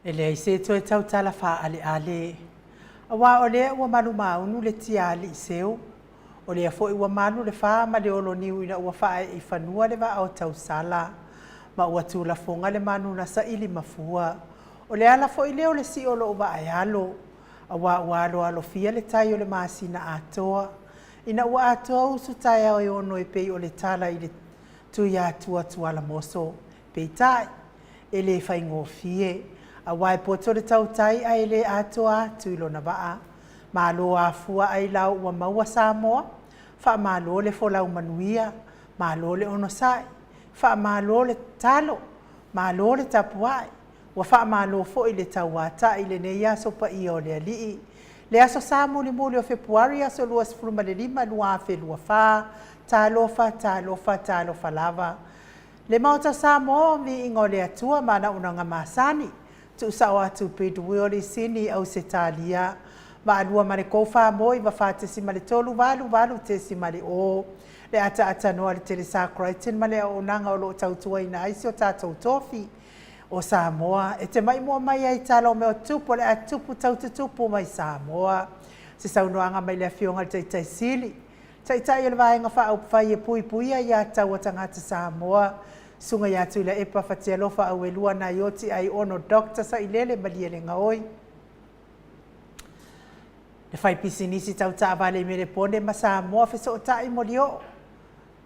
E leai se toe tautala faaaleale, aua o lea ua malumaunu le tiaali seu, o lea foi ua malu le fa ma le oloniu ina ua faaee i fanua le vaa o tausala, ma ua tulafoga le manu na saili mafua. O le ala foi lea o le sii o lou vaa e alo, aua ua aloalofia le tai o le masina atoa, ina ua atoa usu taeao e ono e pei o le tala i le Tuiatua Tualamoso. Peitai, e le faigofie, aua e poto le tautai ae le atoa atu i lona vaa. Malo afua ailao ua maua Samoa, faamalo le folau manuia, malo le onosai, faamalo le tatalo, malo le tapuai, ua faamalo foi le tauatai i lenei aso paia o le Alii. Le Aso Sa mulimuli o Fepuari aso 25 2024, talofa, talofa, talofa lava. Le Maota o Samoa, viiga o le Atua ma ana auaunaga masani, tuusao atu i Lisini Ausetalia, Vaalua ma le 34 94.388.0 le ataatanoa a le Telesa Crichton ma le auaunaga o lo o tautuaina ai si o tatou tofi o Samoa e te maimoa mai ai tala o mea o tutupu o le a tutupu taututupu mai Samoa. Se saunoaga mai le Afioga i le Taitai Sili, Taitai o le Vaega Faaupufai e Puipuia Aiatatau a Tagata Samoa, Susuga ia Tuilaepa Fatialofa Auelua Naioti Aiono Dr. Sailele Malielegaoi, le faipisinisi tau taavale i Melepone ma Samoa Fesootai Molioo,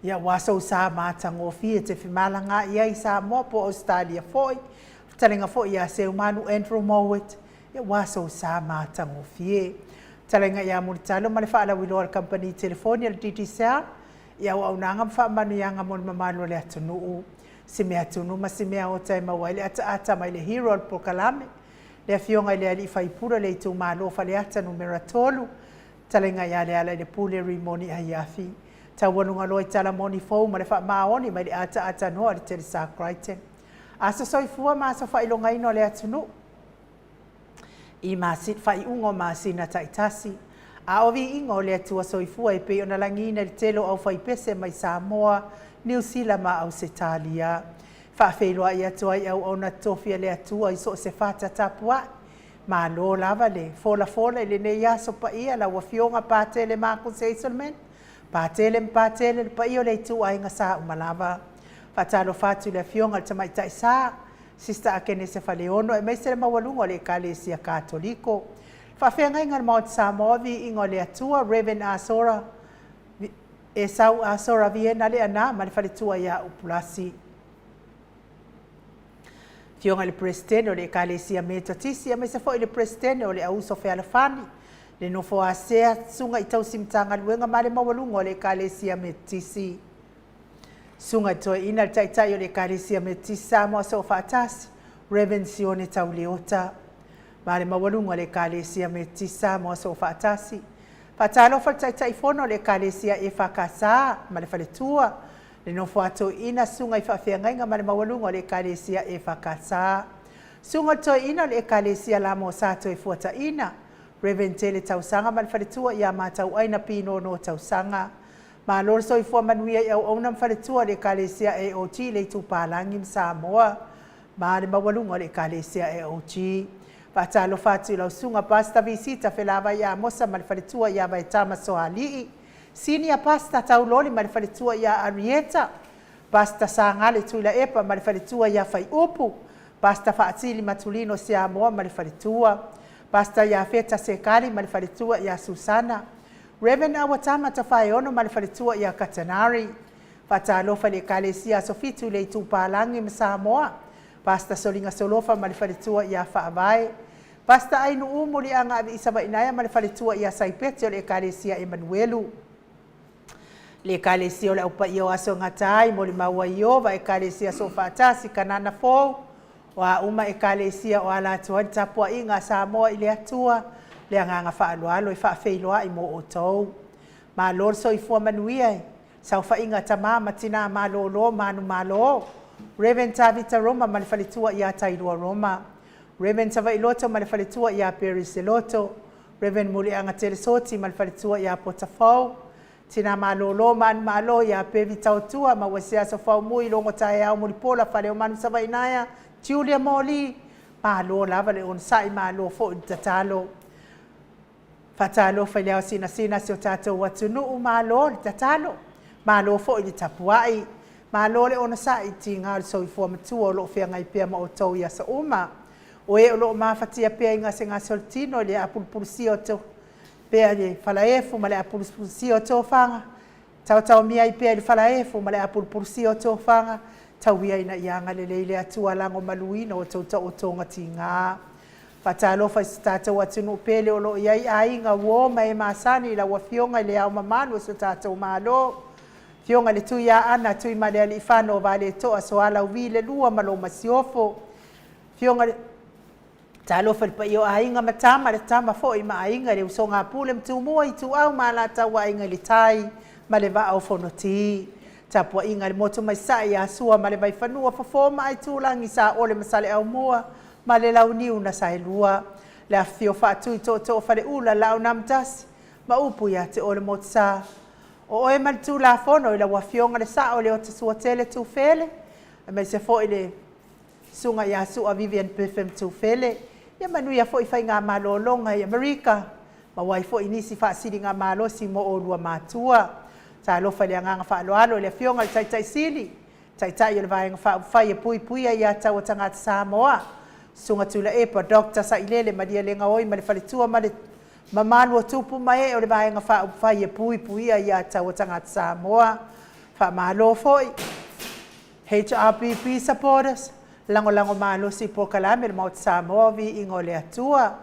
ia ua sou sa matagofie e te femalagaai ai i Samoa po o Ausetalia foi, fetalaiga foi ia Seumanu Andrew Mowat, ia ua sou sa matagofie. Fetalaiga ia Mulitalo ma le faalauiloa a le Kamupani Telefoni a le Digicel, i auaunaga ma faamanuiaga mo le mamalu o le atunuu. Si mea tunu ma si mea ota e maua ai le ataata mai le hero o le polokalame, le Afioga i le Alii Faipule o le itumalo o Faleata Numera 3, fetalaiga ia Lealailepule Rimoni Aiafi. Taualuga loa i tala moni fou ma le faamaoni mai le ataata noa le Telesa Crichton. Aso soifua ma aso faailogaina o le atunuu i masina, faaiuga o masina taitasi. A o viiga o le Atua soifua e pei ona lagiina i le tele o aufaipese mai Samoa, Niu Sila ma Ausetalia. Faafeiloai atu ai auauna totofi a le Atua i so o se fata tapuai. Malo lava le folafola i lenei aso paia lau Afioga Patele Marcus Hazelman, Patele ma Patele le paia o le ituaiga sa uma lava. Faatalofa atu i le Afioga i le Tamaitai Sa, Sister Akenese Faleono aemaise le maualuga o le Ekalesia Katoliko. Faafeagaiga o le Maota Samoa, viiga o le Atua, Rev Asora Esau Asora Viena Leaana ma le faletua ia Upulasi. Afioga i le Peresetene o le Ekalesia Metotisi aemaise foi le Peresetene o le Auuso Fealofani, le nofo a sea Susuga i Tausi Matagaluega ma le maualuga o le Ekalesia Metotisi. Susuga i Toeaina le Taitai o le Ekalesia Metotisi Samoa Soofaatasi, Rev Sione Tauleota, ma le maualuga o le Ekalesia Metotisi Samoa Soofaatasi. Faatalofa le Taitaifono o le Ekalesia EFKS ma le Faletua, le nofo a toeaina, susuga i faafeagaiga ma le maualuga o le Ekalesia EFKS. Susuga i le Toeaina o le Ekalesia Lamo Sa Toefuataina, Rev Tele Tausaga ma le Faletua ia Matauaina Pinono Tausaga. Malo le soifua manuia i auauna ma faletua o le Ekalesia AOG i le Itupalagi ma Samoa ma le maualuga o le Ekalesia AOG. Faatalofa atu i lau susuga Pastor Visita Felavai Amosa ma le faletua ia Vaetama Soalii, Senior Pastor Tauloli ma le faletua ia Arieta, Pastor Sagale Tuilaepa ma le faletua ia Faiupu, Pastor Faatili Matulino Siamoa ma le faletua, Pastor Iafeta Sekali ma le faletua ia Susana, Rev Awatama Tafaeono ma le faletua ia Katanari. Faatalofa i le Ekalesia Aso Fitu i le Itupalagi ma Samoa, Pastor Soliga Solofa ma le faletua ia Faavae, Pastor Ainuu Muliaga Aviisa Vainaea ma le faletua ia Saipete o le Ekalesia Emanuelu. Le Ekalesia o le Au Paia o Aso e Gata ai, molimau ai Ieova, Ekalesia Soofaatasi, Kanana Fou, O a uma Ekalesia o ala atu ai le tapuaiga a Samoa i le Atua, le agaga faaaloalo e faafeiloai mo outou. Malo le soifua manuia i saofaiga a tama ma tina malolo manumalo, Rev Tavita Roma ma le faletua ia Tailua Roma, Rev Savailoto ma le faletua ia Perry Seloto, Rev Muliaga Telesoti ma le faletua ia Potafou, Tina malolo manumalo ia Pevi Taotua ma ua se aso faumui logo taeao mulipola Faleomanu Savainaea Julia Moli. Malo lava le onosai, malo foi le tatalo. Faatalofa i le ao sinasina si o tatou atunuu, malo le tatalo, malo foi le tapuai, malo le onosai i tiga o le soifua matua o lo o feagai pea ma outou i aso uma. O e o lo o mafatia pea i gasegase o le tino i le apulupulusia o to, pea i le falaefu ma le apulupulusia o tofaga, taotaomia ai pea i le falaefu ma le apulupulusia o tofaga, tau ia ina ia agalelei le Atua lagomaluina o outou taotoga tiga. Faatalofa i si tatou atunuu pele o lo o i ai aiga, uo ma e masani i lau Afioga i Le Ao Mamalu o si o tatou Malo, Afioga i le Tuiaana Tuimalealiifano o Valetoa Soalauvi le Lua ma lou Masiofo. Afioga i le Talofa i le paia o Aiga ma Tama, le Tama foi ma Aiga, le usoga a Pule ma Tumua, Ituau ma Alataua, Aiga i le Tai ma le Vaa o Fonoti. Tapuaiga i le motu mai Sasae ia Sua ma le Vaifanua, Fofo ma Aitulagi, Saole ma Saleaaumua ma le Launiu na Saelua. Le afifio o Faatui, Tootoo o Faleula, Laau na Amotasi ma upu ia te oe le Motusa. O oe ma le Tulafono i lau Afioga le Sao o le Otasuatele Tufele, aemaise foi le Susuga ia Sua Vivian Biffin Tufele. Ia manuia foi faiga malologa i Amerika, maua ai foi nisi faasiligamalosi mo oulua matua. Talofa i le agaga faaaloalo i le Afioga i le Taitai Sili, Taitai o le Vaega Faaupufai e Puipuia Ia Taua Tagata Samoa, Susuga Tuilaepa Dr. Sailele Malielegaoi ma le faletua ma le mamalu o tupu ma ee o le Vaega Faaupufai e Puipuia Ia Taua Tagata Samoa. Faamalo foi HRPP supporters, lagolago malosi i polokalame o le Maota Samoa o Viiga o le Atua.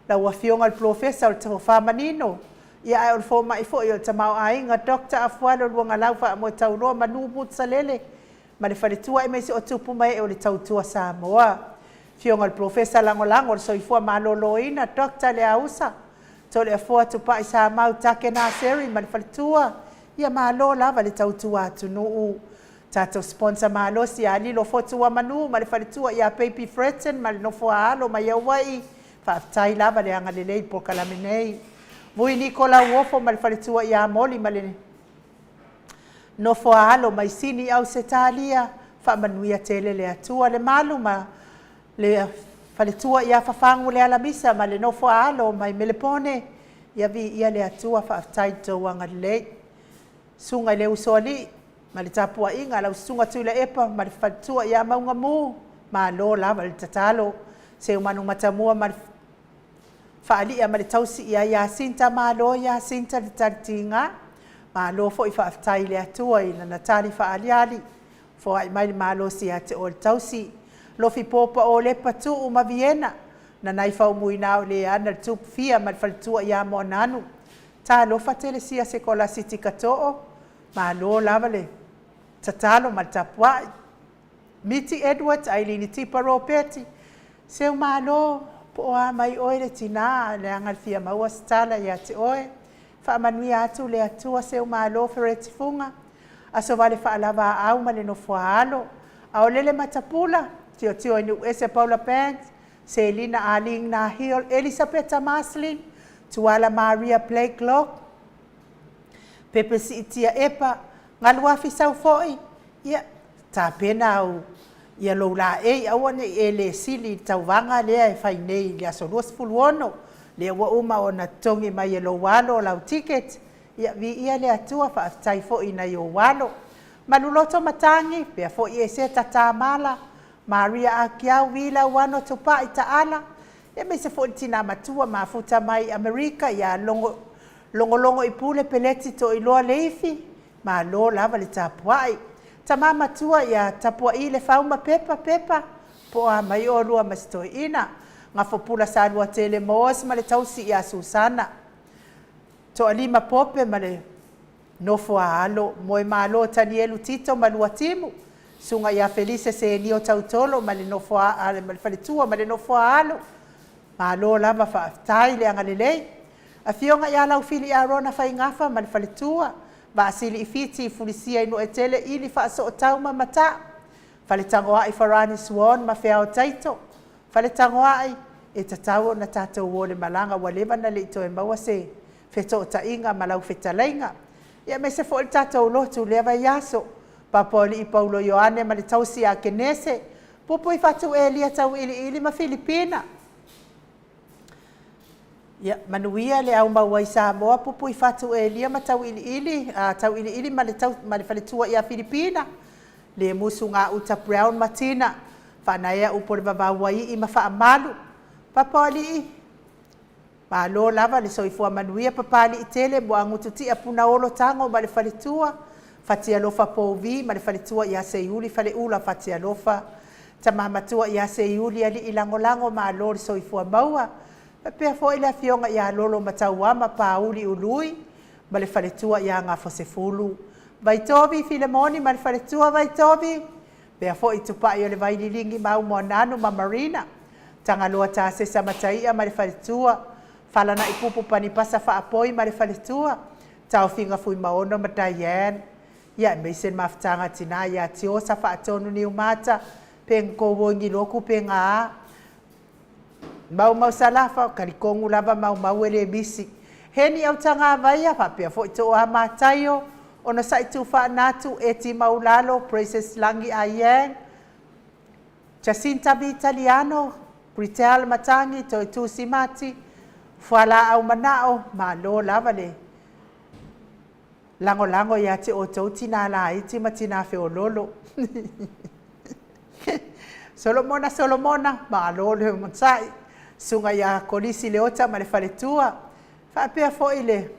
Lau Afioga i le Polofesa o le Tofa Manino, ia ae o le fomai foi o le Tamaoaiga Doctor Afualo Luagalau Faamoetauloa Manu Mutisalele ma le faletua aemaise o tupu ma ee o le Tautua Samoa. Afioga i le Polofesa Lagolago o le Soifua Maloloina Doctor Leausa Toleafoa Tupai Samau Take Naseri ma le faletua, ia malo lava le tautua atunuu. Tatou sponsor malosi ia Lilo Fotuamanu ma le faletua ia Baby Fretton ma le nofoa alo mai Hawaii, faafetai lava le agalelei i le polokalame nei. Vui Niko Lauofo ma le faletua ia Moli ma le nofoa alo mai Sini Ausetalia, faamanuia tele le Atua le malu ma le faletua ia Fafagu Lealamisa ma le nofoa alo mai Melepone, ia viia le Atua, faafetai i le tou agalelei. Susuga i le Usoalii ma le tapuaiga a lau Susuga Tuilaepa ma le faletua ia Maugamu, malo lava le tatalo. Seumanu Matamua ma le faalia ma le tausi ia Iasinta, malo Iasinta le talitiga. Malo foi faafetai i le Atua i lana tali faaaliali, foai mai le malosi ia te oe le tausi. Lofi Popa o Lepa Tuu ma Viena, Nanai Faumuina o Leana le Tupufia ma le faletua ia Moananu. Talofa Telesia Sekolasi Tikatoo, malo lava le tatalo ma le tapuai. Miti Edwards, Ailini Tipa Ropeti, seu malo, po o a mai oe le tinā, leaga le fia maua se tala ia te oe. Faamanuia atu le Atua seu malo Fereti Fuga, aso vale faalava aau ma le nofoa alo. Aolele Matapula, Tiotio i Nuuese Paula Banks, Selina Arlene Nahil, Elisapeta Marceline, Tuala Maria Blake Locke, Pepe Siitia Epa, Galuafi Saufo'i, ia, tapena au ia lou laei, aua ne i e le sili i le tauvaga lea e fai nei i le aso 26, lea ua uma ona totogi mai e lou alo lau ticket, ia, viia le Atua, faafetai foi i nai ou alo. Maluloto Matagi, pea foi Eseta Tamala, Maria Akiau, Vila Uano Tupai Taala, aemaise foi le tina matua mafuta mai Amerika ia Logo Logologo i Pule Peleti Toiloa Leifi, malo lava le tapuai. Tama matua ia Tapuai le Fau ma Pepa Pepa, po o a mai oulua ma si toeaina. Gafopula Saluatele Moas ma le tausi ia Susana. Toalima Pope ma le nofo a alo, Moemalo Tanielu Tito ma Luatimu, Susuga ia Felise Senio Tautolo ma le nofo a ma le faletua ma le nofo a alo. Malo lava faafetai le agalelei. Afioga ia Laufili Arona Faigafa ma le faletua, Vaasili i Fiti i Fulisia i Nuetele ili Faasootau ma Mataa, Faletagoai Farani Swan ma Feao Taito, Faletagoai, e tatau ona tatou o le malaga ua leva na le i toe maua se fetootaiga ma lau fetalaiga. Ia aemaise foi le tatou lotu i lea vaiaso. Papaoalii Paulo Ioane ma le tausi ia Kenese, Pupui Fatu Elia Tauiliili ma Filipina. Ia, manuia le au mau ai Samoa, Pupui Fatu Elia ma Tauiliili, Tauiliili ma le, tau, ma le faletua ia Filipina, le musu gauta Brown ma Tina, faanaea upu o le vavau ai ma faamalu. Papalii, malo lava le soifua manuia Papalii tele mo agututia punaolo tago ma le faletua, Fatialofa Pouvi ma le faletua ia Seiuli Faleula Fatialofa, tama matua ia Seiuli alii lagolago malo le soifua maua, faapea foi le afioga ia Lolo Matauama Pauli Ului ma le faletua ia Gafosefulu. Vaitovi Filemoni ma le faletua Vaitovi, pea foi tupai o le Vaililigi ma Aumoananu ma Marina, Tagaloa Tasesa Mataia ma le faletua, Falanai Pupu Panipasa Faapoi ma le faletua, Taofiga Fuimaono ma Diane. Ia aemaise le mafutaga tina ia Tiosa Faatonu Niumata, pe ngko loku pe ngā. Maumau Salafa, kalikongu lava maumau e le misi. Heni au tanga vaia, faapea foi toa mataio, ona sai tu whaanatu e ti maulalo, Princess Langi Ayang, Jacinta Vitaliano, Britel Matangi, Toi Tusi Mati, Fuala au manao, malo lava le lagolago ia te outou tina laiti ma tina feololo. Solomona Solomona, malo le matai, suga ia Kolisi Leota ma le faletua, faapea foi le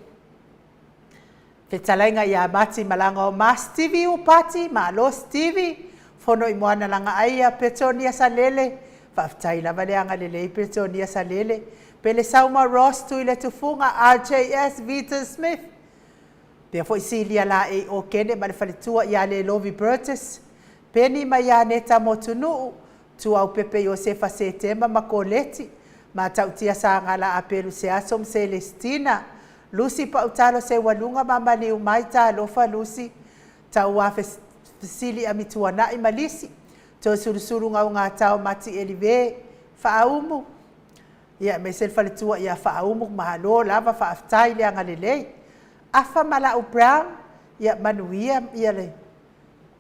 fetalaiga ia Mati Malaga o ma Stevie Upati, malo Stevie, fono i moana langa aia, Petonia Salele, faafetai lava le agalelei Petonia Salele, Pele Sauma Ross Tui le Tufuga, RJS Vita Smith, pea foi Silia la e o kene ma le faletua ia le Lovi Burgess, Penny ma ia Neta Motunuu, Tuau Pepe Iosefa Setema ma Koleti, ma tautia sa gala a Pelu Seaso ma Celestina, Lucy Pautalo se walunga ma maliu mai talofa Lucy, tau a fesili a mituanai ma lisi, toe sulusulu ngau ngā tau mati elive, faaumu, ia me se faletua ia faaumu, malo lava faafetai le agalelei. Afa Malau Brown, ia manuia ia le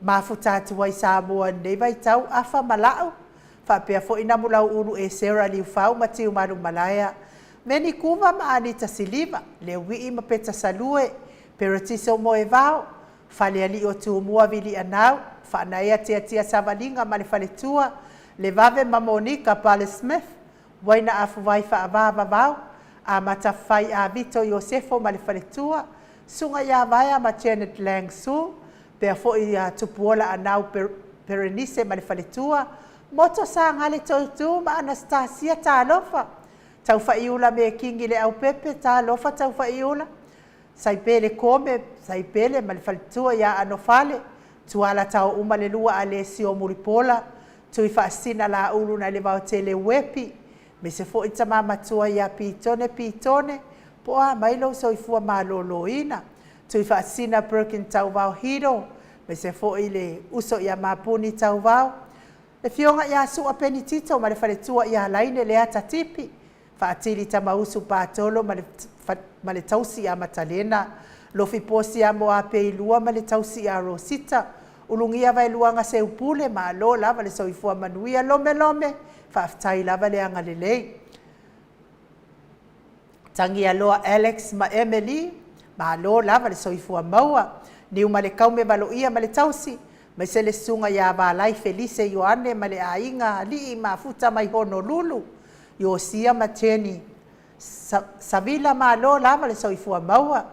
mafuta atu ai Samoa nei vaitau afa malau, faapea foi namulau ulu e Sarah Liufau ma Tiu Malu Malaea, Meni Kuva ma Anita Siliva, le Wii ma Peta Salue, Peratiso Moevao, Faleali o Tumua Vili Anau, Faanaea Tiatia Savalinga ma le faletua, le Vave ma Monica Pale Smith, Waina Afuwai Faavavavau, a Matafai a Vito Iosefo ma le faletua, Suga ia Vaea ma Janet Lang Su, pea foi ia Tupuola Anau Perenise ma le faletua, Moto sa ngale toitu ma Anastasia Talofa, Tauwhaiula me Kingi le Aupepe, Talofa Tauwhaiula, Saipele Kome, Saipele ma le faletua ia Anofale, Tuala tau uma le lua a le sio Mulipola, Tui faasina la ulu na le vaotele wepi, me se foi tama matua ia Pitone Pitone, po a mai lou soifua malōlōina, Tui faasina Birkin Tauvao Hiro, me se foi le uso ia Mapuni Tauvao, le fioga ia Sua Penitito ma le faletua ia Laine le ata tipi, faatili tamausu patolo ma le tausi ia Matalena, Lofi posi ia Moape i lua ma le tausi ia Rosita, ulugia vaeluaga seupule, malo lava le soifua manuia lome lome, faafetai lava le agalelei. Tagialoa Alex ma Emily, malo lava le soifua maua, niu ma le kaume valoia ma le tausi, mai se le suga ia Valai Felise Ioane ma le aiga alii mafuta mai Honolulu, Iosia ma Jenny Savila, malo lava le soifua maua,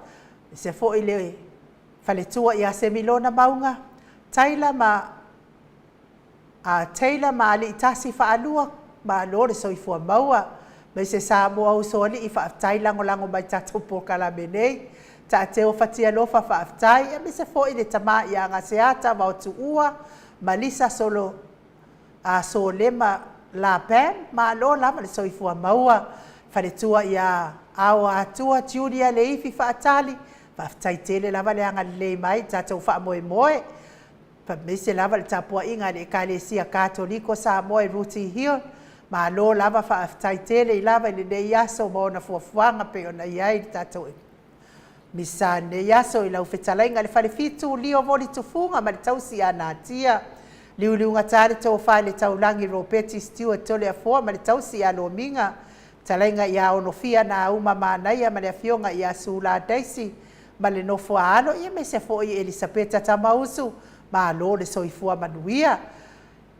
se foi le faletua ia Semilona Mauga, Taylor ma Taylor ma alii tasi faalua, malo le soifua maua, mai se Samoa uso alii faafetai lagolago mai tatou polokalame nei, Taateo Fatialofa faafetai, aemaise foi le tama ia Gaseata Vaotuua, Malisa Solo Solema Lapan, malo lava le soifua maua, faletua ia Ao Atua Julia Leifi Faatali, faafetai tele lava le agalelei mai tatou faamoemoe, faamaise lava le tapuaiga a le Ekalesia Katoliko Samoa i Ruti Hill, malo lava faafetai tele i lava i lenei aso ma ona fuafuaga pei ona i ai le tatou misa nei aso i lau fetalaiga le falefitu Lio Voli Tufuga ma le tausi ia Natia. Liuliugata le tofa i le taulagi Ropeti Stewart Toleafoa ma le tausi ia Lomiga, fetalaiga ia Onofia Nauma Manaia ma le afioga ia Sula Daisy ma le nofo a alo, ia aemaise foi Elisapeta Tamausu, malo le soifua manuia.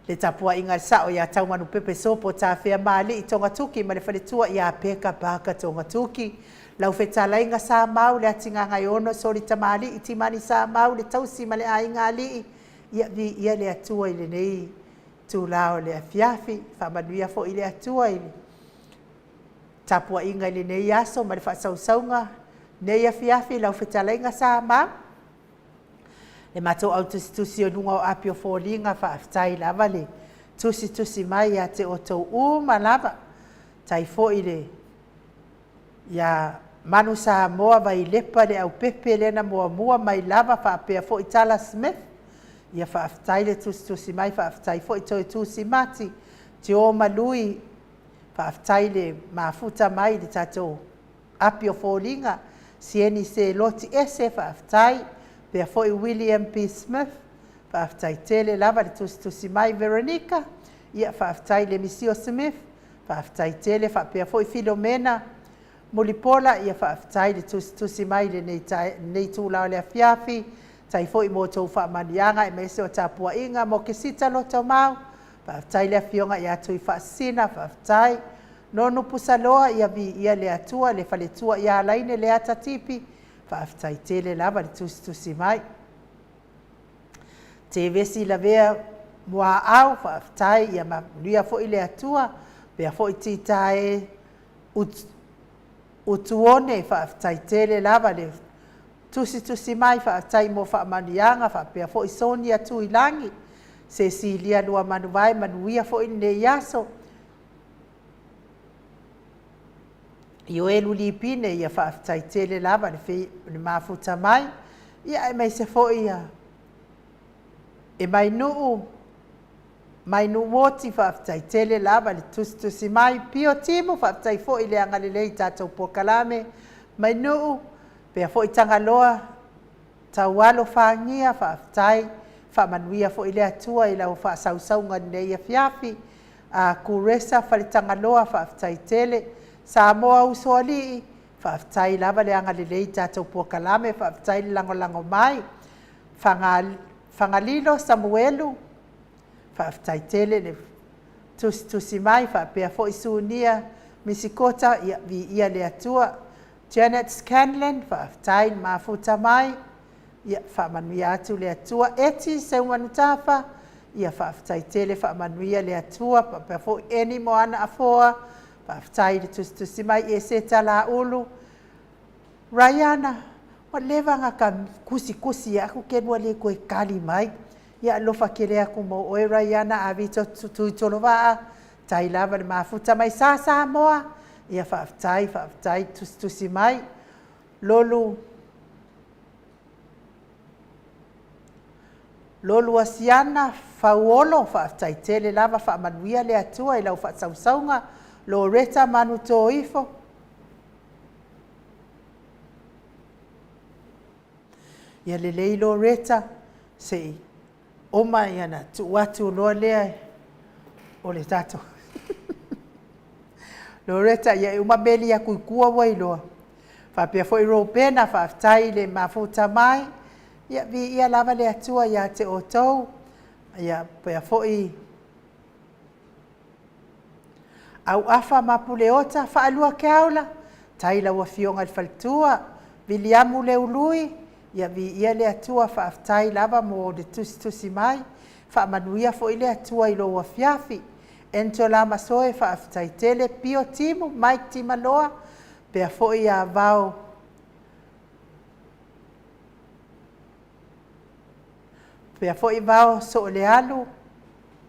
Le tapuaiga a le sao ia Taumanupepe Sopo Tafea Maali'i Togatuki ma le faletua ia Peka Parker Togatuki, lau fetalaiga Samau le Atigagaiono Soli Tamalii Timani Samau le tausi ma le aiga alii, ia viia le Atua i lenei itula o le afiafi. Faamanuia foi le Atua i le tapuaiga i lenei aso ma le faasausauga nei afiafi lau fetalaiga Samau. Le matou au tusitusi o luga o api o foliga, faafetai lava le tusitusi mai ia te outou uma lava. Tai foi le ia Manu Samoa Vailepa le aupepe lea na muamua mai lava faapea foi Tala Smith. Ia faafetai le tusitusi mai, faafetai foi Toe Tusi Mati, Tio Malui, faafetai le mafuta mai le tatou api o foliga, Sieni Seloti Ese, faafetai, pea foi William P. Smith, faafetai tele lava le tusitusi mai Veronica, ia faafetai le Misio Smith, faafetai tele faapea foi Filomena Mulipola, ia faafetai le tusitusi mai lenei lenei itula o le afiafi, tai foi mo tou faamanuiaga aemaise o tapuaiga mo Kesita Lotomau, faafetai le afioga ia Tuifaasisina, faafetai Nonu Pusaloa, ia viia le Atua, le faletua ia Laine Leata Tipi, faafetai tele lava le tusitusi mai. Tevesi Lavea Muaau, faafetai, ia manuia foi le Atua, pea foi Titae Utuone, faafetai tele lava le tusitusi mai, faafetai mo faamanuiaga, faapea foi Sonia Tuilagi, Sesilia Luamanuvae, manuia foi lenei aso. Ioelu Lipine, ia faafetai tele lava le mafuta mai, ia aemaise foi ia e Mainuu, Mainuu Moti, faafetai tele lava le tusitusi mai. Pio Timu, faafetai foi le agalelei i tatou polokalame. Mainuu, pea foi Tagaloa, Taualo Fagia, faafetai, faamanuia foi le Atua i lau faasausauga i lenei afiafi. Kuresa Faletagaloa, faafetai tele. Samoa Usoalii, faafetai lava le agalelei i tatou polokalame, faafetai le lagolago mai. Fagalilo Samuelu, faafetai tele le tusitusi mai, faapea foi Sunia Misikota, ia viia le Atua. Janet Scanlon, faafetai le mafuta mai, ia faamanuia atu le Atua. Eti Seumanutafa, ia faafetai tele, faamanuia le Atua, faapea foi Eni Moana Afoa, faafetai le tusitusi mai. Eseta Laulu, Raiana, ua leva ona ta tusitusi aku ke lua le toe tali mai. Ia alofa tele atu mo oe Raiana Avito Tuitolovaa, tai lava le mafuta mai sa Samoa. Ia faafetai, faafetai tusitusi mai. Lolu Lolu Asiana Fauolo, faafetai tele lava, faamanuia le Atua i lau faasausauga. Loreta Manutoifo, ia lelei Loreta, se i oma ia na tuu atu loa lea o le tatou Loreta, ia e uma meli atu i tua ua iloa. Faapea foi Robena, faafetai le mafuta mai. Ia viia lava le Atua ia te outou. Ia pea foi Auafa ma Puleota, Faalua Keaula, tai lau afioga i le faletua, Viliamu Leului, ia viia le Atua, faafetai lava mo le tusitusi mai. Faamanuia foi le Atua i lou afiafi. Angela Masoe, faafetai tele. Pio Timu, Mike Timaloa, pea foi ia Vao pea foi Vao Soolealu,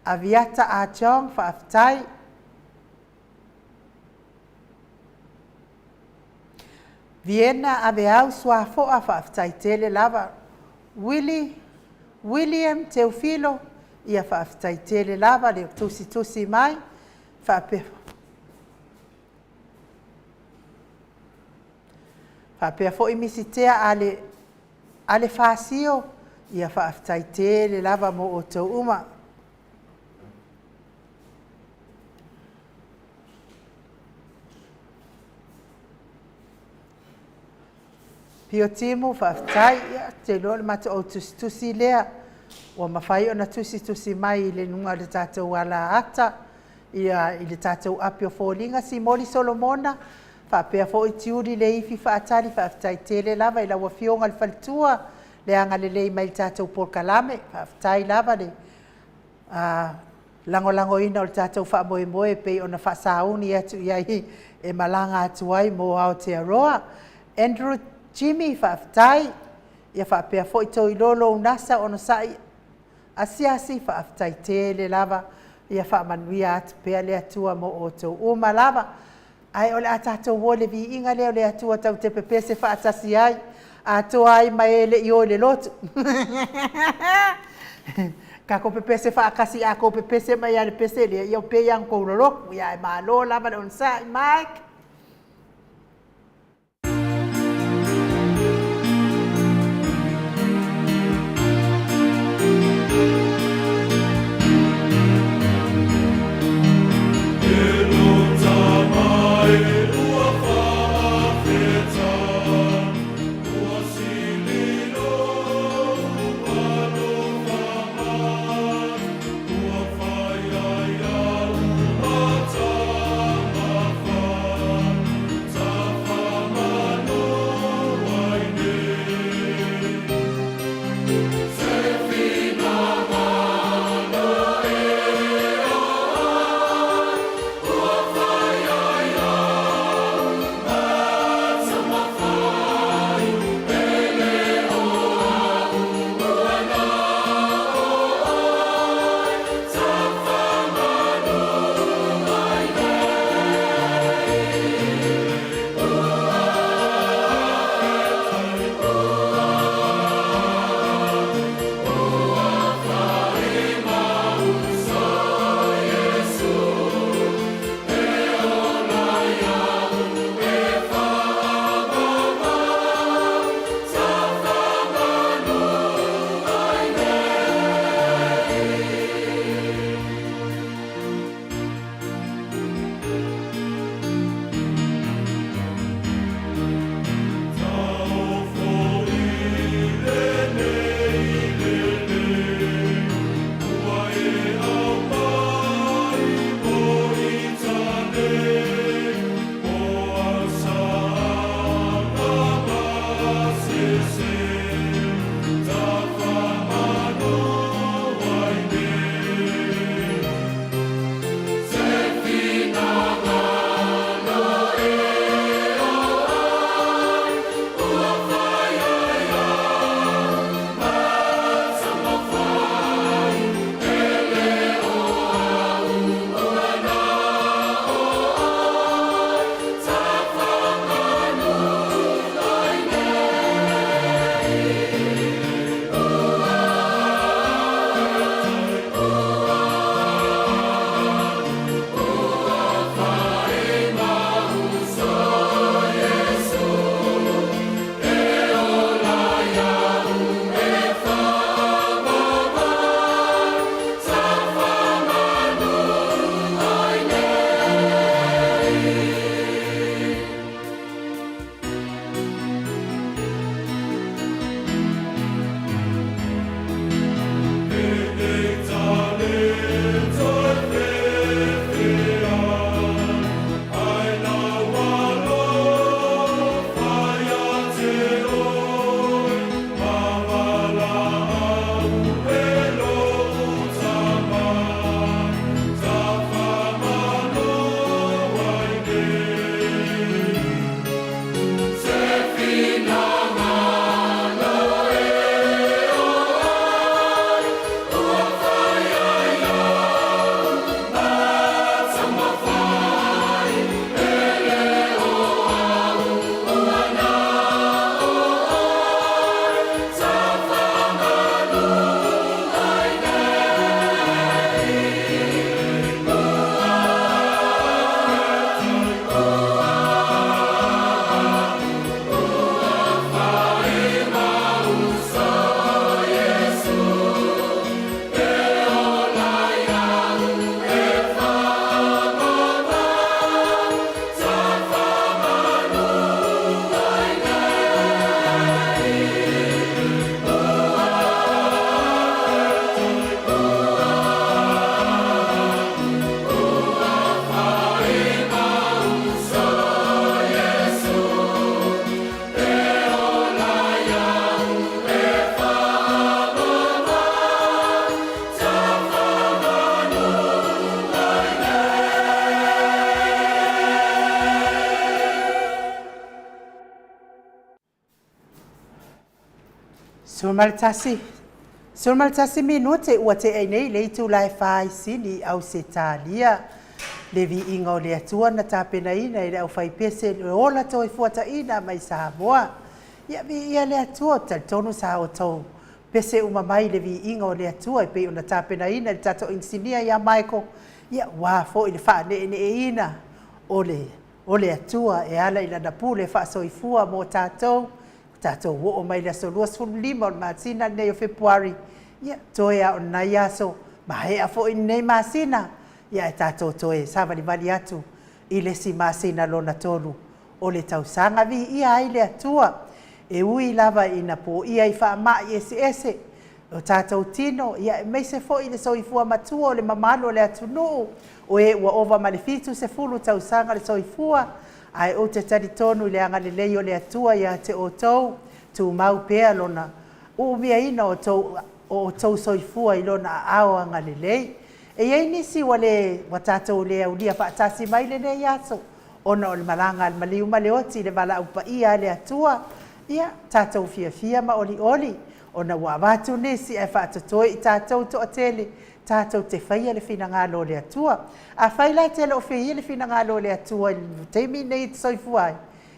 Aviata Ah Chong, faafetai. Viena Aveau Suafoa, faafetai tele lava. Willie William Teufilo, ia faafetai tele lava le tusitusi mai. Faapea faapea foi Misitea Ale Ale Fasio, ia faafetai tele lava mo outou uma. Pio Timu, faafetai. Ia, ou te iloa o le matou au tusitusi lea ua mafai ona tusitusi mai i le luga o le tatou alaata, ia, i le tatou api o foliga. Simoli Solomona, faapea foi Tiuli Leifi Faatali, faafetai tele lava i lau Afioga i le faletua le agalelei mai i le tatou polokalame. Faafetai lava le lagolagoina o le tatou faamoemoe e pei ona faasauni atu i ai e malaga atu ai mo Aotearoa. Andrew Jimmy, faafetai. Ia faapea foi Toilolo Unasa Onosai Asiasi, faafetai tele lava. Ia faamanuia atu pea le Atua mo outou uma lava. Ae o le a tatou o i le viiga lea o le Atua tatou te pepese faatasi ai, atoa ai ma e le i o i le lotu. Tatou pepese faatasi, a tou pepese mai lava i le pese lea, ia pei lava ona outou lolotu. Ia ae malo lava le onosai. Mike. 11 11 minute ua tea ai nei le itula e fa i Sini, Ausetalia. Le viiga o le Atua na tapenaina e le aufaipese le ola toe fuataina mai Samoa. Ia viia le Atua, ou te talitonu sa outou pese uma mai le viiga o le Atua e pei ona tapenaina e le tatou inisinia ia Michael, ia aua foi le faaneeneeina o le o le Atua e ala i Lana pule faasoifua mo tatou, ua tatou oo mai i le aso 25 o le masina lenei o Fepuari, ia toe lava o nai aso, maea foi lenei masina, ia ae tatou toe savalivali atu i le isi masina lona tolu o le tausaga. Viia ai le Atua, e ui lava ina poia i faamai eseese o tatou tino, ia aemaise foi le soifua matua o le mamalu o le atunuu, o e ua ova ma le 70 tausaga le soifua, ae ou te talitonu i le agalelei o le Atua ia te outou, tumau pea lona uumiaina o outou soifua i lona aao agalelei. E i ai nisi ua le ua tatou le aulia faatasi mai lenei aso, ona o le malaga a le maliu ma le oti i le valaau paia a le Atua, ia tatou fiafia ma olioli, ona ua avatu nisi ae faatotoe i tatou toatele tatou te faia le finagalo o le Atua. Afai la e te le o faia le finagalo o le Atua i le taimi lenei e te soifua ai,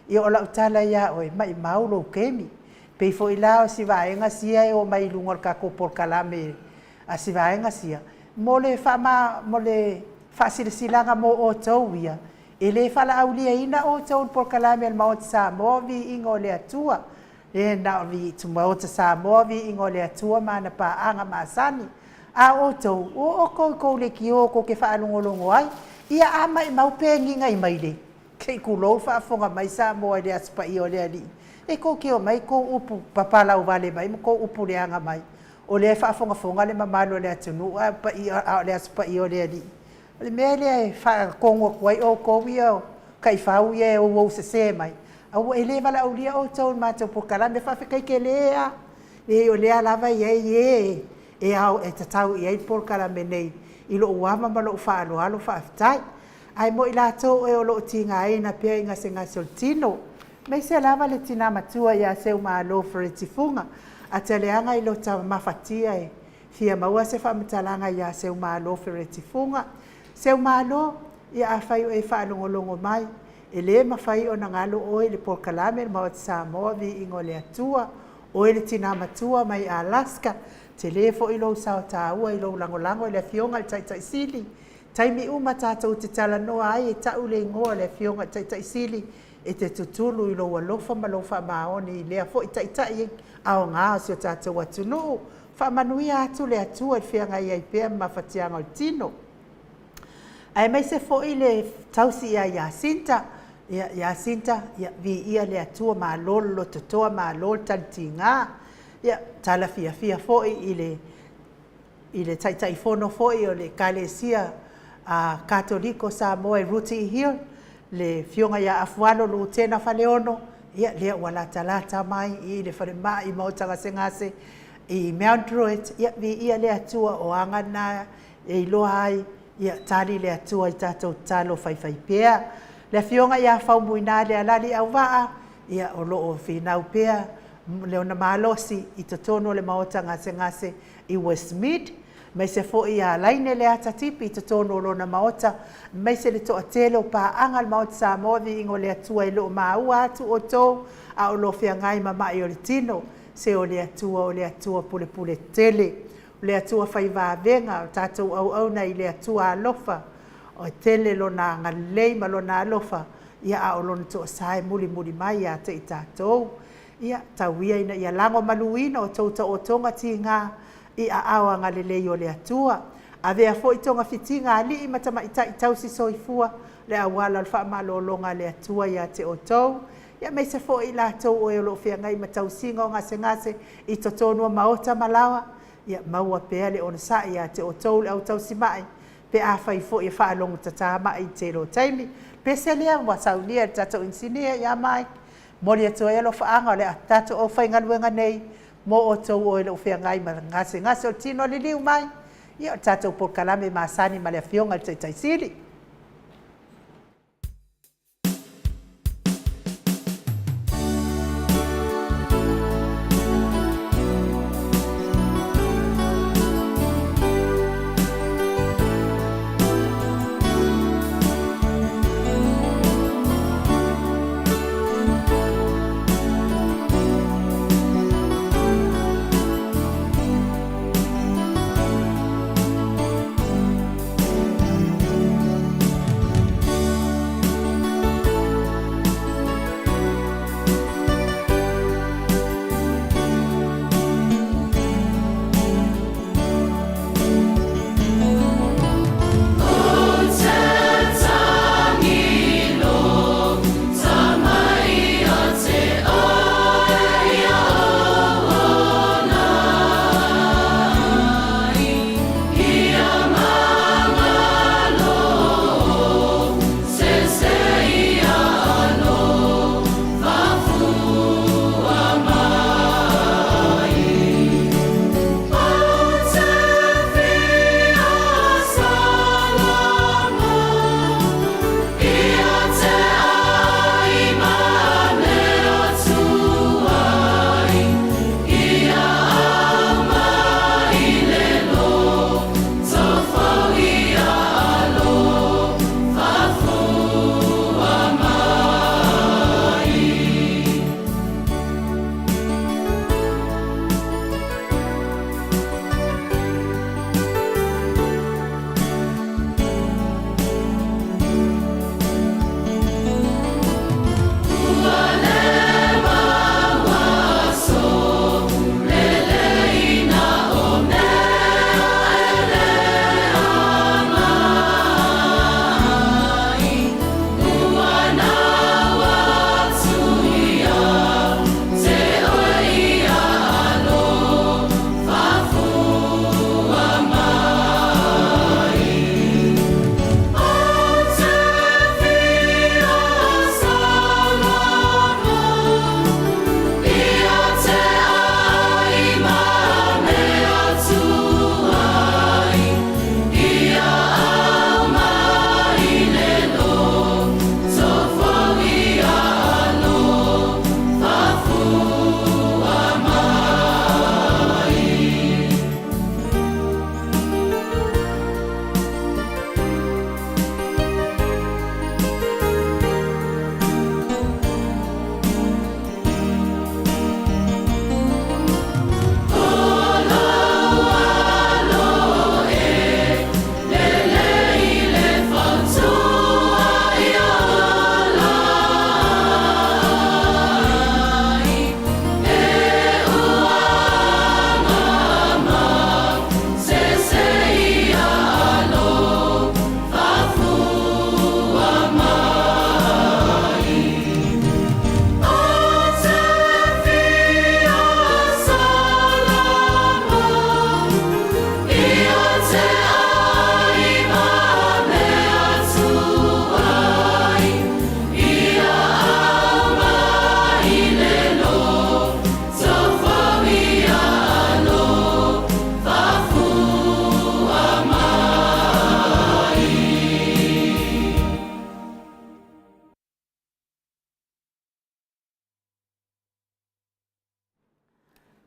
ia o lau tala ia oe, maimau lou kemi. Pei foi la o si vaega sia e omai i luga o le tatou polokalame a si vaega sia, mo le faama, mo le faasilasilaga mo outou ia, e le valaauliaina outou i le polokalame a le Maota Samoa o Viiga o le Atua, e na o le Maota Samoa Viiga o le Atua ma ana paaga masani. A o outou, o outou i tou leitio tou te faalogologo ai, ia a maimau pe gigai mai le, se i tulou le faafofoga mai Samoa i le Aso Paia o le Alii, e tou te omai tou upu papalauvale mai ma tou upu leaga mai, o lea e faafogafoga le mamalu o le atunuu a o le Aso Paia o le Alii. O le mea lea e faatonu atu ai outou ia o taifau ia e ouou sese mai, aua e le valaaulia outou i le matou polokalame. Faafetai tele lava, leai o lea lava e i ai e e ao e tatau i ai le polokalame nei i lou ava ma lou faaaloalo faafetai. Ae mo i latou e o lo o tigaina pea i gasegase o le tino, aemaise lava le tina matua ia Seumalo Fereti Fuga, a leaga i lota mafatia e fia maua se faamatalaga ia Seumalo Fereti Fuga. Seumalo, ia afai o e faalogologo mai, e le mafai ona galo oe i le polokalame le Maota Samoa Viiga o le Atua, oe le tina matua mai Alaska, tele foi lou sao taua i lou lagolago i le Afioga i le Taitai Sili. Taimi uma tatou te talanoa ai e tau le igoa o le Afioga i le Taitai Sili, e te tutulu i lou alofa ma lou faamaoni i lea foi Taitai aoga o si o tatou atunuu. Faamanuia atu le Atua i le feagai ai pea ma mafatiaga o le tino. Aemaise foi le tausi ia Iasinta, ia Iasinta, ia viia le Atua, malo le lototoa, malo le talitiga. Ia tala fiafia foi i le i le Taitaifono foi o le Ekalesia a Katoliko Samoa i Rooty Hill, le Afioga ia Afualo Lutena Faleono, ia lea ua latalata mai i le falemai Maota Gasegase i Mount Druitt, ia viia le Atua, o aga na e iloa ai, ia tali le Atua i tatou tatalo faifaipea. Le Afioga ia Faumuina Lealali Auvaa, ia o lo o finau pea lona malosi i totonu o le Maota Gasegase i Westmead, aemaise foi ia Laine Leata Tipi i totonu o lona Maota, aemaise le toatele o paaga a le Maota Samoa, viiga o le Atua e le o maua atu outou a o lo o feagai ma mai o le tino, se o le Atua o le Atua pulepule tele, o le Atua fai vavega, o tatou auauna i le Atua alofa, e tele Lona agalelei ma Lona alofa, ia a o Lona toasa e mulimuli mai ia te i tatou. Ia, tau ia ina ia lagomaluina outou taotoga tiga i aao agalelei o le Atua. Avea foi togafitiga a alii ma tamaitai tausi soifua le auala o le faamalologa a le Atua ia te outou, ia aemaise foi i latou o e o lo o feagai ma tausiga o gasegase i totonu o maota ma laoa, ia maua pea le onosai ia te outou le au tausimai, pe afai foi e faalogo tata mai i le tele o taimi. Pese lea ua saunia e le tatou inisinia ia Mike, momoli atu ai alofaaga o le tatou aufaigaluega nei mo outou o e le o feagai ma gasegase o le tino liliu mai, ia o le tatou polokalame masani ma le Afioga i le Taitai Sili.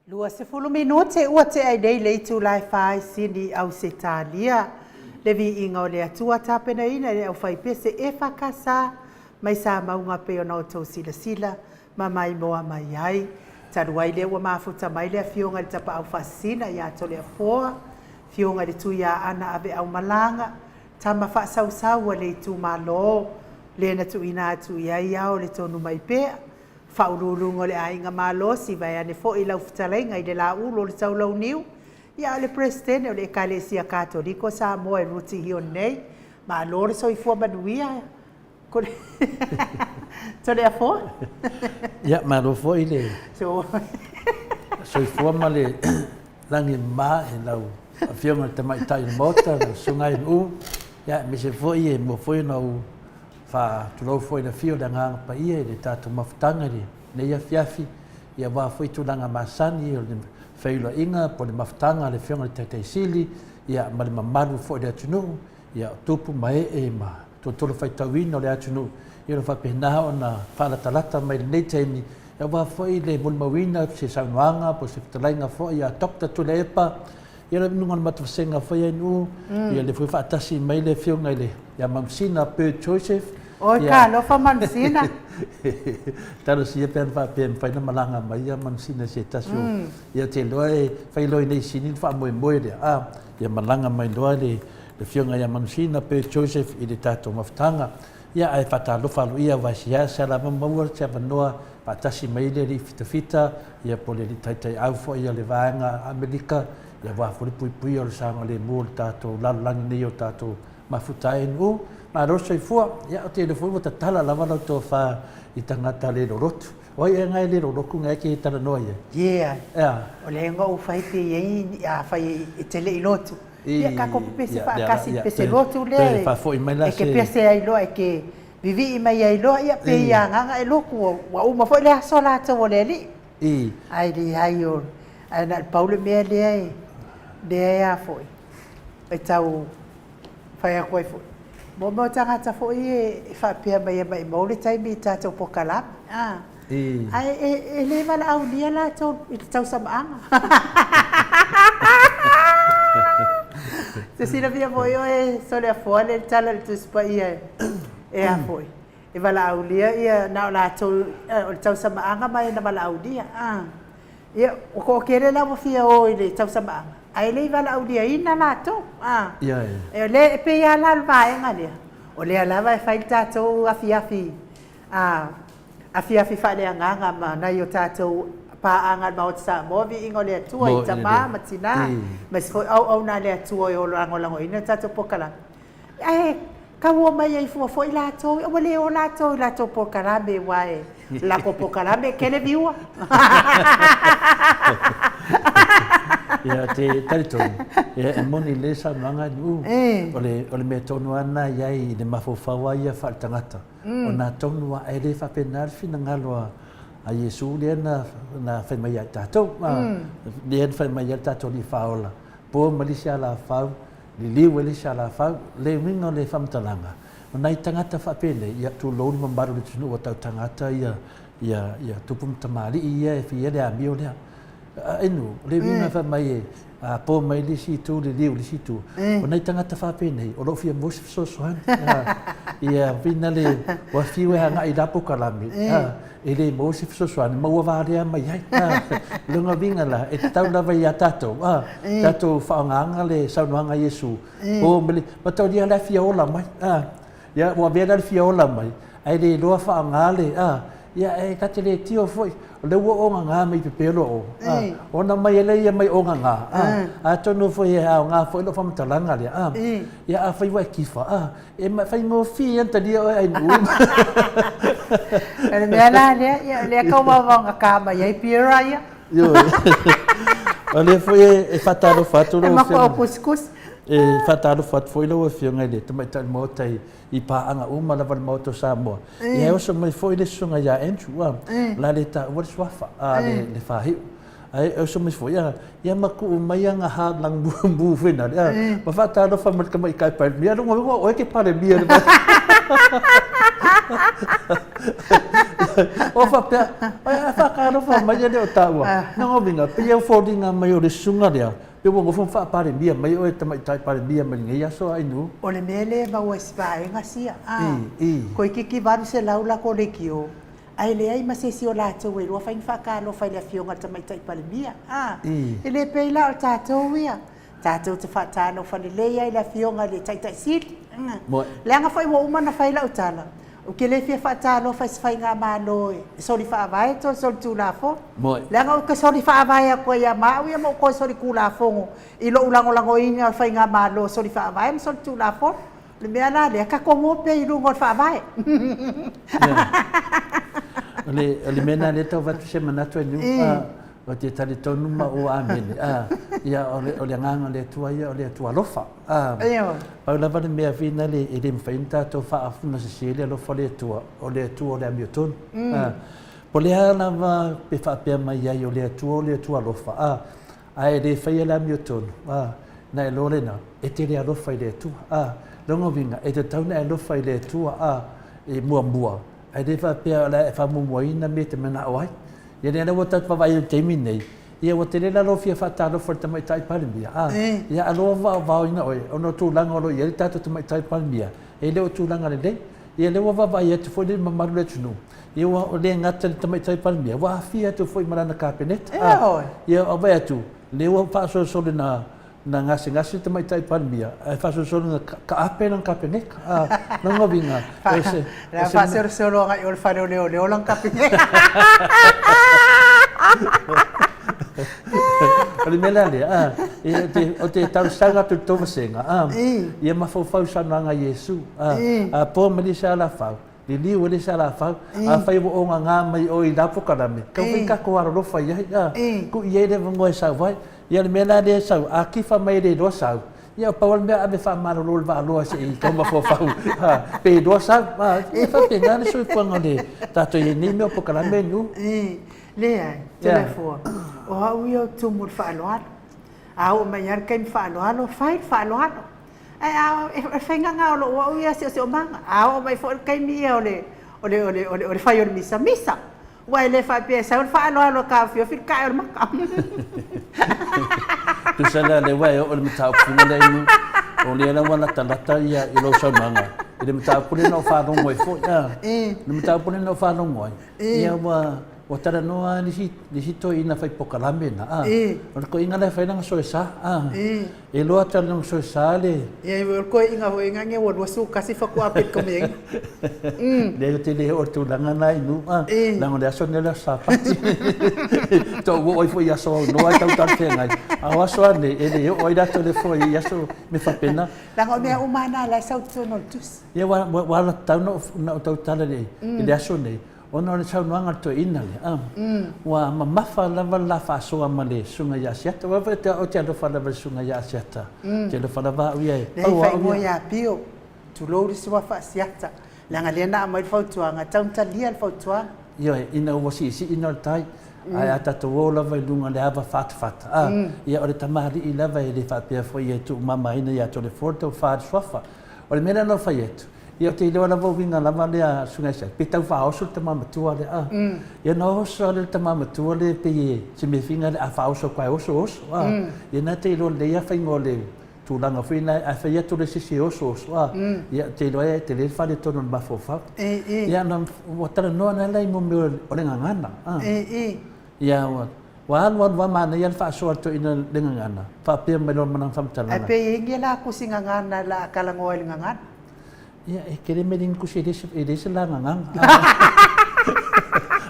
20 minute ua tea ai nei le itula e fa i Sini, Ausetalia. Le viiga o le Atua tapenaina e le aufaipese EFKS mai Samauga pei ona outou silasila ma maimoa mai ai. Talu ai lea ua mafuta mai le Afioga i le Tapaau Faasisina ia Toleafoa, Afioga i le Tuiaana Aveaumalaga, tama faasausau a le itumalo, le na tuuina atu i ai ao le tonu mai pea, Faauluuluga o le Aiga Malosi, vaeane foi lau fetalaiga i le Laulu o le Taulauniu, ia a o le Peresetene o le Ekalesia Katoliko o Samoa e Ruti Hion nei. Malo le soifua manuia Toleafoa. Ia, malo foi le soifua ma le lagi e mama i lau Afioga i le Tamaitai o le Maota, lau Susuga i le U, ia, aemaise foi e mua foi ona ou Faatulou foi i le afio o le Agaga Paia i le tatou mafutaga i lenei afiafi, ia aua foi tulaga masani o le feiloaiga po o le mafutaga a le Afioga i le Taitai Sili, ia ma le mamalu foi o le atunuu, ia o tupu ma ee ma tolotolo faitauina o le atunuu, ia o lo o faapena ona faalatalata mai i lenei taimi, ia aua foi le molimauina o se saunoaga po o se fetalaiga foi a Doctor Tuilaepa, Ia le luga o le matou vasega foi ai nuu, ia le foi faatasi mai le afioga i le ia Manusina Bert Joseph. Oi ka alofa Manusina. Talosia pe ana faapea e mafai ona malaga mai ia Manusina se tasi o ia te iloa e fai loa i nei sini le faamoemoe lea a ia malaga mai loa le afioga ia Manusina Bert Joseph i le tatou mafutaga. Ia ae faatalofa aloaia aua e seasea lava maua se avanoa faatasi mai le alii fitafita ia po o le alii taitaiau foi a le vaega Amerika, ia aua foi le puipuia o le saogalemu o le tatou lalolagi nei o tatou mafuta ai NU. Malo le soifua. Ia ou te iloa foi ua tatala lava lau tofa i tagata le lolotu. O ai ea nga e le lolotu nga e ke talanoa i ai? Yeah. Ea. O lea nga ou fai pe i ai, afai e te le i lotu, ia tatou pepese faatasi i le pese lotu lea e ke pese ai loa, e ke vivii mai ai loa, ia pei ia agaga e lotu, ua uma foi le aso latou o le Alii. Ae leai o, ae na o le pau le mea lea e, lea e a foi, e tau fai atu ai foi, mo mea o tagata foi ia e faapea mai e maimau le taimi i tatou polokalame, a, ae e le valaaulia latou i le tausamaaga. Te silafia foi oe Toleafoa le tala i le Tusi Paia e a foi, e valaaulia ia na o latou o le tausamaaga ma e na valaaulia. A, ia, ua toatele la ua fia o i le tausamaaga, ae le i valaauliaina latou. A, e le, e pei lava la o le vaega lea, o lea lava e fai le tatou afiafi a afiafi faaleagaga ma nai o tatou paaga a le Maota Samoa, viiga o le Atua i tama ma tina, aemaise foi auauna a le Atua e o lagolagoina le tatou polokalame. Ae tau omai ai fua foi latou, ua le o latou i latou polokalame aua e latou polokalame e tele viua. Ia, te talitonu, ia, e moni le saunoaga i Nu'u, o le mea tonu lava lena e i ai i le mafaufau lava ia faale-tagata. O nā tonu a e le faapena le finagalo a a Iesu lea na na fai mai ia i tatou. Lea na fai mai ai le tatou Alii Faaola, po ma le isi alafau, liliu ai le isi alafau. Le uiga o le faamatalaga, o nai tagata faapenei, ia tulou le mamalu o le atunuu ua tau tagata ia ia ia tupu ma tamalii ia e fia le amio lea. Inu, o le uiga fai mai e po mai le isi itu, liliu i le isi itu. O nai tagata faapenei, o lo o fia maua se fesoasoani. Ia whina le, ua fiu e agai i la polokalame, e le maua se fesoasoani, ma ua valea mai ai. O lona uiga la, e tatau lava ia tatou, tatou faaaogaina le saunoaga a Iesu, po ma le, mataulia la e fia ola mai. Ia, ua avea la le fia ola mai, ae le iloa faaaoga le, a, ia, e ta te le tio foi, o lea ua ogaga mai pepelo o, a, ona mai e lea mai ogaga, a, atonu foi e aoga foi lou faamatalaga lea, a, ia, afai ua e kifa, a, e faigofie ona talia oe ai nuu. O le mea la lea, ia, o lea tau vaovaogata mai ai Piera ia. Ioe. O lea foi e faatalofa atu lau Afioga. E matua kusikusi. E faatalofa atu foi lau Afioga i le Tamaitai Maota i paaga uma lava a le Maota o Samoa. Ia e oso mai foi le Susuga ia Andrew, o le a le taua le suafa, le Fahiu. Ae oso mai foi, ia ma tuu mai ana ha lang mu mu foi nale, ma faatalofa ma le Tamaitai Palemia, lona uiga o oe e te Palemia i le O faapea, ai a faatalofa mai e le o taua. Lona uiga, pei e foliga mai o le susuga lea, pe ua nofo ma faa-Palemia mai oe Tamaitai Palemia mai lenei aso a inu. O le mea lea e maua i si vaega sia, a, toeitiiti 800 latou leitio, ae leai ma se isi o latou e iloa fai ni faatalofa i le Afioga i le Tamaitai Palemia, a. E le pei la o tatou ia, tatou te faatalofa lelei ai i le Afioga i le Taitai Sili. Leaga foi ua uma ona fai lau tala, ou te le fia faatalofa i se faigamalo e soli faavae toe soli tulafono. Leaga ou te soli faavae atu ai ia ma au ia ma ou toe soli tulafono i lou lagolagoina o le faigamalo soli faavae ma soli tulafono. O le mea la lea, tatou o pea i luga o le faavae. O le mea lena lea e tau avatu se manatu e Niu, ou te talitonu ma ou amene, ia o le agaga o le Atua ia, o le Atua alofa. Pau lava le mea foi lea e le mafai ona tatou faafunasese le alofa o le Atua, o le Atua o le amiotonu. Po o le a lava pe faapea mai ai o le Atua o le Atua alofa, Ae le faia le amiotonu, a, na e loa lena, e te le alofa i le Atua. A, lona uiga, e tatau ona e alofa i le Atua, a, i muamua, ae le faapea o le a e faamuamuaina mea e te manao ai. Ia lea la ua tatou vaavaai i le taimi lenei, ia ua tele la lou fia faatalofa i le Tamaitai Palemia, a, ia a loa vaovaoina oe, ona o tulaga o lo o i ai le tatou Tamaitai Palemia, e le o tulaga lelei. Ia lea ua vaavaai atu foi le mamalu o le atunuu, ia ua le gata i le Tamaitai Palemia, ua aafia atu foi ma lana Kapeneta. Ia vaai atu, lea ua faasolosolo ina na gasegase le Tamaitai Palemia, ae faasolosolo ina taape lana Kapeneta. Lona uiga, o se... La faasolosolo agai i o le fale o leoleo lana Kapeneta. O le mea la lea, ou te talosaga atu i le tou vasega, ia mafaufau i saunoaga a Iesu. A po mai le isi alafau, liliu ai le isi alafau, afai ua ogaga mai oe i la polokalame, tau foi tatou alolofa i ai, tuu i ai le avanoa e sau ai. Ia o le mea la lea e sau, a tifa mai e le iloa sau, ia pau lava le mea ave faamalolo i le vaaloa se i tau mafaufau pe iloa sau. E faapena le soifuaga o le tatou i ai nei mea o polokalame nu. Leai, Toleafoa, o au ia o tumu i le faaaloalo. A oo mai lava le taimi faaaloalo, fai le faaaloalo. Ae a o le faiga lena o lou au ia siosiomaga. A oo mai foi le taimi ia o le o le o le o le o le fai o le misa, misa. Aua e le faapea e sau le faaaloalo e taofiofi le tae o le mata. Tusa la lea ua e oo i le mataupu lea inu, o lea la ua latalata ia i lou saunoaga i le mataupu lea na ou faalogo ai foi. Le mataupu lea na ou faalogo ai, ia ua Ua talanoa lava le isi toeaina fai polokalame na, a. O le toeaina la e fai lana soesa, a. E iloa atu lana soesa le... Ia, o le toeaina foi lena ua 21 faatoa pele Leai, ou te le oo i le tulaga lena i nuu, a. Leaga o le aso lenei o le aso Sapati. Tou oo ai foi i aso aunoa e tau talafeagai, a o aso lava nei, e le oo ai latou i le foe i aso mea faapena. Leaga o mea uma lava na o la e sau i totonu o le tusi. Ia, ua alagatatau ona ou tautala i le aso lenei, Ona o le saunoaga a le toeaina lea, ua mamafa lava le la faasoa ma le susuga ia Asiata. Aua foi ou te alofa lava i le susuga ia Asiata. Ou te alofa lava au ia e pau au ia. Leai, faaigoa ia Pio, tulou le suafa Asiata, leaga lea na aumai le fautuaga, e tatau ona talia le fautuaga. Ioe, ina ua siisii na o le tai, ae a tatou o lava i luga o le ava fatafata, a, ia o le tamalii lava e le faapea foi e tuumamaina ia Toleafoa le tofa i le suafa. O le mea lea na ou fai atu, Ia ou te iloa lava o uiga lava lea a Susuga Isai, pe tau faaoso le tama matua lea. A. Ia ona oso lava lea o le tama matua lea pei e se mea figa lea a faaoso atu lava e oso oso. A. Ia na te iloa lelei lava faiga o le tulaga foi lena a fai atu loa e se isi e oso oso a, ia ou te iloa e tele le faaletonu o le mafaufau. Ia na ua talanoa la la i mo mea o le gagana. A. Ia ua Ua alu alu lava manaia le faasoa a le toeaina le gagana, faapea mai loa ma lana faamatalaga. Ae pe i ai ni la tusi gagana la a talanoa i le gagana? Ia, e tele mea e le ni tusi, e leai se la gagana.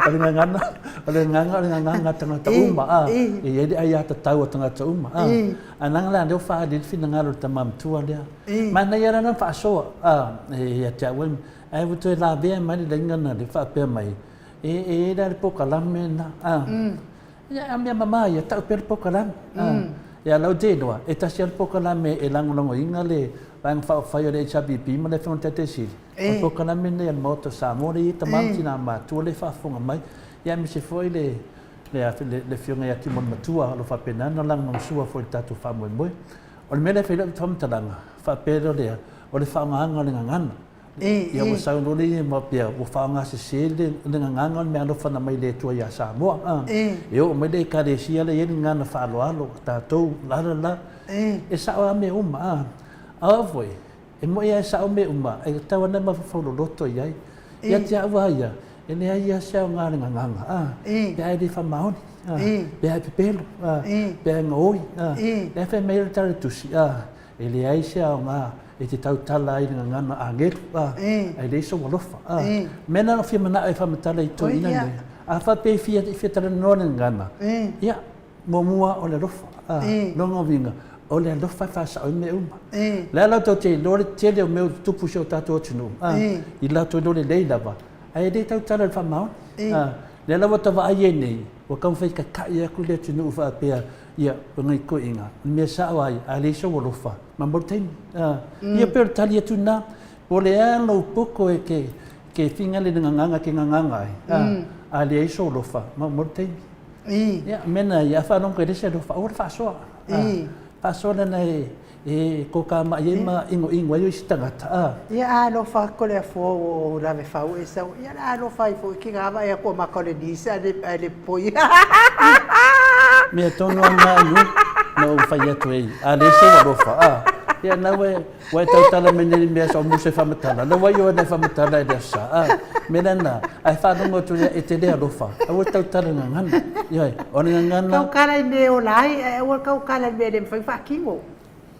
O le gagana, o le gagana o le gagana a tagata uma, a, e i ai le aiatatau a tagata uma, a. Ae leaga la lea ua faaali ai le finagalo o le tama matua lea. Manaia la lana faasoa, a, ia te au ae ua toe lavea mai le laina na le faapea mai, E e i ai la le polokalame lena, a. Ia, a mea mama ia, tau pea le polokalame, a. Ia, lau te iloa, e tasi lava le polokalame e lagolagoina le Vaega Faaupufai o le HRPP ma le Afioga i le Taitai Sili, o le polokalame lenei a le Maota o Samoa lea e i ai tama ma tina matutua lea e faafofoga mai, ia aemaise foi le le Afioga ia Timoni Matua o lo o faapena ona lagolagosua foi i le tatou faamoemoe. O le mea lea e fai ai lau faamatalaga, faapea loa lea, o le faaaogaina o le gagana. Ia ua sau loa le ia faapea ua faaaogasese le gagana o le meaalofa na mai le Atua ia Samoa. E oo mai le Ekalesia la e i ai le gagana faaaloalo a tatou, la la la. E sao lava mea uma. A o au foi, e moni lava e sao mea uma, ae tatau lava ona mafaufau loloto i ai. Ia te au lava ia, e leai lava se aoga o le gagana, pe a e le faamaoni, pe a e pepelo, pe a e gaoi. Lea e fai mai ai le Tala o le Tusi, E leai se aoga e te tautala ai i le gagana agelu, a, ae leai sou alofa, a. Mea na ou fia manao e faamatala i toeaiina nei, a faapea e fia, fia talanoa le gagana, ia, muamua o le alofa, a. Lona uiga, o le alofa e faasao ai mea uma. O le a la tou te iloa le tele o mea ua tutupu i si o tatou atunuu, a, i latou iloa lelei lava, ae le tautala i le faamaoni, a. Lea la ua ta vaai ai nei, ua taumafai e tata'i atu le atunuu faapea, Ia, o nai toeaiina, o le mea sao lava ia, a leai sou alofa, ma mo le taimi. Ia pei o le tali atu lena, po o le a lou poto e te, te finagalo i le gagana e te gagana ai, a leai sou alofa, ma mo le taimi. Ia, o le mea lena ia, a faalogo e leai se alofa, aua le faasoa. Faasoa leaga e tokamai ai ma inoino ai isi tagata. Ia, a alofa atu le afua ua ou lave fau e sau, ia o le a alofa ai foi ki ga vaai atu o maka o le nisa ae le poi. Mea tonu lava lena Anu na ou fai atu ai, a leai sou alofa, a, ia na ua ua e tautala mai nei i le mea sa ou musu e faamatala, la ua ioe nei faamatala i le aso sa, a, mea lena, a e faalogo atu ia e te le alofa, aua e tautala i le gagana, ioe, o le gagana. Tautala i mea e ola ai, ae aua le tautala i mea e le mafai ona faatino.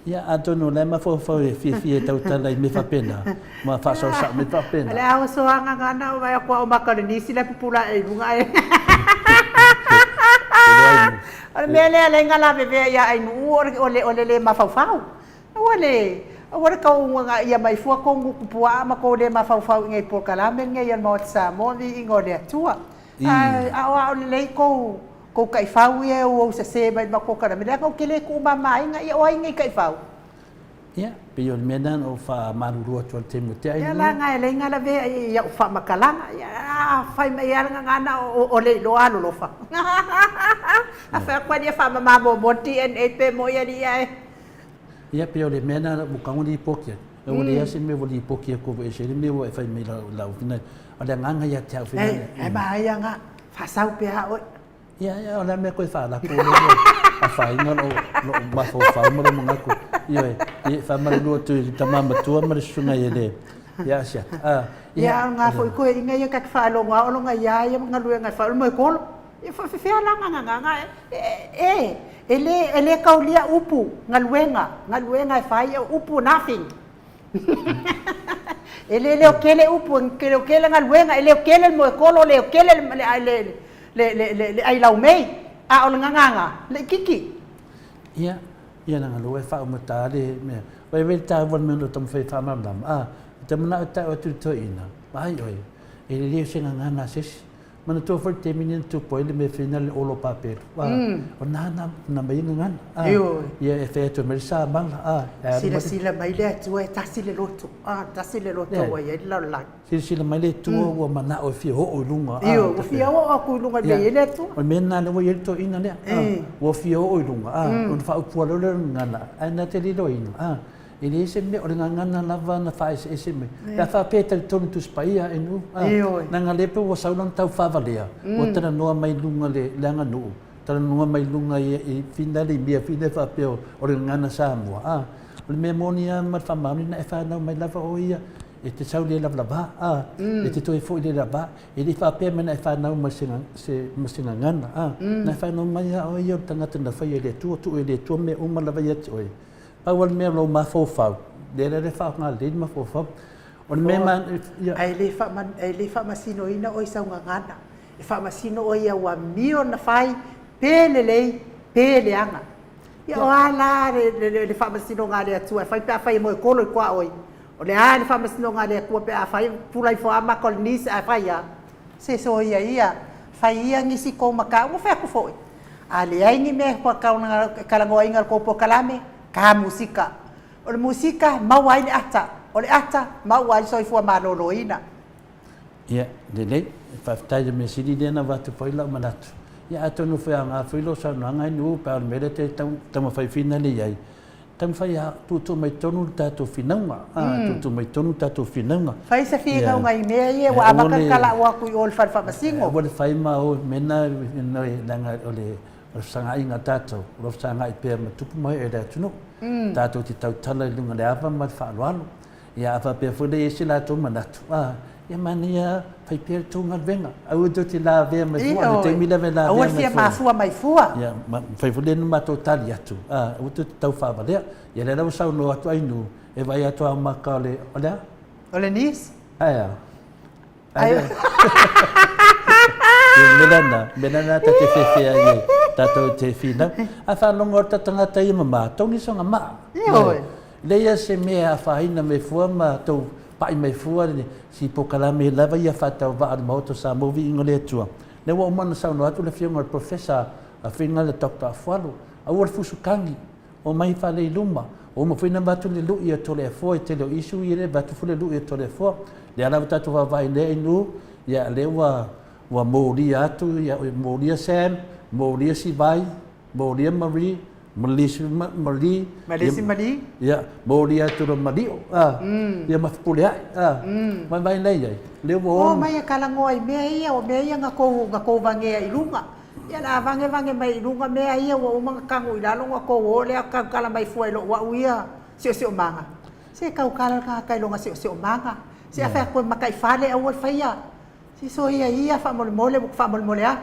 Ia, atonu o la e mafaufau e fiafia e tautala i mea faapena, ma faasaosao mea faapena. O le a oso a gagana o vaai atu a o maka o le nisi la e pupula ae i luga ae. O le mea lea lea na lavevea ia Ainuu o le o le le mafaufau. Aua le aua le tau ia mai fua kou gutu puaa ma kou le mafaufau i nei polokalame lenei a le Maota Samoa viiga o le Atua. A o a o lelei kou kou taifau ia e ou sese mai ma polokalame leaga ou te le tuumamaina ia o ai nei taifau? Ia, pei o le mea lena na ou faamalulu atu ai i le taimi ua tea. Ia la na e leai na lavea i au faamatalaga. Ia, a fai mai lava le gagana o le iloa alolofa. A fai atu alii e faamama muamua le DNA pe moi alii ae. Ia, pei o le mea lena ua tago lipoti atu. Ua leai se mea ua lipoti atu ua ese ai le mea ua e fai mai i lau finagalo. O le agaga ia te au finagalo. E manaia na, faasau pea oe. Ia, ia, o le a mea koe faalako lea ua afaina lou, lou mafaufau ma lou manatu. Ioe, ia, e faamalulu atu i le tama matua ma le susuga ia le, ia Asiata. Ah, ia. Ia, a o lena foi toeaiina ia ta te faalogo lava o lona ia ia galuega e fai o le moekolo. Ia faafefea la gagagaga e, e, e le, e le taulia upu, galuega, galuega e fai, o upu nothing. E le leo tele upu, e leo tele galuega, e leo tele le moekolo, leo tele le, le, le, le, le, le, le ailaumei, a o le gagana, laitiiti. Ia, ia leaga lea ua e faaumata le mea. Ua e vele taua le mea na taumafai e faamalamalama. A, ou te manao e tau atu i le toeaina, vaai oe, e lelei o se gagana a se isi. Manatua foi le taimi lea na tupu ai le mea fina le olo papelu. A, o na na, na mai ai gagana. A, ia e fai atu ai mai le samala. A, e alu mai. Silasila mai le Atua e tasi le loto. A, tasi le loto ua i ai le lalolagi. Silasila mai le Atua ua manao e fia oo i luga. Ioe, ua fia oo atu i luga i le mea e i ai le Atua. O le mea lena lea ua i ai le toeaina lea. Ua fia oo i luga, ona faaupua loa lea o le gagana, ae na te liloina, e leai se mea, o le gagana lava na faaeseese mai. Pe a faapea e talitonu i Tusi Paia, e leaga lea pei ua sau lana tau faavalea, ua talanoa mai i luga le aganuu, talanoa mai i luga i fina le mea foi lea faapea o le gagana Samoa. O le mea moni lava ma le faamaoni, na e fanau mai lava oe ia, e te sau le lavalava, a, e te toe foi le lava. E le i faapea mai na e fanau ma se, se, ma se gagana, a, na e fanau mai lava oe ia o le tagata na faia e le Atua, tuu e le Atua mea uma lava ia te oe. Pau lava le mea o lou mafaufau, lea la e faaaoga lelei le mafaufau. O le mea ma, ia. Ae le faama, e le faamasinoina oe i sau gagana. E faamasino oe i au amio na fai, pe lelei, pe leaga. Ia o a la le faamasinoga a le Atua e fai pe afai e moekolo i tuaoi? O le a le faamasinoga a le Atua pe afai pula ifo a maka o le nisi ae fai a? Se soia ia, fai ia nisi kou mataupu, ua fai atu foi. A leai ni mea e talanoaina i le kou polokalame, ta musika. O le musika e maua ai le ata, o le ata maua ai le soifua maloloina. Ia, lelei, faafetai i le mea sili lea na avatu foi lau manatu. Ia, atonu foi e aoga foi lou saunoaga i nuu, pe a o le mea lea e te taumafai finale i ai. Taumafai a tuutuu mai totonu le tatou finauga, a, tuutuu mai totonu le tatou finauga. Fai se finauga i mea ia ua amata ona tala'u atu i o i le fale faamasino. Aua le fai ma o i mea na, leaga o le fesagaiga a tatou, o lo o fesagai pea ma tupu ma ee o le atunuu. Tatou te tautala i luga o le ava ma le faaaloalo. Ia a faapea foi la e i ai se latou manatu, a, ia manaia lava, fai pea le tou galuega. Aua tou te lavea mai fua, o le taimi lava e lavea mai fua. Aua le fia mafua mai fua. Ia, ma fai foi lea na matou tali atu, a, aua tou te tau faavalea. Ia lea la ua saunoa atu Ainuu, e vaai atu lava o maka o le, o le a? O le niece. Ae a? Ia, mea lena, mea lena ta te fefe ai e tatou te finau. A faalogo atu tagata ia mama, togi sona maa. Ioe. Leia se mea e afaina mai fua ma tou pai mai fua si polokalame lava ia faatauvaa o le Maota o Samoa Viiga o le Atua. Lea ua uma ona saunoa atu le Afioga i le Professor Afioga le Doctor Afualo, aua le fusukagi, Omai fale i luma. Ua uma foi ona avatu le lui a Toleafoa i tele o issue ia lea avatu foi le lui a Toleafoa. Lea lava tatou vaavaai lea inu, ia lea ua ua molia atu ia molia Sam, molia Sivai, molia Marie, Malisi Malie, Malisi Malie, ia molia atu loa Malio, a ia ma Fepuleai, a vaivai lea i ai. Lea ua o mai e talanoa i mea ia, o mea ia na tou na tou vagea i luga. Ia o le a vagevage mai i luga mea ia ua uma ona tanu i lalo ona tou o lea tautala mai fua i lou au ia siosiomaga. Se tautala le tagata i lona siosiomaga. Se a fai atu e mataifale aua le faia. Se soia ia faamolemole ua faamolemole atu.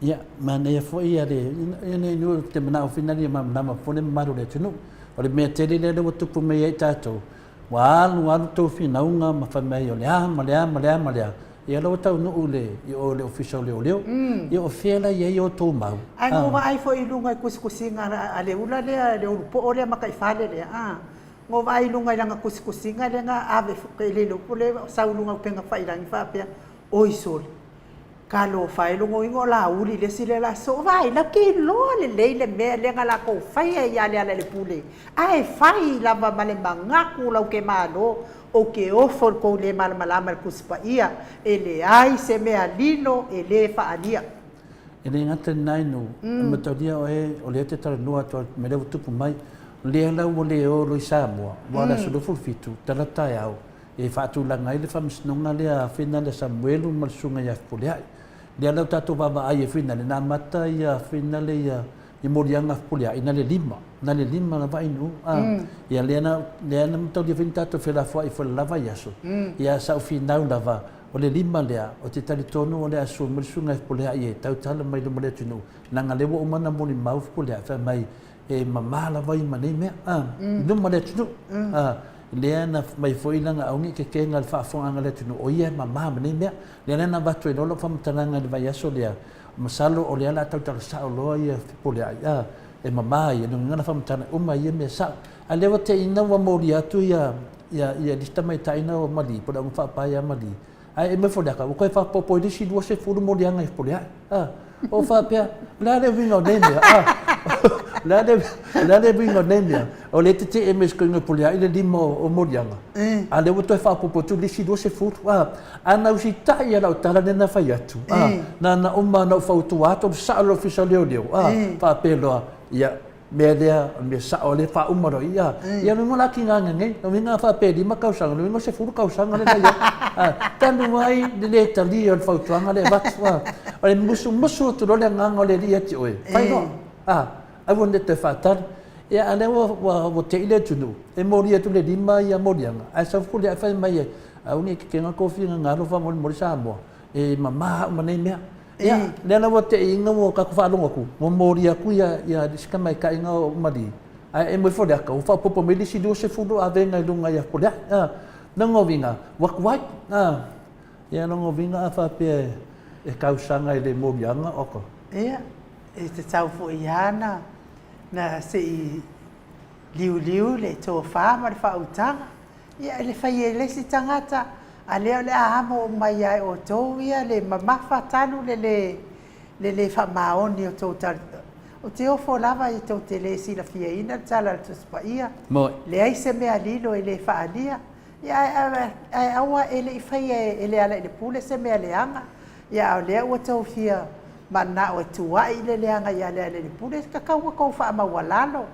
Ia, manaia foi ia le, ia nei nuu ou te manao foi nani e malamalama foi le mamalu o le atunuu. O le mea tele lea ua tupu mai ai tatou, ua alu alu tou finauga ma fai mai o le a ma le a ma le a ma le a, Ia la ua taunuu i le, i o i le Ofisa o Leoleo. Ia o fea la e i ai outou mau? Ae na ou vaai foi i luga i tusitusiga a le ula lea, le ulu poo lea mataifale lea, a, na ou vaai i luga i lana tusitusiga lea na ave foi i le upu lea sau i luga o upega tafailagi faapea, oi sole, talofa e, lona uiga o Laauli le isi lea la soo, vaai la, ou te iloa lelei le mea lea na latou faia ia Lealailepule, ae fai lava ma le manatu lau te malo Ou te ofo i le tou le malamalama i le Tusi Paia, e leai se mea lilo e le faaalia. E le gata i lena inu, e mataulia oe o lea e te talanoa atu ai i le mea lea ua tupu mai. O lea la ua le olo i Samoa, aua o le aso 27, tala taeao, e faatulaga ai le faamasinoga lea a Fina lea Samuelu ma le Susuga ia Fepuleai. Lea la ua tatou vaavaai ai foi na le amata ia Fina lea ia i moliaga fepuleai na le lima, na le lima lava inu, a. Ia lea na, lea na mataulia foi na tatou felafoai foi le la vaiaso, ia sa ou finau lava, o le lima lea, ou te talitonu o le a sue mai le susuga i Fepuleai e tautala mai luma o le atunuu, leaga lea ua uma ona molimau Fepuleai fai mai, e mama lava ia ma nei mea, a, i luma o le atunuu, a. Lea na fai mai foi lana aoga i kekega i le faafofogaaga a le atunuu, o ia e mama ma nei mea. Lea la na avatu ai loa lau faamatalaga i le vaiaso lea, Masalo o lea o le a tautala sao loa ia Fepuleai, a, e mama ia, lona uiga na faamatala uma ia mea sao. A lea ua teina ua molia atu ia, ia, ia lisi tamaitai na o Mali, po o le augafaapae ia Mali, ae e Mefoliaka, ua toe faaopoopo i le isi 20 moliaga i Fepuleai. A, ou faapea, o le a le uiga o nei mea, a, o le a le, o le a le uiga o nei mea, o lea e tetee mai i si toeaina o Fepuleai le lima o moliaga, a lea ua toe faaopoopo atu le isi 20, a. A na usitai ia lau tala lea na fai atu, a, na na uma ona ou fautua atu, o le sao o le Ofisa o Leoleo, a, faapea loa, ia, mea lea, o le mea sao lea, faauma loa i i, a. Ia lona uiga o le a tiga nei, lona uiga a faapea e lima tausaga, lona uiga o le 10 tausaga lea na i ai. A, talu ai le le talia o le fautuaga lea e avatu, a. O le musumusu atu loa le agaga o le Alii ia te oe, fai loa, a. Aua ne i toe faatali. Ia, a o lea ua, ua te i le atunuu, e moli atu le lima ia moliaga, ae sau foi le fai mai e, aua ne i kekega tou finagalo faamolemole Samoa, e mama uma nei mea. Ia, lea la ua te i ina ua tatou faalogo atu, ua moli atu ia, ia isi tamaitaiga o Mali, ae e moe Foliaka, ua faaopoopo mai le isi 20 avega i luga ia Foliaka. A, lona uiga, ua tuai. A, ia lona uiga a faapea e tausaga i le moliaga, oka. Ia, E tatau foi lava na, na se i liuliu le tofa ma le faautaga. Ia, e le fai e le isi tagata, a lea o le a amo uma ia e outou ia le mamafa talu le le, le le faamaoni o tou tala. Ou te ofo lava i tou te le silafiaina le tala a le Tusi Paia. Moe. Leai se mea lilo e le faaalia. Ia, ae, ae aua e le i faia e Lealailepule se mea leaga. Ia, a o lea ua tou fia manao e tuuai i le leaga ia Lealailepule, e tatau ona tou faamaualalo.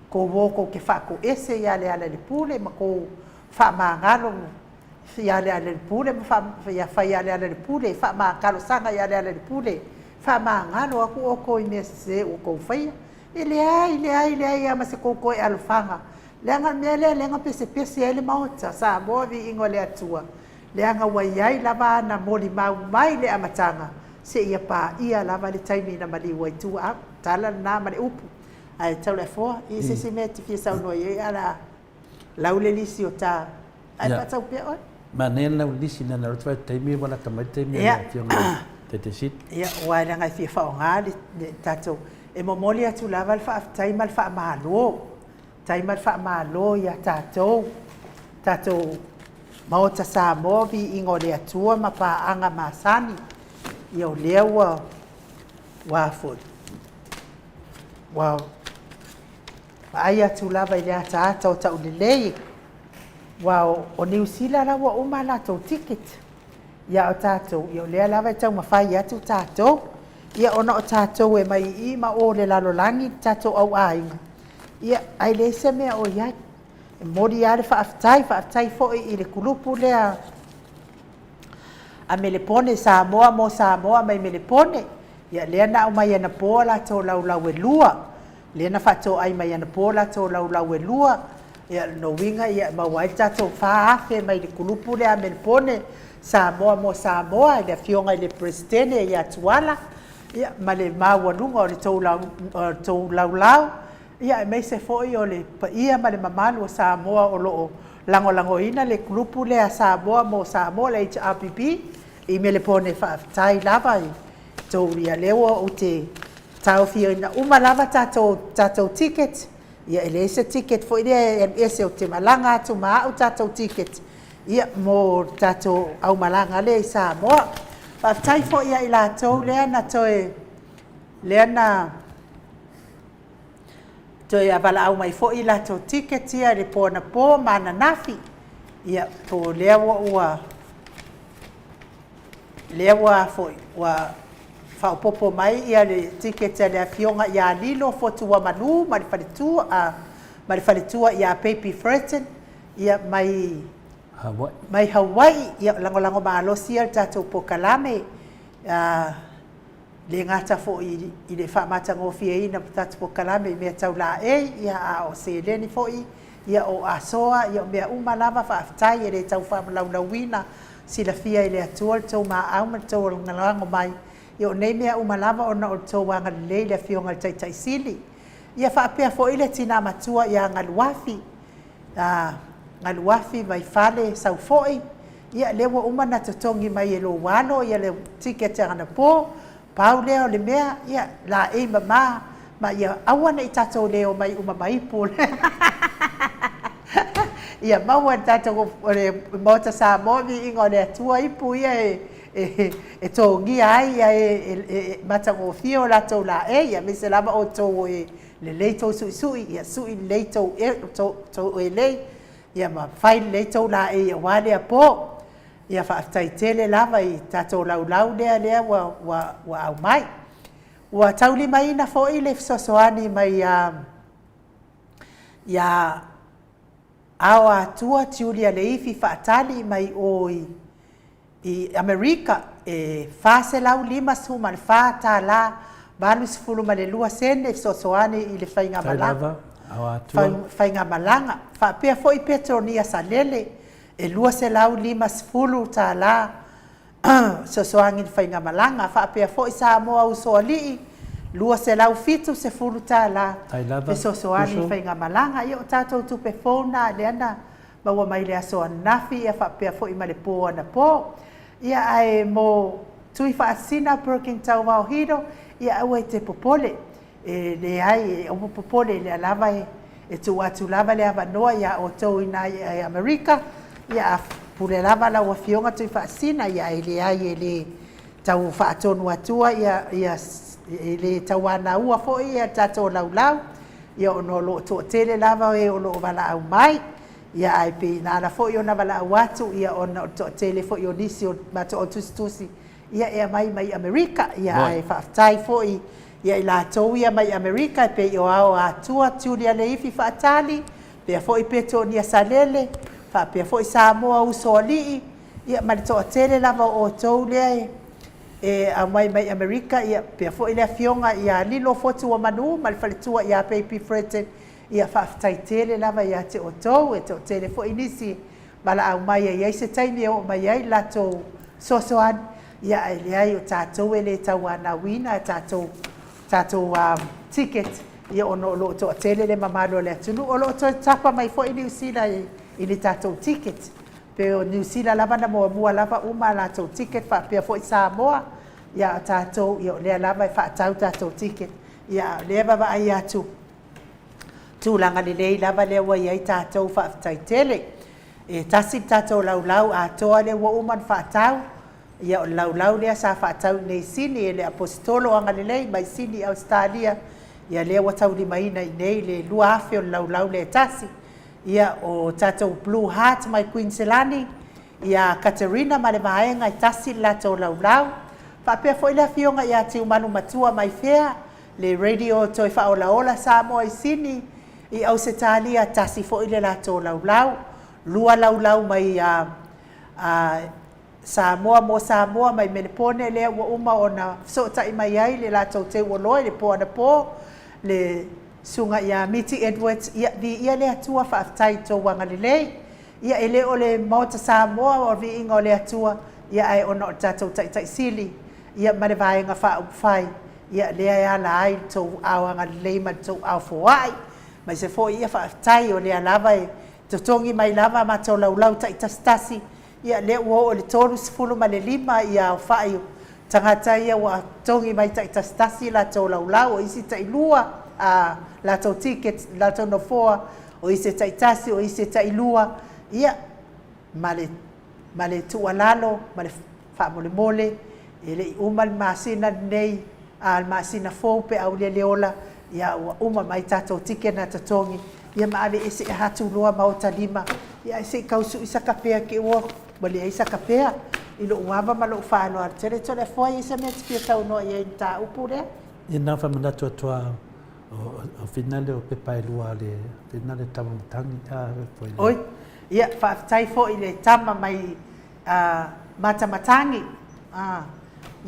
Kou ō kou te faatoese iā Lealailepule ma kou faamagalo iā Lealailepule ma faa, ia fai iā Lealailepule, faama, talosaga iā Lealailepule, faamagalo atu outou i mea sesē ua tou faia. E leai, leai, leai lava ma se tou toe alofaga, leaga o le mea lea lea na pesepese ai le Maota, Samoa viiga o le Atua, leaga ua i ai lava ana molimau mai le amataga seia paia lava le taimi na maliu ai tua. A, tala lena ma le upu. Ae Taulafoa, i se isi mea e te fia saunoa i ai ae o le a lau le lisi o ta, ae faatau pea oe. Manaia le lau lisi leaga o lea faatoa taimi ua lata mai le taimi o le Afioga i le Taitai Sili. Ia, aua leaga e fia faaaoga le tatou, e momoli atu lava le faafetai ma le faamalo, faafetai ma le faamalo ia tatou, tatou Maota Samoa, viiga o le Atua ma paaga masani. Ia o lea ua, ua foi, ua vaai atu lava i le ataata o taulelei, aua o Niu Sila la ua uma a latou ticket, ia o tatou, ia o lea lava e taumafai atu tatou, ia ona o tatou e mai i i ma o le lalolagi le tatou au aiga, ia ae leai se mea o i ai. E momoli lava le faafetai, faafetai foi i le kulupu lea a Melepone, Samoa mo Samoa mai Melepone, ia lea na aumai anapo a latou laulau e lua, lea na faatoai mai anapo latou laulau e lua, ia lona uiga e maua ai le tatou 4,000 mai le kulupu lea a Melepone, Samoa mo Samoa i le Afioga i le Peresetene ia Tuala, ia ma le maualuga o le tou laulau, ia aemaise foi o le paia ma le mamalu o Samoa o lo o lagolagoina le kulupu lea a Samoa mo Samoa, le HRPP i Melepone. Faafetai lava i tou, ia lea ua ou te taofiaina uma lava tatou ticket, ia e leai se ticket foi lea e alu ese ou te malaga atu ma au tatou ticket, ia mo le tatou aumalaga lea i Samoa. Faafetai foi ia i latou lea na toe, lea na toe valaau mai foi i latou ticket ia i le po anapo ma ananafi, ia po o lea ua, lea ua foi, ua faaopoopo mai ia le ticket a le Afioga ia Lilo Fotuamanu ma le faletua, ma le faletua ia Baby Furton, ia mai Hawaii. Mai Hawaii, ia lagolago malosi ia le tatou polokalame, le gata foi i le faamatagofieina o tatou polokalame i mea tau laei, ia a o seleni foi, ia o asoa, ia o mea uma lava, faafetai e le tau faamalaulauina, silafia e le Atua le tou maau ma le tou lagolago mai. Ia o nei mea uma lava ona o le tou agalelei i le Afioga i le Taitai Sili. Ia faapea foi le tina matua ia Galuafi, Galuafi Vaifale Saufoi, ia lea ua uma ona totogi mai e lou alo ia le ticket anapo, pau lea o le mea, ia laei mama ma ia aua ne i tatou le omai uma ma ipu. Ia maua e le tatou le Maota Samoa viiga o le Atua ipu ia e togia ai ia e matagofie o latou laei, aemaise lava outou o e lelei tou suisui, ia sui lelei tou elei, ia ma fai lelei tou laei aua lea po. Ia faafetai tele lava i tatou laulau lea lea ua, ua, ua aumai. Ua taulimaina foi le fesoasoani mai ia ia Ao Atua Julia Leifi Faatali mai o i i Amerika e $454 82 sene fesoasoani i le faigamalaga, faigamalaga. Faapea foi Petronia Salele e $250 fesoasoani i le faigamalaga. Faapea foi Samoa Usoalii $270 fesoasoani i le faigamalaga. Ia o tatou tupe fou na lea na maua mai le aso ananafi ia faapea foi ma le po anapo. Ia ae mo Tuifaasisina Perkin Tauvao Hiro, ia aua e te popole, e leai, e aua popole, lea lava e tuu atu lava le avanoa ia outou i ina i Amerika, ia a pule lava lau Afioga Tuifaasisina, ia e leai e le tau faatonu atua ia, ia e le tauanaua foi ia tatou laulau, ia ona o lo o toatele lava e o lo o valaau mai, ia ae pei na ala foi ona valaau atu, ia ona o le toatele foi o nisi o matou au tusitusi, ia e aumai mai Amerika, ia ae faafetai foi Ia i latou ia mai Amerika e pei o Ao Atua, Julia Leifi Faatali, pea foi Petonia Salele, faapea foi Samoa Usoalii, ia ma le toatele lava o outou lea e e aumai mai Amerika, ia pea foi le afioga ia Lilo Fotuamanu ma le faletua ia Baby Fredden, ia faafetai tele lava ia te outou, e toatele foi nisi valaau mai e i ai se taimi e oo mai ai le latou fesoasoani, ia ae leai o tatou e le tauanauina a tatou tatou ticket, ia ona o lo o toatele le mamalu o le atunuu. O lo o toe tapa mai foi Niu Sila i ni tatou ticket. Pei o Niu Sila lava na muamua lava uma a latou ticket faapea foi Samoa, ia a o tatou, ia o lea lava e faatau tatou ticket, ia a o lea e vaavaai atu, tulaga lelei lava lea ua i ai tatou, faafetai tele. E tasi le tatou laulau atoa lea ua uma ona faatau, ia o le laulau lea sa faatau i inei i Sini e le Aposetolo o Agalelei mai Sini i Ausetalia, ia lea ua taulimaina i inei le 2,000 o le laulau lea e tasi. Ia o tatou Blue Heart mai Kuiniselani, ia Katerina ma le vaega e tasi le latou laulau. Faapea foi le afioga ia Tiumalu Matua mai fea, le Radio Toe Faaolaola Samoa i Sini, i Ausetalia, tasi foi le latou laulau. Lua laulau mai a Samoa mo Samoa mai Melepone lea ua uma ona fesootai mai ai le latou teuoloa i le po anapo, le Susuga ia Miti Edwards, ia viia le Atua faafetai i tou agalelei. Ia e le o le Maota Samoa o le viiga o le Atua, ia ae ona o le tatou Taitai Sili, ia ma le Vaega Faaupufai, ia lea e ala ai le tou aao agalelei ma le tou aao foai. Aemaise foi ia faafetai o lea lava e totogi mai lava a matou laulau taitasitasi, ia lea ua oo i le 35 ia aofai o tagata ia ua totogi mai taitasitasi latou laulau, o isi tailua a latou tickets, latou nofoa, o isi e taitasi, o isi e tailua, ia ma le ma le tuualalo ma le faamolemole, e le i uma le masina lenei, a le masina fou pe a aulia le ola, ia ua uma mai tatou ticket na totogi, ia ma aveese atu loa ma ota lima, ia ae se i tau sui sa kapea te i ua leai sa kapea. I lou ava ma lou faaaloalo tele, Toleafoa, e i ai se mea e te fia saunoa i ai i le mataupu lea? Ia na faamanatu atu lava o fina lea o pepa e lua a le fina le tama matangi a foi le. Oi, ia faafetai foi i le tama mai a Matamatangi. A,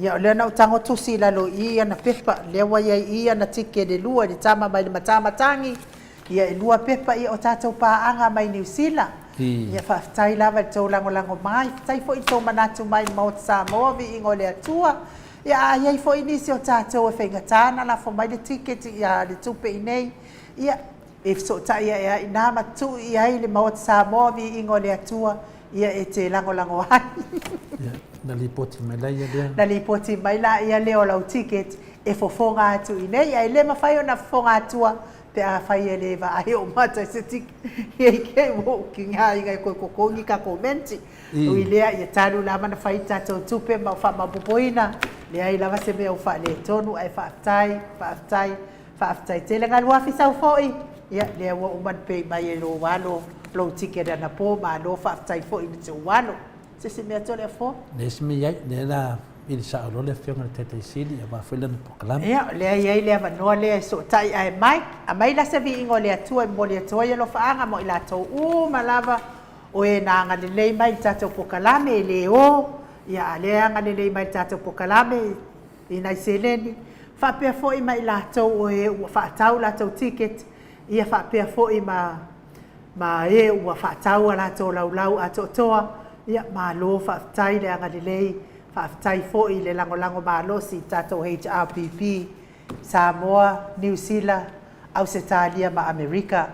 ia o lea na ou tago tusi i lalo i i ana pepa, lea ua i ai i i ana ticket e lua i le tama mai le Matamatangi, ia e lua pepa ia o tatou paaga mai Niu Sila. Ia faafetai lava i le tou lagolago mai, faafetai foi i le tou manatu mai i le Maota Samoa, viiga o le Atua. Ia a i ai foi nisi o tatou e faigata ona lafo mai le ticket ia le tupe i inei, ia e fesootai ae ai ina ma tuu i ai le Maota Samoa, viiga o le Atua, ia e te lagolago ai. Ia, na lipoti mai la ia lea. Na lipoti mai la ia lea o lau ticket e fofoga atu i inei, ae le mafai ona fofoga atua pe afai e le vaai ou mata i se ticket. Ia i kei ua ou kiga ina e toe totogi ka komenti. Ui lea, ia talu lava ona fai tatou tupe ma faamaopoopoina, leai lava se mea ua faaletonu, ae faafetai, faafetai, faafetai tele. Galuafi sau foi, ia lea ua uma ona pay mai e lou alo lou ticket anapo, malo faafetai foi i le tou alo. Se isi mea Toleafoa? Leai se mea i ai, lea la vili sao loa le afioga i le Taitai Sili aua foi lana polokalame. Ia, o lea e i ai le avanoa lea e sootai ae Mike, aumai la se viiga o le Atua e momoli atu ai alofaaga mo i latou uma lava o e na agalelei mai i le tatou pokalame, e le o, ia, a o lea e agalelei mai i le tatou pokalame i nai seleni, faapea foi ma i latou o e ua faatau latou ticket, ia faapea foi ma, ma e ua faatau a latou laulau atoatoa, ia, malo faafetai le agalelei, faafetai foi i le lagolago malosi i le tatou HRPP, Samoa, Niu Sila, Ausetalia ma Amerika.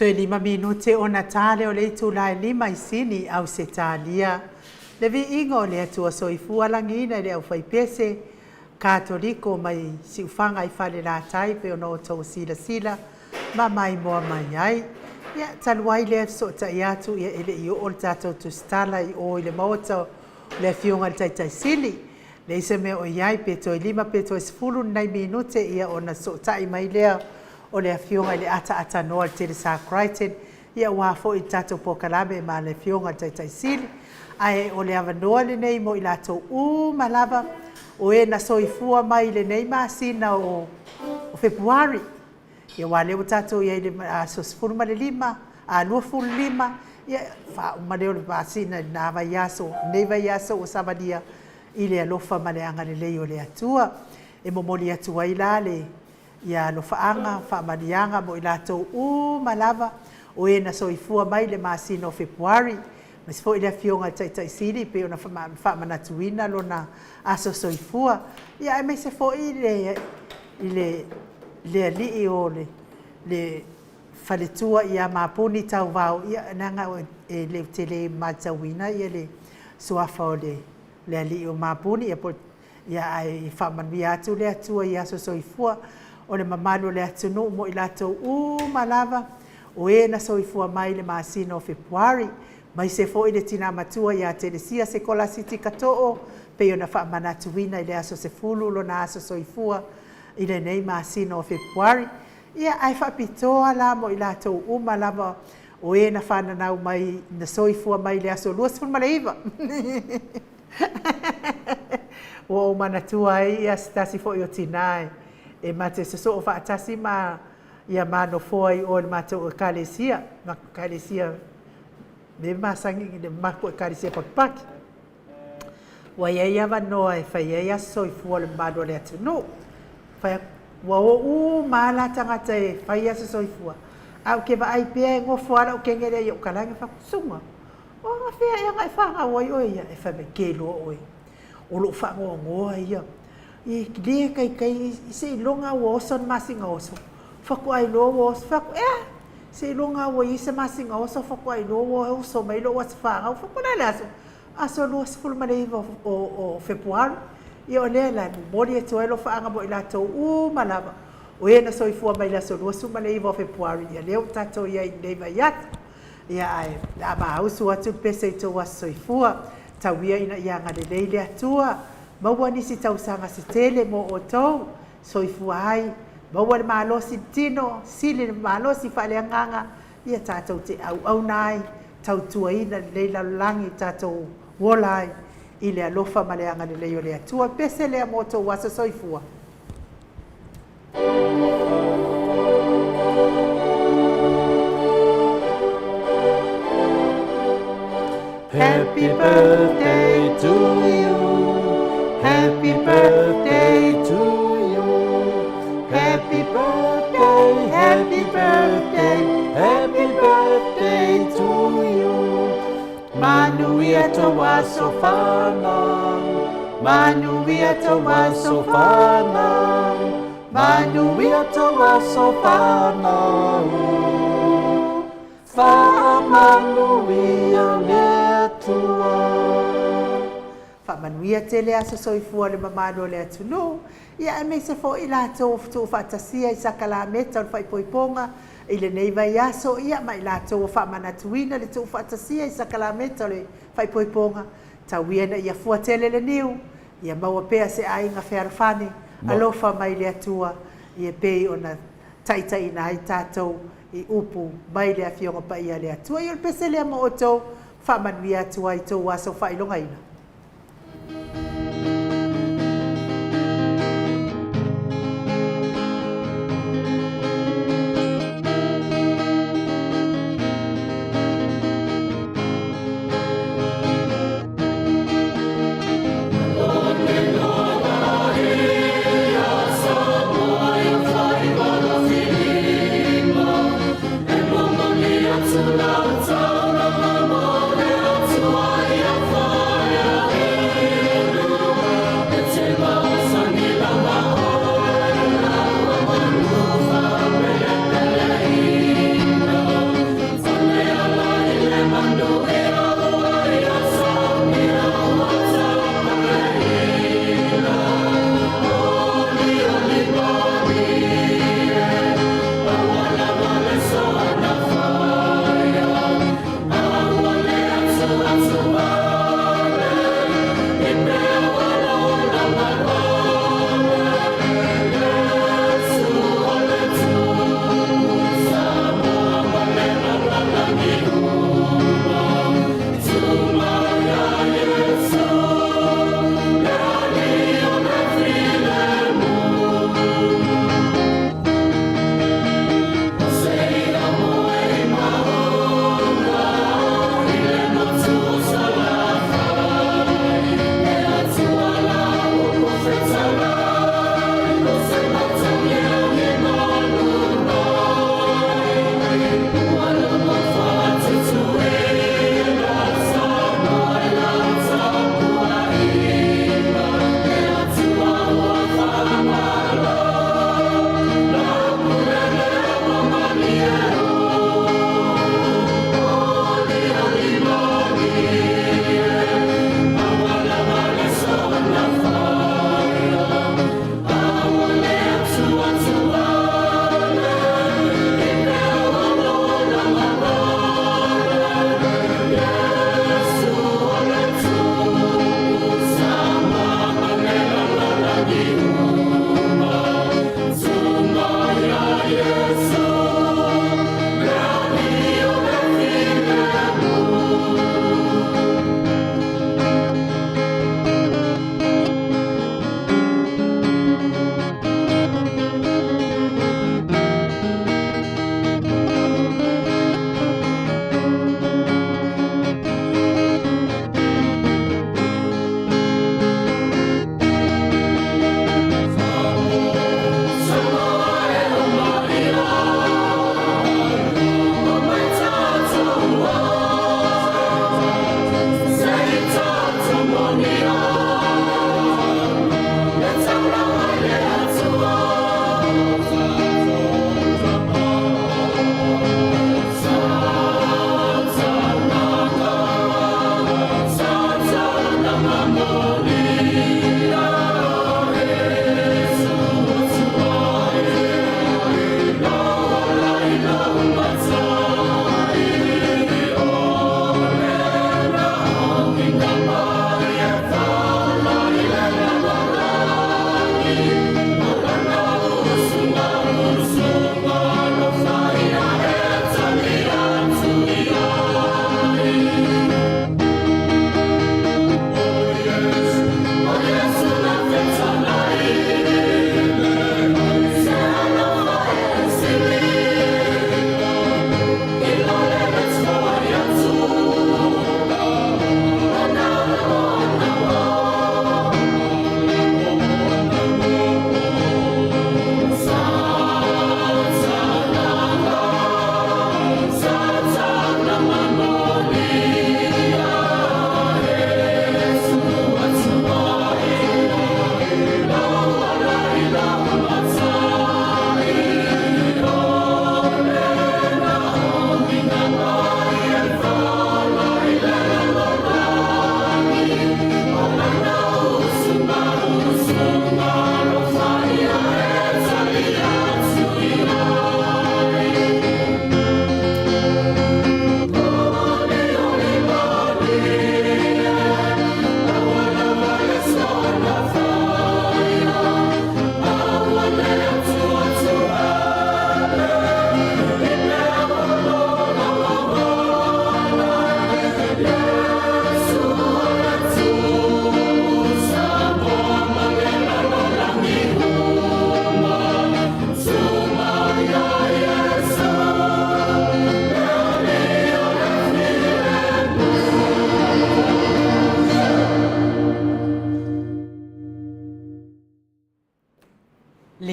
Toe 5 minute ona ta lea o le itula e 5 i Sini, Ausetalia. Le viiga o le Atua Soifua lagiina i le aufaipese Katoliko mai Siufaga i Falelatai pei ona outou silasila ma maimoa mai ai. Ia, talu ai lea fesootai atu, ia e le i oo le tatou tusitala i o i le maota o le Afioga i le Taitai Sili. Leai se mea o i ai, pe toe 5 pe toe 10 ni nai minute, ia ona fesootai mai lea o le Afioga i le ataaatanoa i le Telesa Crichton, ia aua foi le tatou polokalame ma le Afioga i le Taitai Sili. Ae o le avanoa lenei mo i latou uma lava o e na soifua mai i lenei masina o Fepuari. Ia aua o lea ua tatou i ai i le aso 15, a 25, ia faauma lea o le masina i lena vaiaso, lenei vaiaso ua savalia i le alofa ma le agalelei o le Atua. E momoli atu ai la le Ia alofaaga, faamanuiaga mo i latou uma lava o e na soifua mai i le masina o Fepuari, aemaise foi le Afioga i le Taitai Sili e pei ona faamanatuina lona aso soifua, ia aemaise foi le i le le alii o le le faletua ia Mapuni Tauvao, ia leaga e le ou te le matauina le suafa o le le alii o Mapuni, ia po o Ia ae faamanuia atu le Atua i aso soifua o le mamalu o le atunuu mo i latou uma lava o e na soifua mai i le masina o Fepuari, aemaise foi le tina matua ia Telesia Sekolasi Tikatoo, pei ona faamanatuina i le aso 10 lona aso soifua i lenei masina o Fepuari. Ia ae faapitoa la mo i latou uma lava o e na fananau mai, na soifua mai i le aso 29. Ua ou manatua ai ia se tasi foi o tina e ma te sosoo faatasi ma ia ma nofoa i o i le matou ekalesia, ekalesia me masani i le matou ekalesia Pakipaki. Ua i ai avanoa e fai ai aso soifua o le mamalu o le atunuu. Fai atu, ua o uma lava la tagata e fai aso soifua, ae ou te vaai pea e nofo lava lau teine lea i ou talaane, fai atu, Suga, O anafea ea na e fanau ai oe ia? E fai mai, Ke iloa oe, o lou faanoanoa ia, e le taitai seiloga ua oso le masina oso, faatoa iloa ua oso. Fai atu, Ea, seiloga ua i ai se masina oso faatoa iloa ua oso mai lou aso fanau. Fai atu, O le a le aso? Aso 29 o Fepuari. Ia o lea la e momoli atu ai alofaaga mo i latou uma lava o e na soifua mai i le aso 29 o Fepuari, ia lea ua tatou i ai i lenei vaiaso. Ia ae o le a maausu atu le pese i tou aso soifua. Tau ia ina ia agalelei le Atua, maua nisi tausaga se tele mo outou, soifua ai, maua le malosi i le tino, sili le malosi faaleagaga, ia tatou te auauna ai, tautuaina lenei lalolagi tatou ola ai i le alofa ma le agalelei o le Atua. Pese lea mo tou aso soifua. Happy birthday to you. Happy birthday to you. Happy birthday, happy birthday, happy birthday to you. Manuia tou aso fanau, manuia tou aso fanau, manuia tou aso fanau. Faamanuia le Atua. Faamanuia tele aso soifua o le mamalu o le atunuu, ia aemaise foi i latou o tuufaatasia i sakalameta o le faaipoipoga i lenei vaiaso, ia ma i latou ua faamanatuina le tuufaatasia i sakalameta o le faaipoipoga, tau ia ina ia fua tele le niu, ia maua pea se aiga fealofani, alofa mai le Atua, ia pei ona taitaiina ai tatou i upu mai le Afioga Paia a le Atua. Ia o le pese lea mo outou, faamanuia atu ai i tou aso faailogaina.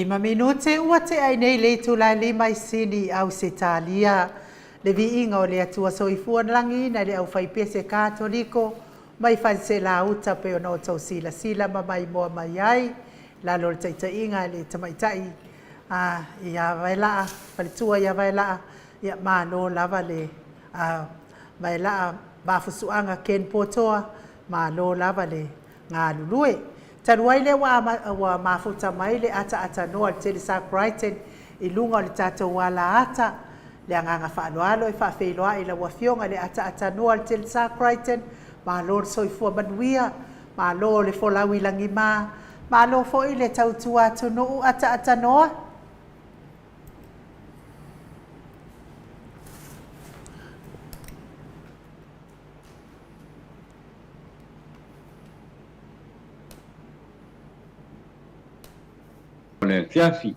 Lima minute ua tea i nei le itula e lima i Sini i Ausetalia. Le viiga o le Atua Soifua na lagiina i le aufaipese Katoliko mai Faleselauta pei ona outou silasila ma maimoa mai ai i lalo o le taitaiga a le tamaitai a ia Vaelaa, faletua ia Vaelaa, ia malo lava le a Vaelaa Vaafusuaga Ken Potoa, malo lava le galulue. Talu ai lea ua ua mafuta mai le ataaatanoa a le Telesa Crichton i luga o le tatou alaata, le agaga faaaloalo e faafeiloai i lau Afioga i le ataaatanoa a le Telesa Crichton, malo le soifua manuia, malo le folau i lagima, malo foi le tautua atunuu ataatanoa. O le afiafi,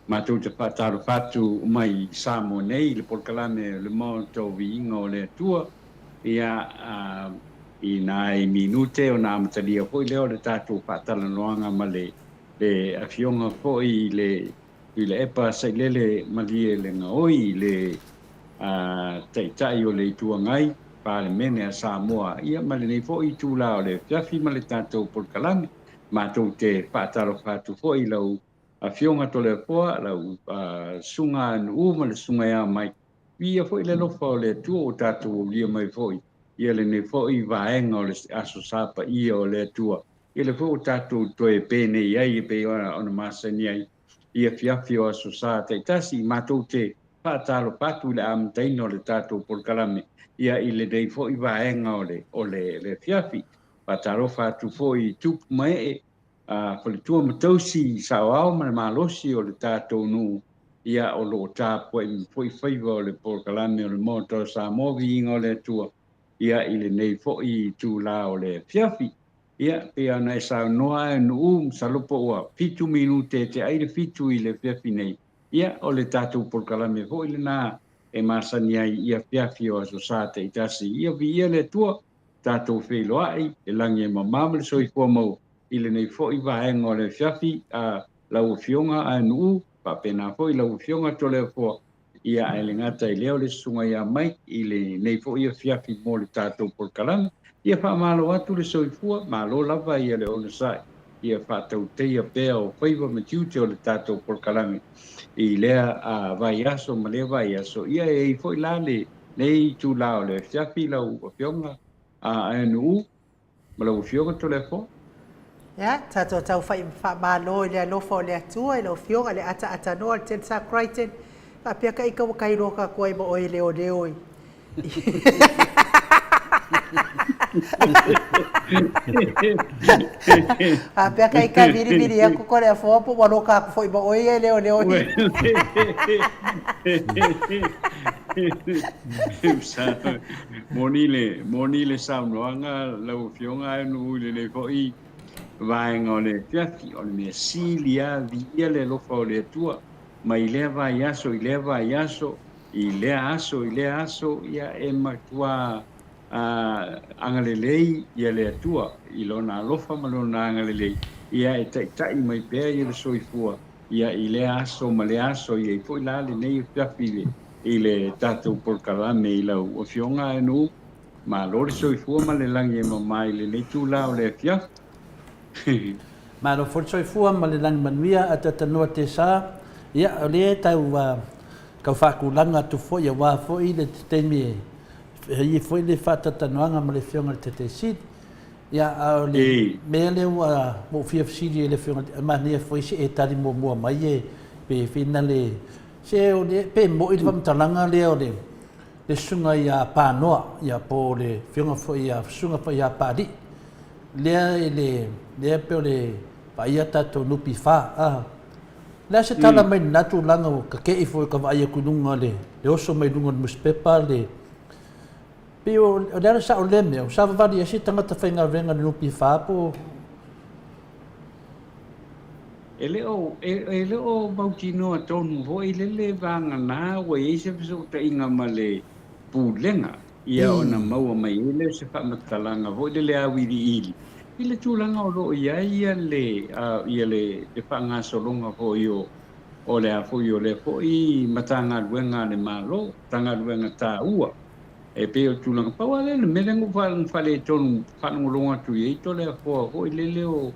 matou te faatalofa atu mai i Samoa nei i le polokalame o le Maota o Viiga o le Atua, ia, i nai minute ona amatalia foi lea o le tatou faatalanoaga ma le le Afioga foi i le Tuilaepa Sailele Malielegaoi, le Taitai o le Itu Agai, Palemene a Samoa, ia ma lenei foi itula o le afiafi ma le tatou polokalame. Matou te faatalofa atu foi i lau Afioga Toleafoa, lau Susuga Nu'u ma le Susuga ia Mike. Viia foi le alofa o le Atua ua tatou aulia mai foi ia lenei foi vaega o le Aso Sa Paia o le Atua. Ia lea foi ua tatou toe penei ai e pei ona masani ai i afiafi o Aso Sa taitasi. Matou te faatalofa atu i le amataina o le tatou polokalame ia i lenei foi vaega o le, o le, le afiafi. Faatalofa atu foi i tupu ma ee, a faletua ma tausi, saoao ma le malosi o le tatou nuu ia o lo o tapuai mai foi faiva o le polokalame o le Maota o Samoa Viiga o le Atua ia i lenei foi itula o le afiafi. Ia, pei ona e saunoa ae Nu'u, masalo po ua 7 minute e te ai le 7 i le afiafi nei. Ia, o le tatou polokalame foi lena e masani ai i afiafi o Aso Sa taitasi. Ia, viia le Atua, tatou feiloai, le lagi e mama ma le soifua mau i lenei foi vaega o le afiafi a lau Afioga ae Nu'u, faapena foi lau Afioga Toleafoa, ia ae le gata i lea o le susuga ia Mike i lenei foi afiafi mo le tatou polokalame. Ia faamalo atu le soifua, malo lava ia le onosai, ia faatauteia pea o faiva ma tiute o le tatou polokalame i lea vaiaso ma lea vaiaso. Ia e i ai foi la lenei itula o le afiafi lau Afioga ae Nu'u ma lau Afioga Toleafoa. Ia, tatou tau fai faamalo i le alofa o le Atua i lau Afioga le ataaatanoa le Tensa Crichton, faapea ka ika ua kailoa ka koe ma oe leoleo i. Faapea ka ika vilivili aku Toleafoa po ua loka aku foi ma oe ia e leoleo i. Moni le, moni le saunoaga lau Afioga ae nuu i lenei foi vaega o le afiafi, o le mea sili lava, viia le alofa o le Atua mai lea vaiaso i lea vaiaso, i lea aso i lea aso, ia e matua agalelei ia le Atua i Lona alofa ma Lona agalelei, ia e taitai mai pea ia le soifua ia i lea aso ma lea aso, e i ai foi la lenei afiafi i le i le tatou polokalame i lau Afioga ae nuu, malo le soifua ma le lagi e mama i lenei itula o le afiafi. Malo foi le soifua ma le lagi manuia a Tatanoa Tesa. Ia, o lea e tau tau faatulaga atu foi aua foi le taimi e i ai foi le faatalatalanoaga ma le Afioga i le Taitaifono. Ia, a o le mea lea ua ou fia fesili ai i le Afioga, e manaia foi se e tali muamua mai e pe finale Se o le, pe mo'i le faamatalaga lea o le, le susuga ia Panoa, ia po o le afioga foi ia, susuga foi ia Paali'i, lea i le, lea pei o le vaaia tatou NPF, a. O le a se tala mai lena tulaga ua tate'i foi ka vaai atu i luga le, le oso mai luga o le nusipepa le, pei o, o le a le sao o lea mea, ua savavali ai se tagata faigaluega i le NPF po o. E le o, e le o mautinoa tonu foi lele vagana ua i ai se fesootaiga ma le Pulega, ia ona maua mai ai lea o se faamatalaga foi lele auiliili. I le tulaga o lo o i ai ia le, ia le, le faagasologa foi o, o le a foi o lea foi Matagaluega a le Malo, Matagaluega taua, e pei o le tulaga. Pau lava lea o le mea lea na ou faaletonu faalogologo atu i ai Toleafoa foi lele o,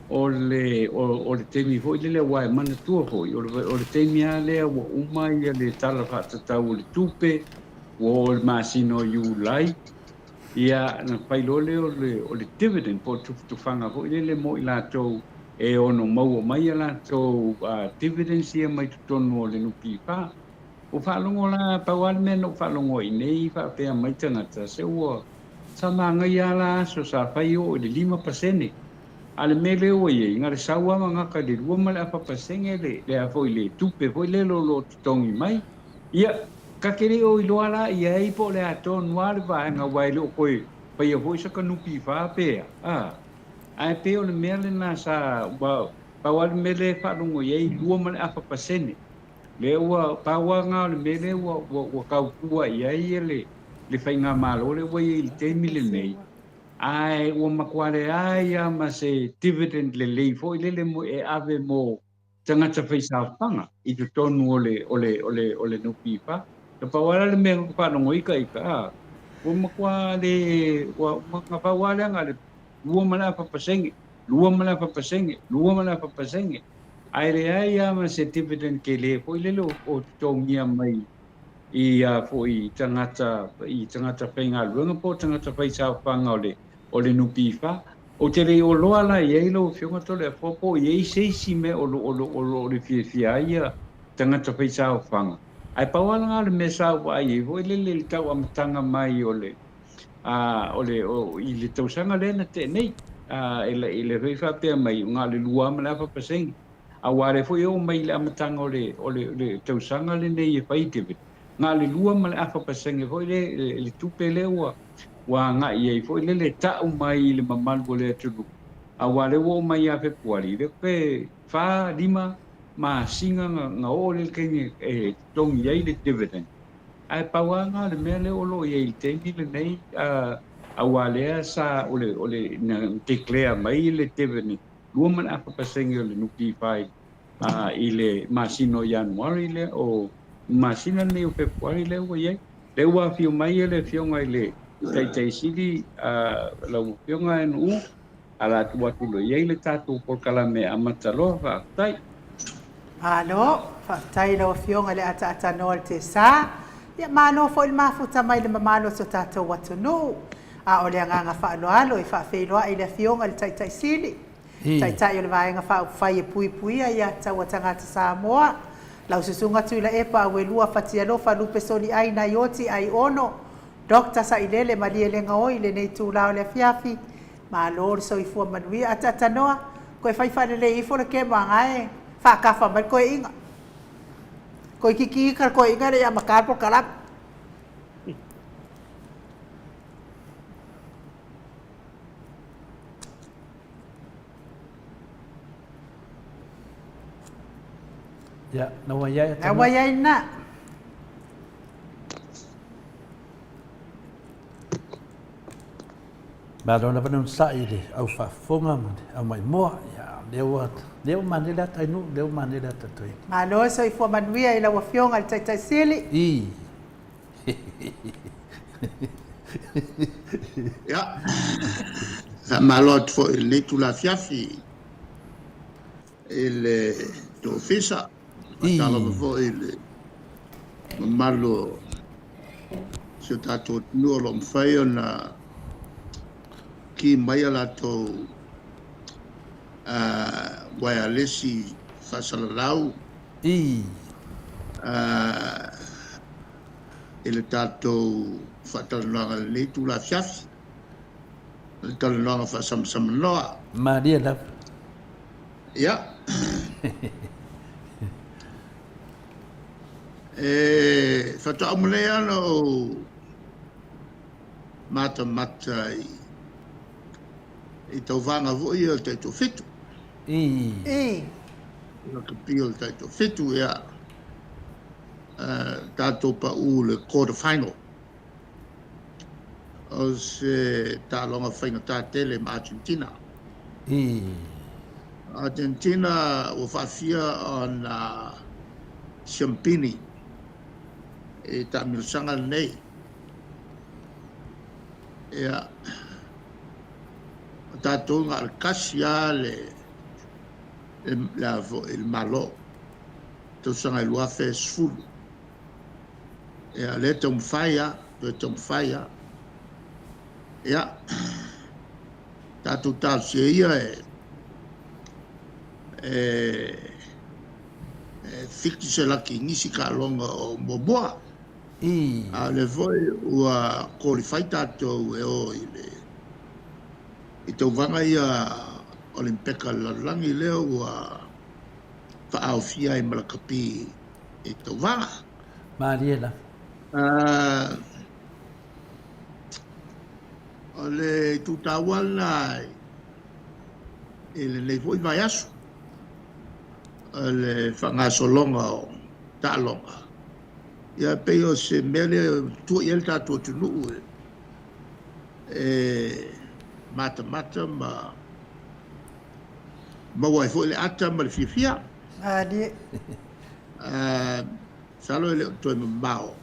o le, o, o le taimi foi lele aua e manatua foi, o le, o le taimi lava lea ua uma ia le Tala Faatatau o le Tupe, ua oo i le masina o Iulai, Ia, ona fai loa lea o le, o le dividend po o le tufatufaga foi lele mo i latou e ono maua mai a latou dividends ia mai totonu o le NPF. Ua faalogo la, pau lava le mea na ou faalogo ai nei faapea mai tagata, se ua, sa manaia lava la aso sa fai oo i le 5%. A o le mea lea ua i ai, na o le sau lava ma gata i le 2.5% le, le a foi le tupe foi lele o lo o totogi mai. Ia, ta te le o iloa la i ai po o le a tonu lava le vaega aua e le o toe faia foi saka NPF pe a, a. Ae pei o le mea lena sa, ua, pau lava le mea lea e faalogo i ai, 2.5%. Lea ua, pau lava lena o le mea lea ua, ua, ua tau fua i ai le, le faigamalo lea ua i ai i le taimi lenei, ae ua matua leai lava ma se dividend lelei foi lele e ave mo tagata faisaofaga i totonu o le, o le, o le, o le NPF. Na pau lava la le mea na ou faalogo ai ita, a, ua matua le, ua, na pau lava lea na o le 2.5%, 2.5%, 2.5%, ae leai lava ma se dividend tele foi lele o, o totogia mai i a foi tagata, i tagata faigaluega po o tagata faisaofaga o le, o le NPF. Ou te le i oloa la i ai lau Afioga Toleafoa po o i ai se isi mea o lo, o lo, o lo o le fiafia ai ia tagata faisaofaga. Ae pau lava lena o le mea sa ou vaai ai foi lele i le tau amataga mai o le, a, o le, o, i le tausaga lea na tea nei. A, e le, e le foi faapea mai na o le 2.5%. Aua o lea foi e oo mai i le amataga o le, o le, le tausaga lenei e fai dividend, na o le 2.5% foi le, le, le tupe lea ua, ua agai ai foi lele ta'u mai i le mamalu o le atunuu, aua o lea ua oo mai ia Fepuari, le pe fa, lima masina na, na oo lea i le taimi e totogi ai le dividend. Ae pau lava lena o le mea lea o lo o i ai i le taimi lenei, aua lea sa, o le, o le, na declare mai le dividend 2.5% o le NPF i le masina o Ianuari lea, o masina lenei o Fepuari lea ua i ai. Lea ua afio mai le Afioga i le Taitai Sili, lau Afioga NU, ala atu atu loa i ai le tatou polokalame e amata loa. Faafetai. Malo, faafetai i lau Afioga i le ataatanoa o le Tesa. Ia, malo foi le mafuta mai le mamalu o si o tatou atunuu. A o le agaga faaaloalo e faafeiloai i le Afioga i le Taitai Sili, Taitai o le Vaega Faaupufai e Puipuia ia Taua Tagata Samoa, lau Susuga Tuilaepa Auelua Fatialofa Lupe Soliai Naioti Aiono, Doctor Sailele Malielegaoi i lenei itula o le afiafi. Malo le soifua manuia. Ataatanoa, koe fai faalelei ifo le kema ga e faakafa mai le koeaiga. Koe kikiika le koeaiga e le i amata le polokalame. Ia, na ua iai Na ua iai na. Malo lava le onosai i le au faafofoga ma le au maimoa. Ia, lea ua, lea ua manaia le ata i nuu, lea ua manaia le ata toeaina. Malo le soifua manuia i lau Afioga i le Taitai Sili. I. Ia, faamalo atu foi i lenei itula afiafi i le tou ofisa. Faatalofa foi i le mamalu o si o tatou atunuu o lo o mafai ona ki mai a latou uaealesi faasalalau Ii. I le tatou faatalanoaga i lenei itula afiafi, o le talanoaga faasamasamanoa. Malie lava. Ia. E faatoa uma nei lava ona ou matamata i tauvaga foi ia o le taitoafitu. Ii. Ii. Lakapi o le taitoafitu, ia. Tatou pau i le quarter final. O se taaloga faigata tele ma Argentina. Argentina ua faafia ona siamupini i taamilosaga lenei. Ia, o tatou na o le tasi lava le, le, le, a foi, le Malo, tausaga e 2010. Ia, lea e taumafai lava, toe taumafai lava. Ia, tatou talosia ia e, e fiki se laki i nisi taaloga o muamua. A o lea foi ua qualify tatou e o i le i tauvaga ia Olimpeka a le lalolagi lea ua faaaofia ai ma lakapi i tauvaga. Malie lava. O le itu taua lena i lenei foi vaiaso, o le faagasologa o taaloga. Ia, pei o se mea lea e tua i ai le tatou atunuu e matamata ma maua ai foi le ata ma le fiafia. Malie. Masalo e le o toe mamao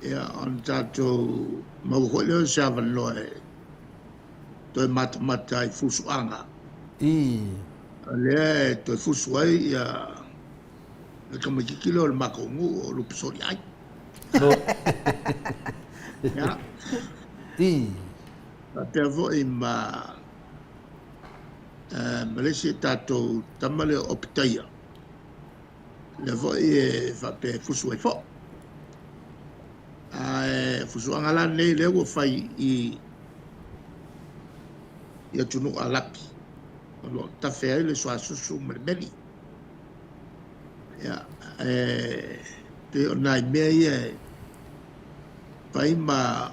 ia ona tatou maua foi lea o se avanoa e toe matamata i fusuaga. O lea e toe fusu ai ia le tamaitiiti lea o le matou nuu o Lupesoliai. Ia. Faapea foi ma ma le isi tatou tama lea o Opitaia. Lea foi e faapea e fusu ai foi. Ae fusuaga la nei lea ua fai i i atunuu Alapi o lo o tafe ai le suasusu ma le meli. Ia, e pei o nai mea ia e fai ma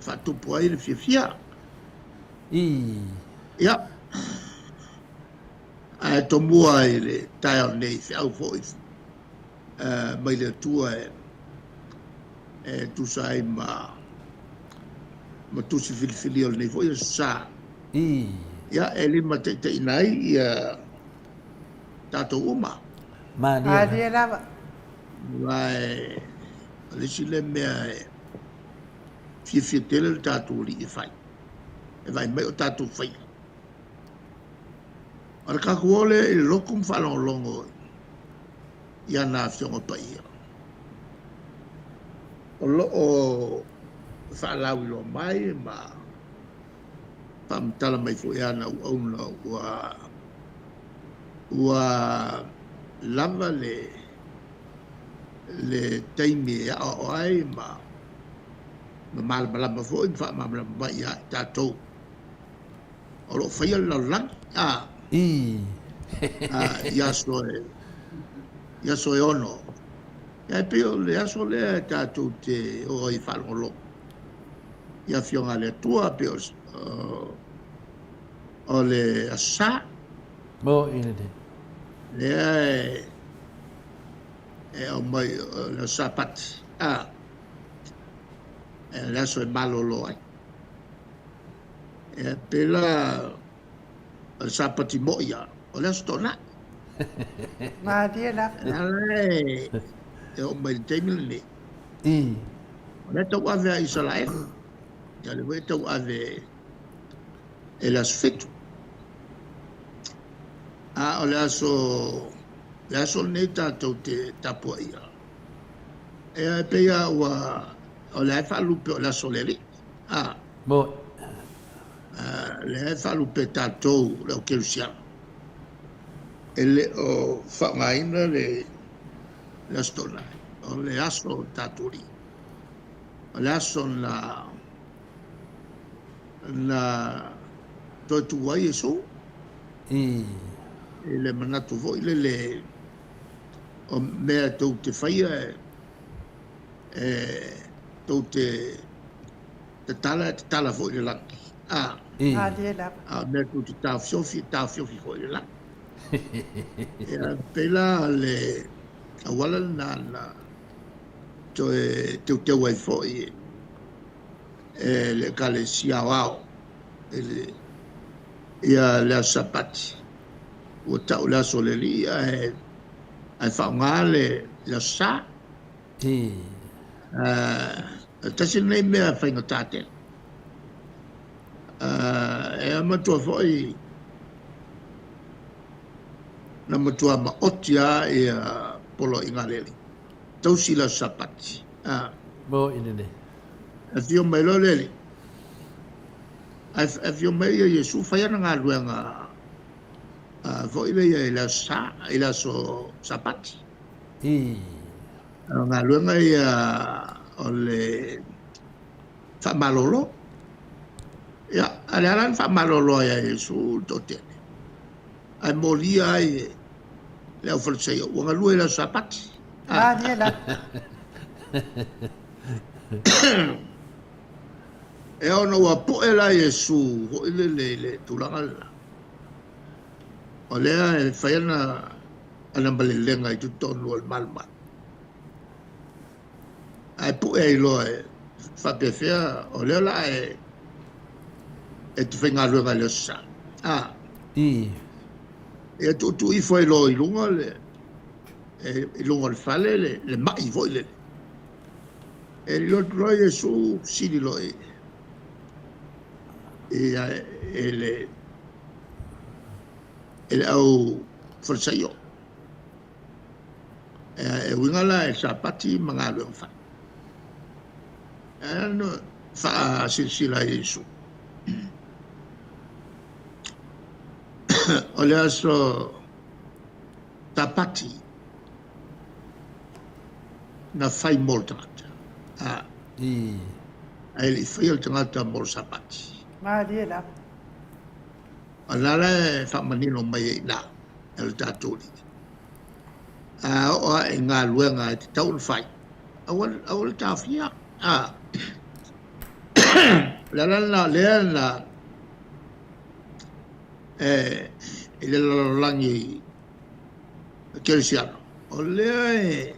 faatupu ai le fiafia. Ia, ae tomua i le taeao nei feau foi mai le Atua e tusa ai ma ma tusi filifilia o lenei foi aso Sa. Ia, e limataitaiina ai ia tatou uma. Malie. Malie lava. Aua o le isi lea mea e fiafia tele le tatou Alii e fai, e vaai mai o tatou faia. O le tatou o lea i le lotu ma faalogologo i ana Afioga Paia, o lo o faalauiloa mai ma faamatala mai foi ana auauna ua lava le taimi e aoao ai ma malamalama foi ma faamalamalama mai ia i tatou o lo o faia le lalolagi i aso e i aso e 6. Ia, e pei o le aso lea e tatou te o ai e faalogologo i afioga a le Atua, pei o le Aso Sa. Mo i le. Lea e aumai o le aso Sapati, e le aso e malolo ai. E pei la o le Sapati moi ia, o le aso Toonai. Malie lava. Ala e oo mai i le taimi lenei. O lea tauave a Isaraelu. Ia le foi e tauave e le aso 7. A o le aso lenei tatou te tapuaia. E pei a ua o le a faalupe o le aso o le Alii. Mo. Lea e faalupe tatou le au kerisiano. E le o faaaogaina le aso Toonai. O le aso o tatou Alii. O le aso na toe tu ai Iesu. I le manatu foi lele o mea tou te faia e tou te tatala e tatala foi le lagi. Malie lava. A o mea tou te taofiofi e taofiofi foi le lagi. Ia, pei la le auala lena na toe teuteu ai foi e le Ekalesia Aoao i le ia le Aso Sapati. Ua tau le aso o le Alii ae ae faaaoga le le Aso Sa. E tasi lenei mea faigata tele. E matua foi na matua maoti lava ia poloaiga a le Alii. Tausi le Aso Sapati. Mo i lenei. Afio mai loa le Alii. Ae afio mai ia Iesu fai ana galuega foi lea i le Aso Sa, i le Aso Sapati. O galuega ia o le faamalolo. Ia, a o le a la na faamalolo ai a Iesu le toatele? Ae molia ai e le aufalesaio ua galue i le aso Sapati. Malie la. E ona ua poe la Iesu foi lele i le tulaga lena. O lea e fai ana ana malelega i totonu o le malumalu. Ae pue ai loa e faapefea o lea la e e te faigaluega i le Aso Sa. A. Ia tuutuu ifo ai loa i luga le i luga o le fale le, le mai foi lele. E lilo atu loa Iesu fesili loa i i le i le au Farisaio. E uiga la e Sapati ma galuega fai. E no faasilasila ai Iesu. O le aso Sapati na fai mo le tagata. A. Ae le i faia le tagata mo le Sapati. Malie lava. O la la e faamanino mai ai i ina e le tatou Alii. A oo ae i galuega e tatau ona fai, aua, aua le taofia. A. O le ala lena o lea na e, i le lalolagi kerisiano, o lea e,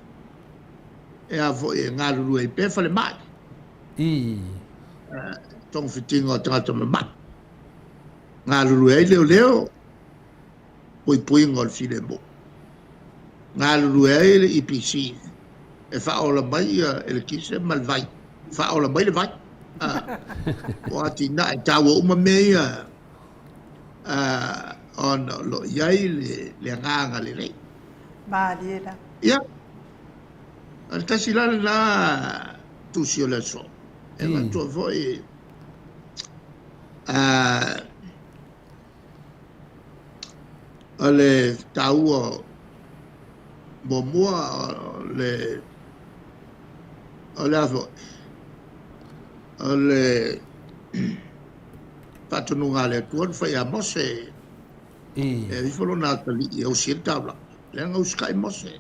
e a foi e galulue ai pea falemai. Togafitiga o tagata mamai. Galulue ai leoleo, puipuiga o le filemu. Galulue ai le EPC e faaola mai ia eletise ma le vai, faaola mai le vai. O atinae taua uma mea ia ona o lo o i ai le agaga lelei. Malie la. Ia, o le tasi la lena tusi o le aso. E avatua foi O le taua muamua o le o le a foi o le faatonuga a le Atua na fai ia Mose e ifo lona atalii e osi ai le taulaga. Lea na usitai Mose.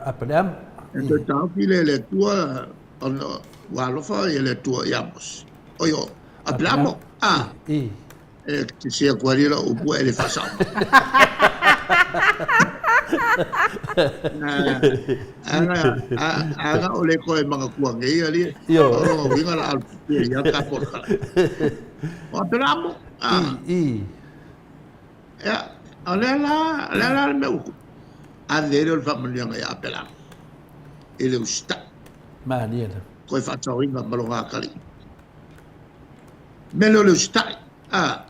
Apeleama. E toe taofi lea e le Atua ona ua alofa le Atua ia Mose. Oi o Apeleamo. A. E te sia kua rira o pua e le whasao. Anga o le koe manga kua ngei ali. Io. O winga la al ia ka porta. O Apeleamo. I. I. Ia, o lea la, o lea la le mea uku. Ave le o le faamanuiaga ia Apeleamo. I le usitai. Malie la. Koe faasaoina ma lona atalii. Mea lea o le usitai, a.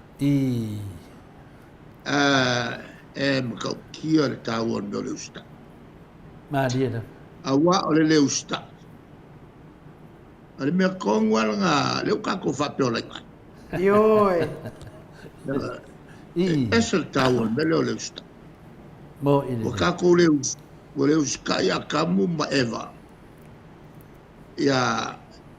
A, e matautia le taua o le mea o le usitai. Malie la. Aua o le le usitai. O le mea tonu lava lena, lea ua tatou faapeolaina ai. Ioe. E ese le taua o le mea lea o le usitai. Mo i le. Ua tatou le, ua le usitai Atamu ma Eva. Ia,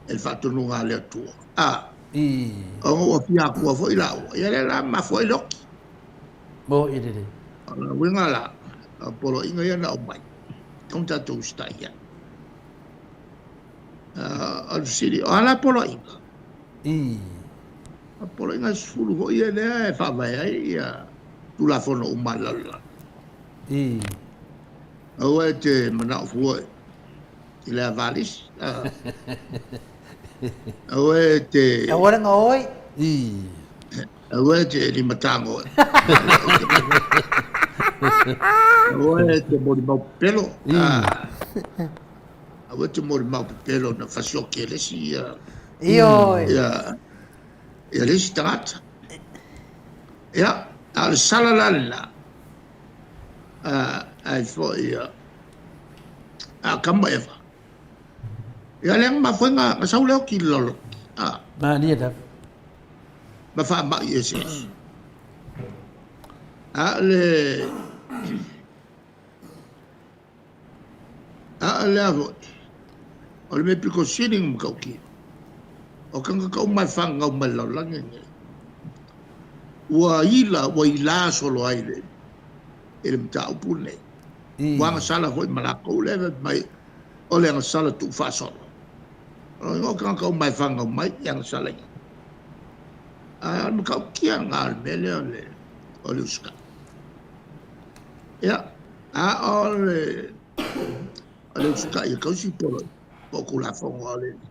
e le faatonuga a le Atua. A. Ona ua fia akua foi lāua, ia lea la mafua ai le oki. Mo i lelei. O le uiga la, o poloaiga ia na aumai, tatau ona tatou usitai i ai. O le fesili, o a la poloaiga? O poloaiga e 10 foi ia lea e faavae ai ia Tulafono uma a le lalolagi. Aua e te manao fua i le avalisi. Aua e te... Aua le gaoi. Aua e te limatago. Aua e te molimau pepelo. Aua e te molimau pepelo na fasioki e le isi ia... Ioe. Ia, ia le isi tagata. Ia, a o le sala la lena, ai foi ia, Atamu ma Eva. Ia lea na mafua ai na sau le oti i le lalolagi. A. Malie lava. Ma faamai eseese. A o le a o le a foi, o le mea pito sili ona matautia, o tagata uma e fananau mai i le lalolagi lenei, ua ila, ua ila solo ai i le mataupu lenei. Ua agasala foi ma latou lea fai mai o le agasala tuufaasolo. O lona uiga o tagata uma e fanau mai e agasala ia. Ae o le matautia lena o le mea lea o le o le usitai. Ia, a o le o le usitai e tausi poloaiga po o Tulafono a le Alii.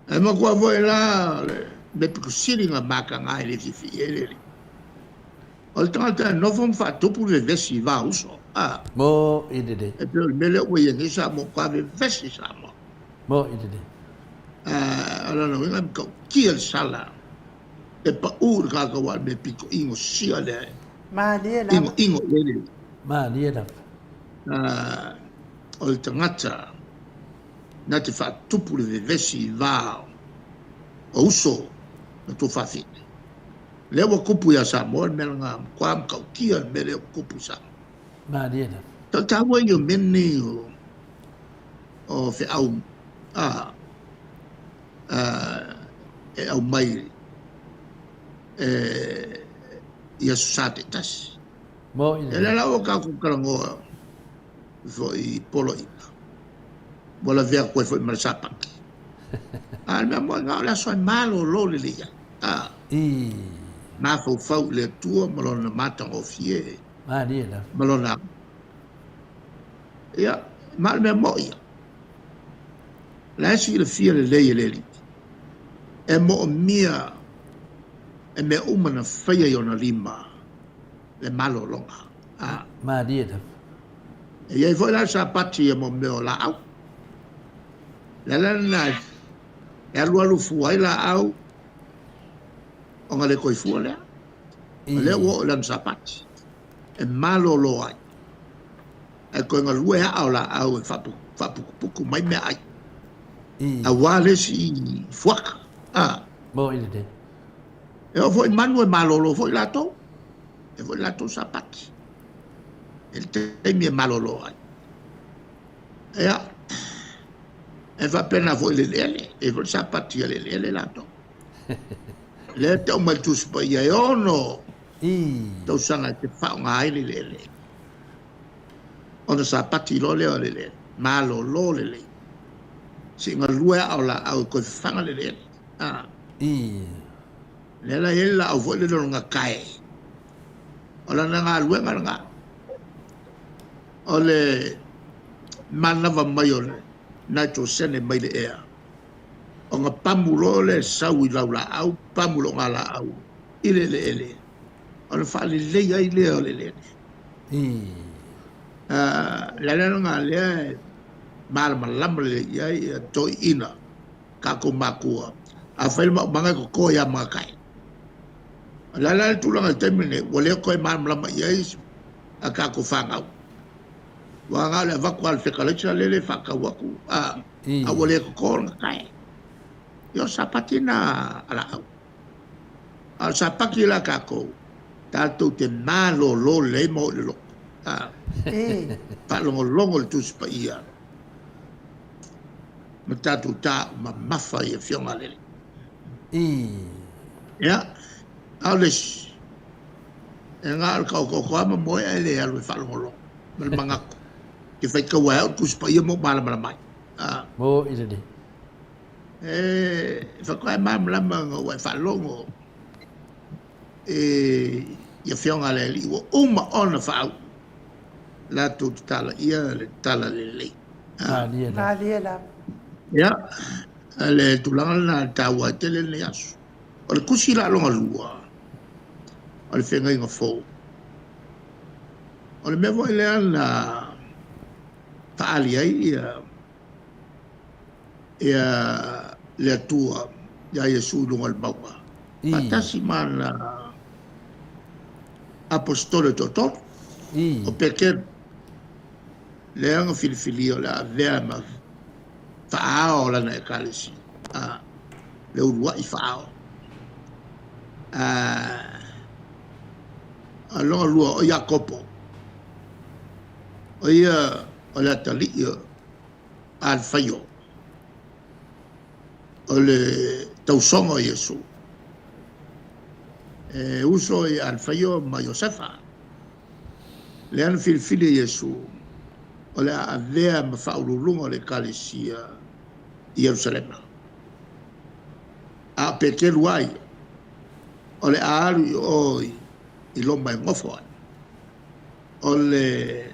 Ae manatua foi la o le mea pito sili ona mataga e le fiafia i ai le Alii, O le tagata e nofo ma faatupu le vevesi i va uso, a. Mo i lelei. E pei o le mea lea ua i ai nei Samoa, ua vevesi Samoa. Mo i lelei. A, o lona uiga e matautia le sala e pau i le tagata aua o le mea pito inosia lea e Malie lava. inoino i ai le alii. Malie lava. A, o le tagata na te faatupu le vevesi i va o uso ma tuafafine. Lea ua tupu ia Samoa le mea lena, matua matautia le mea lea ua tupu i Samoa. Malie lava. Tau taua ia o mea nei o, o feau a, a, e aumai e, i aso sa taitasi. Mo i E lea la ua tatou talanoa foi i poloaiga, ua lavea atu ai foi ma le Sapati. A o le mea moni, na o le aso e malolo lelei ai. A. I. Mafaufau i le Atua ma Lona matagofie. Malie lava. Ma Lona. Ia, ma o le mea moʻi ia. La e silafia lelei e le Alii, e moomia e mea uma na faia i ona lima le malologa. A. Malie lava. E i ai foi la le Sapati ia mo mea o laau. Le ala lena e alualu fua ai laau ona le toe fua lea. O lea ua oo i lana Sapati e malolo ai. Ae toe galue aa o laau e faaputuputu mai meaai. Aua le isi fuaka. A. Mo i lelei. E oo foi i manu e malolo foi latou. E foi latou Sapati. E le taimi e malolo ai. Ia, e faapena foi i le eleele, e i ai foi le Sapati a le eleele latou. Lea e tau mai le Tusi Paia e ono tausaga e te faaaoga ai le eleele. Ona Sapati loa lea o le eleele, malolo lelei. Se i galue aa o laau e toe fafaga le eleele. A. Lea la e i ai le laau foi lele o le gatae. O lana galuega lena. O le manava mai o le nitrosene mai le ea, ona pamu loa lea e sau i laulaau, pamu le ogalaau i le eleele, ona faalelei ai lea o le eleele. O le ala lena lea e malamalama lelei i ai ia toeaiina, tatou matua, afai le maumaga e toto ia Magatai. O le a la le tulaga i le taimi lenei, ua le toe malamalama i ai a tatou fanau. Ua na o le avatu lava o le fetalaisa lele e faatau atu, a, a ua le toto le gatae. Ia o le sapati lena a laau. A o le sapati la a tatou, tatou te malolo lelei ma oo i le lotu. A, faalogologo i le Tusi Paia ma tatou taumamafa i Afioga a le Alii. Ia, a o le isi, e na o le taotooto lava ma moe ae le alu e faalogologo ma le manatu. Ke faitau ai au i le Tusi Paia ma ou malamalama ai. A. Mo i lelei. E faatoa e malamalama ina ua e faalogo i i Afioga a le Alii ua uma ona faauu latou te talaia le tala lelei. Malie lava. Malie lava. Ia, Le tulaga lena e taua ai tele lenei aso. O le tusi la logalua, o le feagaiga fou. O le mea foi lea na faaali ai ia ia le Atua iā Iesu i luga o le mauga, faatasi ma ana Aposetolo e toatolu, o Petelo, lea na filifilia o le a avea ma faaao o lana Ekalesia, le uluai faaao. A lona lua o Iakopo, o ia o le atalii o Alifaio, o le tausoga o Iesu. E uso i Alifaio ma Iosefa. Lea na filifili e Iesu o le a avea ma faauluuluga o le Ekalesia i Ierusalema. A o Peteru a ia, o le a alu i o i Roma e nofo ai. O le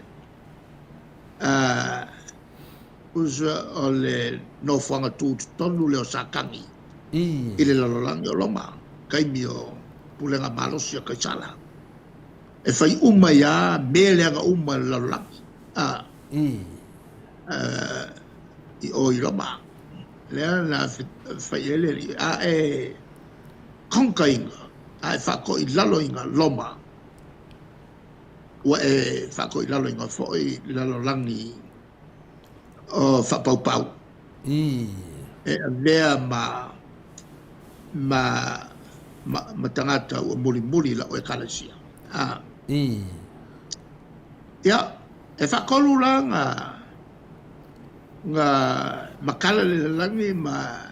o le nofoaga tutotonu lea o Satani i le lalolagi o Roma, taimi o pulega malosi a Kaisara. E fai uma ai lava mea leaga uma i le lalolagi i o i Roma. Lea na fai ai le alii, a e conquer ina, a e faatoilaloina Roma, ua e faatoilaloina foi le lalolagi o faapaupau. E avea ma ma ma, ma tagata ua mulimuli i lau ekalesia. A. Ia, e faatolu la na na matala le lalagi ma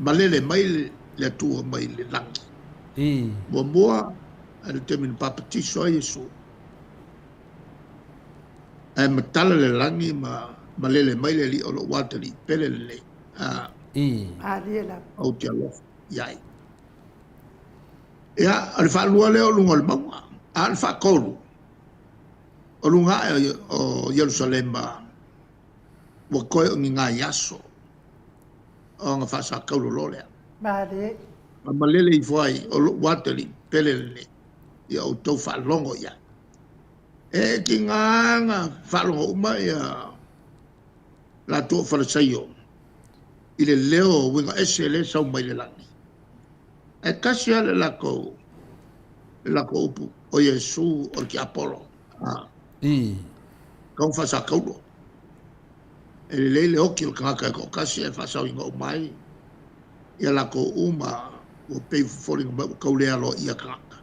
malele mai le Atua mai le lagi. Muamua, i le taimi na papatiso ai Iesu, ae matala le lagi ma malele mai le Alii o lou atalii pele lenei. A. Malie lava. Ou te alofa i ai. Ia, o le faalua lea o luga o le mauga. A o le faatolu, o luga ae o Ierusalema ua toe o ni nai aso ona faasatauro loa lea. Malie. Ma malele ifo ai, o lou atalii pele lenei, ia outou faalogo i ai. E tiga na faalogo uma ia latou o Farisaio i le leo uiga ese lea e sau mai le lagi. Ae tasi lava le latou, le latou upu, o Iesu o le tiapolo. Tau faasataulo. E lelei le oti o le tagata e toatasi ae faasaoina uma ai ia latou uma ua pei foliga mai ua tau le aloaia tagata,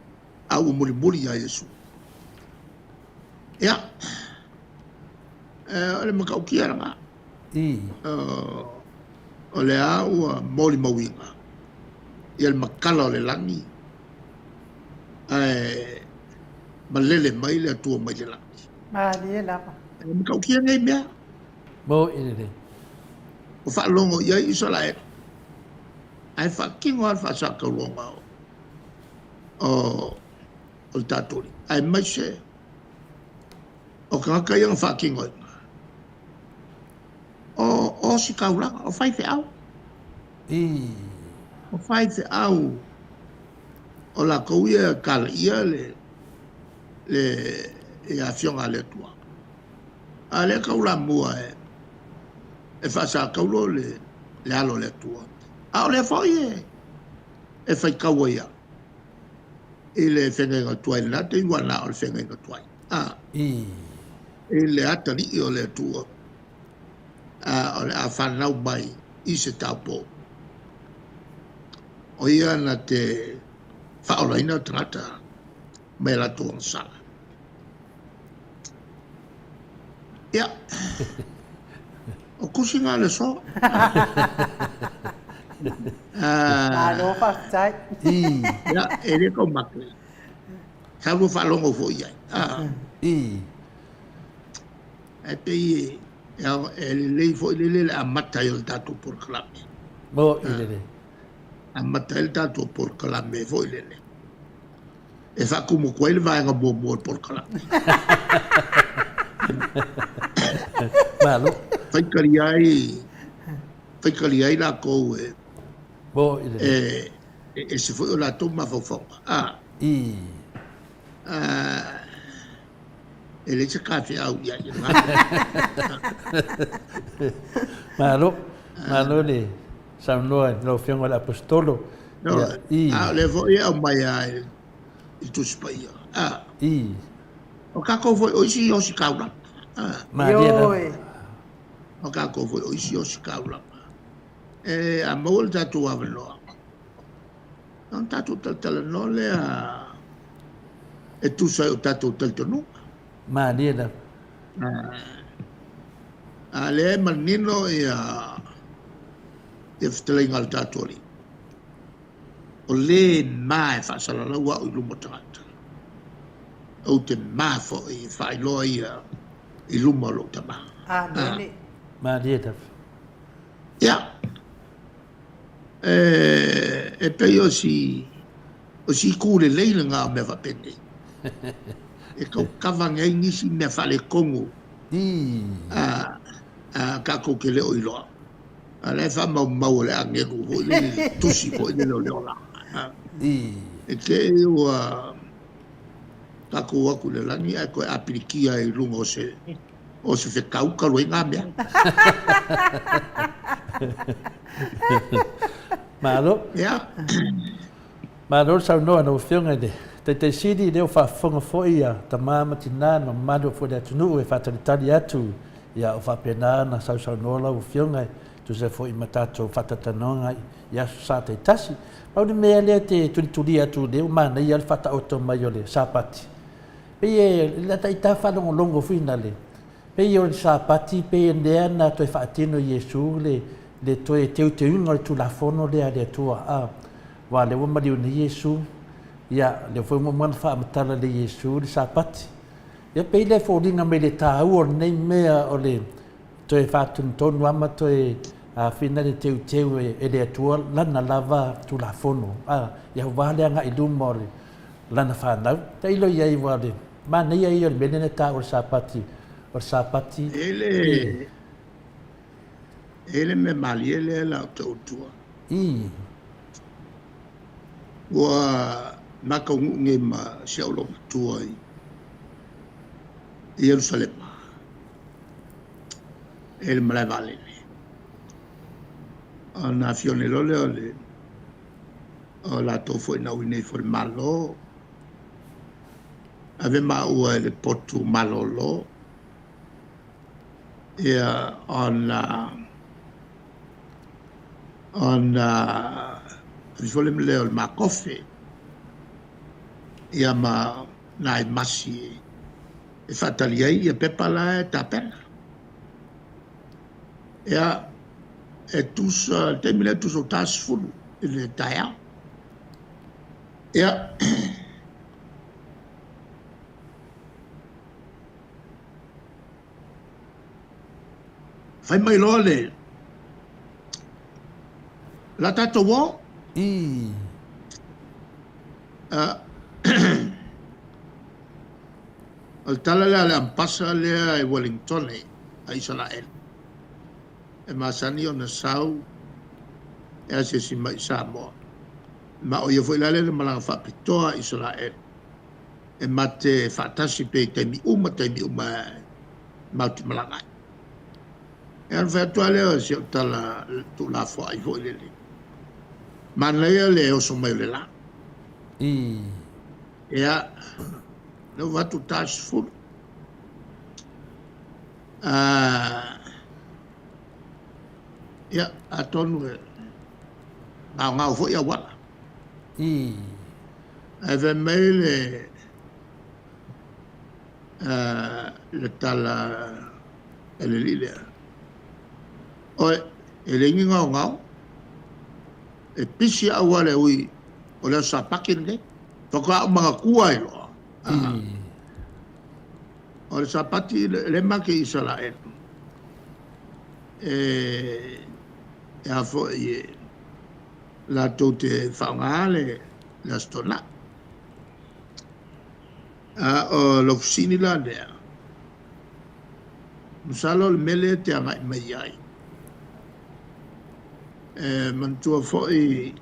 a ua mulimuli ia Iesu. Ia, o le matautia lena. O lea ua molimauina ia le matala o le lagi ae malele mai le Atua mai le lagi. Malie lava. E matautia nei mea. Mo i lelei. Ua faalogo i ai Isaraelu, ae faatino lava le faasatauloga o le tatou Alii, aemaise o tagata ia na faatinoina, o ositaulaga, o faifeau. O faifeau o latou ia e kalaia le Afioga a le Atua. A o lea e taulamua e faasataulo le alo o le Atua. A o lea foi e faitau ai au i le feagaiga tuai lena taimi, ua na o le feagaiga tuai. I le atalii o le Atua o le a fanau mai i se taupou. O ia na te faaolaina tagata mai a latou agasala. Ia, o tusi na o le aso. Malo faafetai. Ia, e le tau mate. Sa lua faalogo foi i ai. Ae pei e lelei foi lele le amata ai o le tatou polokalame. Mo i lelei. Amata ai le tatou polokalame foi lele. E faatumu atu ai le vaega muamua o le polokalame. Malo. Faitalia ai, faitalia ai latou e Mo i e le. e ese foi o latou mafaufauga. E leai se tafeau i ai i lena mea. Malo, malo le saunoa i lau Afioga i le Aposetolo. Ia, i. A o lea foi e aumai lava i le Tusi Paia. O tatou foi o isi ositaulaga. Malie lava. Ioe. O tatou foi o isi ositaulaga. E a maua le tatou avanoa, ona tatou talatalanoa lea e tusa ai o tatou talitonuga. Malie lava. A lea e manino ia fetalaiga a le tatou Alii. O le ma e faasalalau au i luma o tagata. Ou te ma foi e faailoa ia i luma o lou Tama. Amene. Malie lava. Ia, e pei o si o si itu lelei lena o mea faapenei. E taukava ane ai nisi mea faaletonu tatou te le o iloa. A la e faamaumau e le agelu foi lele le tusi foi lele o le olaga. E te i ua tatou o atu i le lagi ae toe apilikia ai i luga o se fetau talu ai na mea. Malo. Ia. Malo le saunoa i lau Afioga i le Taitai Sili, lea ua faafofoga foi a tama ma tina ma mamalu foi o le atunuu e faatalitali atu, ia o faapena ona sausaunoa lau Afioga e tusa foi ma tatou faatalatanoaga i aso sa taitasi. Pau le mea lea te tulitulia atu lea ua manaia le faataoto mai o le Sapati. Pei e lata ita faalogologo foi na le pei o le Sapati pei e lea na toe faatino Iesu le le toe teuteuina o le Tulafono lea a le Atua. A aua lea ua maliu nei Iesu, ia lea foi ua uma ona faamatala le Iesu le Sapati. Ia pei lea e foliga mai le taua o lenei mea o le toe faatonutonu lava ma toe afina le teuteu e le Atua lana lava Tulafono. A ia aua le agai i luma o le lana fanau. Tailo i ai aua o le manaia ia o le mea lea na taua o le Sapati, o le Sapati E le e le mea malie lea la o te utua. Ua mataunuu nei ma si au loumatua i Ierusalema e le malae vaalele. Ona afio nei loa lea o le o latou foi na ui nei foi le Malo, ave maua e le potu malolo, ia ona ona ave foi le lea o le makofe, ia ma nai masi e faatali ai ia pepa la e tapena. Ia, e tusa, le taimi lea e tusa o 40 i le taeao. Ia, fai mai loa le la tatou o. O le tala lea a le ampasa lea e Wellingtone a Isaraelu. E masani ona sau e asiasi mai i Samoa. Ma o ia foi la lea le malaga faapitoa a Isaraelu. E mate faatasi pe i taimi uma, taimi uma matou te malaga ai. E ona fai atu lava lea o si au tala tuulafoai foi lele. Manaia le oso mai o le la. Ia, lea ua atu 40. Ia, atonu e gaogao foi auala. Ae fai mai le le tala a le alii lea, Oe, e leai ni gaogao, e pisi auala e ui o le aso Sapati lenei. Faatoa ou manatua ai loa. O le Sapati le ma te Isaraelu. E a foi e latou te faaaoga le Aso Toonai. A o lou fesili la lea, masalo o le mea lea e te agai mai ai. E manatua foi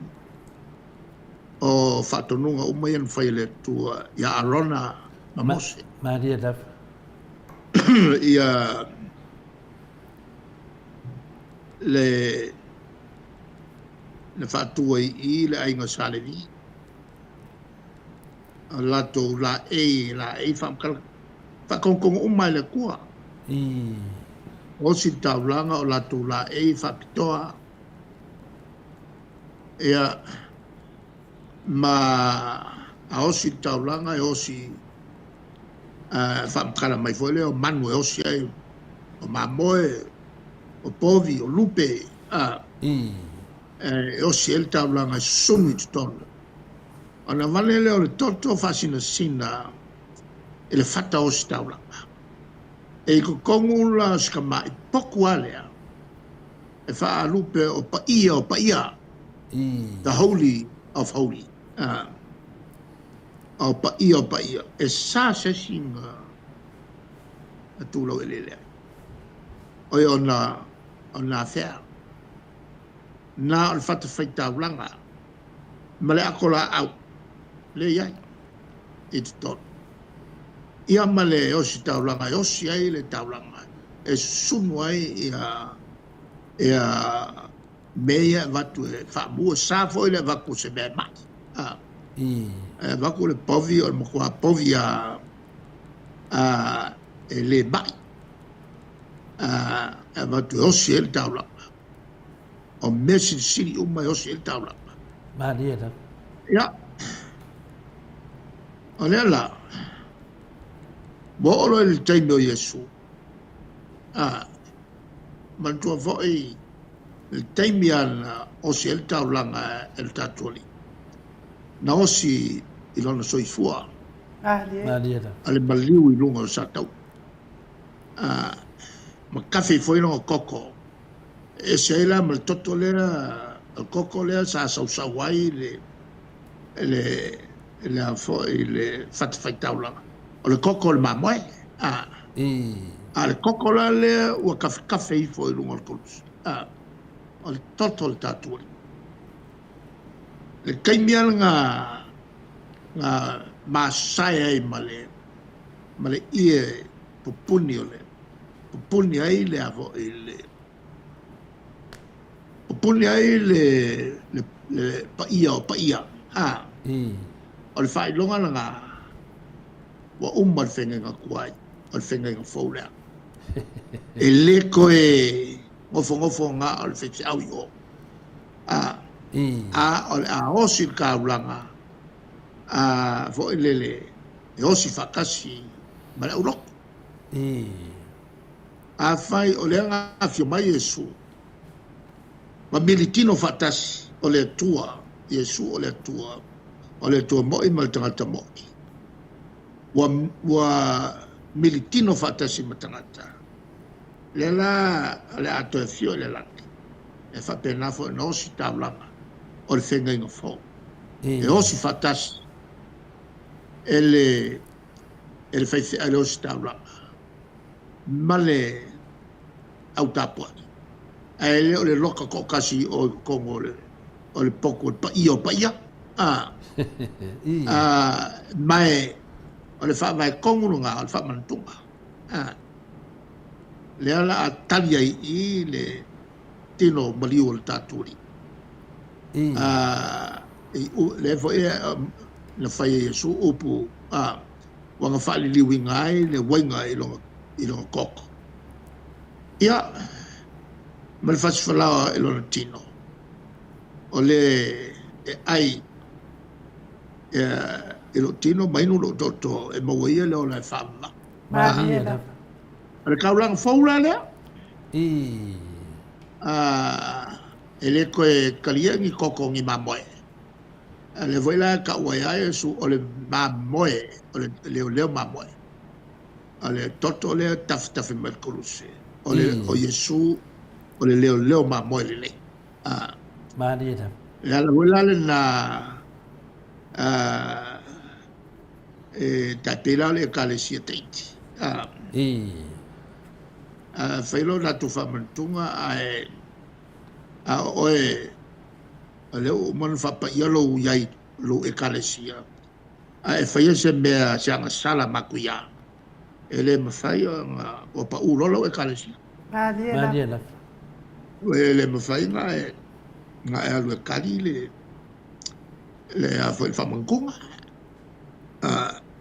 o faatonuga uma ia na fai e le Atua ia Arona ma Mose. Malie lava. Ia le na faatua i i le aiga sa Levi. O latou laei, laei faamatala, faatonutonu uma e le Atua. Osi le taulaga o latou laei faapitoa. Ia, ma a osi le taulaga e osi faamatala mai foi lea o manu e osi ai, o mamoe, o povi, o lupe, e osi ai le taulaga e susunu i totonu. Ona vale lea o le toto faasinasina i le fata osi taulaga. E i totonu la o si tamai potu lava lea, e faalupe o paia o paia, the holy of holy, o paia o paia, e sa se isi na tulaueleele ai. O ia ona afea. Na o le fatafaitaulaga ma le ato laau le i ai i totonu. Ia ma le osi taulaga e osi ai le taulaga e susunu ai ia ia mea ia e avatu e faamua sa foi le avatu o se mea e mai. E avatu le povi o le matua povi a e le mai. E avatu e osi ai le taulaga. O mea silisili uma e osi ai le taulaga. Malie lava. Ia, o lea la, ua oo loa i le taimi o Iesu, manatua foi le taimi lava na osi ai le taulaga e le tatou Alii. Na osi i lona soifua. Malie lava. A le maliu i luga o le sataua. Ma kafe foi lona koko. E ese ai la ma le toto lea, o le koko lea sa sausau ai le le a foi le fatafaitaulaga. O le koko o le mamoe. A le koko la lea ua kafekafe ifo i luga o le kolosi. O le toto o le tatou Alii. Le taimi lava na masae ai ma le ie pupuni o le pupuni ai le a foi le pupuni ai le paia o paia. O le faailoga lena ua uma le fegaiga tuai, o le fegaiga fou lea. E le toe nofonofo na o le faifeau i o. A o le a osi le taulaga foi lele e osi faatasi ma le aulotu. Afai o lea na afio mai Iesu ma militino faatasi o le Atua, Iesu o le Atua, o le Atua moi ma le tagata moi. Ua militino faatasi ma tagata. Lea la o le a toe afio i le lagi. E faapena foi na osi taulaga o le fegaiga fou. E osi faatasi e le faifeau le osi taulaga ma le au tapuai. Ae le o le loka toatasi o i totonu o le potu o le paia o paia. Mae o le faavae tonu lena o le faamanatuga. Lea la a tali ai i le tino maliu o le tatou Alii. Lea foi na fai e Iesu upu ua na faaliliuina ai le uaiga i lona koko. Ia, ma le fasifalaoa i lona tino. O le e ai i lou tino ma inu lou toto e maua ia le ola e faavavau. Malie lava. O le taulaga fou la lea. E le toe talia ni koko ni mamoe. Le foi la taua ai a Iesu o le mamoe, o le leoleo mamoe. O le toto lea tafetafe mai le koluse. O le o Iesu o le leoleo mamoe lelei. Malie lava. Le ala foi la lena e tai pei la o le ekalesia Tahiti. Fai loa latou faamanatuga ae A o oe, o lea ua uma ona faapaia lou i ai lou ekalesia, a e faia se mea se agasala matuia, e le mafai ona ua pau loa lau ekalesia. Malie lava. Malie lava. E le mafai ona e na e alu e kali le le a foi le faamanatuga,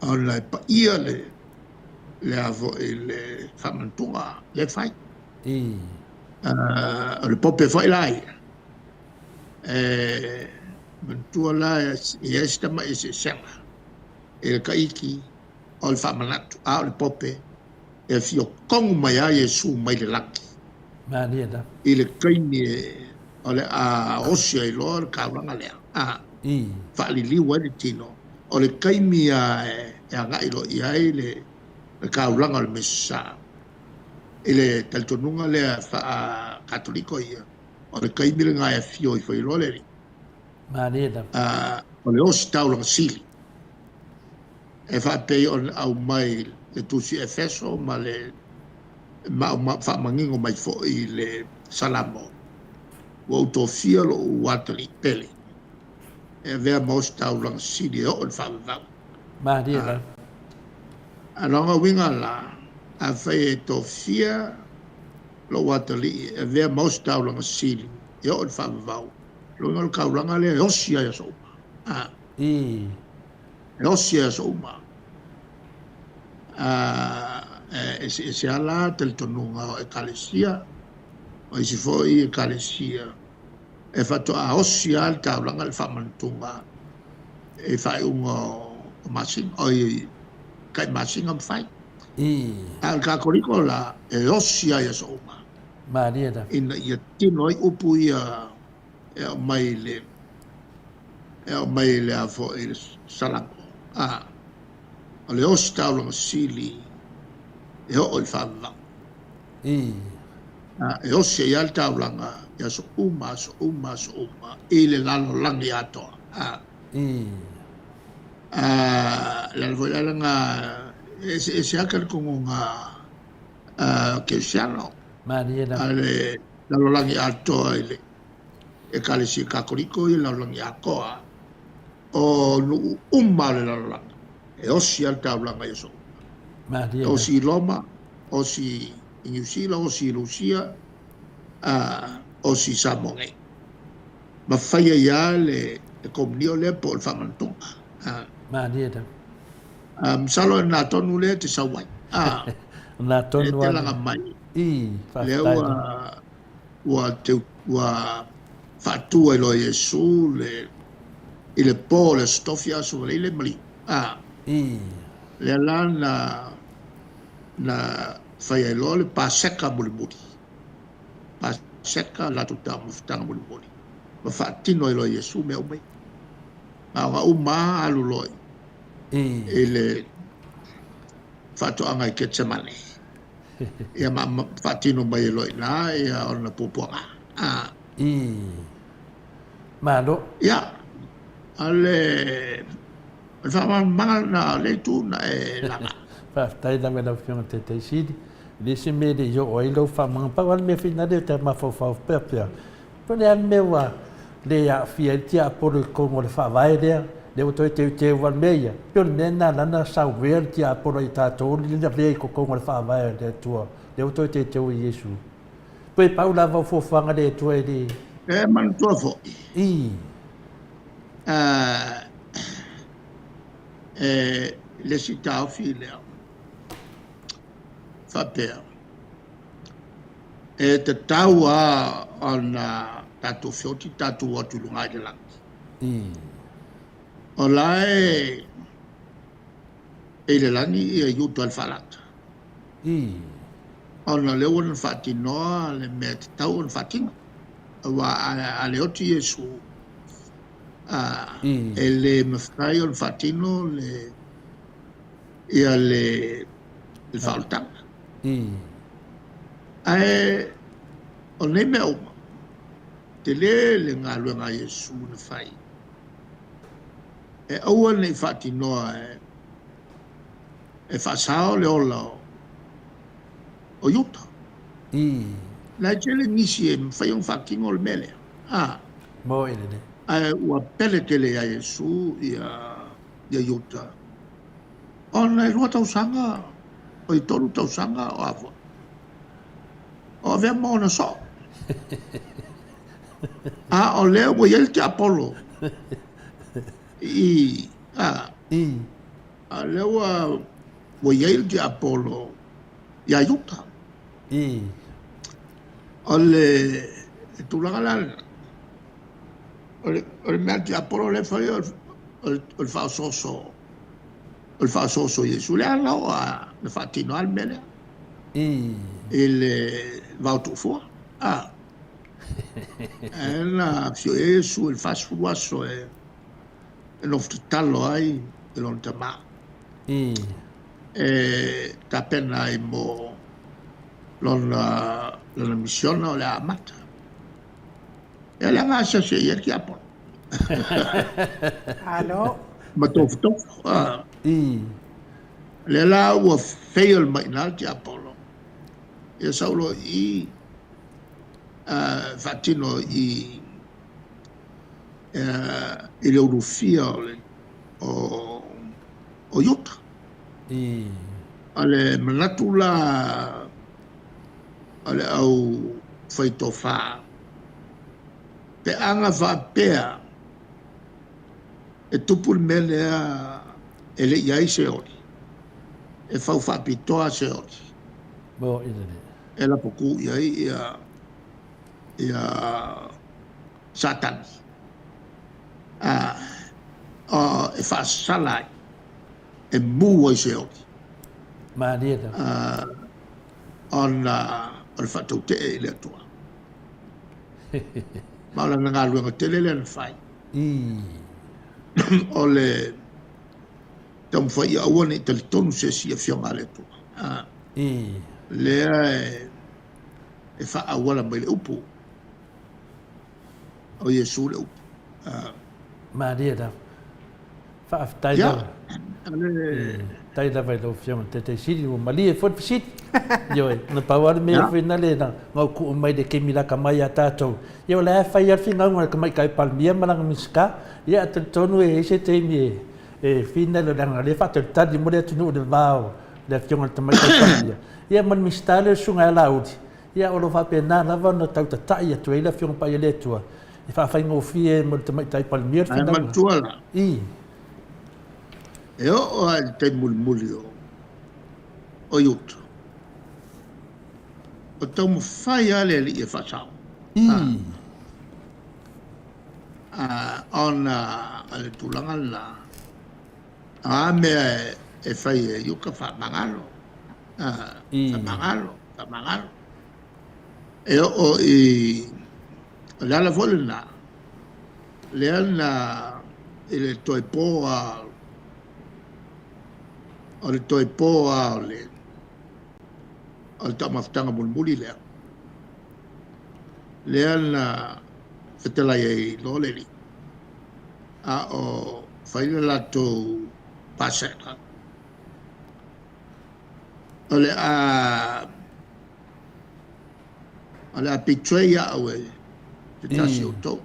ona e paia le le a foi le faamanatuga le fai. O le pope foi la ia. E manatua la e i ai si tamai eseesega i le Kaiti o le faamanatu, a o le pope e afio tonu mai lava Iesu mai le lagi. Malie lava. I le taimi o le a osi ai loa le taulaga lea, faaliliu ai le tino, o le taimi lava e agai loa i ai le taulaga o le Mesia. I le talitonuga lea faa-Katoliko ia, o le taimi lena e afio ifo ai loa le Alii. Malie lava. O le ositaulaga sili e faapei ona aumai le tusi Efeso ma le faamanino mai foi le Salamo, ua ou tofia lou atalii pele e avea ma ositaulaga sili e oo i le faavavau. Malie lava. A lona uiga la, afai e tofia lou atalii e avea ma ositaulaga sili e oo i le faavavau, lona uiga o le taulaga lea e osi ai aso uma. E osi ai aso uma. E eseese lava la talitonuga o ekalesia, o isi foi ekalesia e faatoa osi lava le taulaga i le faamanatuga i faaiuga o masina, o i tai masina ma fai. A o le Katoliko la, e osi ai aso uma. Malie lava. Ina ia tino ai upu ia e aumai le e aumai le a foi le Salamo. O le ositaulaga sili e oo i le faavavau. E osi ai lava le taulaga i aso uma, aso uma, aso uma, i le lalolagi atoa. Le ala foi la lena e eseese lava talitonuga kerisiano. Malie lava. A le lalolagi atoa i le ekalesia Katoliko i le lalolagi atoa, o nuu uma o le lalolagi, e osi lava le taulaga i aso uma. Malie E lava. osi i Roma, osi i Niu Sila, osi i Rusia, osi i Samoa nei. Ma fai ai lava le komunio lea po o le faamanatuga. Malie lava. Masalo e lena tonu lea e te sau ai. Lena tonu E te lava. laga mai. Lea Faafetai lava. ua teu, ua faatu ai loa Iesu le i le po o le Aso Tofi aso Faraile le maliu. Lea la na na fai ai loa le Paseka mulimuli. Paseka latou taumafataga mulimuli. Ma faatino ai loa Iesu mea uma ia. Na ona uma lava alu loa i le faatoaga i Ketsemane. Ia ma faatino mai ai loa i ina ia ona puapuaga. Malo. Ia, o le o le faamalamalamaga lena o le itu na e laga. Faafetai lava i lau Afioga i le Taitaisili. E le se mea e le i oo ai lau faamalamalamaga. Pau lava le mea finale ou te mafaufau pea pea, po o le a le mea ua le aafia ai le tiapolo i totonu o le faavae lea, lea ua toe teuteu lava le mea ia. Pei o le mea lena lana na sauea le tiapolo ia tatou le avea i totonu o le faavae a le Atua, lea ua toe teuteu e Iesu. Pe pau lava o fuafuaga a le Atua e le. E manatua foi. E le isi taofi lea faapea, e tatau lava ona tatou feoti tatou o atu i luga i le lagi. O la e i le lagi ia Iuta o le faalata. Ona o lea ua na faatinoa le mea e tatau ona faatino. Aua a le oti Iesu, e le mafai ona faatino le ia le le faaolataga. Ae o nei mea uma, tele le galuega a Iesu na fai, e aua ne i faatinoa e faasao le ola o Iuta. La e tele nisi e mafai ona faatino le mea lea. A. Mo i lelei. Ae ua pele tele ia Iesu ia ia Iuta. Ona e 2 tausaga, oi 3 tausaga o a foi. O avea ma ona soo. A o lea ua i ai le tiapolo i a. I. A lea ua ua i ai le tiapolo iā Iuta. I. O le tulaga la lena, o le, o le mea a le tiapolo lea e fai o le, o le faaosooso, o le faaosooso i Iesu. Lea la ua na faatino lava le mea lea. I. I le vao tuufua. A. Ae na afio i ai Iesu i le 40 aso e nofo tatalo ai i lona Tama. I. E tapena ai mo lona, lona misiona o le a amata. Ia le aga asiasi ai i ai le tiapolo. Alo. Ma tofotofo. A. I. Lea la ua fail mai i ina le tiapolo. Ia sau loa i i, faatino i i le ulufia o le o o Iuta. I. O le manatu la o le au faitofa, pe aga faapea e tupu le mea lea e le i ai se oli, e fau faapitoa se oli. Mo i lelei. E lapoku i ai ia ia Satani. A, o, e faasala ai, e mu ai se oli. Malie lava. Ona o le faatautee i le Atua. Ma o lana galuega tele lea na fai. I. O le taumafai ia aua ne i talitonu se isi i afioga a le Atua. A. I. Lea e, e faaauala mai le upu. O Iesu le upu. A. Malie lava. Faafetai lava. Faafetai lava i lau Afioga i le Taitaisili, ua malie foi le fesili. Ioe, na pau lava le mea foi lena na ou tuu mai le taimi lata mai ia tatou. Ia o la e fai lava le finauga a le Tamaitai Palemia ma lana Minisita. Ia ae talitonu e i ai se taimi e finau leaga o lea e faatalitali mo le atunuu i le va o le Afioga i le Tamaitai Palemia ia ma le Minisita lea o le Susuga ia Laauli. Ia o lo o faapena lava ona tau tatai atu ai le Afioga Paia i le Atua e faafaigofie mo le Tamaitai Palemia le Ae finauga. manatua la, I. e oo lava i le taimi mulimuli o, o Iuta, o taumafai lava le Alii e faasao. I. A, ona o le tulaga lena, o a mea e fai e Iuta faamagalo, a, I. faamagalo, faamagalo. E oo i, o le ala foi lena, lea na i le toe po a, o le toe po a o le, o le taumafataga mulimuli lea, lea na fetalai ai loa le Alii, a o fai le latou Paseka. O le a o le a betray au e se tasi o outou.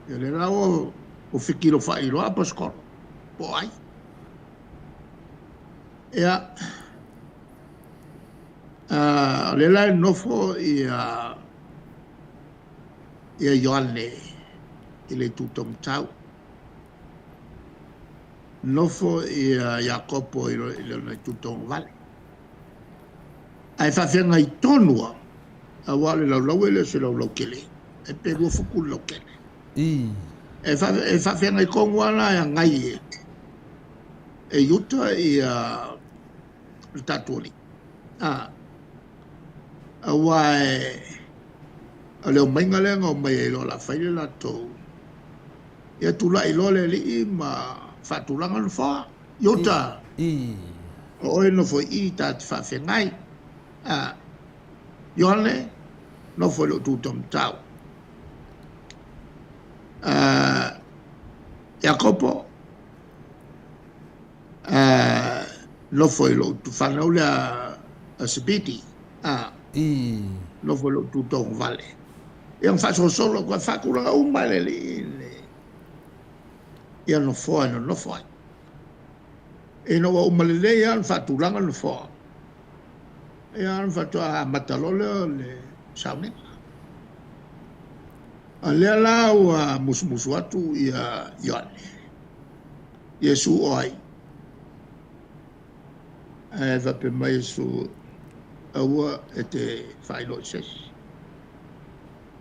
Ia lea la ua ua fekilofa'i loa aposetolo po o ai. Ia, o lea la e nofo ia ia Ioane i le itu taumatau. Nofo ia Iakopo i lona itu tauagavale. Ae faafeagai tonu lava, aua o le laulau e le o se laulau tele, e pe 2 futu le lautele. I. E faafeagai tonu lava la e agai e Iuta ia le tatou Alii. Aua o le omaiga lea na omai ai loa o le a fai le latou. Ia tulai loa le Alii ma faatulaga le nofoa. Iuta, I. o oe nofo i i ta te faafeagai. Ioane, nofo i lou tu taumatau. Iakopo, nofo i lou fanau lea a Sebeti. Nofo i lou tu togavale. Ia ma faasolosolo atu ai, faatulaga uma e le Alii le ia nofoa e nonofo ai. Ina ua uma lelei lava ona faatulaga le nofoa, ia ona faatoa amata loa lea o le sauniga. A lea la ua musumusu atu ia Ioane, Iesu o ai? Ae faapea mai Iesu, Aua e te faailoa i se isi.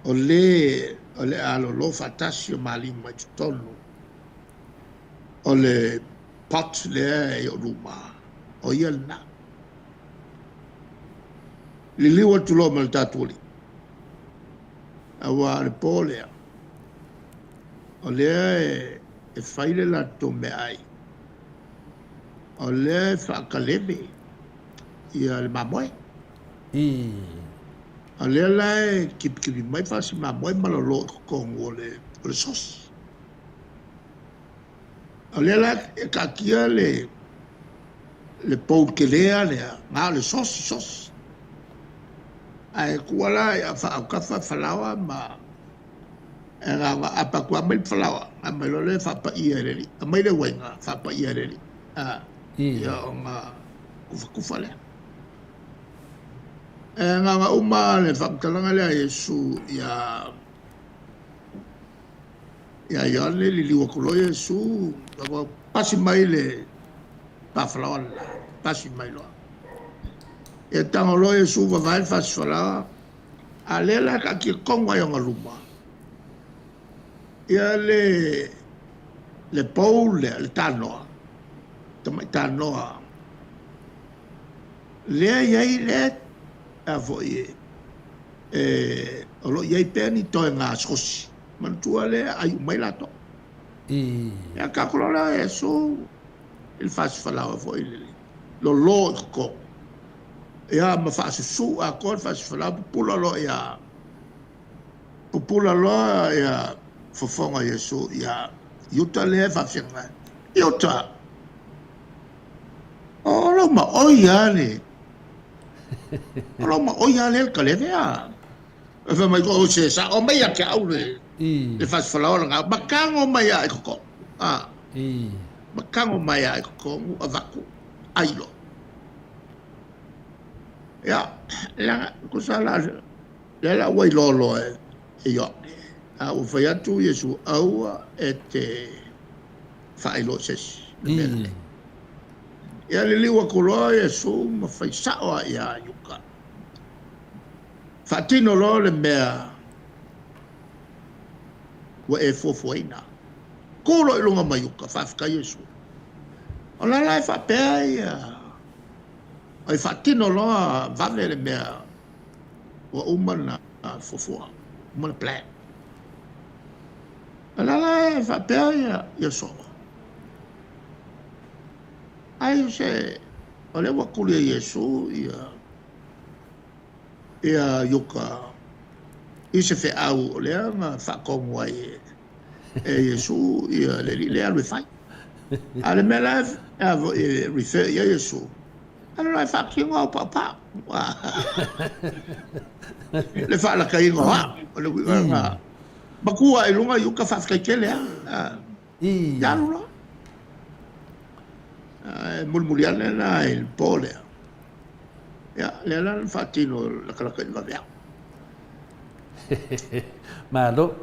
O le o le a lolo faatasi o ma lima i totonu o le pot lea i ou luma, o ia lena. Liliu atu loa ma le tatou Alii, aua o le po lea, o lea e fai le latou meaai O lea e faakaleme ia le mamoe. O lea la e kipikipi mai fasi mamoe ma lolo i totonu o le o le sosi. O lea la e taatia le le bowl tele lava lea, na o le sosi sosi. Ae tuu la ia faaautafa falaoa ma E na ona apa atu lava mai le falaoa, aumai loa lea faapaia e le alii. Aumai le uaina, faapaia e le alii. Ia ona tufatufa lea. E na ona uma le faamatalaga lea a Iesu ia ia Ioane, liliu atu loa Iesu, pasi mai le pafalaoa le la, pasi mai loa. Ia tago loa Iesu vavae le fasi falaoa, A lea la e taatia tonu ai ona luma ia le le pou lea, le tanoa, tamai tanoa lea e i ai lea a foi e o lo o i ai pea ni toega sosi. Manatua lea ai uma ai latou. Ia tatou loa lea Iesu i le fasi falaoa foi lele, lolo i totonu. Ia ma faasusu atoa le faasifalaoa, pupula loa ia, pupula loa ia fofoga o Iesu ia Iuta lea e faafeagai. Iuta, o lou maoi lava le, o lou maoi lava lea le kaleve a. E fai mai, o se sao mai ia te au le, le faasifalaoa lena, matago mai lava i totonu. A, matago mai lava i totonu, avatu, ai loa. Ia, leaga, tusa la, lea la ua iloa loa e Ioane, a ua fai atu Iesu, aua e te faailoa i se isi le mea lenei. Ia liliu atu loa Iesu ma fai sao lava ia Iuta. Faatino loa le mea ua e fuafuaina. Tu loa i luga ma Iuta, faafetai Iesu. O la la e faapea ia, e faatino loa vave le mea ua uma ona fuafua, uma ona plan. O la la e faapea ia, ia soo. Ai se, o lea ua tuli e Iesu ia, ia Iuta i se feau o lea na faatonu ai e e Iesu ia le alii lea alu e fai. A o le mea la e refer i ai Iesu, alu la e faatino au paopao. Le faalakaina o au, o le uiga lena. Matua i luga i uka faafetai tele lava. Ia alu loa. E mulimuli ane la i le po lea. Ia, lea la na faatino latalata i le vaveao. Malo.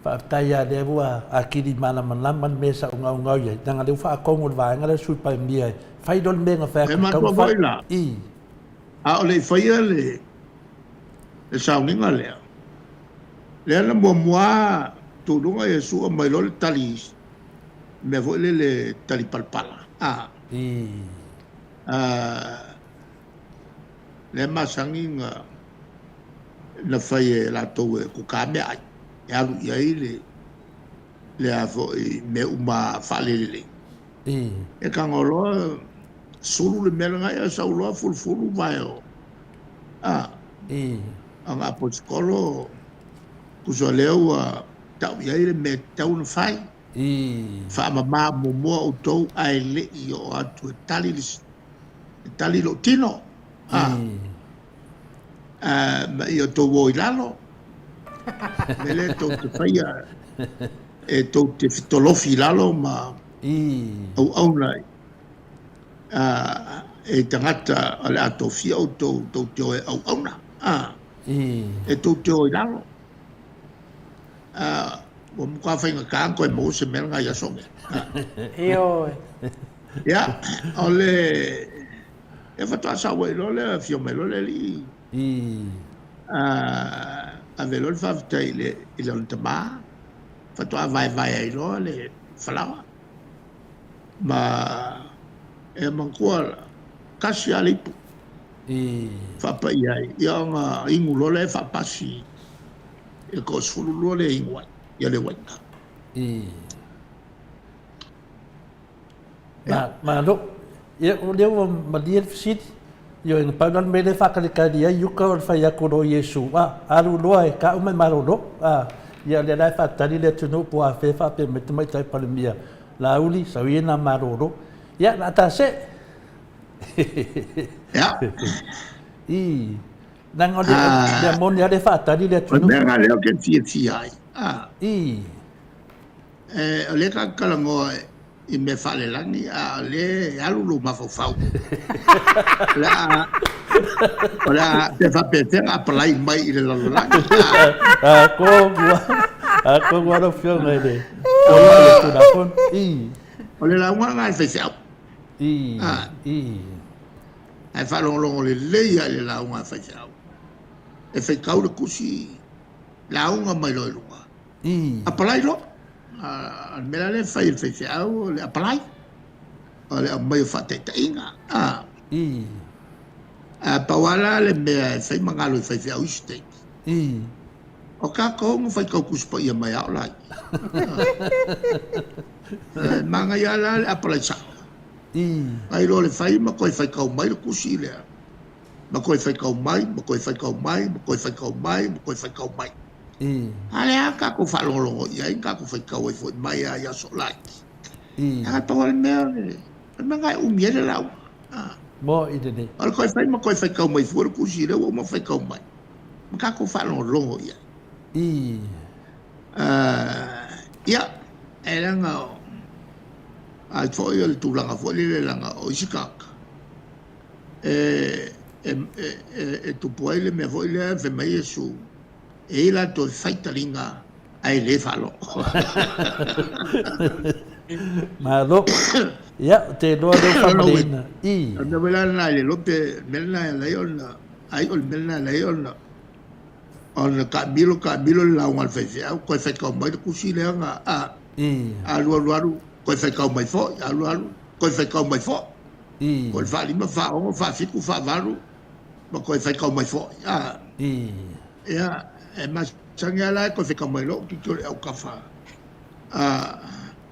Faafetai lava lea ua atili malamalama le mea sa ou gaugau i ai, leaga lea ua faatonu le vaega lea le Sui Palemia e fai loa le mea na fai atu. E matua foi la, a o le i faia le le sauniga lea, lea na muamua tuluga Iesu aumai loa le tali, mea foi lele tali palapala, a. Lea e masani na na fai e latou e kuka meaai e alu i ai le le a foi mea uma faalelelei. E tago loa sulu le mea lena ia sau loa fulufulu vae o a aga aposikolo tusa lea ua tau i ai le mea e tatau ona fai. Faamama muamua outou ae le i oo atu e tali le e tali lou tino. Ma ia outou o i lalo. O le mea lea tou te faia, e tou te fetolofi i lalo ma auauna i tagata o le a tofia outou tou te o e auauna. E tou te o i lalo. Ua matua faigata ona toe maua se mea lena i aso nei. Ioe. Ia, o le ia faatoa sau ai loa lea, afio mai loa le alii. Ave loa le faafetai i lona tamā, faatoa vaevae ai loa le falaoa. Ma e manatua tasi lava le ipu. Faapaia ai, ia ona inu loa lea faapasi i le toa-12 lea e inu ai, ia le uaina. Malo. Ia, o lea ua malie le fesili. Ioe, na pau la le mea lea e faatalitali ai uka o le fai atu o lo Iesu, a, alu loa e kau ma e malolo. A, ia o lea la e faatali le atunuu po o afea e faapea mai le Tamaitai Palemia, Laauli, sau ia ina malolo. Ia, o le a ta see. Ia. I, leaga o le moni lava lea e faatali le atunuu. O le mea lena lea ou te fiafia ai. A. I. O lea tatou te talanoa i mea faalelagi, a o lea e alu lou mafaufau. O le a pe faapefea ona apalai mai i le lalolagi. Atonu lava lau Afioga i le Fomai o le Tulafono. I. O le lauga lena a le faifeau. I. I. Ae faalogologo lelei lava i le lauga a le faifeau. E faitau le tusi lauga mai loa i luga. Apalai loa. O le mea la lea e fai e le faifeau o le apalai. O le aumai o faataitaiga. Pau lava la le mea e fai ma galo i faifeau isi taimi. O tatou na faitau Tusi Paia mai a o laia. E manaia la le apalai sao. Nai lo le fai ma toe faitau mai le tusi lea. Ma toe faitau mai, ma toe faitau mai, ma toe faitau mai, ma toe faitau mai. A lea a tatou faalogologo i ai, na tatou faitau ai foi mai lava i aso laiti. A pau lava le mea, o le mea lena e umi ai le lauga. Mo i lelei. O le toe fai ma toe faitau mai fua le tusi lea ua uma ona faitau mai, ma tatou faalogologo i ai. Ia, e leaga o, ai foi o le tulaga foi lele leaga o isi tagata, e tupu ai le mea foi lea fai mai Iesu, e i ai latou e fai taliga ae le faalogo. Malo. Ia, ou te iloa lea ua faamalieina. I. O le mea foi la lena i le lope, o le mea lena e ala ai ona, ai o le mea lena e ala ai ona, ona taamilo, taamilo le lauga a le faifeau, toe faitau mai le tusi lea na, a, alu alu alu, toe faitau mai foi, alu alu, toe faitau mai foi. Po o le faalima, faaono, faafitu, faavalu, ma toe faitau mai foi. A. Ia, e masani lava la e toe faitau mai loa ou tilotilo i le autafa, a,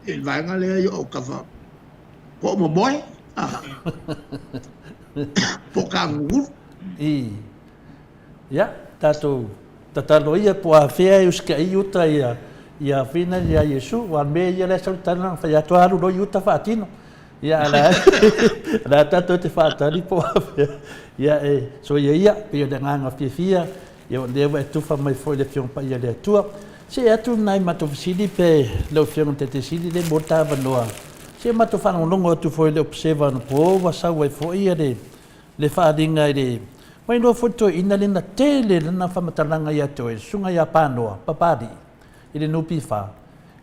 i le vaega lea i autafa po o momoe, a, po o tagugulu. Ia, tatou tatalo ia po o afea e usitai i uta ia ia Fina ia Iesu, aua o le mea ia lea e sau le tala na fai atu, alu loa i uta faatino. Ia, a o la tatou te faatali po o afea. Ia, e soia ia, pei o le agaga fiafia, ia o lea ua e tufa mai foi i le Afioga Paia a le Atua. See atu nai matou fesili pe lau Afioga i le Taitaifono le mo le ta avanoa. Se matou faalogologo atu foi i le Observer anapo ua sau ai foi ia le le faaaliga i le Ua iloa foi le toeaina lea na tele lana faamatalaga ia te oe, le susuga ia Panoa, Papalii, i le NPF.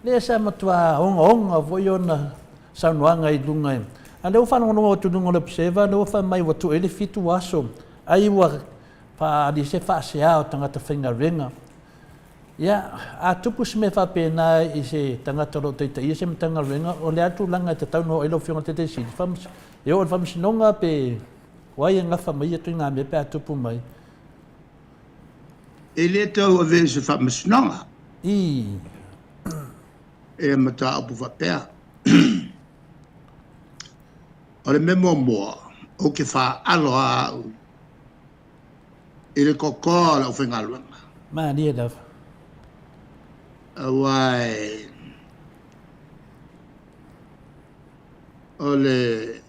Lea sa matua ogaoga foi ona saunoaga i luga i, a o lea ua faalogologo atu i luga o le Observer, lea ua fai mai ua tuu i ai le 7 aso, ai ua faaali se faasea o tagata faigaluega. Ia, a tupu se mea faapena i se tagata o lo o taitaia se Matagaluega, o le a le tulaga e tatau ona oo i ai lau Afioga i le Taitaifono? E oo i le Faamasinoga pe o ai e gafa ma ia ituaiga mea pe a tupu mai? E le tau avea i se Faamasinoga. Ii. E mataupu faapea. O le mea muamua, ou te faaalo lava au i le totoa o le aufaigaluega. Malie lava. Aua o le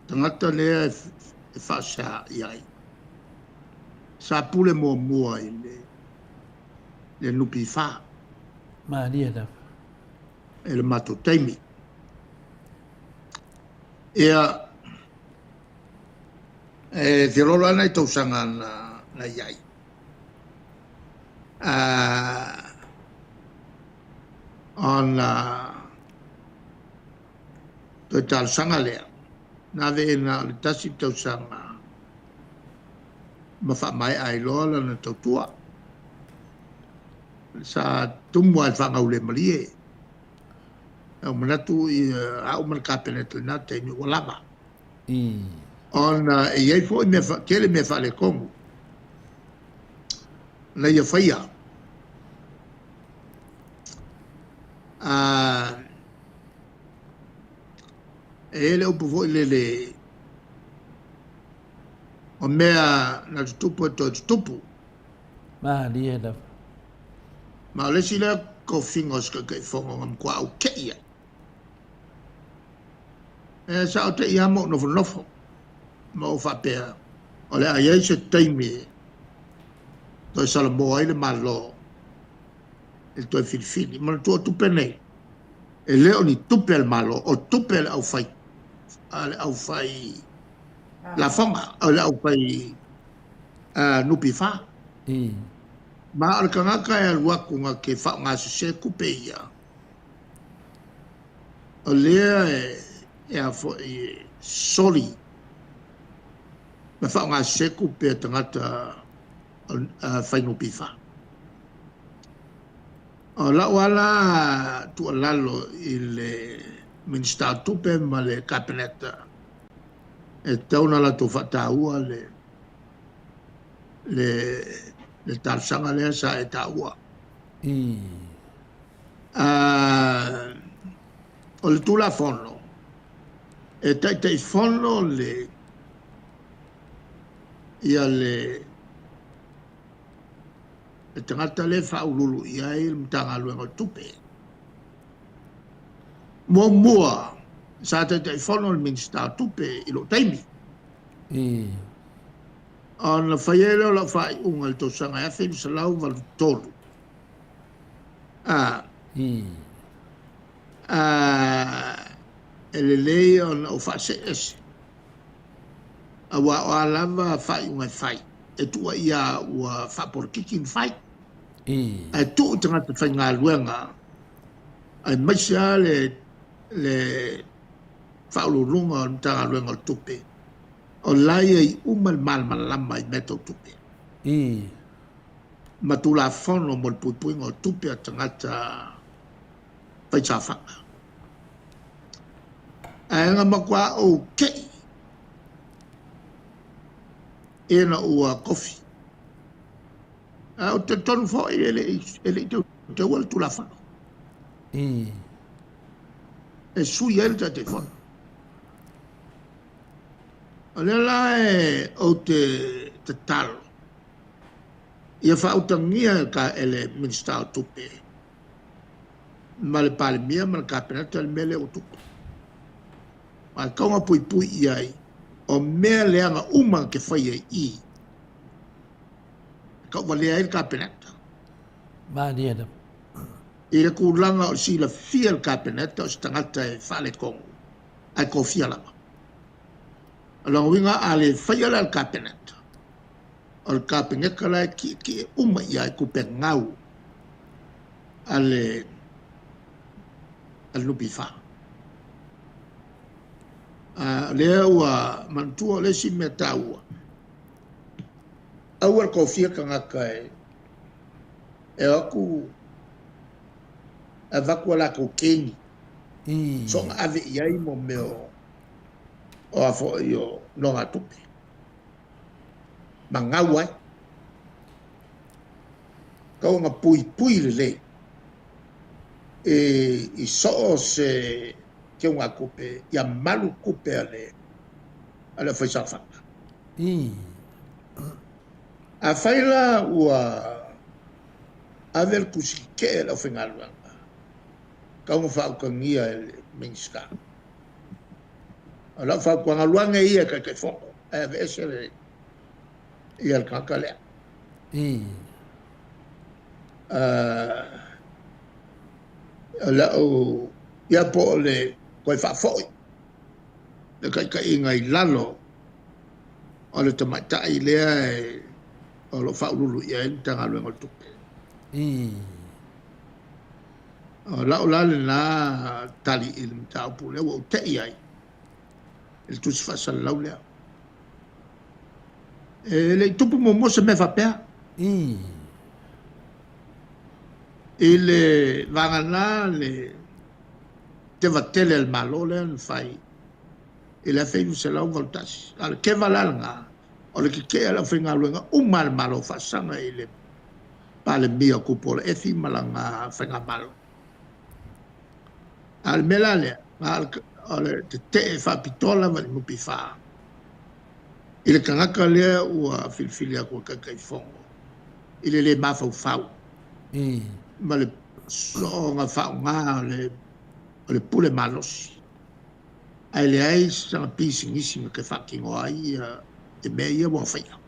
tagata lea e faasea i ai. Sa pule muamua i le le NPF. Malie lava. I le matou taimi. Ia, e feoloolo lava nai tausaga na, na i ai. Ona toe talosaga lea, na ave na o le tasi tausaga ma faamaea ai loa lana tautua. Sa tumu lava i le faagaulemalie. Ua ou manatu au ma le Kapeneta i lena taimi ua lava. Ona e i ai foi mea, tele mea faaletonu na ia faia. E i ai le upu foi lele, o mea na tutupu e toe tutupu. Malie lava. Ma o le isi lea tofiga o se Taitaifono na matua ou tei ai. E sa ou tei lava ma ou nofonofo ma ou faapea, o le a i ai se taimi toe salamo ai le Malo i le toe filifili. Manatua o tupe nei, e le o ni tupe a le Malo, o tupe a le aufai, a le aufai lafoga, o le aufai NPF. Ma o le tagata e alu atu na te faaaogasese tupe ia, o lea e a foi e soli ma faaaogasese tupe a tagata fai NPF. O lau ala tuualalo i le Minisita o Tupe ma le Kapeneta, e tatau ona latou faataua le le le talosaga lea sa e taua. O le Tulafono, e Taitaifono le ia le le tagata lea e faauluulu i ai le Matagaluega o Tupe. Muamua, sa Taitaifono le Minisita o Tupe i lou taimi. Ona fai ai lea o lau faaiuga i le tausaga e 1983. E lelei ona ou faasee ese, aua o a lava faaiuga e fai, e tuuaia ua faapolokiki na fai. Ae tuu i tagata faigaluega, aemaise lava le Faauluuluga o le Matagaluega o Tupe, o la e i ai uma le malamalama i mea tau tupe. Ma Tulafono mo le puipuiga o tupe a tagata faisaofaga. Ae na matua ou tei ina ua tofi. Ae ou te talitonu foi e le i teuteuina le Tulafono. E sui ai le Taitaifono. O lea la e ou te tatalo ia faautagia e le Minisita o Tupe ma le Palemia ma le Kapeneta le mea lea ua tupu. Ae tatau ona puipui i ai o mea leaga uma na te faia i i e tauvalea ai le Kapeneta. Malie lava. I le tulaga o le silafia e le Kapeneta o se tagata e faaletonu ae tofia lava. O lona uiga a le faia la e le Kapeneta, o le Kapeneta la e tietie uma i ai tupe gau a le NPF. O lea ua manatua o le isi mea taua, aua le tofia tagata e o atu avatu a latou keni, soona ave i ai mo mea o a foi o nogatupe ma gau ai. Tau ona puipui lelei i soo se teugatupe ia malu tupe a le aufaisaofaga. Afai la ua ave le tusi tetee a le aufaigaluega, tau ona faautagia e le Minisita. O lau fautuaga, alu ane ia e Taitaifono ae aveese le ia le tagata lea. O lau, ia po o le toe faafoi le taitaiga i lalo o le tamaitai lea o lo o faauluulu i ai le Matagaluega o le Tupe. O lau la lena tali i le mataupu lea ua ou tei ai i le tusi faasalalau lea. E le i tupu muamua se mea faapea. I le vagana le keva tele a le Malo lea na fai i le 1981. A o le keva la lena, o le tetee a le aufaigaluega uma a le Malo faasaga i le Palemia o Tupuola Efi ma lana faigamalo. A o le mea la lea, o le tetee faapitoa lava i le NPF i le tagata lea ua filifili atu e Taitaifono i le lē mafaufau ma le soona faaaoga o le pule malosi, ae leai sana pisinisi na te faatino ai e mea ia ua faia.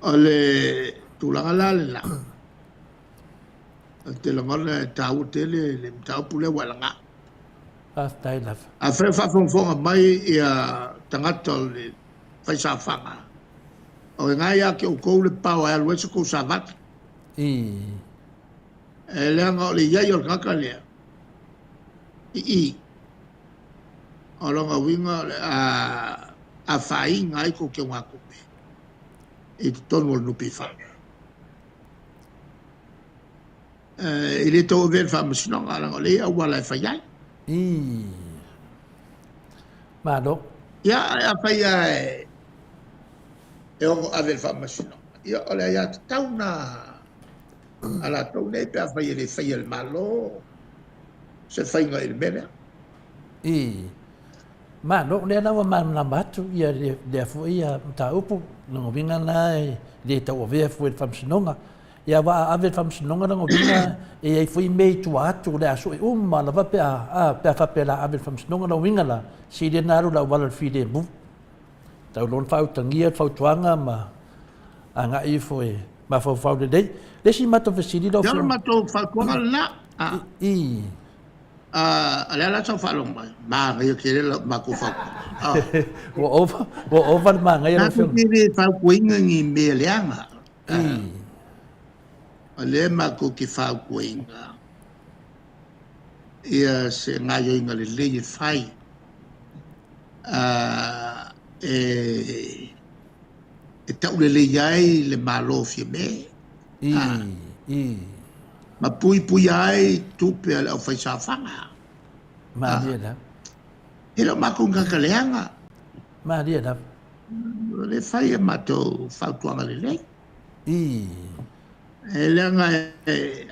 O le tulaga la lena, o te lagona e taua tele le mataupu lea ua e laga. Faafetai lava. Afai o faafogafoga mai ia tagata o le faisaofaga, o lena ia te outou le pao e alu ai sa tou savali. E leaga o le i ai o le tagata lea i i, o lona uiga o le a afaina ai tou teugatupe i totonu o le NPF. E le tau avea i le faamasinoga, leaga o lea e i ai auala e fai ai. Malo. Ia, ae afai lava e ono ave i le faamasinoga, ia o le aiatatau lena a latou nei pe afai e le faia e le Malo se faiga i le mea lea. Malo, lea la ua malamalama atu ia lea foi mataupu, lona uiga la e le tauavea foi e le Faamasinoga. Ia aua a ave i le Faamasinoga lona uiga e i ai foi mea i tua atu o le a sue uma lava pe a, pe a faapea o le a ave i le Faamasinoga. Lona uiga la, sili ona alu i le auala o le filemu. Tau loa ona faautagia le fautuaga ma agai ifo e mafaufau lelei. Le isi matou fesili lau Ia o le matou fautuaga lena. O le a la sau faalogo mai? Manaia tele la matou fautuaga. Ua ova, ua ova le manaia lau Afioga. Tatou te le fautuaina ni mea leaga. O lea matou te fautuaina ia se gaoioiga lelei e fai e taulelei ai le Malo o Fiame ma puipuia ai tupe a le aufaisaofaga. Malie lava. E le o matou ni tagata leaga. Malie lava. O lea e fai a matou fautuaga lelei. E leaga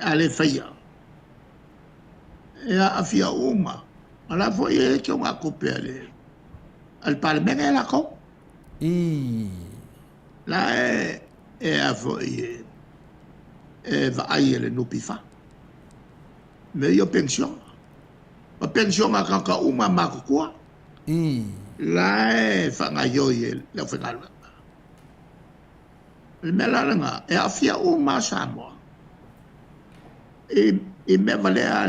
a le faia, e aafia uma. O la foi e i ai teugatupe a le Palemene e latou. La e a foi e vaai e le NPF. Mea ia o penisione. O penisione a tagata uma matutua. La e faagaoioi e le aufaigaluega. O le mea la lena, e aafia uma Samoa i mea valea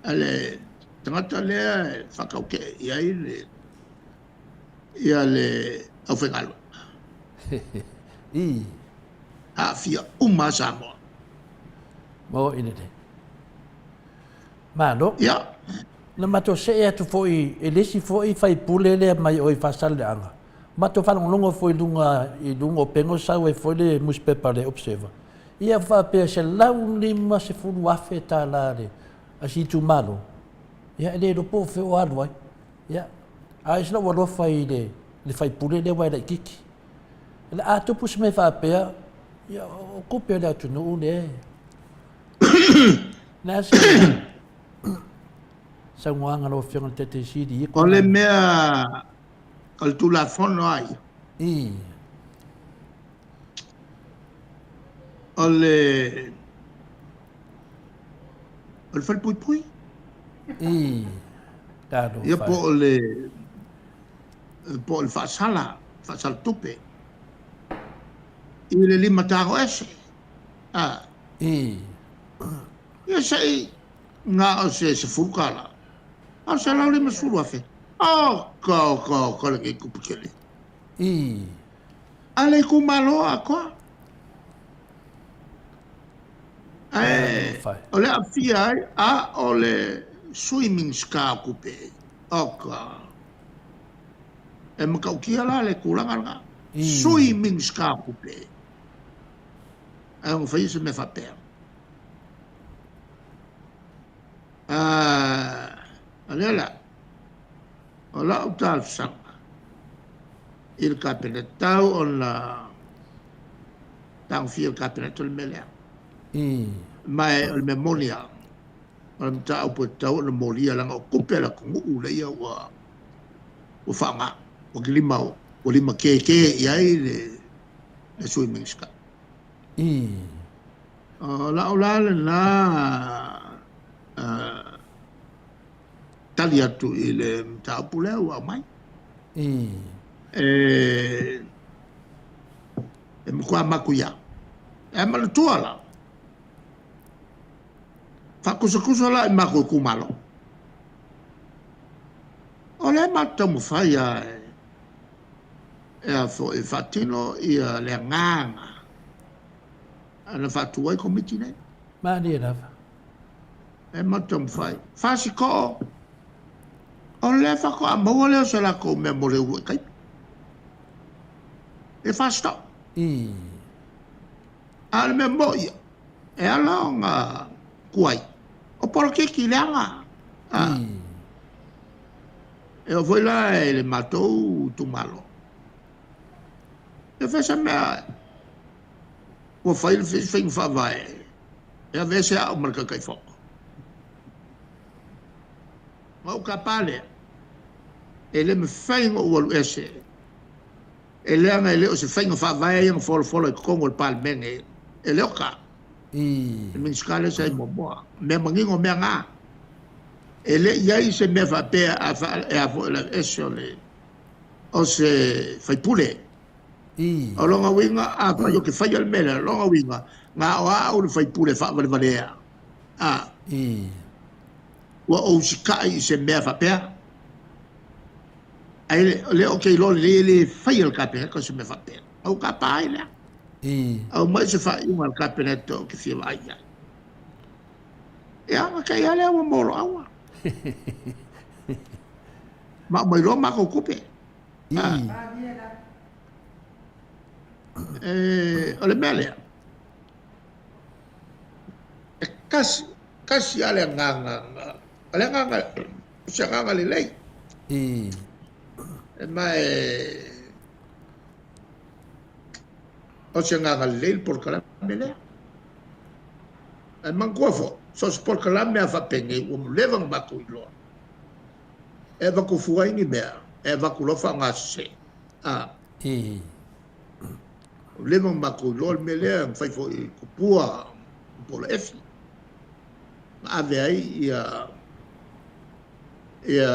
a le tagata lea e faatautee i ai le ia le aufaigaluega. Aafia uma Samoa. Mo i lelei. Malo. Ia. Na matou see atu foi e le isi foi faipule lea mai o i Faasaleleaga. Matou faalogologo foi i luga i luga o upega o sau ai foi le nusipepa a le Observer. Ia faapea $150,000 le a si itumalo. Ia e le iloa po o fea o alu ai. Ia, a e ese lou alofa i le, le faipule lea aua e laitiiti. O le a tupu se mea faapea, ia, o tupe a le atunuu lea e... Le a se saunoaga a lau Afioga i le Taitaifono Sili i O le mea, o le Tulafono lava ia. O le o le falepuipui. Talofa. Ia po o le faasala, faasala tupe. I le limatago ese. A. Ia se i na o se $10. A o se $150,000. O ka o ka o ka le ke kupu tele. A le itumalo atoa. Ae o le aafia ai, a o le Sui Minisita o Tupe, o ka. E matautia la le tulaga lena. Sui Minisita o Tupe. Ae ona faia se mea faapea. A lea la, o lau talosaga i le Kapeneta, tau ona tagofia e le Kapeneta le mea lea. Ma o le mea moni lava, o le mataupu e tatau ona molia, leaga o tupe a le atunuu lea ua faaaoga, ua lima keke i ai le Sui Minisita. O lau la lena tali atu i le mataupu lea ua aumai. E matua matuia. E manatua la, faakusatusa la i matou itumalo. O lea matou taumafai lava e a foi e faatino ia le agaga na faatu ai komiti nei. Malie lava. E matou taumafai. Fasitoo, o lea faatoa maua lea o se latou mea mo le uluai taimi. E Fasitoo. A o le mea moi ia, e ala ona tuai, o polokiki leaga. E oo foi la i le matou itumalo, e fai se mea ua fai le faiga faavae e aveese au ma le Taitaifono. Na ou tapa lea, e le mafai ona ou alu ese, e leaga e le o se faiga faavae ia na folafola i totonu o le Palemene, e le o ta. Le Minisita lea sa i muamua, mea manino mea na. E le i ai se mea faapea e a foi le aveese o se faipule. O lona uiga, afai ou te faia le mea lea, o lona uiga, na o au le faipule faavalevalea. Ua ou usitai i se mea faapea. Ae lea ou te iloa lelei e le faia le Kapeneta se mea faapea. Ou tapa ai lea. Aumai se faaiuga a le Kapeneta ou te fia vaai i ai. Ia, na te i lava lea ua moloaua. Ma aumai loa matou tupe. O le mea lea, e tasi, tasi lava le agaga, o le agaga, o se agaga lelei. E ma e, o se agaga lelei le polokalame lea. Ae manatua foi, so o se polokalame lava faapenei ua leva ona matou iloa. E avatu fua ai ni mea, e avatu loa faaaoga sese. Ua leva ona matou iloa le mea lea, na fai foi i Tupua, Tupua Efi. Na ave ai ia ia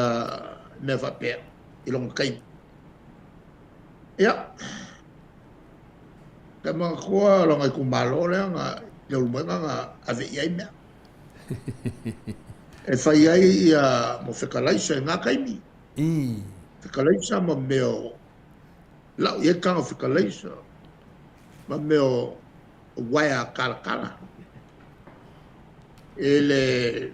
mea faapea i lona taimi. Ia, ka manatua lona itumalo lea na i Leulumoega na ave i ai mea. E fai ai ia mo fekalaisa i ngā taimi. Fekalaisa ma mea o lau i ai taga fekalaisa ma mea o uaea kalakala. I le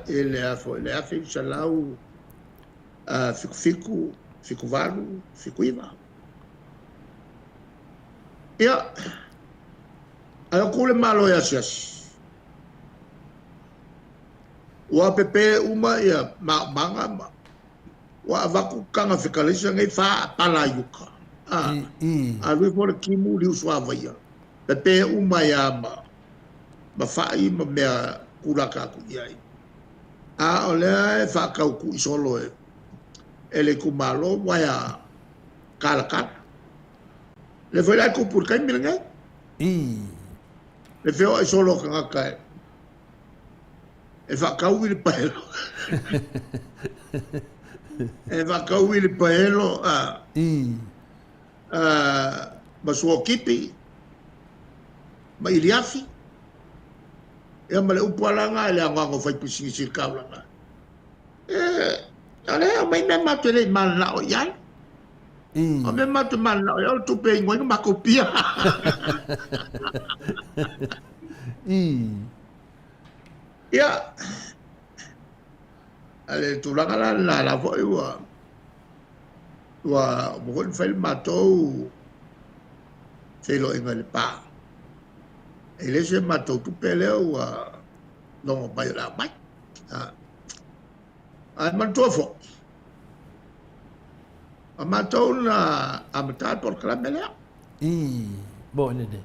i le a foi le 1977, 78, 79. Ia, ae o ku le malo e asiasi. Ua pepe uma ia maomaga ma ua avatu taga fekalaisa nei fa pala i uka. Alu ifo le timu liu suavaia. Pepe uma ia ma ma fai ma mea kulaka atu i ai. A o lea e faatau tuisolo e le itumalo uaea kalakala. Le foi la e tupu i le taimi lenei. Le feoai solo o tagata e faatau i le paelo. E faatau i le paelo. Ma suokipi, ma iliafi, ia ma le upu lava lena i le anoano o faipisinisi i le taulaga. E, o lea e aumai mea matou te le i mananao i ai. O mea matou te mananao i ai o le tupe e inu ai le matou pia. Ia, a le tulaga la lena la foi ua ua uma foi ona fai le matou feiloaiga i le pa. E le se matou tupe lea ua logo mai o le a aumai. Ae manatua foi, o matou na amata le polokalame lea. Mo lelei.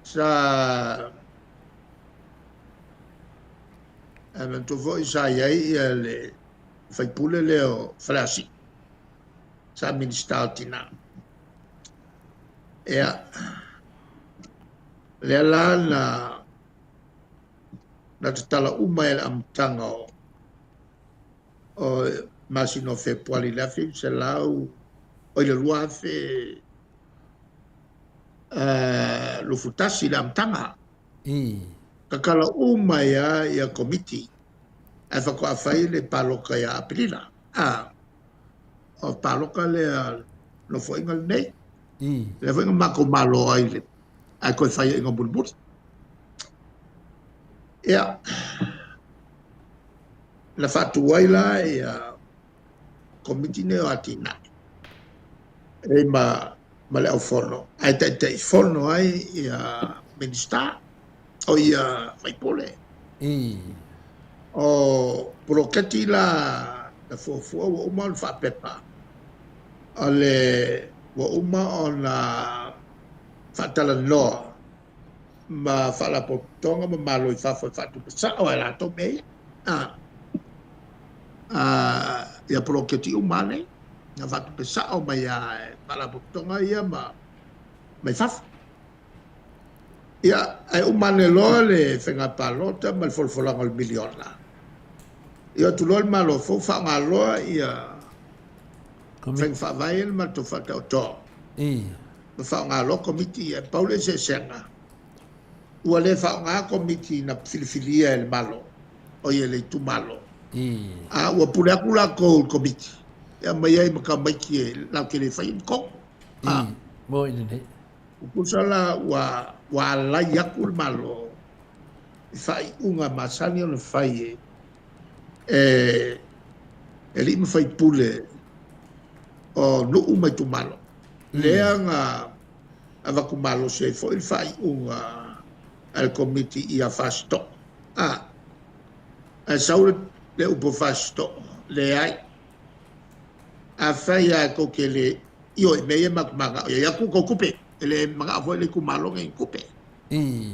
Sa ae manatua foi sa i ai le faipule lea o Faleasiu, sa Minisita o Tina. Ia, lea la na na tatala uma e le amataga o masina o Fepuari i le 1900, oi le 2021 i le amataga. Tatala uma ai lava ia komiti ae faatoa fai le palota ia Aperila. O palota lea nofoaiga lenei. Lea foi na matou malo ai le ae toe fai ai mulimuli. Ia, na faatu ai la ia komiti nei o atinae e ma le aufono ae taitaifono ai ia Minista o ia faipule. O poloketi la na fuafua ua uma ona faapepa, o le ua uma ona faatalanoa ma faalapotopotoga ma malo i fafo e faatupe sao e latou mea ia. Ia poloketi uma nei na faatupe sao mai a faalapotopotoga ia ma mai fafo. Ia, ae uma ane loa le faiga palota ma le folafolaga o le miliona. Ia atu loa le Malo fou faaaoga loa ia faiga faavae le matou faataoto. Ma faaaoga loa komiti ia. Pau le eseesega, ua le faaaoga komiti na filifilia e le Malo, o ia le itumalo. A ua pule atu latou i le komiti, e aumai ai ma tamaiti e latou te le faia ni tonu. Mo i lenei. Tusa la ua alai atu le Malo i faaiuga masani ona fai e alii ma faipule o nuu ma itumalo. Lea na avatu malosi ai foi le faaiuga a le komiti ia Fasito'o. Ae sau le upu Fasito'o, leai. Afai lava tou te le ioe i mea ia matou te mananao i ai, atu tou tupe, e le manao foi le itumalo nei i tupe. E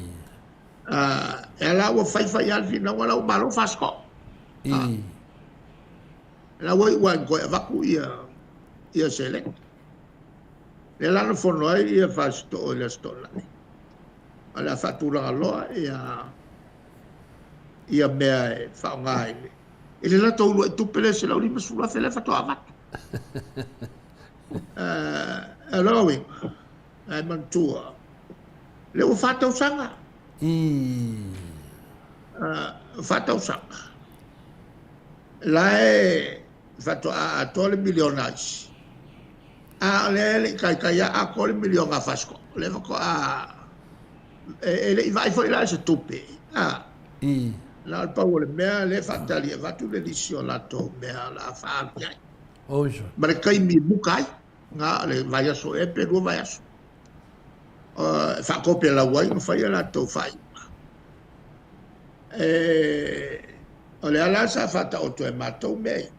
ala ua fai fai lava le finauga la ua malo Fasito'o. La ua iu lava ina toe avatu ia seleni. Lea la na fono ai ia Fasito'o i le Aso Toonai. O le a faatulaga loa ia mea e faaaoga i le latou uluai tupe lea $150,000 lea faatoa avatu. O lona uiga, ae manatua, lea ua 4 tausaga. 4 tausaga. La e faatoa atoa le miliona isi. A o lea e le i taitai a atoa le miliona a Fasito'o. O lea faatoa e le i vaai foi la i se tupe. Na o le pau o le mea lea faatali e avatu le lisi o latou mea o le a faaalu i ai. Ma le taimi e muka ai, na o le vaiaso ea pe 2 vaiaso. E faatopelau ai ma fai a latou faaiuga. O le ala sa faataoto e matou mea ia.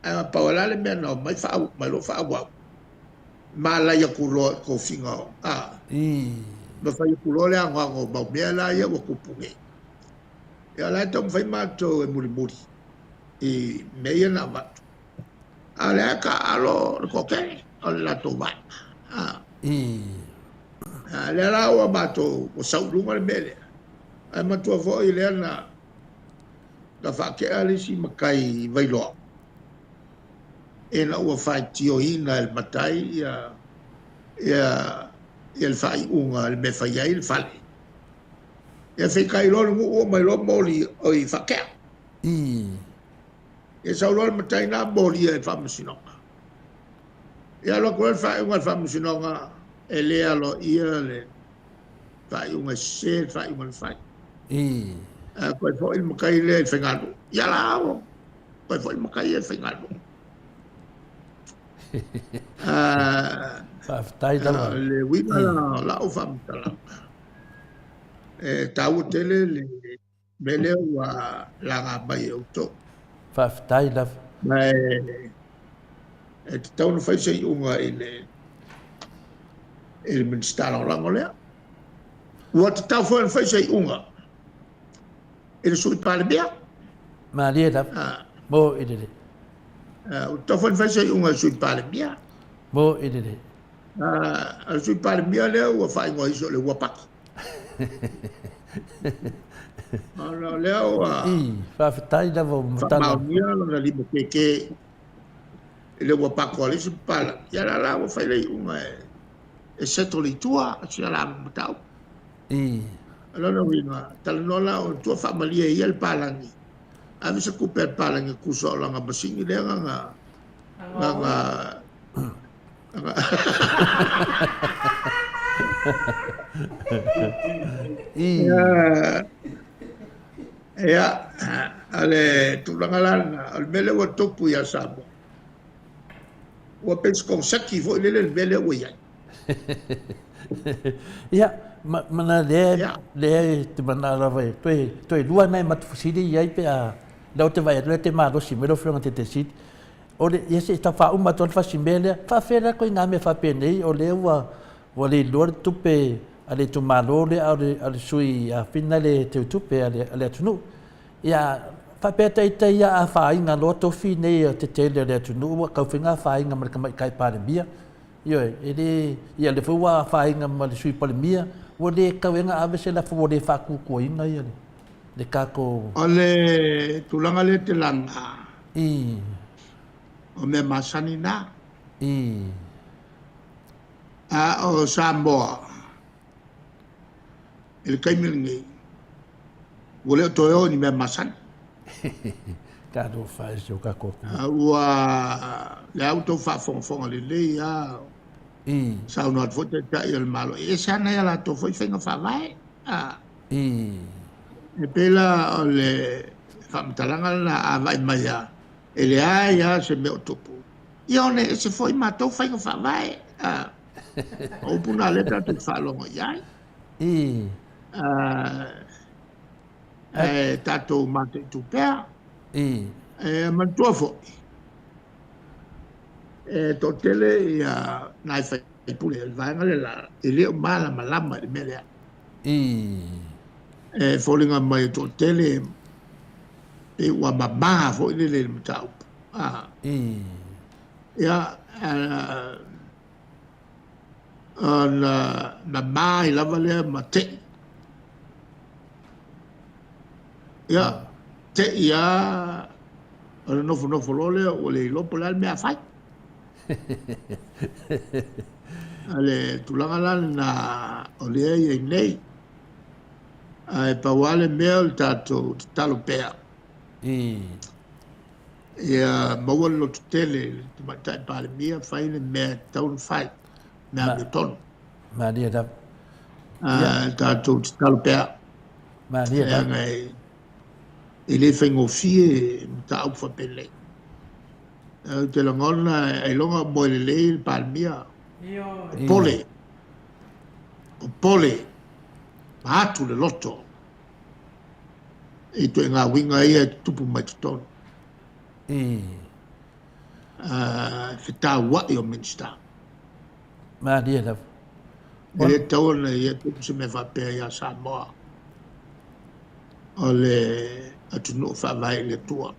Ae pau la le mea na omai mai loa faaauau. Malai atu loa i tofiga o ma fai atu loa le anoano o mau mea la ia ua tupu nei. Ia la e taumafai matou e mulimuli i mea ia na avatu. A o lea e taaalo le toatele o le latou vaega. Lea la ua matou ua sau i luga le mea lea. Ae matua foi lea na faatea le isi matai Vailoa. Ina ua faitioina e le matai ia ia ia le faaiuga i le mea e fai ai le fale. Ia feitai loa le nuu oo mai loa moli oi faatea. Ia sau loa le matai na molia i le faamasinoga. Ia alu atu loa le faaiuga a le faamasinoga e le aloaia le faaiuga e sese le faaiuga na fai. Ae toe foi le matai lea i le faiganuu. Ia la ua toe foi le matai ia i le faiganuu. Faafetai lava. Le uiga la o lau faamatalaga, e taua tele le mea lea ua laga mai e outou. Faafetai lava. Ma e tatau ona fai se iuga i le i le Minisita Lagolago lea. Ua tatau foi ona fai se iuga i le Sui Palemia. Malie lava. Mo i lelei. Ua tatau foi ona fai se iuga i le Sui Palemia. Mo i lelei. O le Sui Palemia lea ua faaigoa o le Uapako. Ona o lea ua Faafetai lava o matala. Faamaonia lona lima keke i le uapako a le isi papalagi. Ia la la ua fai le iuga e settle i tua si a la mataupu. O lona uiga, talanoa la o tua faamalie ia le palagi. Ave se tupe a le palagi e tusa o lana masini lea na na Ia, o le tulaga la lena, o le mea lea ua tupu ia Samoa, ua pei se koneseti foi lele le mea lea ua i ai. Ia, ma na lea, lea e te manao lava e toe, toe lua nai matu fesili i ai pe a, lea ou te vaai atu lea te malosi mai lau Afioga i le Sili. O le, ia se i tau faauma atu lava le fasi mea lea, faapefea la ituaiga mea faapenei o lea ua, ua le iloa le tupe a le itumalo lea a o le, a o le sui afina le teutupe a le, a le atunuu. Ia, faapea ita ia a afaina loa tofi nei o te tele o le atunuu ua tau fai ni afaina ma le Tamaitai Palemia. Ioe, e le, ia lea foi ua afaina ma le Sui Palemia, ua le tatau ai ona ave se lafo ua le faatuatuaina ia le, le tatou. O le tulaga lea e te laga, o mea masani na. A o Samoa i le taimi lenei, ua le o toe o i ni mea masani. Talofa e si o tatou atunuu. Ua, lea ua outou faafogafoga lelei lava, saunoa atu foi Taitai o le Malo, e ese lava nai a latou foi faiga faavae. E pei la o le faamatalaga lena, a vaai mai lava, e leai lava se mea o tupu, ia ona e ese foi matou faiga faavae. O upu na lea tatou te faalogo i ai. Ae tatou mataitu pea. E manatua foi, e toatele ia nai faipule o le vaega le la, e le o malamalama i le mea lea. E foliga mai e toatele, pe ua mama foi lele i le mataupu. Ia, ona mama ai lava lea ma tei. Ia, tei lava, ona nofonofo loa lea ua le iloa po o le a le mea a fai. O le tulaga la lena o lea e i ai nei. Ae pau lava le mea o le tatou tatalo pea. Ia maua le lototele i le Tamaitai Palemia, fai le mea e tatau ona fai, mea amiotonu. Malie lava. Ia. Tatou tatalo pea. Malie lava. Leaga e le faigofie mataupu faapenei. Ou te lagona ailoga o moe lelei le Palemia. Popole. Popole. Ma atu le loto i ituaiga uiga ia e tutupu mai totonu. Fetauai o Minisita. Malie lava. E le tatau ona ia tupu se mea faapea ia Samoa. O le atunuu faavae i le Atua.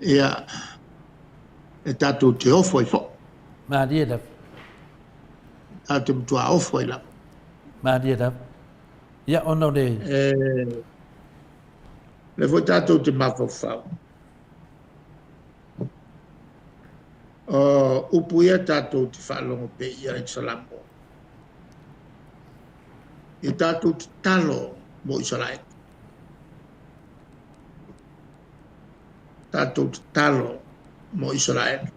Ia, e tatou te ofo ai foi. Malie lava. Tatou te matua ofo ai lava. Malie lava. Ia, ona o le. O lea foi tatou te mafaufau O upu ia tatou te faalogo pea i ai i Salamo, i tatou tatalo mo Isaraelu. Tatou tatalo mo Isaraelu.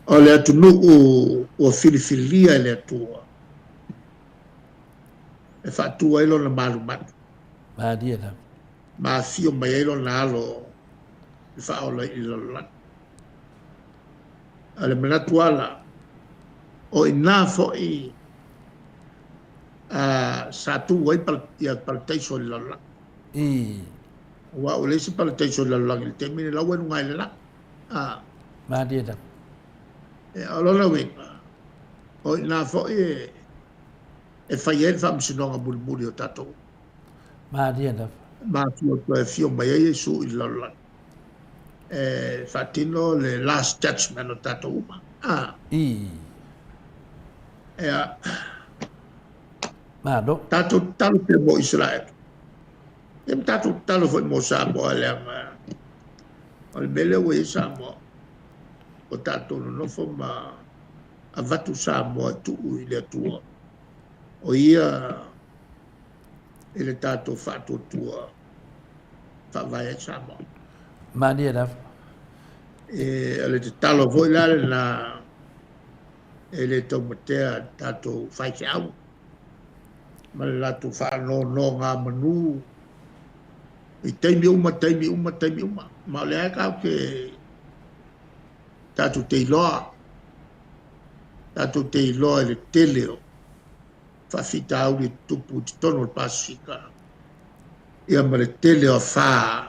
O le atunuu ua filifilia e le Atua e faatu ai lona malumalu. Malie lava. Ma afio mai ai lona alo e faaola i le lalolagi. A o le manatu ala, o i ina foi sa tu ai ia parataiso i le lalolagi. Aua ua leai se parataiso i le lalolagi i le taimi lenei, la ua i luga i le lagi. Malie lava. O lona uiga, o i ina foi e fai ai le faamasinoga mulimuli o tatou. Malie lava. Ma afio toe afio mai ai Iesu i le lalolagi e faatino le last judgment o tatou uma. Ea. Malo. Tatou tatalo pea mo Israel. Ia ma tatou tatalo foi mo Samoa leaga o le mea lea ua i ai Samoa. Ua tatou nonofo ma avatu Samoa e tuu i le Atua. O ia i le tatou faatuatua faavae ai Samoa. Malie lava. E, o le tatalo foi la lena e le taumatea tatou faifeau ma le latou faanonogamanu i taimi uma, taimi uma, taimi uma. Ma o lea tatou te tatou te iloa, tatou te iloa i le tele o faafitauli e tutupu i totonu o le Pasefika, ia ma le tele o afa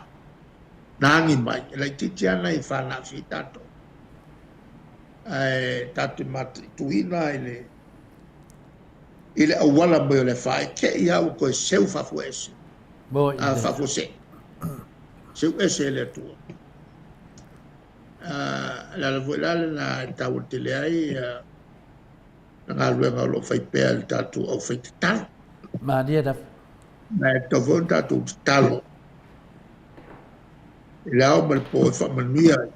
na agi mai, e laitiiti lava nai afa na aafia ai tatou. Ae tatou te mataituina i le i le auala mai o le afa, e te i lava ua toe seu faafuaese, a faafuasei, seu ese e le Atua. O le ala foi la lena e taua tele ai le galuega o lo o fai pea e le tatou aufaitatalo. Malie lava. Ma e tatau foi ona tatou tatalo i le ao ma le po e faamanuia ai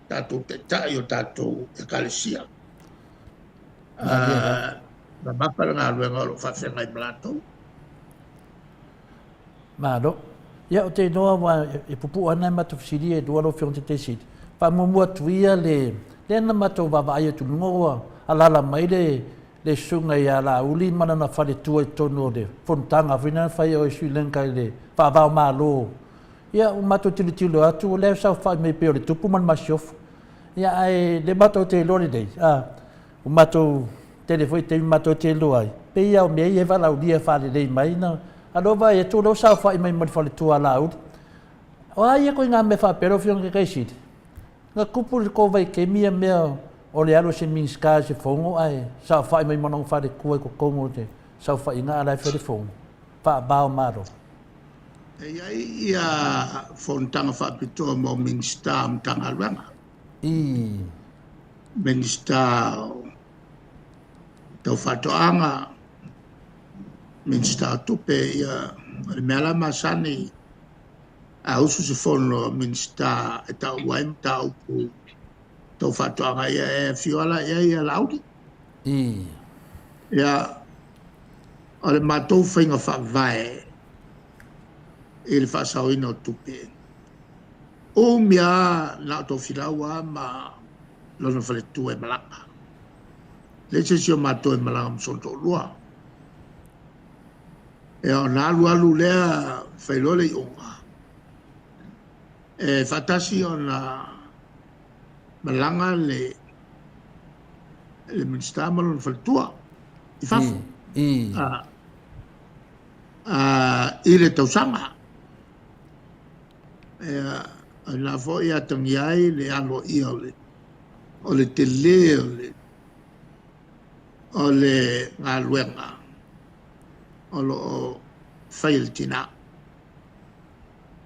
tatou taitai o tatou ekalesia. Malie lava. Mamafa le galuega o lo o faafeagai ma latou. Malo. Ia, ou te iloa ua e puupuu lava nai matou fesili ia e lua lau Afioga i le Taitaisili. Faamuamua atu ia le, lea na matou vaavaai atu i luga ua alaala mai le, le susuga ia Laauli ma lana faletua i totonu o le fonotaga foi lea na fai e oe i Sri Lanka i le faava o Malo. Ia, ua matou tilotilo atu o lea e saofai mai pei o le Tupu ma le Masiofo. Ia, ae le matou te iloa lelei, a, Ua matou tele foi taimi matou te iloa ai, pei lava o mea ia e valaaulia e faalelei mai na, a o lea ua vaai atu o lea ua saofai mai ma le faletua a Laauli. O a ia ituaiga mea faapea lau Afioga i le Taitaisili? Na tupu i le tou vaitaimi ia mea o le alu o se Minisita i se fono ae saofai mai ma lona faletua i totonu o le saofaiga a o la e fai le fono faava o Malo? E i ai ia fonotaga faapitoa mo Minisita o Matagaluega. I. Minisita o tau faatoaga, Minisita o tupe, ia, o le mea la masani a usu se fono a Minisita e taua ai mataupu tau faatoaga, ia e afio lava la i ai ia Laauli. Ia, o le matou faiga faavae i le faasaoina o tupe, umi lava na o Tofilau lava ma lona faletua e malaga. Leai se isi o matou e malaga ma sona toalua. Ia, ona alu alu lea fai loa le iuga, e faatasi ona malaga le le Minisita ma lona faletua i fafo i le tausaga. Ia, o lena foi e atagia ai le aloaia o le, o le tele o le, o le galuega o lo o fai e le tinã.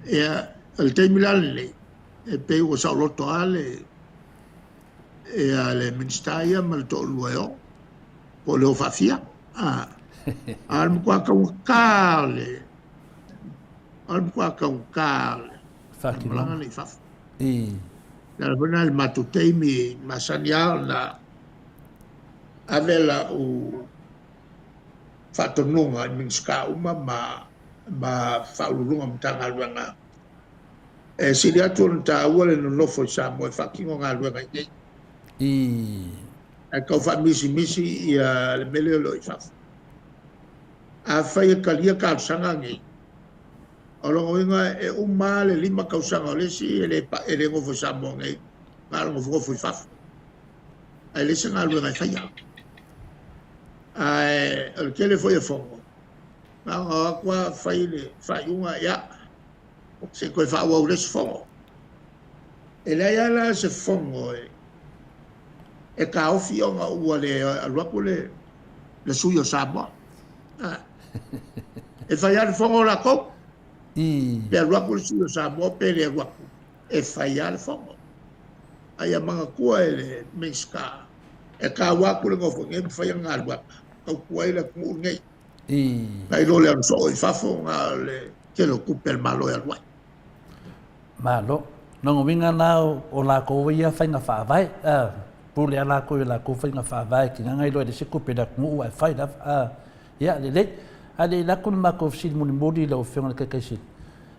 Ia, o le taimi la lenei, e pei ua saoloto lava le, ia, le Minisita ia ma le toalua e o, po o le o faafia. A, a o le matua taugata o le, O le matua taugata o le malaga nei i fafo. Le ala foi lena i le matou taimi masani lava ona ave lau faatonuga i Minisita uma ma Faauluuluga o Matagaluega e sili atu ona taua le nonofo i Samoa e faatino galuega i inei. Ae tau faamisimisi ia le mea lea o lo o i fafo. Afai e talia talosaga nei, o lona uiga e uma lava le 5 tausaga o le isi e le nofo i Samoa nei, na o le nofonofo i fafo, ae leai se galuega e faia. Ae o le tele foi o fono, na ona o atu lava fai le faaiuga, ia, se i toe faaauau i le isi fono. E leai lava la se fono e taofi ona ua le alu atu le sui o Samoa. E fai lava le fono latou, pe alu atu le sui o Samoa pe le alu atu, e fai lava le fono. A ia manatua e le Minisita, e taua atu le nofo nei ma fai ana galuega, tautua ai le atunuu lenei. Nai lo le alu soo i fafo, na o le tele o tupe a le Malo e alu ai. Malo. Lona uiga la o lakou ia faiga faavae, a, pule a lakou i lakou faiga faavae ki gaga iloa i le isi tupe i le atunuu ae fai lava, a, ia lelei. Ae le i alu atu le matou fesili mulimuli i lau Afioga i le Taitaisili, e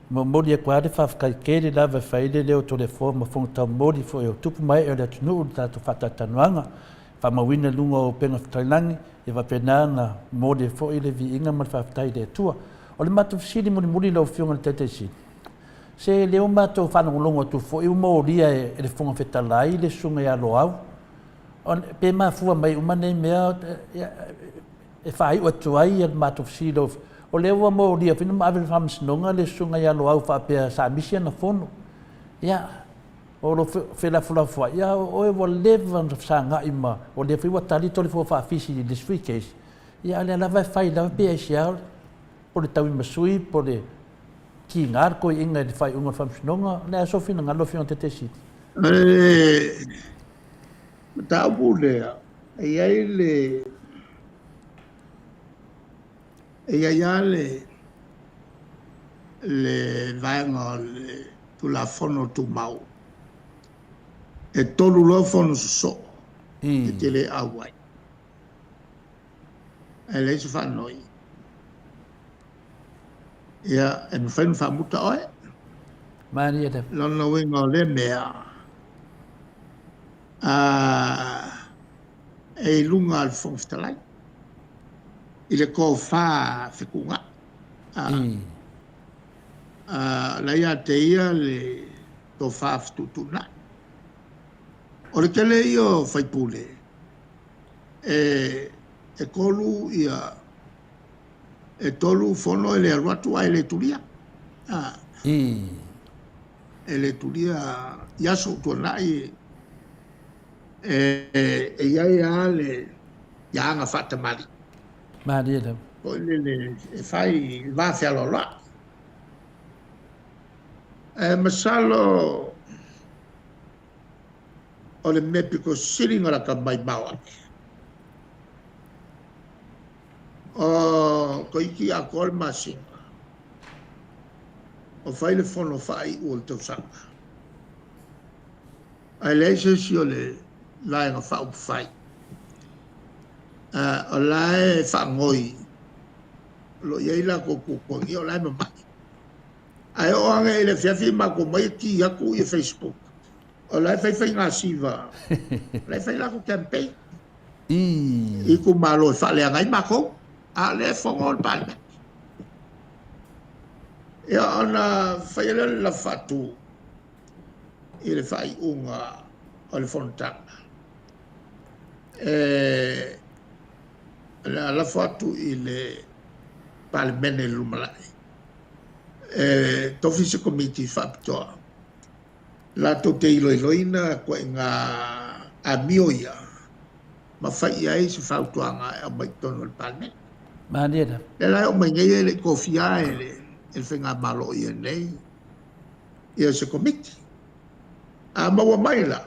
momoli atu lava le faafetai tele lava e fai ai le leo o Toleafoa ma Fono Taumoli foi o tupu ma ee o le atunuu i le tatou faatalatalanoaga, faamauina i luga o upega fetailagi, ia faapena ona momoli ai foi le viiga ma le faafetai i le Atua. O le matou fesili mulimuli i lau Afioga i le Taitaisili, Se lea ua matou faalogologo atu foi ua molia e le Fofoga Fetalai le Susuga ia Loau, pe mafua mai uma nei mea e faaiu atu ai le matou fesili i lau Afioga. O lea ua molia foi ma ave i le Faamasinoga le Susuga ia Loau faapea sa misi ana fono. Ia, o lou felafolafoai, ia o oe ua leva ona fesagai ma, o lea foi ua tali Toleafoa Faafisi i le isi case, ia a o lea lava e fai lava pe aisea, po o le tauimasui po o le Tiga le toeaina i le faaiuga o le Faamasinoga, o le a sou finagalo lau Afioga Taitaisili? O le mataupu lea, e i ai le, e i ai lava le, le vaega o le Tulafono Tumau, e 3 loa fono sosoo e te le auai, ae leai se faanoi. Ia, e mafai ona faamuta oe. Malie lava. Lona uiga o lea mea, e i luga o le Fofoga Fetalai, i le tofa fetuunai. O la e ia te ia le tofa fetuutuunai. O le tele ia o sui usufono, e 3 ia e 3 fono e le alu atu ae le tulia. E le tulia i aso ua tuanai e i ai lava le aga faatamalii. Malie lava. Foi lele e fai i le va fealoaloai. Ae masalo o le mea pito sili ona lata mai mao ake. O toeitiiti atoa le masina, o fai le fono faaiu o le tausaga. Ae leai se isi o le vaega faaupufai, o la e faanoi, o lo o i ai latou tuatuagia, o la e mamai. Ae oo ane i le afiafi matou omai e ki atu i Facebook, o la e fai faigasiva, o la e fai latou campaign. I itumalo e faaleaga ai matou, a o lea e fono le Palemene. Ia ona faia lea o le lafo faatu i le faaiuga o le fonotaga. E o le a lafo atu i le Palemene i le lumanai e tofi se komiti faapitoa latou te iloiloina ituaiga amio ia ma fai i ai se fautuaga e aumai i totonu o le Palemene. Malie lava. Lea la e oo mai nei e le i tofia e le Faigamalo o i ai nei ia se komiti. A maua mai la,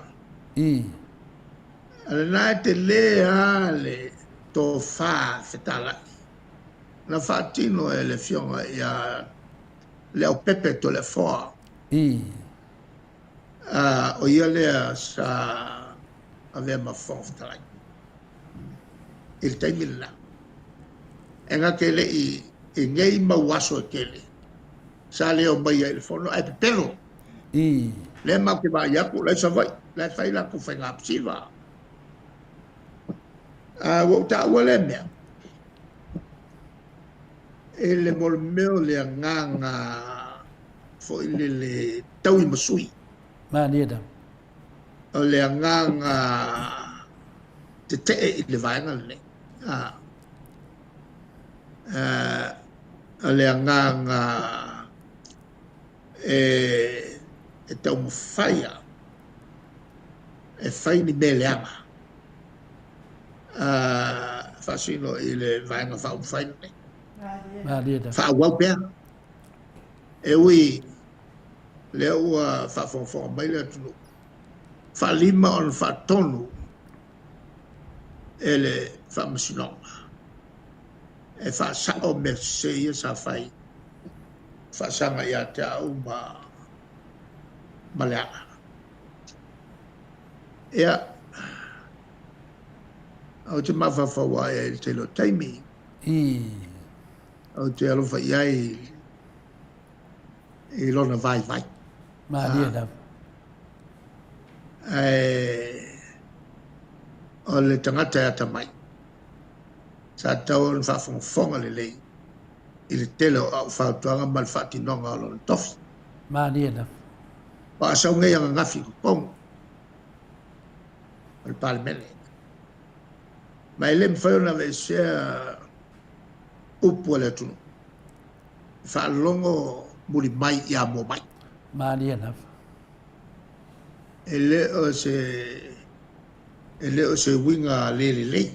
o lena e tele lava le tofa fetalai na faatino e le Afioga ia Leaupepe Toleafoa. O ia lea sa avea ma Fofoga Fetalai i le taimi lena. E na te le i i nei mau aso e tele sa le omai ai i le fono ae pepelo. Lea matou te vaai atu o la e i Savaii, la e fai latou faiga pisiva. Ua ou taua lea mea i le mea o le agaga foi lele taui ma sui. Malie lava. O le agaga tetee i le vaega lenei. O le agaga e taumafaia e fai ni mea leaga faasino i le vaega faaupufai lenei. Malie lava. Faaauau pea. E ui lea ua faafogafoga mai le atunuu, faalima ona faatonu e le Faamasinoga e faasao mea sese ia sa fai faasaga ia te au ma Leaga. Ia, ou te mafaufau ai i le tele o taimi. Ou te alofa i ai i lona vaivai. Malie lava. Ae o le tagata e atamai, sa tatau ona faafogafoga lelei i le tele o au fautuaga ma le faatinoga o lona tofi. Malie lava. O a sau nei ananafi i totonu o le Palemene. Ma e le mafai ona aveesea upu a le atunuu. E faalogo muli mai ia mua mai. Malie lava. E le o se e le o se uiga le lelei,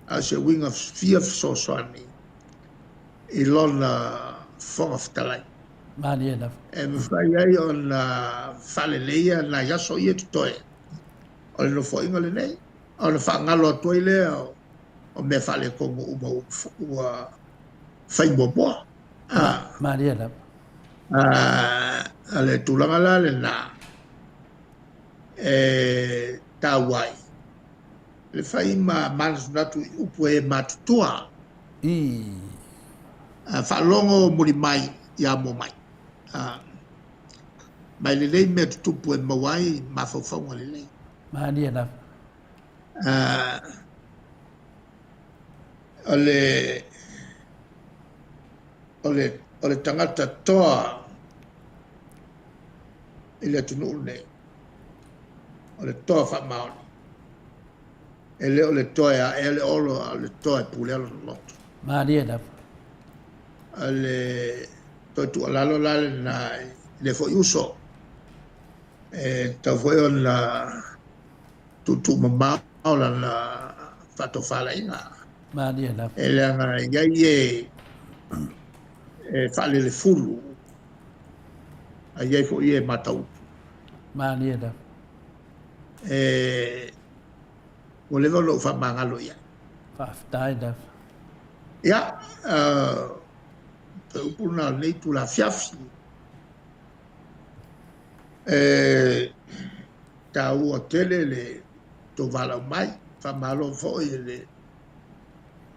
a o se uiga fia fesoasoani i lona Fofoga Fetalai. Malie lava. E mafai ai ona faaleleia nai aso ia totoe o le nofoaiga lenei, ona faagalo atu ai lea o mea faaletonu uma ua fai muamua. Malie lava. O le tulaga la lena e taua ai le fai ma manatunatu i upu e matutua. Faalogo muli mai ia mua mai. Ma e lelei mea tutupu e maua ai mafaufauga lelei. Malie lava. O le o le o le tagata toa i le atunuu lenei, o le toa faamaoni. E le o le toa e aea le olo, a o le toa e pulea lona loto. Malie lava. O le toe tuualalo la lena i lea foi uso, e tatau foi ona tuutuumamao lana faatofalaiga. Malie lava. E leaga e i ai e e faalelefulu, a i ai foi e matautu. Malie lava. E ua leva ona ou faamagalo i ai. Faafetai lava. Ia, toe upu lena o lenei itula afiafi. E taua tele le tou valaau mai, faamalo foi i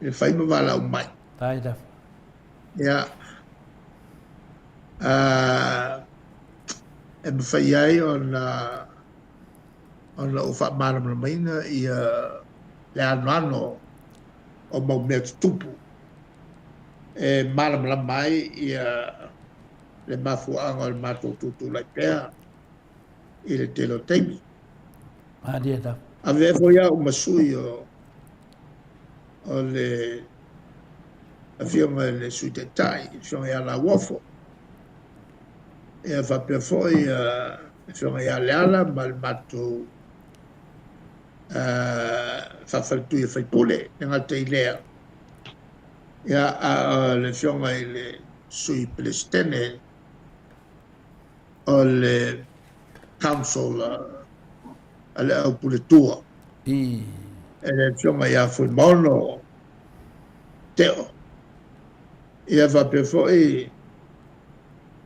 le fai ma valaau mai. Faafetai lava. Ia, e mafai ai ona ona ou faamalamalamaina ia le anoano o mau mea tutupu e malamalama ai ia le mafuaaga o le matou tutulai pea i le tele o taimi. Malie lava. Avea foi au ma sui o le afioga i le Sui Taitai, le afioga ia Lauofo. Ia faapea foi le afioga ia Leala ma le matou faafaletui a faipule, e gata i lea. Ia, a o le afioga i le Sui Peresetene o le Council a le Aupuletua. E le afioga ia Fuimaono Teo. Ia faapea foi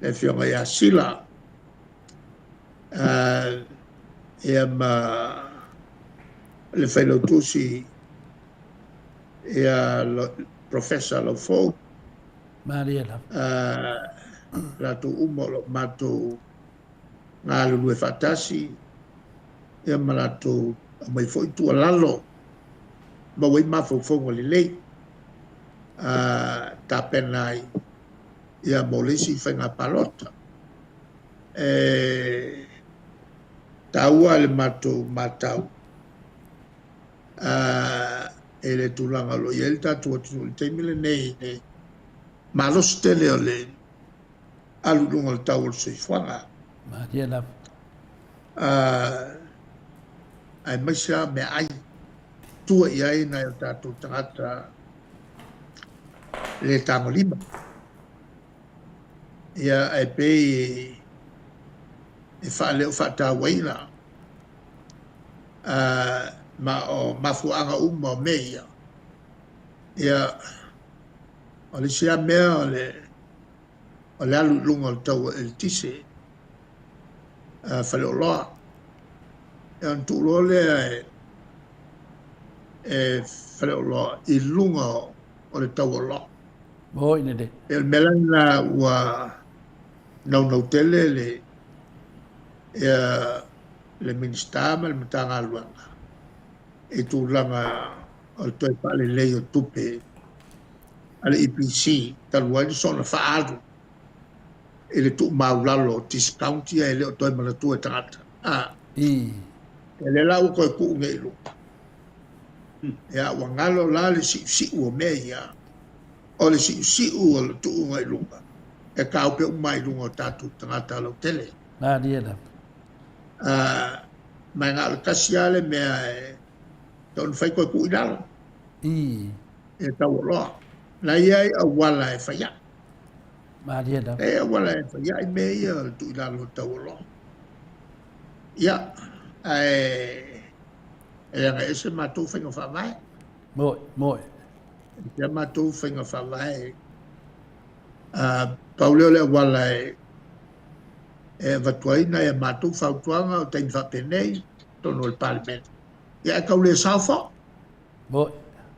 le afioga ia Sila. Ia ma le Failautusi ia Professor Laufou. Malie lava. Latou uma o lo o matou galulue faatasi, ia ma latou aumai foi tuualalo maua ai mafaufauga lelei tapena ai ia mo le isi faiga palota. E taua le matou matau i le tulaga o lo o i ai le tatou atunuu i le taimi lenei i le malosi tele o le alu i luga o le tau o le soifuaga. Malie lava. Aemaise lava meaai tua i ai nai o tatou tagata le tagolima. Ia, ae pei e faaleo faatauaina ma o mafuaaga uma o mea ia. Ia, o le isi lava mea o le o le alu i luga o le tau o eletise faleoloa. Ia ona tuu loa lea e faleoloa i luga o le tau o oloa. Oi lelei. E o le mea la lena ua naunau tele le ia le Minisita ma le Matagaluega i tulaga o le toe faalelei o tupe a le EPC talu ai le soona faaalu i le tuumaulalo o discount ia e le o toe manatua e tagata. E lea la ua toe tuu nei i luga. Ia, ua galo la le siusiu o mea ia, o le siusiu o le tuuga i luga, e taope uma ai i luga o tatou tagata lautele. Malie lava. Ma e na o le tasi lava le mea e tatau ona fai toe tuu i lalo. E tau oloa. Na i ai auala e fai ai. Malie lava. E auala e fai ai mea ia o le tuu i lalo o tau oloa. Ia, ae e leaga e ese matou faiga faavae. Moi, moi. E matou faiga faavae. Pau lea o le auala e avatu ai nai a matou fautuaga o taimi faapenei totonu o le Palemene. Ia, e tau le sao foi. Moi.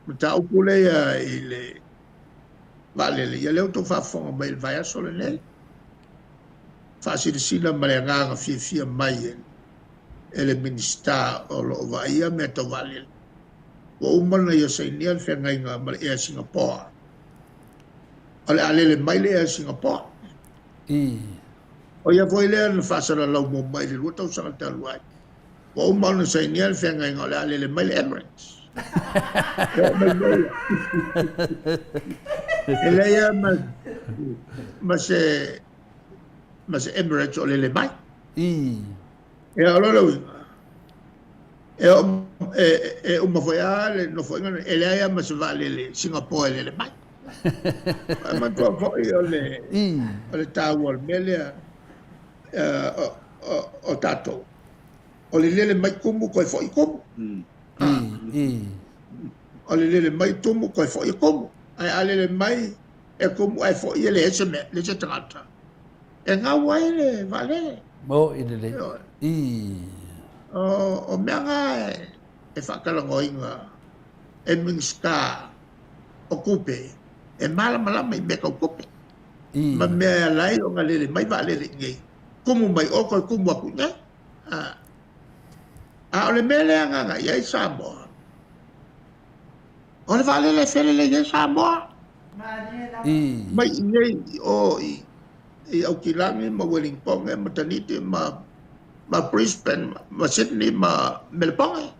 Mataupu lea i le vaalele, ia lea ua outou faafofoga mai i le vaiaso lenei. Faasilasila ma le agaga fiafia mai e le Minisita o lo o vaaia mea tau vaalele. Ua uma ona ia sainia le feagaiga ma le Air Singapore. O le a lele mai le Air Singapore. O ia foi lea na faasalalau muamua i le 2 tausaga talu ai. Ua uma ona sainia le feagaiga o le a lele mai le Emirates. E oo mai nei. E leai lava ma se Emirates o lele mai. Ia, o lona uiga, e uma foi lava le nofoaiga lenei, e leai lava ma se vaalele Singapore e lele mai. Ae manatua foi o le taua o le mea lea o tatou. O le lele mai tumu toe foi tumu. O le lele mai tumu toe foi tumu. Ae a lele mai e tumu ae foi e leai se mea, leai se tagata. E gau ai le vaalele. Moi lelei. O mea na e faatalanoaina e Minisita o tupe e malamalama i mea tau tupe. Ma mea e ala ai ona lele mai vaalele i inei. Tumu mai o toe tumu atu i inei. A o le mea lea na agai ai Samoa, o le vaalele e felelei ai Samoa. Mai i inei o i Aukilani ma Wellington ma Taniti ma Brisbane ma Sydney ma Melbourne.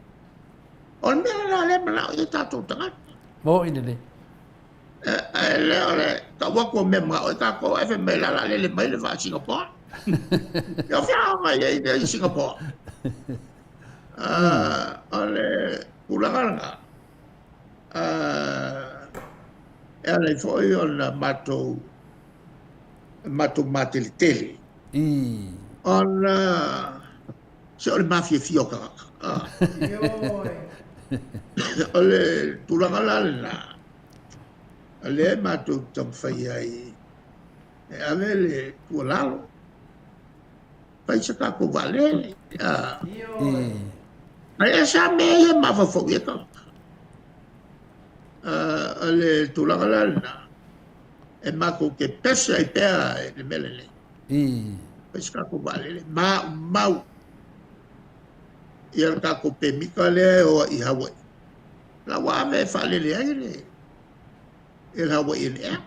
O le mea la lea manao i ai tatou tagata. Moi lelei. E lea o le tau atu o mea manao ai tatou, ae fai mai la la lele mai le vaa Singapore. Ia o fea mai ai i Singapore. O le tulaga lena. E ala ai foi ona matou mateletele. Ona se o le mafiafia o tagata. O le tulaga la lena, lea matou taumafai ai e ave le tuualalo. Fai se tatou vaalele. Ae ese lava mea ia e mafaufau i ai tagata. O le tulaga la lena, e matou te pese ai pea i le mea lenei. Fai se tatou vaalele, maumau ia le tatou pemita lea e o ai i Hawaii. La ua ave e faalele ai le Hawaiian Air.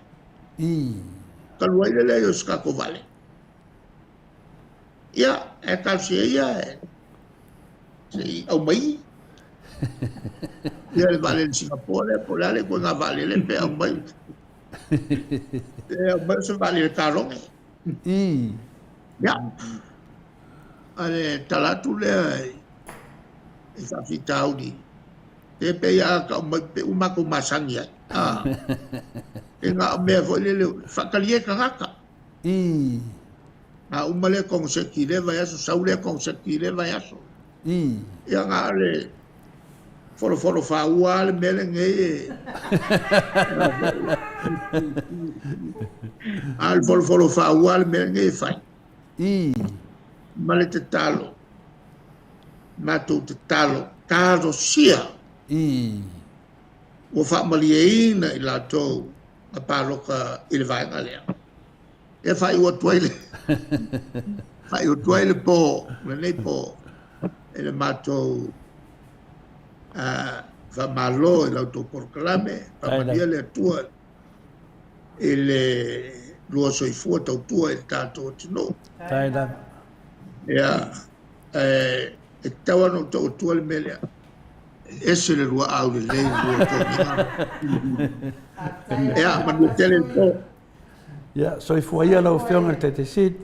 Talu ai le leai o se tatou vaalele. Ia, e talosia ia se i aumai ia le vaalele Singapore lea, po o le a le ituaiga vaalele pe aumai. Pe aumai o se vaalele taloge. Ia, o le tala atu lea i faafitauli, e pei a tau mai pe ua matou masani ai. E na o mea foi lele, faatalie tagata. A uma lea koneseti i lea vaiaso, sau lea koneseti i lea vaiaso. Ia na o le folofolo fāua lava le mea lenei e... A o le folofolo fāua lava le mea lenei e fai. Ma le tatalo, matou tatalo, talosia ua faamalieina i latou na palota i le vaega lea. Ia faaiu atu ai le faaiu atu ai le po, lenei po, i le matou faamalo i la outou polokalame, faamanuia le Atua i le lua soifua tautua i le tatou atunuu. Ia, e tatau lava ona ou tau atua le mea lea. E ese le luaau lelei le lua toniga. Ia, manuia tele le po. Ia, soifua ia lau Afioga i le Taitai Sili.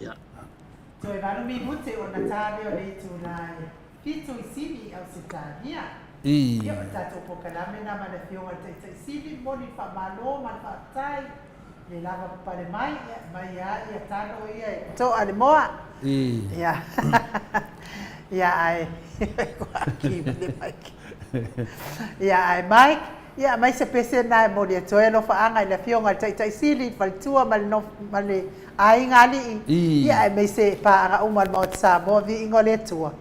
Ia. Toe 8 minute ona ta lea o le itula e 7 i Sini i Ausetalia. Ia, o le tatou polokalame lena ma le Afioga i le Taitai Sili, momoli le faamalo ma le faafetai le lava papale mai, ia, mai lava ia talo ia e to'a le moa. Ia, ia ae, ia ae Mike, Ia aumai se pese lena e momoli atu ai alofaaga i le Afioga i le Taitai Sili, le faletua ma le ma le aiga alii, ia aemaise paaga uma a le Maota Samoa, viiga o le Atua.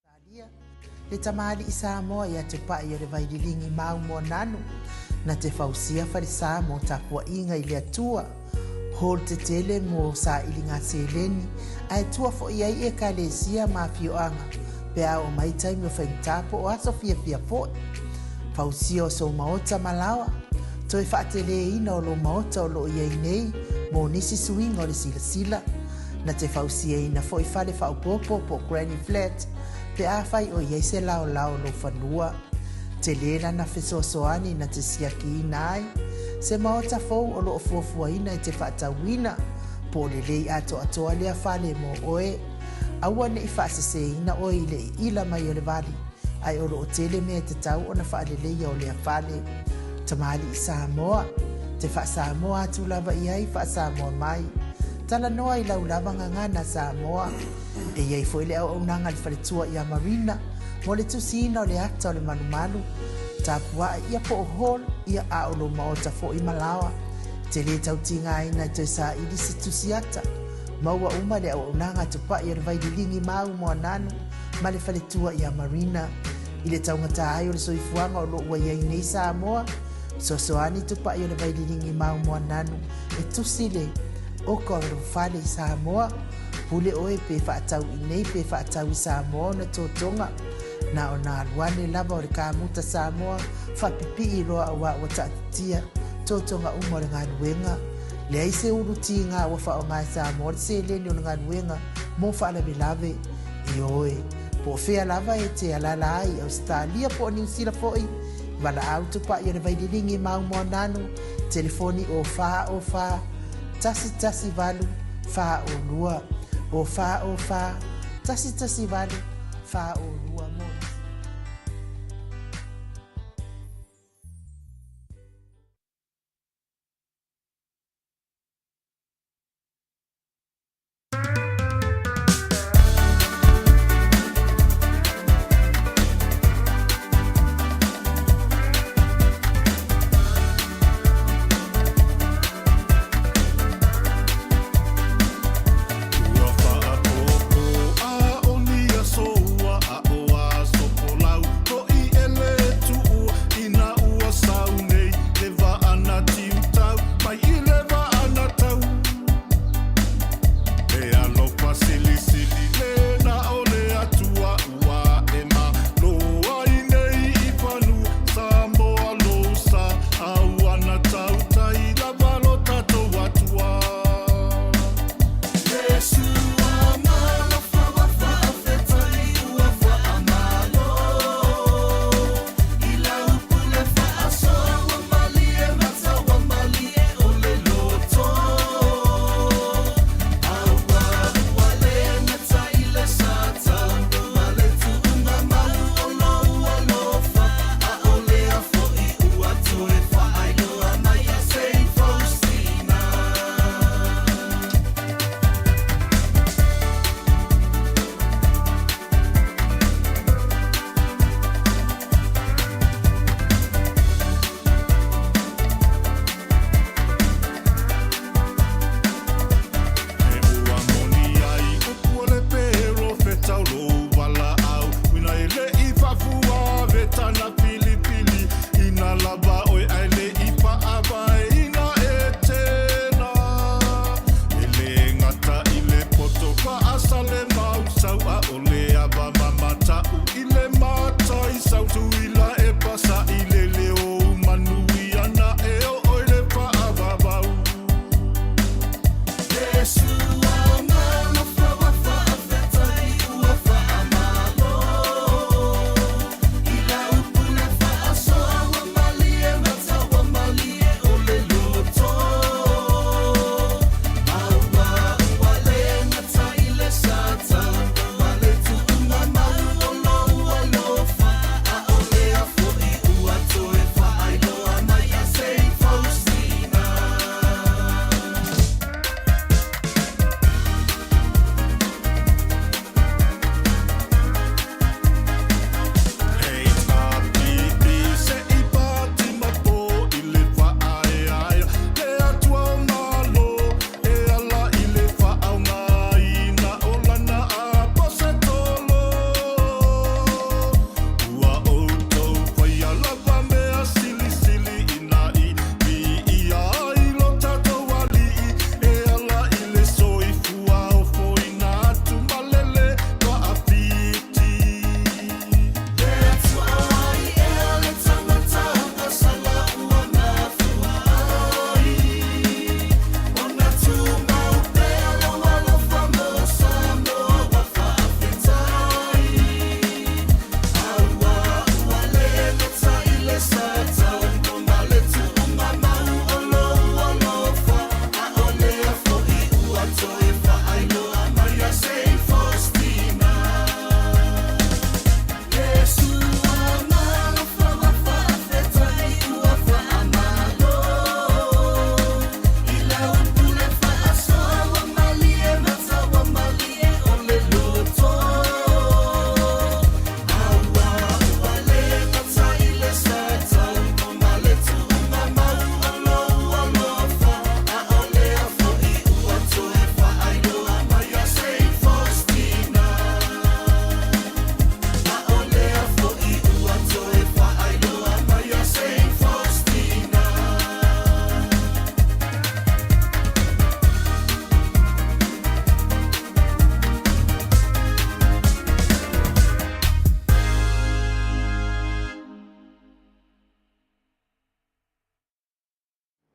Talia, le tamalii Samoa ia Tupai o le Vaililigi mau Moananu, na te fausia falesa mo tapuaiga i le Atua, hall tetele mo sailiga seleni, ae tua foi ai Ekalesia ma afioaga pe a oo mai taimi o faigata po o aso fiafia foi. Fausia o sou maota ma laoa, toe faateleina o lou maota o lo o i ai nei mo nisi suiga o le silasila, Na te fausiaina foi fale faaopoopo po o granny flat pe afai o i ai se laolao o lou fanua. Tele lana fesoasoani na te siakiina ai se maota fou o lo o fuafuaina e te faatauina po o lelei atoatoa lea fale mo oe. Aua ne i faaseseina oe i le iila mai o le vali, ae o lo o tele mea e tatau ona faaleleia o lea fale. Tamalii Samoa, te faa-Samoa atu lava i ai, faa-Samoa mai. Talanoa i lau lava gagana Samoa. E i ai foi le auaunaga a le faletua ia Marina mo le tusiina o le ata o le malumalu, tapua'i ia po o hall ia a o lou maota foi ma laoa. Te lē tau tigaina e toe saili se tusi ata. Maua uma le auaunaga a Tupa'i o le Vaililigi mau Moananu ma le faletua ia Marina. I le taugata ai o le soifuaga o lo o ua i ai nei Samoa, fesoasoani Tupa'i o le Vaililigi mau Moananu e tusi le oka o lou fale i Samoa, pule oe pe faatau i nei pe faatau i Samoa ona totoga. Na ona alu ane lava o le kamuta Samoa faapipii loa auā ua taatitia totoga uma o le galuega. Leai se ulu tiga ua faaaoga e Samoa le seleni o le galuega mo faalavelave. Ioe, po o fea lava e te alaala ai i Ausetalia po o Niusila foi, Valaau Tupai o le Vaililigi mau Moananu, telefoni o 4 o 4 1 1 8 4 o 2, o 4 o 4 1 1 8 4 o 2 mo nisi.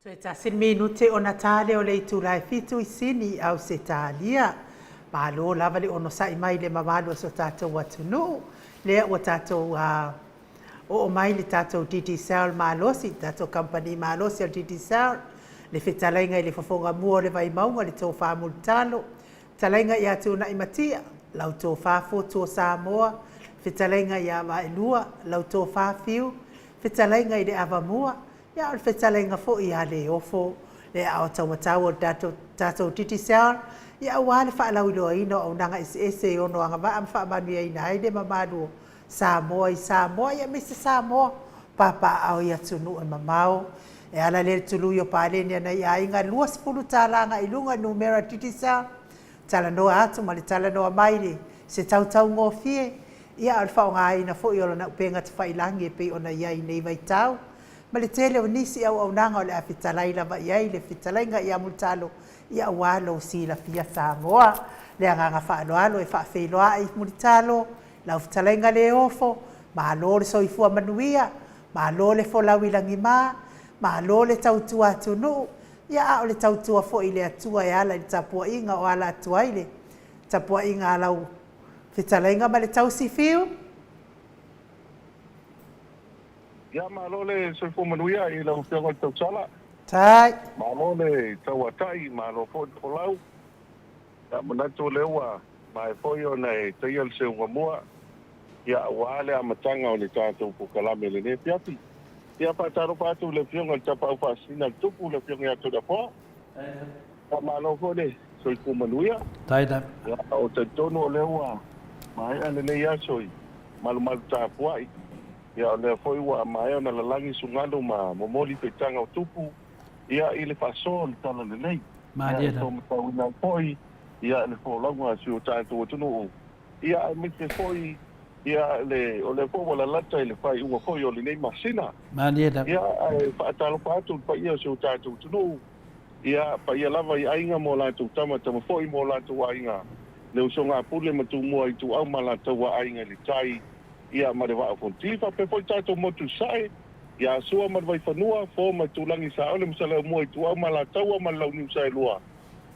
Toe tasi le minute ona ta lea o le itula e fitu i Sini i Ausetalia. Malo lava le onosai mai i le mamalu o si o tatou atunuu. Lea ua tatou oo mai le tatou Digicel malosi, le tatou kamupani malosi a le Digicel, le fetalaiga i le fofoga mua o le Vaimauga, le Tofa Mulitalo, fetalaiga ia Tuunaimatia, lau Tofa Fotu o Samoa, fetalaiga ia Vaelua, lau Tofa Fiu, fetalaiga i le Avamua, Ia, o le fetalaiga foi ia Leofo, le aao taumatau o le tatou, tatou Digicel, ia aua le faalauiloaina o auaunaga eseese e ono agavaa ma faamanuiaina ai le mamalu o Samoa i Samoa, ia aemaise Samoa papaaao i atunuu e mamao. E ala lea i le tului o paleni a nai aiga $20 agai i luga i numera Digicel, talanoa atu ma le talanoa mai i se tautaugofie, ia a o le faaaogaina foi o lana upega tafailagi e pei ona i ai i nei vaitau. ma le tele o nisi auaunaga o le a fetalai lava i ai le fetalaiga ia Mulitalo ia aua lou silafia Samoa. Le agaga faaaloalo e faafeiloai Mulitalo, lau fetalaiga Leofo, malo le soifua manuia, malo le folau i lagima, malo le tautua atunuu, ia a o le tautua foi i le Atua e ala i le tapuaiga o ala atu ai le tapuaiga a lau fetalaiga ma le tausi fiu. Ia malo le soifua manuia i lau Afioga i le Tausala. Tai. Malo le tauatai, malo foi le folau. Ia manatu o lea ua maea foi ona e taia le seuga mua, ia aua le amataga o le tatou polokalame i lenei afiafi. Ia faatalofa atu i le Afioga i le Tapaau Faasisina a le Tupu, le Afioga ia Toleafoa. Faamalo foi le soifua manuia. Ia, ou talitonu o lea ua maea lenei aso i malumalu tapuai. Ia, o lea foi ua maea ona lalagi sugalu ma momoli feitaga o tupu, ia, i le faasoa o le talalelei. Ia, e taumatauina ai foi, ia, le folauga a si o tatou atunuu, ia, aemaise foi, ia, le, o lea foi ua lalata i le faaiuga foi o lenei masina. Ia, ae faatalofa atu i le paia o si o tatou atunuu. Ia, paia lava i aiga ma o latou tama, tama foi ma o latou aiga, le usoga a Pule ma Tumua, Ituau ma Alataua, Aiga i le Tai, ia, ma le Vaa o Fonoti. Faapea foi tatou motu i Sasae, ia Sua ma le Vaifanua, Fo ma Itulagi, Saole ma Saleaaumua, Ituau ma Alataua ma le Launiu Saelua,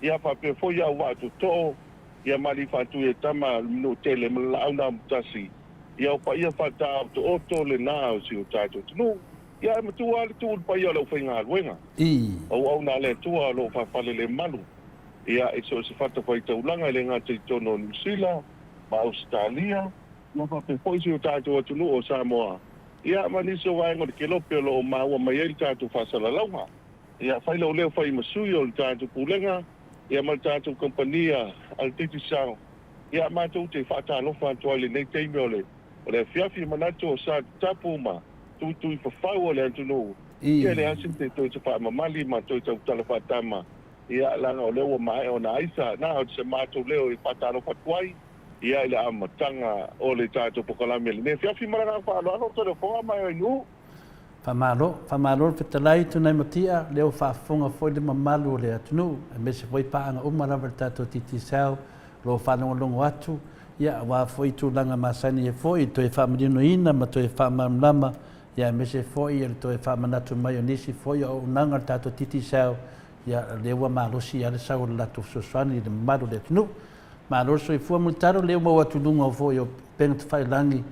ia, faapea foi ia Auvaa Tootoo, ia ma Alii Faatuiaitama, le Manuatele ma le Laau na Amotasi, ia o paia faataotooto lena o si o tatou atunuu. Ia ae matua lava le tuu i le paia o le aufaigaluega. Auauna a le Atua o lo o faafalelemalu, ia, i so o se fatafaitaulaga e le gata i totonu o Niu Sila ma Ausetalia, ia faapea foi si o tatou atunuu o Samoa, ia, ma nisi o vaega o le kelope o lo o maua mai ai le tatou faasalalauga. Ia, fai lou leo fai ma sui o le tatou Pulega, ia, ma le tatou kamupani a le Digicel, ia, matou te faatalofa atu ai i lenei taimi o le O le afiafi e manatu o sa tapu ma tuitui fafau o le atunuu, ia le asi te toe faamamali ma toe tautala faatama, ia leaga o lea ua maea ona aisa, na o se matou leo e faatalofa atu ai, ia i le amataga o le tatou pokalame i lenei afiafi. Ma le agaga faaaloalo, Toleafoa ma Oenuu. Faamalo, faamalo le fetalai Tunaimatia, lea ua faafofoga foi le mamalu o le atunuu, aemaise foi paaga uma lava i le tatou Digicel o lo o faalogologo atu, ia aua foi tulaga masani ai foi i le toe faamaninoina ma toe faamalamalama, ia aemaise foi o le toe faamanatu mai o nisi foi o auaunaga a le tatou Digicel, ia lea ua malosi lava le sau o le latou fesoasoani i le mamalu o le atunuu. Malo le soifua Mulitalo, lea ua maua atu i luga foi o upega tafailagi,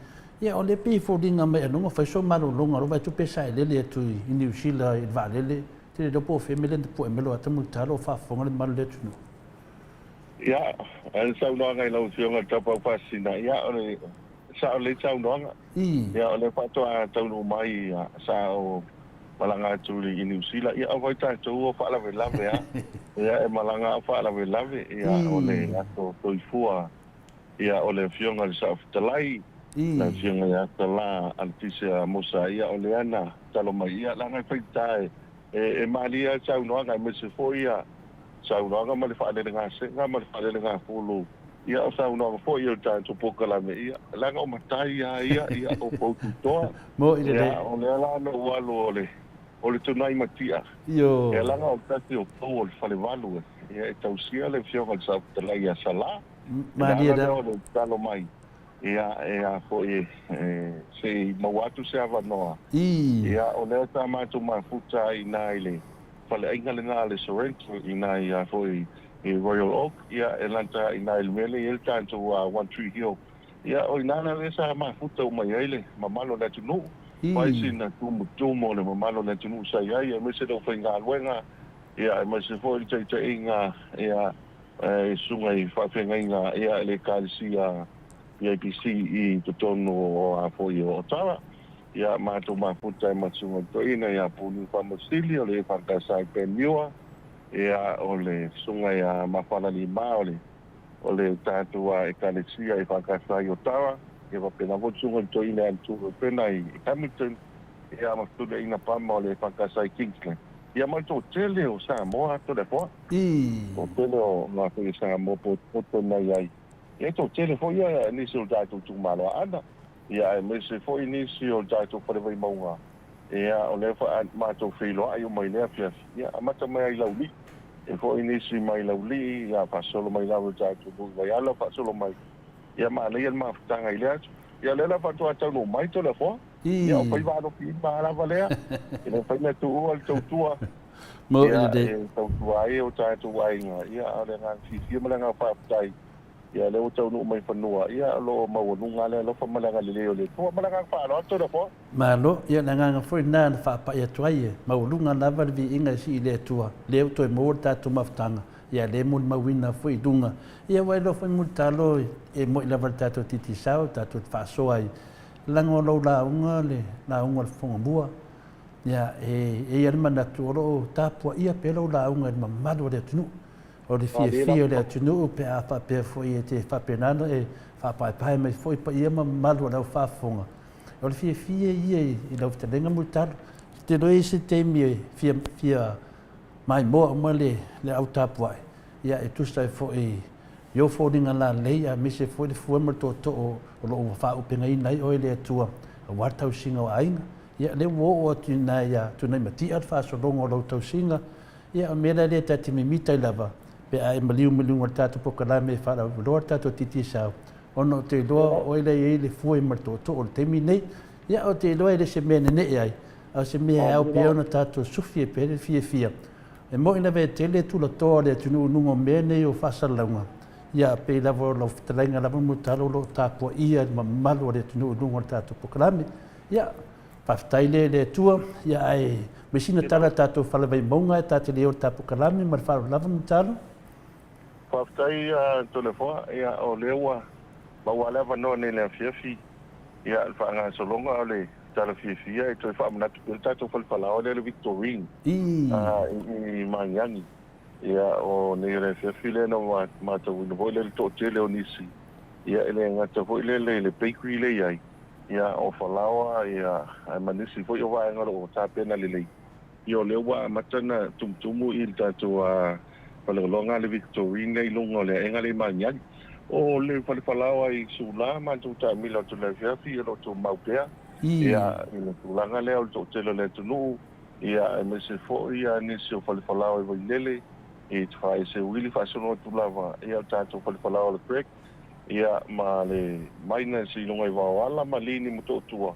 Ia, o lea pei e foliga mai ailoga fai sou malologa, lou vaai atu pe saelele atu i Niu Sila i le vaalele, te le iloa po o fea mea lea na pu'e mai lou ata mulitalo o faafofoga le mamalu o le atunuu. Ia, o le saunoaga i lau Afioga i le Tapaau Faasisina, ia, o le sao lelei saunoaga. Ia, o lea faatoa taunuu mai sa o malaga atu i Niu Sila, ia, o vai tatou o faalavelave lava. Ia, e malaga lava o faalavelave, ia, o le aso soifua Ia, o le Afioga i le Saofetalai, le Afioga ia Sala Aletisia Amosa, ia, o lea na tatalo mai, ia, leaga e faigata e, e malie lava saunoaga, aemaise foi ia saunoaga ma le faalelegasega ma le faalelegafulu, ia, o saunoaga foi o le tatou polokalame, ia, leaga o matai lava ia, ia, o poututoa. Moni lelei. Ia, o lea la na ou alu o le, o le tunai matia. Ia, leaga o le tasi o pou o le falevalu, ia, e tausia le Afioga i le Saofetalai ia Sala. Malie lea. Le ala lea o le tatalo mai, ia, e a foi, e, se i maua atu se avanoa. Ia, o lea sa matou mafuta ai i ina i le faleaiga lena a le Sorrento i ina i a foi i Royal Oak, ia e lata i ina i le mea lea e i ai le tatou One Tree Hill. Ia o ina la lea sa mafuta uma i ai le mamalu o le atunuu, fai sina tumutumu o le mamalu o le atunuu sa i ai, aemaise le aufaigaluega, ia aemaise foi le taitaiga ia e susuga i faafeagaiga ia le Ekalesia PIPC i totonu o a foi o Ottawa. Ia matou mafuta ai ma Susuga i le Toeaina ia Puniu Faamasili o le EFKS i Panmure, ia o le Susuga ia Mafalalima o le o le tatou Ekalesia EFKS i Ottawa, ia faapena foi le Susuga i le Toeaina ia Antu Ropena i Hamilton, ia ma Fetuliaiga Pama o le EFKS i Kingsland. Ia ma le toatele o Samoa Toleafoa. Toatele o ngā whai Samoa potopoto nei ai. Ia toatele foi ia nisi o le tatou itumalo Aana. Ia aemaise foi nisi o le tatou fale Vaimauga. Ia o lea foi matou feiloai uma i lea afiafi. Ia amata mai ai Laulii. E foi nisi mai Laulii, ia faasolo mai lava i le tatou nuu i Vaiala, faasolo mai. Ia manaia le mafutaga i lea aso. Ia o lea la faatoa taunuu mai Toleafoa. Ia o faiva alofiima lava lea. E le mafai ona tuua le tautua. Ia e tautua ai o tatou aiga. Ia a o le agaga fiafia ma le agaga faafetai. Ia o lea ua taunuu mai fanua. Ia o lo o maualuga le alofa ma le agalelei o le Atua. Ma le agaga faaaloalo Toleafoa. Malo, ia o le agaga foi lena na faapai atu ai e maualuga lava le viiga e sii i le Atua, lea ua toe maua le tatou mafutaga, ia lea e molimauina foi i luga. Ia ua iloa foi Mulitalo e moi lava le tatou titisao, tatou te faasoa ai, leaga o lau lauga le lauga o le Fofoga Mua. Ia e i ai le manatu o lo o tapuaia pea lau lauga i le mamalu o le atunuu. O le fiafia o le atunuu pe a faapea foi e te faapena ona e faapaepae mai foi paia ma mamalu o le au faafofoga. O le fiafia ia i lau fetalaiga Mulitalo. Ou te iloa e i ai se taimi e fia fia maimoa uma le au tapuai, ia e tusa ai foi i ou foliga lalei aemaise foi le fua ma le tootoo o lo o ua faaaupegaina ai oe e le Atua aua le tausiga o aiga. Ia, lea ua oo atu i ina ia Tunaimatia le faasologa o lau tausiga. Ia, o le mea la lea ta te mimita ai lava pe a e maliu mai luga o le tatou polokalame e faalauiloa le tatou Digicel, ona ou te iloa o oe la e i ai le fue ma le tootoo i le taimi lenei. Ia, ou te iloa e le se mea e nene'e ai, a o se mea e ao pea ona tatou sufi ai pea le fiafia. E moni lava e tele tulatoa o le atunuu i luga o mea nei o faasalalauga, ia, pei lava o lau fetalaiga lava Mulitalo o lo o tapuaia e le mamalu o le atunuu i luga o le tatou polokalame. Ia, faafetai lea i le Atua, ia ae mai sina tala tatou fale Vaimauga e ta te le o le tapukalame ma le faaaloalo lava Mulitalo. Faafetai Toleafoa, ia o lea ua maua le avanoa nei i le afiafi, ia le faagasologa o le tala fiafia e toe faamanatu pea le tatou fale falaoa lea le Victorine i Magiagi. Ia o nei o le afiafi lea na matauina foi lea le toatele o nisi, ia e le gata foi lele i le bakery lea i ai, ia o falaoa ia ae ma nisi foi o vaega o lo o tapena lelei. Ia o lea ua amata ona tumutumu i le tatou faleologa a le Victorine lea i luga o le aega lea i Magiagi. O le fale falaoa i Sula matou taamilo atu i le afiafi o lo o tumau pea ia i le tulaga lea o le toatele o le atunuu ia aemaise foi nisi o fale falaoa i Vailele i Tafaeseuili faasolo atu lava ia o le tatou fale falaoa o le Greg ia ma le Miners i luga i Vaoala ma Lini Motootua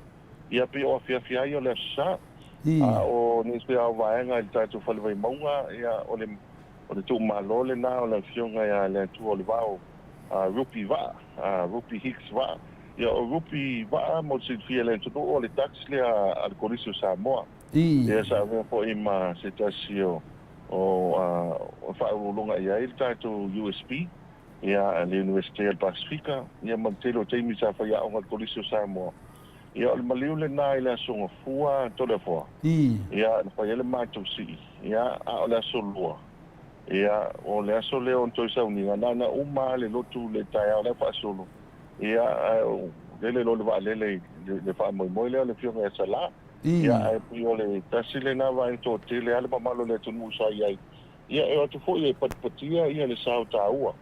ia pei o afiafi ai o le Aso Sa. A o nisi lava o vaega i le tatou Fale Vaimauga, ia o le o le tuumalo lena o le Afioga ia Leatuaolevao Rupi Vaa, Rupi Hicks Vaa. Ia o Rupi Vaa mo le silafia e le atunuu o le tax lea a le Kolisi o Samoa. Ia sa avea foi ma se tasi o o faauluuluga i ai le tatou USB, ia le Iunivesite a le Pasefika, ia ma le tele o taimi sa faiaoga i le Kolisi o Samoa. Ia, o le maliu lena i le Aso Gafua, Toleafoa. Ia, na fai ai le matou sii, ia, a o le Aso Lua, ia, o le aso lea o na toe sauniga, na ona uma lava le lotu i le taeao la e faasolo, ia, ae lele loa le vaalele i le faamoemoe lea o le Afioga ia Salā. Ia, ae pei o le tasi lena vaega toatele lava le mamalu o le atunuu sa i ai. Ia, e o atu foi e patipatia ia le sao taua. Aua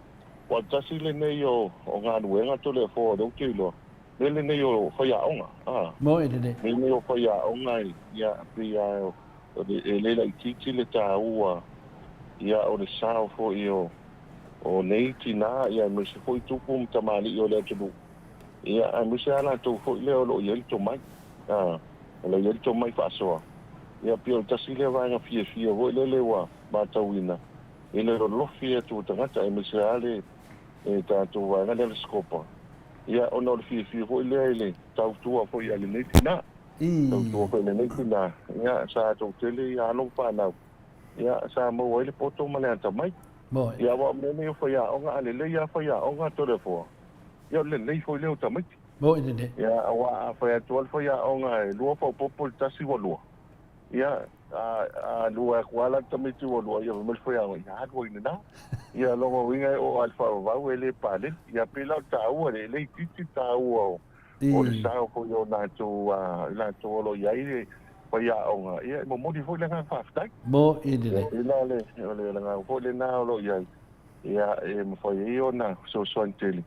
o le tasi lenei o galuega Toleafoa o lea ou te iloa, mea lenei o faiaoga, a. Moe lelei. Mea lenei o faiaoga, ia, pei lava e le laitiiti le taua, ia, o le sao foi o nei tina, ia, aemaise foi tupu ma tamalii o le atunuu, ia, aemaise lava latou foi lea o lo o i ai le tomai, a, o lo o i ai le tomai faasoa. Ia pei o le tasi lea vaega fiafia foi lele ua matauina i le lolofi atu o tagata aemaise lava le tatou vaega lea o le SCOPA, ia ona o le fiafia foi lea i le tautua foi a lenei tina. Tautua foi a lenei tina, ia sa toatele ia alo ma fanau, ia sa maua ai le poto ma le atamai. Ia aua o mea nei o faiaoga, a lelei lava faiaoga Toleafoa, ia o le lelei foi lea o tamaiti. Moni lelei. Ia, aua a fai atu lava le faiaoga e lua faaopoopo i le tasi ua lua, ia, a, a lua atu lava la le tamaiti ua lua, ia fai mai le faiaoga, ia alu ai lena. Ia, lona uiga e oo lava i le faavavau e le paleni. Ia, pei la o le taua, e le itiiti le taua o, o le sao foi o latou, a, i latou o lo o i ai le faiaoga, ia, e momoli foi le agaga faafetai. Moni lelei. Ia, pei la o le, o le agaga foi lena o lo o i ai, ia, e mafai ai ona fesoasoani tele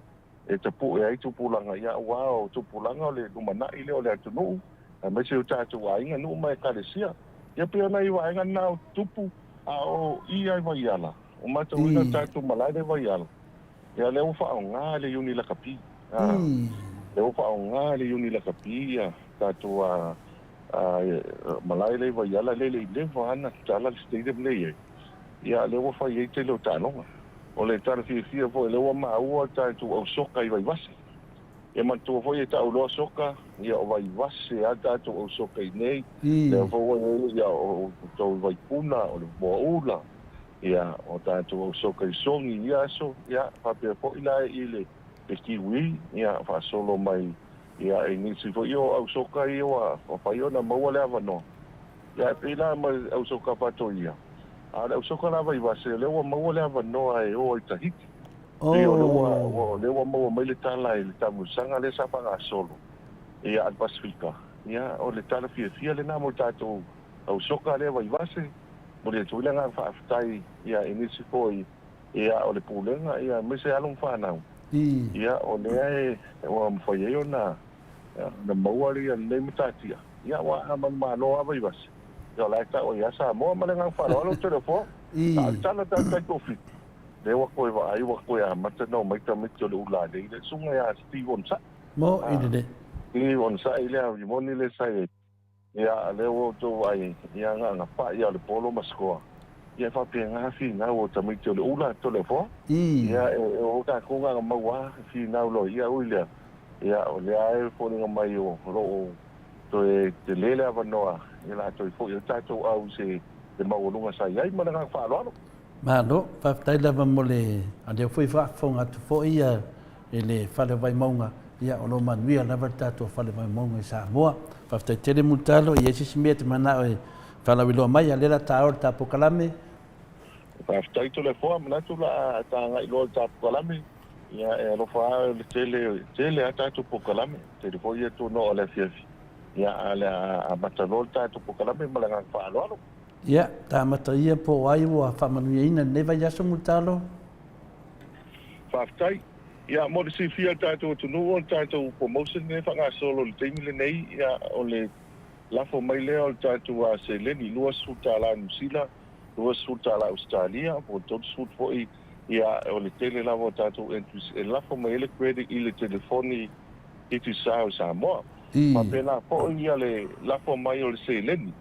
e tapue ai tupulaga, ia aua o tupulaga o le lumanai lea o le atunuu, aemaise o tatou aiga, nuu ma ekalesia. Ia pei o nai vaega na o tupu, a o i ai Vaiala, o matauina tatou malae lea i Vaiala, ia lea ua faaaoga le Iuni Lakapi, a, lea ua faaaoga le Iuni Lakapi ia tatou a, a, malae lea i Vaiala lea e le i leva lava ona tatala le stadium lea e i ai. Ia, lea ua fai ai tele o taaloga. O le tala fiafia foi, lea ua maua tatou au soka i Vaivase. Ia manatua foi e tau loa soka, ia o Vaivase lava tatou au soka i inei. Lea foi ua i ai, ia, o outou i Vaipuna, o le Moaula, ia, o tatou au soka i Sogi i ia aso, ia, faapea foi la i le Kiwi, ia, faasolo mai, ia, i nisi foi o au soka ia ua mafai ona maua le avanoa. Ia, e pei la ma le au soka Faatoia, a o le au soka la Vaivase, o lea ua maua le avanoa e o ai i Tahiti. Pei o lea ua, o lea ua maua mai le tala i le taamilosaga lea sa faagasolo ia a le Pasefika. Ia, o le tala fiafia lena mo le tatou au soka lea Vaivase. Momoli atu ai le agaga faafetai ia i nisi foi ia o le Pulega ia aemaise alo ma fanau. Ia, o lea e, ua mafai ai ona Ona maua lea lenei matatia. Ia aua a manumalo lava Vaivase, ia o la e tau ai lava Samoa. Ma le agaga faaaloalo ou te le foa. A o le tala tau tai toafitu, lea ua toe vaai ua toe amata ona omai tamaiti o le ulalei le susuga ia Steve Onosai. Mo i lelei. Steve Onosai lea, moni lea sa i ai. Ia, a lea ua outou vaai, ia gagapaʻi a o le polo ma scoa. Ia e faapena finau o tamaiti o le ula, Toleafoa. Ia, e o tatou gagamau a finau loa ia, ui lea, ia, o lea e foliga mai o lo o toe tele le avanoa i latou e foi ai tatou au i se le maualuga sa i ai. Ma le agaga faaaloalo. Malo, faafetai lava mo le, a lea foi faafofoga atu foi ia i le Fale o Vaimauga, ia o lo o manuia lava le tatou Fale Vaimauga i Samoa. Faafetai tele Mulitalo, e i ai se isi mea e te manao e faalauiloa mai, a o lea o le a taoa le ta polokalame. Faafetai Toleafoa, manatu o le a ta agai loa i le ta polokalame. Ia e alofa lava o le tele, tele lava tatou polokalame, tele foi ia tuanoa o le afiafi. Ia a o le a amata loa le tatou polokalame ma le agaga faaaloalo. Ia, ta amata ia po o ai ua faamanuiaina i lenei vaiaso Mulitalo? Faafetai. Ia, mo le silafia e le tatou atunuu, o le tatou promotion lenei e faagasolo i le taimi lenei, ia, o le lafo mai lea o le tatou seleni, $20 Niu Sila, $20 Ausetalia, po o le 30 foi, ia, o le tele lava o tatou entries e lafo mai ai le credit i le telefoni Digicel i Samoa. Faapena foi ia le lafo mai o le seleni,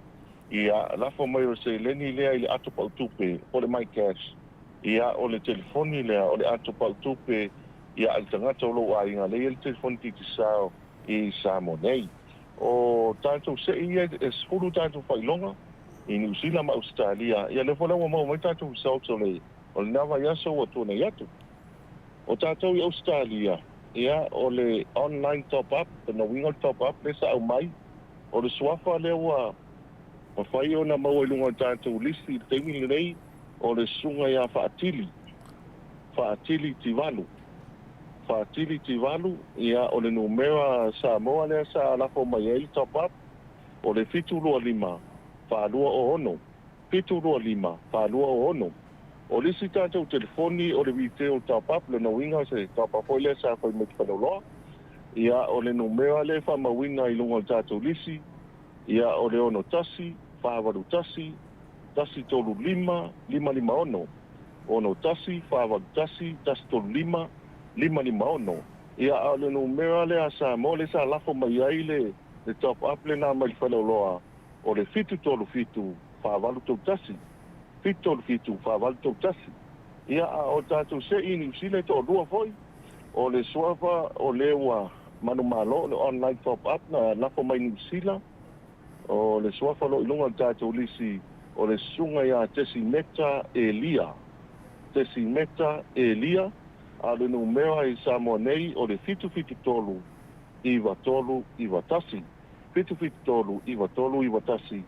ia, lafo mai o le seleni lea i le ato pau tupe po o le MyCash. Ia, o le telefoni lea, o le ato pau tupe ia a le tagata o lou aiga lea e i ai le telefoni Digicel i Samoa nei. O tatou sei ia e 10 tatou faailoga i Niu Sila ma Ausetalia, ia lea foi la ua maua mai tatou results o le o lena vaiaso ua tuanai atu. O tatou i Ausetalia, ia o le online top up, lona uiga o le top up lea sa aumai, o le suafa lea ua mafai ona maua i luga o le tatou lisi i le taimi lenei, O le susuga ia Faatili, Faatili Tivalu, Faatili Tivalu, ia o le numera Samoa lea sa lafo mai ai le top up, o le 725 426, 725 426. O le isi tatou telefoni o le retail top up, lona uiga o se top up foi lea sa fai mai i Faleoloa, ia o le numera lea e faamauina i luga o le tatou lisi, ia o le 61 481 135 556, 61 481 135 556. Ia, a o le numera lea a Samoa lea sa lafo mai ai le top up lena mai le faleoloa, O le 737 4831, 737 4831. Ia, a o tatou se'i i Niu Sila e toalua foi, o le suafa o le ua manumalo o le online top up na lafo mai Niu Sila, o le suafa o lo o i luga o le tatou lisi o le Susuga ia Tesimeta Elia, Tesimeta Elia, a o le numera i Samoa nei o le 773 9391. 773 9391,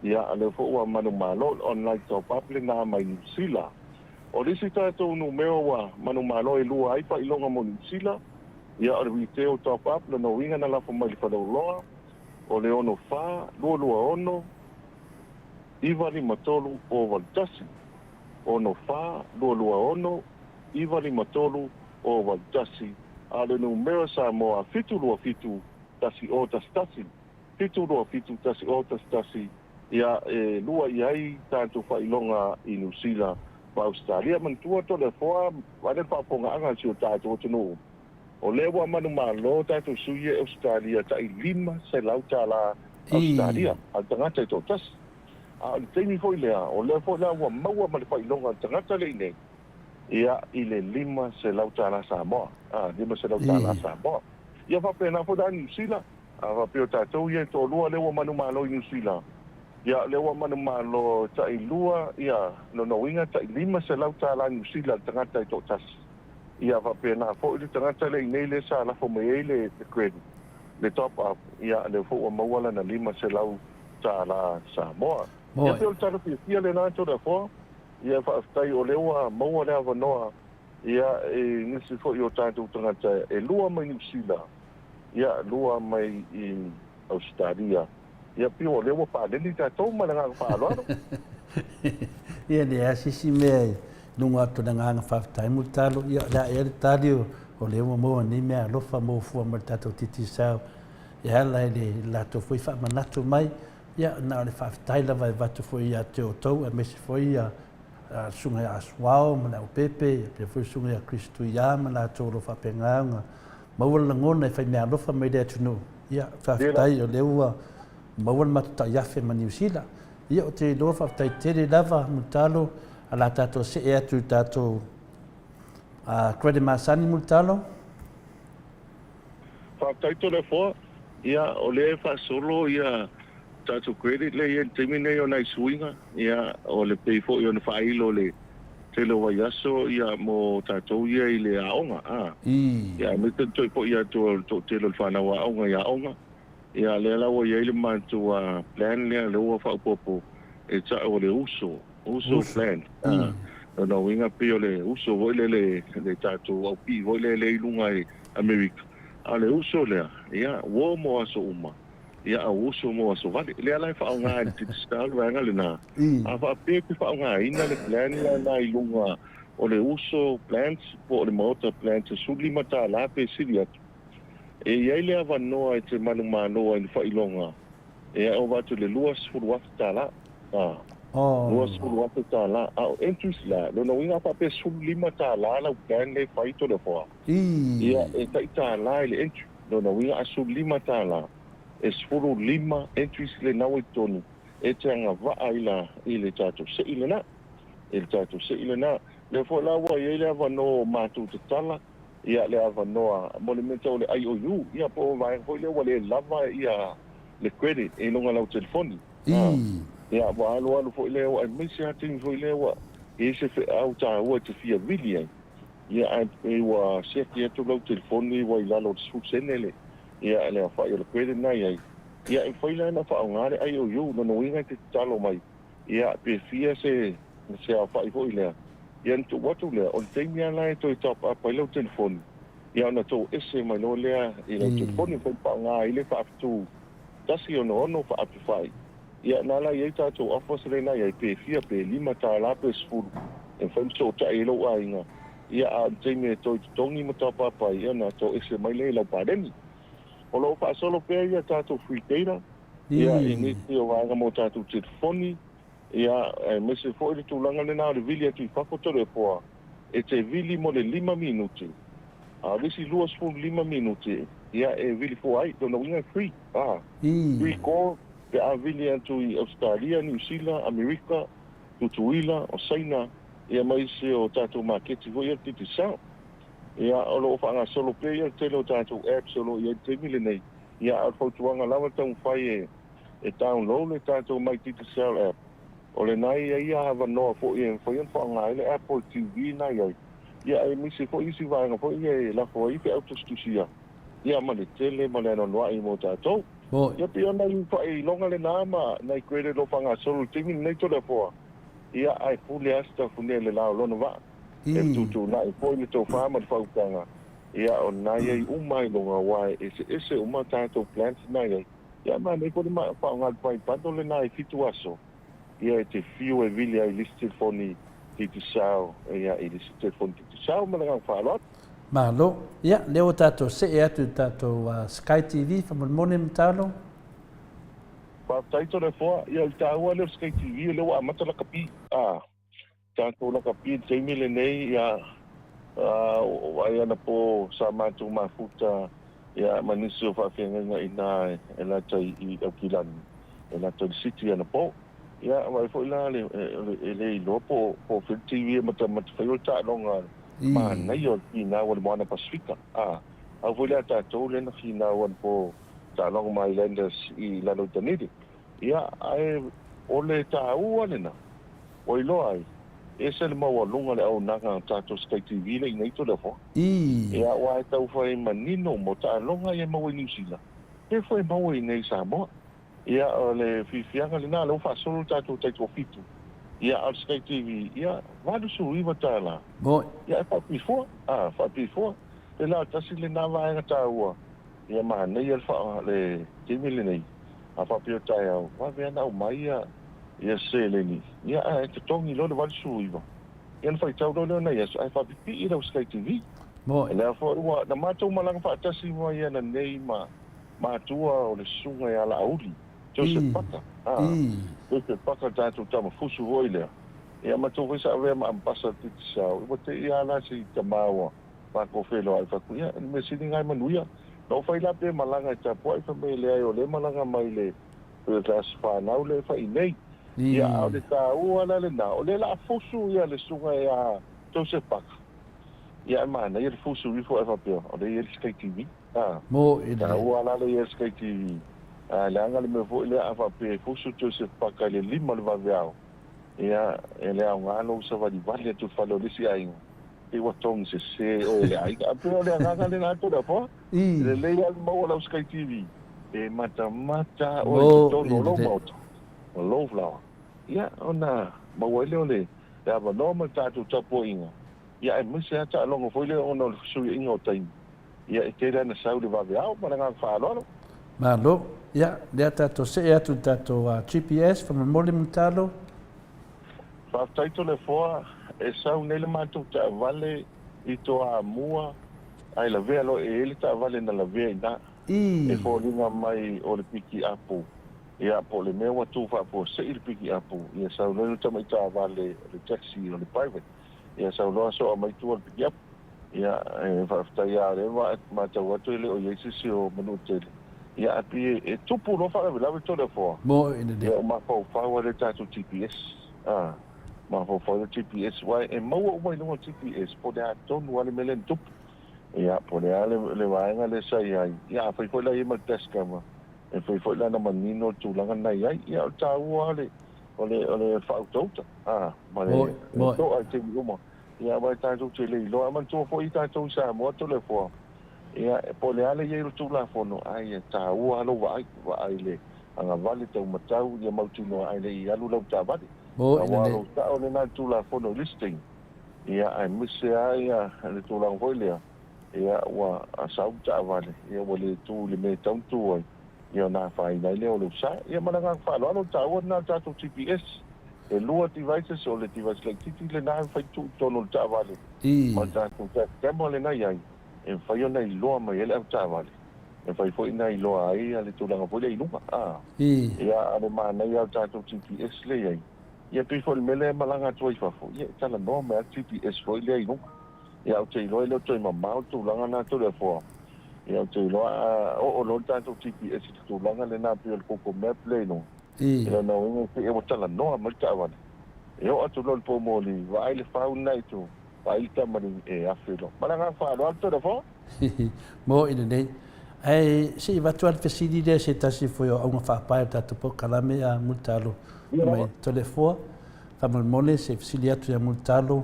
Ia, a lea foi ua manumalo le online top up lena mai Niu Sila. O le isi tatou numera ua manumalo e lua ai faailoga mo Niu Sila, ia o le retail top up, lona uiga na lafo mai le faleoloa, o le 64 226 953 081, 64 226 953 081, a o le numera Samoa 727 1011, 727 1011, ia e lua i ai tatou faailoga i Niu Sila ma Ausetalia. Manatua Toleafoa, vaai le faafofogaaga a si o tatou atunuu, o lea ua manumalo tatou sui ia i Ausetalia tai $500 Ausetalia a le tagata e toatasi. A o le taimi foi lea, o lea foi la ua maua ma le faailoga a le tagata lea i inei, ia i le $500 Samoa, $500 Samoa. Ia faapena foi la Niu Sila, a faapea o tatou ia e toalua lea ua manumalo i Niu Sila, ia lea ua manumalo tai lua, ia lona uiga tai $500 Niu Sila le tagata e toatasi. Ia faapena foi le tagata lea i inei lea sa lafo mai ai le credit, le top up, ia lea foi ua maua lana $500 Samoa. Ia pei o le tala fiafia lena Toleafoa, ia faafetai o lea ua maua le avanoa Ia, i nisi foi o tatou tagata e lua mai Niu Sila, ia, lua mai i Ausetalia, ia, pei o lea ua paleni tatou ma le agaga faaaloalo. Ia, leai se isi mea i luga atu o le agaga faafetai Mulitalo, ia, o le a ea le tali o lea ua maua nei meaalofa mo fua mai le tatou Digicel e ala i le latou foi faamanatu mai, ia, na o le faafetai lava e avatu foi ia te outou aemaise foi ia le Susuga ia Asuao ma Leaupepe, ia faapea foi le Susuga ia Chris Tuia ma latou o lo o faapena ona maua le lagona e fai meaalofa mai le atunuu. Ia, faafetai o lea ua maua le matou taiafe ma Niu Sila. Ia, ou te iloa faafetai tele lava Mulitalo, o le a tatou see atu i tatou credit masani Mulitalo. Faafetai Toleafoa. Ia, o lea e faasolo ia tatou credit lea e i ai i le taimi lenei o nai suiga, ia, o le pei foi ona faailo le tele o vaiaso ia mo tatou ia i le aoga, a. Ia, aemaise le toe foi atu o le toatele o le fanau aoga i aoga. Ia, lea la ua i ai le matou plan lea, lea ua faaopoopo e tau o le uso. Uso plan. Lona uiga pei o le uso foi lele, le tatou aupii foi lele i luga i Amerika. A o le uso lea, ia, uo mo aso uma, ia, a uso mo aso vale. Lea la e faaaoga e le Digicel le vaega lena. A faapea e te faaaogaina le plan lena i luga o le uso plans po o le Maota plans e $15 pe sili atu, e i ai le avanoa e te manumalo ai i le faailoga e ova atu i le $20,000. $20,000. A o entries la, lona uiga a faapea $15 lau plan lea e fai Toleafoa, ia e tai $1 i le entry. Lona uiga a $15, e 15 entries lena ua i totonu e te agavaa i la i le tatou sei lena. I le tatou sei lena. Lea foi la ua i ai le avanoa o matou tatala ia le avanoa mo le mea tau o le IOU, ia po o vaega foi lea ua le lava ia le credit i luga o lau telefoni. Ia, ua alualu foi lea, aemaise lava taimi foi lea ua i ai se feau taua e te fia vili ai, ia, ae pei ua siaki atu lau telefoni ua i lalo o le 10 sene le, ia, le aofai o le credit na i ai. Ia, e mafai la ona faaaoga le IOU, lona uiga e te tatalo mai, ia, pe fia se, se aofai foi lea, ia ona tuu atu lea, o le taimi lava la e toe top up ai lau telefoni, ia ona toese mai loa lea i lau telefoni, e mafai ona faaaoga ai le faafetu 166 faapifai, ia na la i ai tatou offers lea na i ai, pe fia, pe $5 pe 10, e mafai ona fesootai ai lou aiga, ia a o le taimi e toe totogi ma top-up ai, ia ona toese mai lea i lau paleni. O lo o faasolo pea ia tatou free data, ia i nisi o vaega mo tatou telefoni, ia aemaise foi le tulaga lena o le vili atu i fafo Toleafoa, e te vili mo le lima minute, A o le isi 25 minute, ia e vili fua ai, lona uiga e free, a, free call, Pe a vili atu i Ausetalia, Niu Sila, Amerika, Tutuila, o Saina, ia ma isi o tatou maketi foi ia le Digicel. Ia, o lo o faagasolo pea ia le tele o tatou apps o lo o i ai i le taimi lenei. Ia, a o le fautuaga lava taumafai e e download le tatou My Digicel app. O lena e i ai ia avanoa foi e mafai ona faaaoga ai le app o le TV lena e i ai. Ia, aemaise foi isi vaega foi ia e lafo ai feau tusitusia, ia ma le tele ma le anoanoai mo tatou. Moni. Ia pei o nai faailoga lena ma nai credit o lo o faagasolo i le taimi lenei Toleafoa, ia ae pule lava Sitafune i le la o lona vaa. E fetuutuunai foi le tofa ma le faautaga, ia o lena e i ai uma ailoga aua e eseese uma tatou plans na e i ai. Ia manaia foi le faaaoga le Prime Bundle lena i 7 aso, ia e te fiu e vili ai i le isi telefoni Digicel, ia i le isi telefoni Digicel ma le agaga faaaloalo. Malo. Ia, lea ua tatou see atu i le tatou Sky TV, faamolemole Matalo. Faafetai Toleafoa. Ia, o le taua lea o le Sky TV, o lea ua amata lakapi. A, tatou lakapi i le taimi lenei, ia, vaai anapo sa matou mafuta, ia, ma nisi o faafeagaiga i ina e lata i Aukilani, e lata i le City anapo. Ia, vaai foi la, e le iloa po o fea le TV e matamata fai o le taaloga manaia o le finau a le Moana Pasefika. A, au foi lea a tatou lea na finau anapo taaloga ma Islanders i lalo i Dunedin. Ia, ae o le taua lena, ua iloa ai, e ese le maualuga o le auaunaga a tatou Sky TV lea i inei Toleafoa. Ia, aua e tau fai manino mo taaloga ia e maua i Niu Sila, pe foi e maua i inei i Samoa. Ia, o le fiafiaga lena, o lea ua faasolo le tatou taitoafitu. Ia, a o le Sky TV, ia, $89. Ia, e faapifua, a, faapifua. Pe la, tasi lena vaega taua, ia manaia le faa, le taimi lenei, a faapea o taeao, vave lava ona aumai ia, ia seleni, ia, ae totogi loa le 89. Ia, ona faitau loa lea o nai aso, ae faapipii lau Sky TV. O lea foi ua, na matou malaga faatasi mai ananei ma matua o le susuga ia Laauli, Joseph Paka, a, Joseph Paka le tatou tama fusu foi lea, ia matou foi sa avea ma ambassador Digicel, ua te i a la si tama ua matou feiloai fai atu, ia, le mea sili na e manuia. Na ou fai la pe malaga e tapuai, fai mai e leai o lea e malaga mai le le aso fanau lea e fai nei. Ia, a o le taua la lena, o lea o le a fusu ia le susuga ia Joseph Paka, ia ae manaia le fusu ifo ae faapea, o lea e i ai le Sky TV. A, Mo i le. Taua la le SKTV. A, leaga le mea foi lea a faapea e fusu Joseph Paka i le 5 o le vaveao, ia, e le aoga lou savalivali atu i le fale o le isi aiga, pei ua togi sese oe e le aiga. A pei o le agaga lena Toleafoa, e lelei lava le maua lau SKTV, e matamata oe i Mo totonu i o lou le. maota, o lou falaoa, ia, ona maua ai lea o le avanoa ma le tatou tapuaiga, ia aemaise lava taaloga foi lea ona o le fesuiaiga o taimi. Ia, e tele ana sau i le vaveao ma le agaga faaaloalo. Malo. Ia, lea tatou see atu i le tatou GPS, faamolemole Mulitalo. Faafetai Toleafoa, e sau nei le matou taavale i Toamua ae lavea loa e i ai le taavale na lavea i ina. E foliga mai o le piki apu, ia po o le mea ua tu faafuasei le piki apu, ia sau loa le tamai taavale o le taxi o le private, ia sau loa soa mai tua le piki apu. Ia, e faafetai lava o lea ua matau atu e le o i ai se isi o Manuatele. Ia, ae pei e tupu loa faalavelave Toleafoa. Mo i le. Ia, o mafaufau lava lea i le tatou GPS. A, mafaufau i le GPS, aua e maua uma i luga o le GPS po o le a tonu lava le mea lea na tupu. Ia, po o le a le vaega lea sa i ai. Ia, afai foi la e i ai ma le dash camera, e mafai foi la ona manino le tulaga lena e i ai. Ia, o le taua lava o le faautauta, a, ma le to'a i taimi uma. Ia aua e tatou te le iloa. Ae manatua foi tatou i Samoa Toleafoa, ia po o le a le i ai o le Tulafono, ae ia taua lava lou vaai, vaai i le agavale taumatau ia mautinoa ae le i alu lau taavale. Aua o lou sao lena i le Tulafono i listing, ia aemaise lava ia le tulaga foi lea, ia ua sau le taavale, ia ua le tu i le mea e tatau ona tu ai, ia ona afaina ai lea o lou sa. Ia ma le agaga faaaloalo, o le taua lena o le tatou GPS. E lua devices, o le device laitiiti lena e mafai tuu i totonu o le taavale ma le tatou dash camera lena e i ai, e mafai ona iloa mai ai le avetaavale, e mafai foi ona iloa ai le tulaga foi lea i luga. A, ia, a o le manaia o le tatou GPS lea e i ai, ia pei foi o le mea lea e malaga atu ai i fafo, ia e talanoa mai lava le GPS foi lea i luga. Ia, ou te iloa e le o toe mamao le tulaga lena Toleafoa. Ia, ou te iloa a oo loa le tatou GPS i le tulaga lena pei o le Google Map lea i luga, i lona uiga e pei ua talanoa mai le taavale. E oo atu loa i le poumoli, vaai le fau lena i tua, vaai le tamalii e afe loa. Ma le agaga faaaloalo Toleafoa. Mo'i lenei. Ae se i avatu lava le fesili lea i se tasi foi o auga faapae o le tatou polokalame a Mulitalo mai Toleafoa. Faamolemole se i fesili atu ia Mulitalo,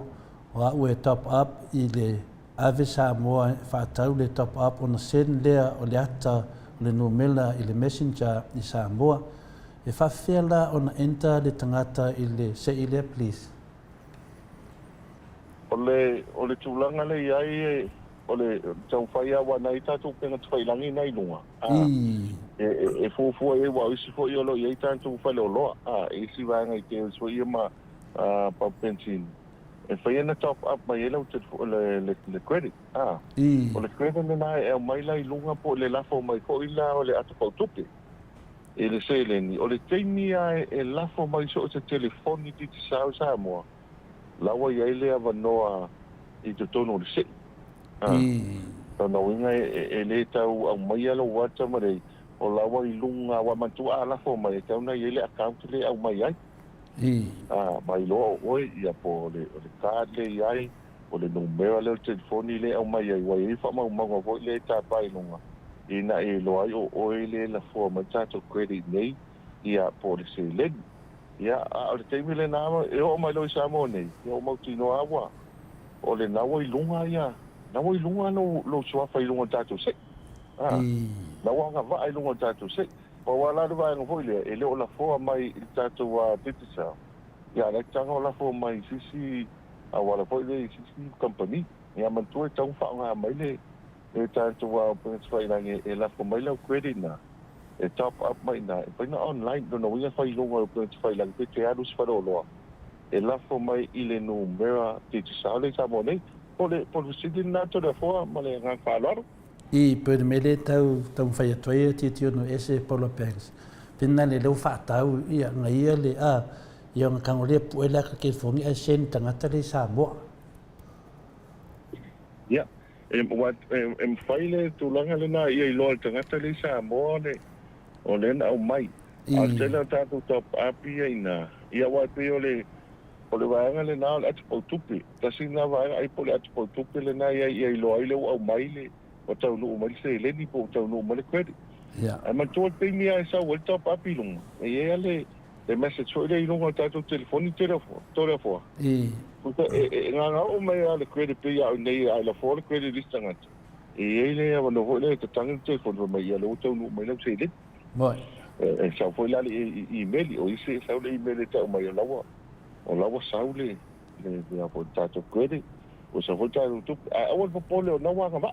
o a'u e top up i le ave Samoa e faatau le top up ona send lea o le ata o le numela i le messenger i Samoa. E faafefea la ona enter le tagata i le se'i lea please? O le, o le tulaga lea i ai, o le taumafai lava aua na i ai tatou upega tafailagi na i luga, a, e, e, e fuafua i ai, aua o isi foi o lo o i ai tatou faleoloa, a, e isi vaega i Dairies foi ia ma, a, pump benzene, e fai ona top up mai ai lau telefo, le, le, le credit, a. O le credit lena e aumai la i luga po o le lafo mai foi la o le ata pautupe i le seleni. O le taimi lava e lafo mai so o se telefoni Digicel i Samoa, la ua i ai le avanoa i totonu o le sei. A. Lona uiga e le tau aumaia lou ata ma le, o la ua i luga, aua manatua a lafo mai e tatau ona i ai le account lea e aumai ai. A, ma iloa o oe, ia po o le, o le card lea e i ai, o le numera lea o le telefoni lea e aumai ai, ua i ai faamaumauga foi lea e tapa i luga, ina ia iloa ai o oe lea e lafoa mai le tatou credit nei, ia, po o le seleni. Ia, a o le taimi lena, e oo mai loa i Samoa nei, ia ua mautinoa lava ua, o lena ua i luga ia, na ua i luga lou, lou suafa i luga o le tatou sei. A, na ua agavaa i luga o le tatou sei. Pau lava la le vaega foi lea, e le o lafoa mai i le tatou Digicel, ia a o la e taga o lafoa mai i se isi auala foi lea i se isi kamupani. Ia manatua e tatau ona faaaoga mai le le tatou upega tafailagi e lafo mai lau credit na, e top up mai i ina, e mafai ona online, lona uiga e fai i luga o le upega tafailagi pe te alu i se faleoloa e lafo mai i le numera Digicel lea i Samoa nei. Po o le po o le fesili lena Toleafoa ma le agaga faaaloalo. I Purnemele tau taumafai atu ai e Titiono ese Paula Banks. Pena le leo faatau ia nga ia le a ia nga kango lea pue la ka California ai send tangata le Samoa. Ia, e, wa, e, e mafai le tulaga lena ia iloa e le tagata le i Samoa le, o lea na aumai. A o le tele o tatou top up ia ina, ia aua e pei o le, o le vaega lena o le atupau tupe. Tasi lena vaega ai po o le atupau tupe lena ia ia iloa ai lea ua aumai le, ua taunuu mai le seleni po ua taunuu mai le credit. Ae manatua le taimi lava e sau ai le top up i luga, e i ai lava le, le message foi lea i luga o le tatou telefoni Toleafoa. Puta, e, e, e gagaoo mai lava le credit pei a au nei a e lafoa le credit i le isi tagata, e i ai le avanoa foi lea e tatagi le telefoni fai mai, ia lea ua taunuu mai lau seleni. E, e sau foi la le email, o isi e sau le email e tau mai o la ua, o la ua sau le, le, le, le tatou credit, ua sau foi le tatou tupe. Ae aua le popole o na ua agavaa.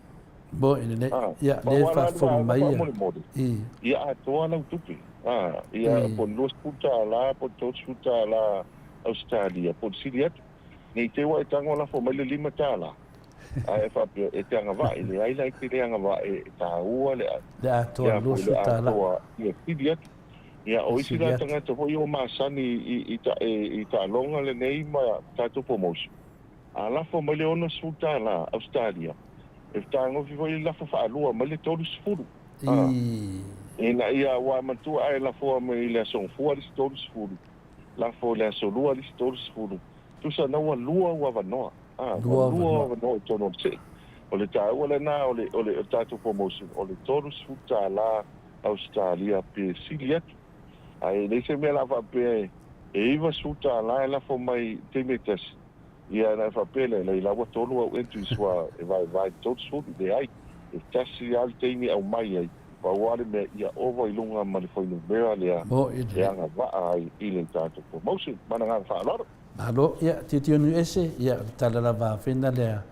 Moe lelei. Ia, lea e faafofoga mai ia. Ia atoa lau tupe. Ia, po o le $20 po o le $30 Ausetalia, po o le sili atu. Ne i te i ua e tago lafo mai le $5, ae e faapea, e te agavaa. E leai la e te le agavaa, e taua le. Le atoa $20. Atoa, ia sili atu. Ia, o isi la tagata foi ua masani i taaloga lenei ma tatou promotion, a lafo mai le $60 Ausetalia, E fetagofi foi le lafo faalua mai le 30. Ina ia, aua matua a e lafoa mai i le Aso Gafua le isi 30, lafo i le Aso Lua le isi 30, tusa na ua lua ou avanoa. Ua lua ou avanoa i totonu o le see. O le taua lena o le, o le tatou promotion, o le $30 Ausetalia pe sili atu. Ae leai se mea o le a faapea e $90 e lafo mai i le taimi e tasi, Ia, ona e faapea lea, leai la ua tolu au entries ua e vaevae i le 30, leai, e tasi lava le taimi e aumai ai, pau lava le mea ia ova i luga ma le fuainumera lea e agavaa ai i le tatou promotion. Ma le agaga faaaloalo. Malo, ia, tilotilo niu ese, ia, o le tala lava fena lea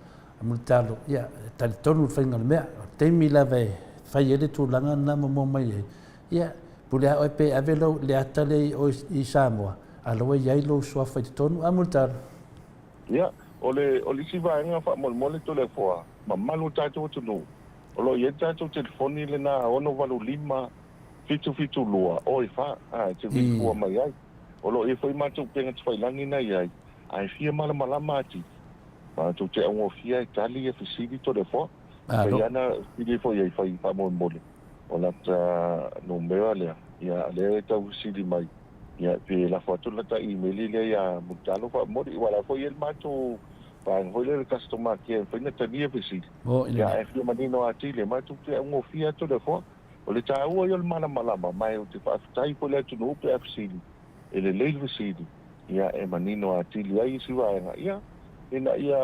a Mulitalo, ia, e talitonu le faiga o le mea, o le taimi lava e fai ai le tulaga lena ma mua mai ai, ia, pule lava oe pe ave lou, le ata lea i o i Samoa, A la ua i ai lou suafa i totonu, a Mulitalo? Ia, o le, o le isi vaega faamolemole Toleafoa, mamalu o le tatou atunuu, o lo o i ai le tatou telefoni lena 685 772 o e fa, a, e te vili fua mai ai. O lo o i ai foi matou upega tafailagi na i ai, a e fia malamalama atili, matou te augofie e tali ia fesili Toleafoa. Fai ana fesili foi ai fai faamolemole o lata numera lea, ia lea e tau fesili mai, ia pe lafo atu lata imeli lea ia Mulitalo faamolemole, aua o la foi e i ai le matou vaega foi lea o le customer care e mafai ona talia fesili. Ia ae fia manino atili, e matou te augofie atu le afoa. O le taua ia o le malamalama, ma ou te faafetai foi i le atunuu pe a fesili, e lelei le fesili, ia e manino atili ai isi vaega, ia ina ia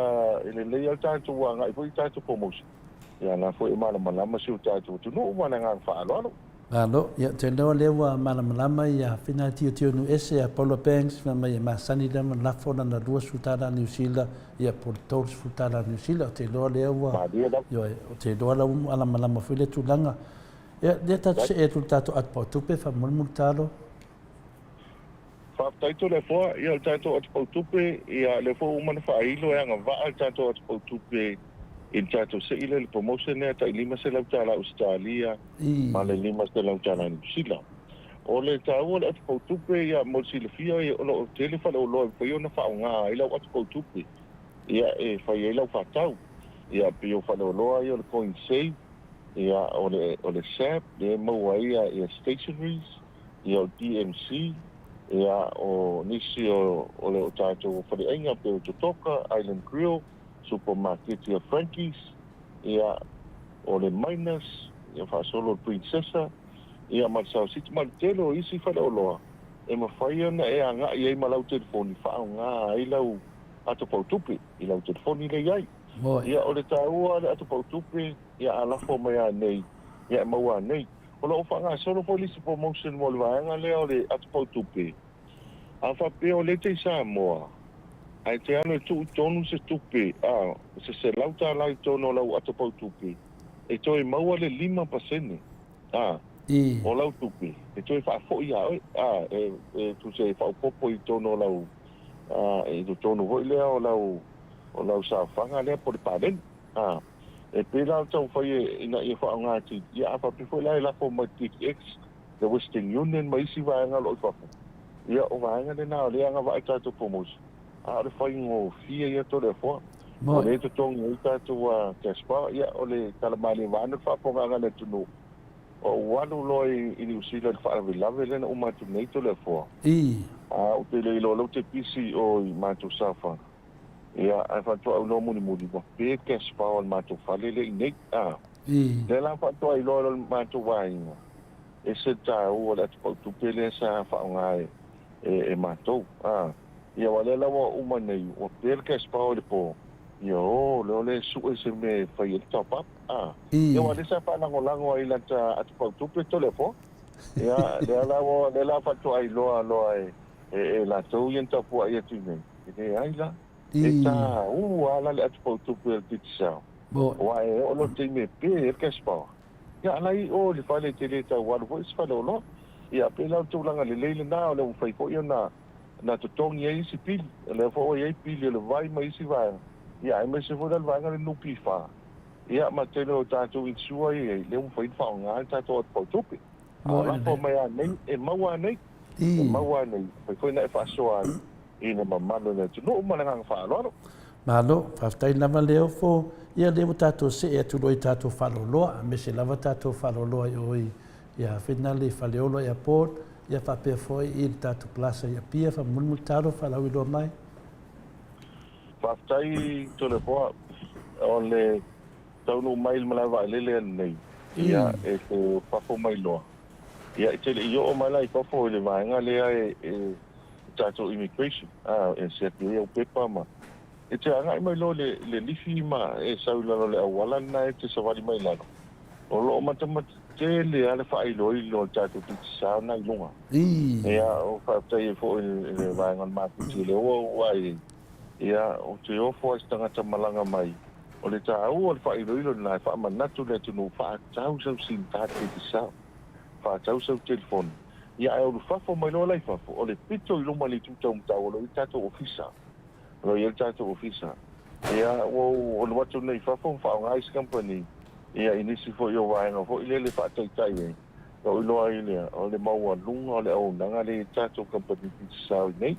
e lelei lava le tatou agai foi i tatou promotion, ia la foi e malamalama si o tatou atunuu ma le agaga faaaloalo. Malo, ia ou te iloa lea ua malamalama ia Fina Tiotio Nuuese ia Paula Banks fai mai e masani lea ma lafo lana 20 tala Niu Sila ia po o le 30 tala Niu Sila. Ou te iloa lea ua, Malie lava. ioe, ou te iloa la ua malamalama foi lea tulaga. Ia, lea tatou see atu i le tatou atu pautupe, faamolemole talo. Faafetai Toleafoa, ia o le tatou atupautupe, ia lea foi ua uma ona faailo e agavaa le tatou atupautupe i le tatou sei lea i le promotion lea tai $500 Ausetalia ma le $500 Niu Sila. O le taua o le atupautupe, ia mo le silafia o lo o tele faleoloa e mafai ona faaaoga ai lau atupautupe ia e fai ai lau faatau. Ia pei o faleoloa ia o le Coin Save, ia o le o le SAP lea e maua ai ia stationeries, ia o DMC, ia o nisi o o le o tatou faleaiga pei o Totoka, Island Grill, Supamaketi a Frankie's, ia o le Miners, ia faasolo le Princessa, ia ma le South City ma le tele o isi faleoloa e mafai ona e agai ai ma lau telefoni faaaoga ai lau ato pautupe i lau telefoni lea i ai. Ia o le taua o le ato pautupe, ia a lafo mai anei, ia e maua anei. O lo o faagasolo foi le isi promotion mo le vaega lea o le atu pautupe. A faapea o lea e te i Samoa, ae te alu e tuu i tonu se tupe, a, se $100 i tonu o lau ata pautupe, e toe maua le 5%, a, o lau tupe, e toe faafoi ia oe, a, e, e tusa e faaopoopo i tonu o lau, a, i totonu foi lea o lau, o lau saofaga lea po o le paleni. A, e pei la o le taumafai e, ina ia faaaoga atili, ia a faapea foi la e lafo mai le TTX, le Western Union ma isi vaega o lo o i fafo, ia o vaega lena o lea e agavaa i tatou promotion, a o le faigofie ia Toleafoa. O lea e totogi ai tatou cash power, ia o le tala malie vaeane le faafofogaaga a le atunuu, ou alu loa i Niu Sila i le faalavelave lea na uma atu nei Toleafoa, a ou te le iloa o lea ou te pisi i o i matou saofaga. Ia, ae faatoa ou iloa mulimuli, ua pe cash power o le matou fale lea i inei. A. Lea la faatoa iloa e le matou aiga, ese le taua o le atupautupe lea sa faaaoga e, e, e matou. A. Ia, aua o lea la ua uma nei, ua pe le cash power i le po, ia, o, lea o le sue se mea e fai ai le top up. A. Ia, aua o lea sa faalagolago ai i lata atupautupe Toleafoa. Ia, lea la ua, lea la faatoa iloa loa e, e, e latou ia na tapuai atu i inei. E leai la. E taua lava la le atupautupe o le Digicel. Aua e oo loa i le taimi e pe ai le cash power, ia a la i o i le fale e te le tau alu foi i se faleoloa. Ia pei la o le tulaga lelei lena o lea ua mafai foi ona ona totogi ai isi pili. O lea foi ua i ai pili o le vai ma isi vaega, ia aemaise foi la le vaega o le NPF, ia ma le tele o tatou insure ia e i ai, lea ua mafai ona faaaoga le tatou atupautupe. A lafo mai anei, e maua anei. E maua anei, mafai foi ona e faasoa ai i le mamalu o le atunuu ma le agaga faaaloalo. Malo, faafetai lava Leofo, ia lea ua tatou see atu loa i tatou faaloloa, aemaise lava tatou faaloloa i o i ia Finale i Faleolo Airport, ia faapea foi i le tatou Plaza i Apia, faamolemole talo faalauiloa mai. Faafetai Toleafoa, o le taunuu mai i le malae vaalele ananei, ia e te fafo mai loa. Ia e te le i oo mai la i fafo i le vaega lea e e tatou immigration a e siaki ai au pepa ma e te agai mai loa i le lifi ma e sau i lalo o le auala lena e te savali mai lalo. O lo o matamata tele lava le faailoilo o le tatou Digicel lena i luga. Ia o faafetai ai foi i le vaega o le maketi o lea ua ou vaai ai, ia ou te ofo lava i se tagata malaga mai. O le taua o le faailoilo lena e faamanatu i le atunuu faatau sau sim card Digicel. Faatau sau telefoni, ia ae ulufafo mai loa la i fafo, o le pito i luma i le itu taumatau o lo o i ai le tatou ofisa. O lo o i ai le tatou ofisa. Ia, ua ou alu atu nei i fafo ma faaaoga isi kamupani, ia, i nisi foi o vaega foi lele e faataitai ai. Na ou iloa ai lea, o le maualuga o le auaunaga lea i le tatou kamupani Digicel i nei.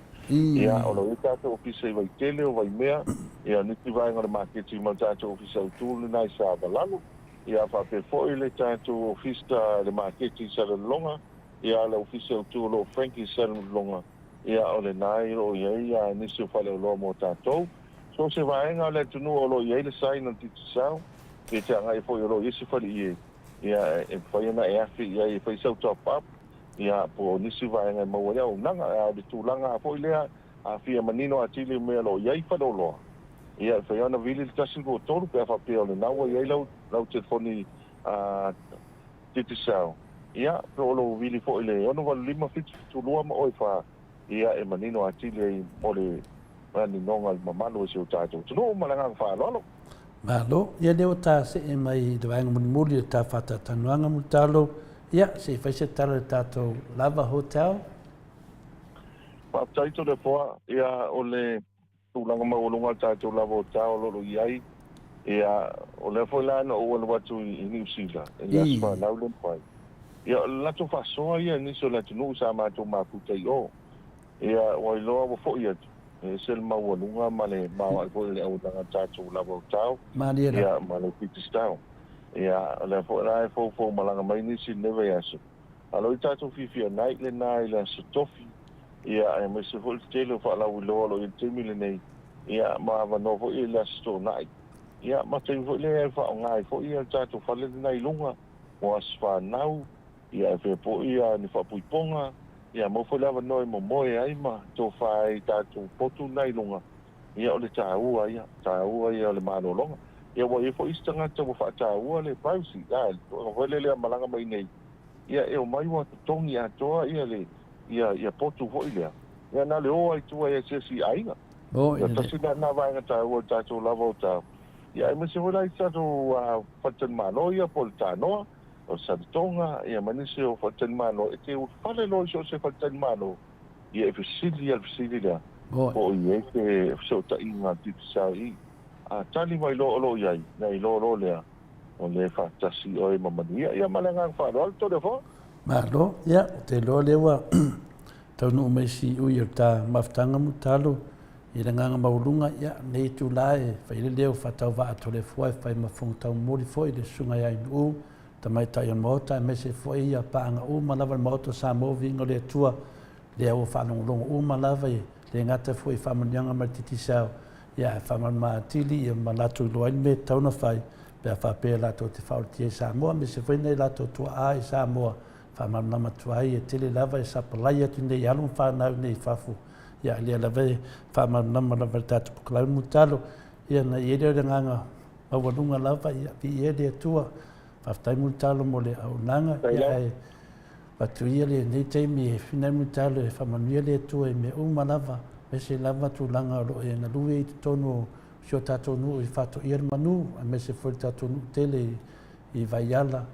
Ia, o lo o i ai tatou ofisa i Vaitele, o Vaimea, ia, o nisi vaega o le maketi ma le tatou ofisa autu lena i Savalalo. Ia, faapea foi le tatou ofisa i le maketi i Salelologa, ia, o le ofisa autu o lo o Frankie i Salelologa, ia, o lena o lo o i ai nisi o faleoloa mo tatou. So o se vaega o le atunuu o lo o i ai le sign o le Digicel, pe te agai foi o lo o i ai se faleie, ia, e mafai ona e afe i ai e fai sau top up, ia, po o nisi vaega e maua ai auaunaga. A o le tulaga foi lea, a fia manino atili i mea o lo o i ai faleoloa, ia, e mafai ona vili le 1 2 3 pe a faapea o lena ua i ai lau, lau telefoni Digicel, ia, po o lou vili foi i le 685 7 7 2 ma oe 4, ia, e manino atili ai mo le maninoga i le mamalu o si o tatou atunuu. Ma le agaga faaaloalo. Malo. Ia lea ua ta see mai i le vaega mulimuli o le ta faatalatalanoaga Mulitalo, ia se i fai se tala i le tatou Lava Hotel. Faafetai Toleafoa, ia o le tulaga maualuga o le tatou Lava Hotel o lo o i ai, ia o lea foi la na ou alu atu i Niu Sila i le aso fanau lea na fai. Ia o le latou faasoa ia i nisi o le atunuu sa matou mafuta i o. Ia ua iloa ua foi atu, e ese le maualuga ma le maoae foi o le auaunaga a le tatou Lava Hotel, Malie lava. ia, ma le Fiji Style. Ia, o lea foi la e foufou malaga mai nisi i lenei vaiaso. A o lou tatou fiafia night lena i le Aso Tofi, ia, aemaise foi le tele o faalauiloa o lo o i ai i le taimi lenei, ia, ma avanoa foi i le Aso Toonai. Ia, ma taimi foi lea e faaaoga ai foi le tatou fale lena i luga mo aso fanau, Ia e faia foi ni faapuipoga, ia maua foi le avanoa e momoe ai ma tofa ai i tatou potu na i luga, ia o le taua ia, taua ia o le malologa. Ia ua i ai foi isi tagata ua faataua le privacy, a, le tulaga foi lele a malaga mai nei, ia e omai ua totogi atoa ia le, ia, ia potu foi lea, ia na o le o lava i tua e asiasi i aiga. Ia tasi lena vaega taua o le tatou lava o tau, ia aemaise foi la isi tatou faletalimalo ia po o le tanoa, o Saletoga, ia ma nisi o faletalimalo, e te ulufale loa i so o se faletalimalo, ia e fesili lava i le fesili lea, po o i ai se fesootaiga a le Digicel i. A tali mai loa o lo o i ai, ona iloa loa lea, o lea e faatasi oe ma manuia. Ia ma le agaga faaaloalo, Toleafoa. Malo, ia, ou te iloa lea ua taunuu mai siui o le ta mafutaga Mulitalo i le agaga maualuga, ia, lenei itula e fai ai le leo faatauvaa a Toleafoa e fai ma fofoga taumoli foi i le susuga ia Ainu'u, tamaitai o le Maota, aemaise foi ia paaga uma lava i le Maota o Samoa, viiga o le Atua, lea ua faalogologo uma lava e le gata foi i faamanuiaga mai le Digicel, ia ae faamalamalama atili ia ma latou iloa ai le mea e tatau ona fai pe a faapea latou te faaolatia i Samoa, aemaise foi nai latou tuaa i Samoa, faamalamalama atu ai e tele lava e sapalai atu nei i alo ma fanau nei i fafo, ia lea lava e faamalamalama lava i le tatou pokolamu mulitalo, ia na i ai lea o le agaga maualuga lava, ia viia le Atua. Faafetai mulitalo mo le auaunaga, ia ae avatu ia lenei taimi e fina ai mulitalo e faamanuia le Atua i mea uma lava, aemaise lava tulaga o lo o e galue i totonu o si o tatou nuu i Faatoia le Manu, aemaise foi le tatou nuu tele i Vaiala.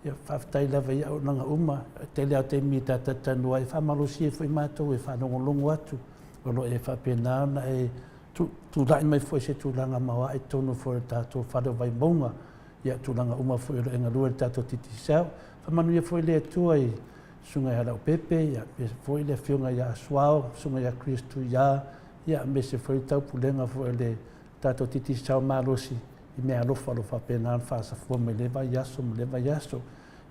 Ia, faafetai lava i auaunaga uma. E tele lava o taimi e ta talatalanoa ai, e faamalosi ai foi matou e faalogologo atu, o lo o e faapena ona e tulai mai foi i se tulaga maoae i totonu foi o le tatou fale o Vaimauga, ia, tulaga uma foi o lo o e galue i le tatou Digicel. Faamanuia foi le Atua i Susuga ia Leaupepe, ia, faapea foi le Afioga ia Asuao, Susuga ia Chris Tuia, ia, aemaise foi le taupulega foi o le tatou Digicel malosi i mea alofa o lo o faapena ona faasafua mai lea vaiaso ma lea vaiaso.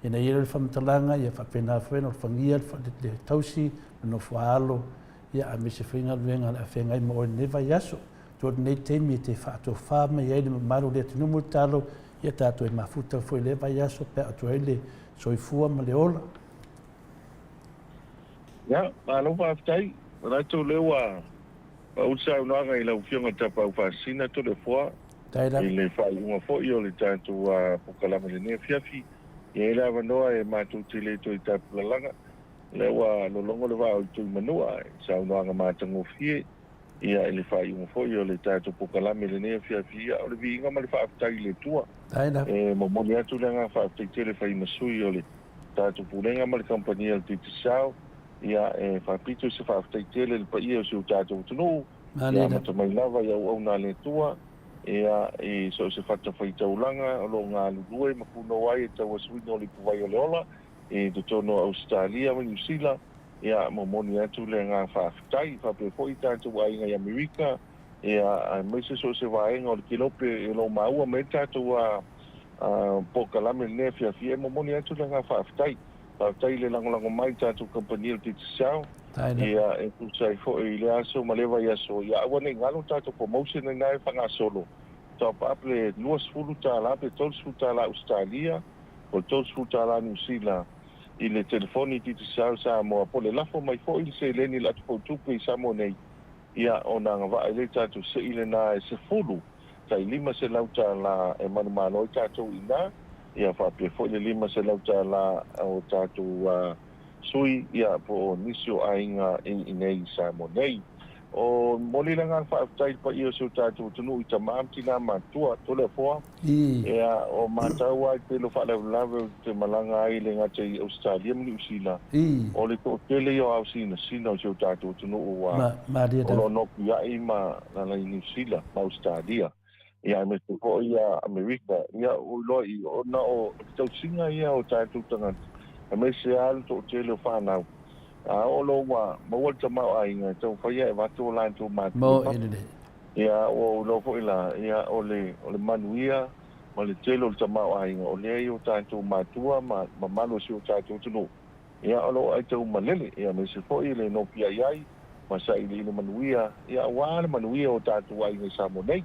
Ina ia le faamatalaga, ia faapena foi ona alofagia le tausi, le nofoaalo, ia aemaise foi galuega o le a feagai ma oe i lenei vaiaso. Tuu atu lenei taimi e te faatofa mai ai le mamalu o le atunuu mo le tatalo, ia tatou e mafuta foi i lea vaiaso pe a atu ai le soifua ma le ola. Ia, malo faafetai. Manatu o lea ua pau le saunoaga i lau Afioga i le Tapaau Faasisina Toleafoa i le faaiuga foi o le tatou polokalame i lenei afiafi. E i ai le avanoa e matou te le toe tapulalaga, o lea ua lologo le vaa o le Tuimanua i saunoaga matagofie ia i le faaiuga foi o le tatou polokalame i lenei afiafi. Ia, o le viiga ma le faafetai i le Atua. E momoli atu le agaga faafetai tele fai ma sui o le tatou Pulega ma le Kamupani a le Digicel, ia, e faapito se faafetai tele i le paia o si o tatou atunuu, ia amata mai lava i auauna a le Atua, ia, i so o se fatafaitaulaga o lo o galulue ma punou ai e tauasuina o le ipuvai o le ola. i totonu o Ausetalia ma Niusila, ia, momoli atu le agaga faafetai. Faapea foi tatou aiga i Amerika, ia, aemaise so o se vaega o le kelope o lo o maua mai ai le tatou polokalame i lenei afiafi, e momoli atu le agaga faafetai. Faafetai i le lagolago mai i le tatou kamupani o le Digicel, ia, e tusa ai foi i lea aso ma lea vaiaso, ia aua ne i galo le tatou promotion lena e faagasolo, top up le $20 pe $30 Ausetalia, po o le $30 Niu Sila i le telefoni Digicel Samoa, po o le lafo mai foi le seleni i le atufoutupe i Samoa nei, ia ona agavaa ai lea i tatou sei lena e 10 tai $500 e manumalo ai tatou i ina, ia faapea foi le $500 o tatou sui ia po o nisi o aiga i inei i Samoa nei. O momoli le agaga faafetai i le paia o si o tatou atunuu i tama ma tina matutua, Toleafoa, ia o matau lava i tele o faalavelave ou te malaga ai e le gata i Ausetalia ma Niusila, o le toatele ia o ao sinasina o si o tatou atunuu ua o lo o nopiai ma lala i Niusila ma Ausetalia. Ia aemaise foi ia Amerika, ia ua iloa i ona o le tausiga ia o tatou tagata, aemaise lava le toatele o fanau. A oo loa ua maua le tamaoaiga e taumafai e avatu o latou matua i fafo. Ia ua ou iloa foi la, ia o le o le manuia ma le tele o le tamaoaiga o lea i o tatou matua ma mamalu o si o tatou atunuu. Ia o lo o aitau malele, ia aemaise foi le nopiai ai ma sailiili manuia, ia aua le manuia o tatou aiga i Samoa nei.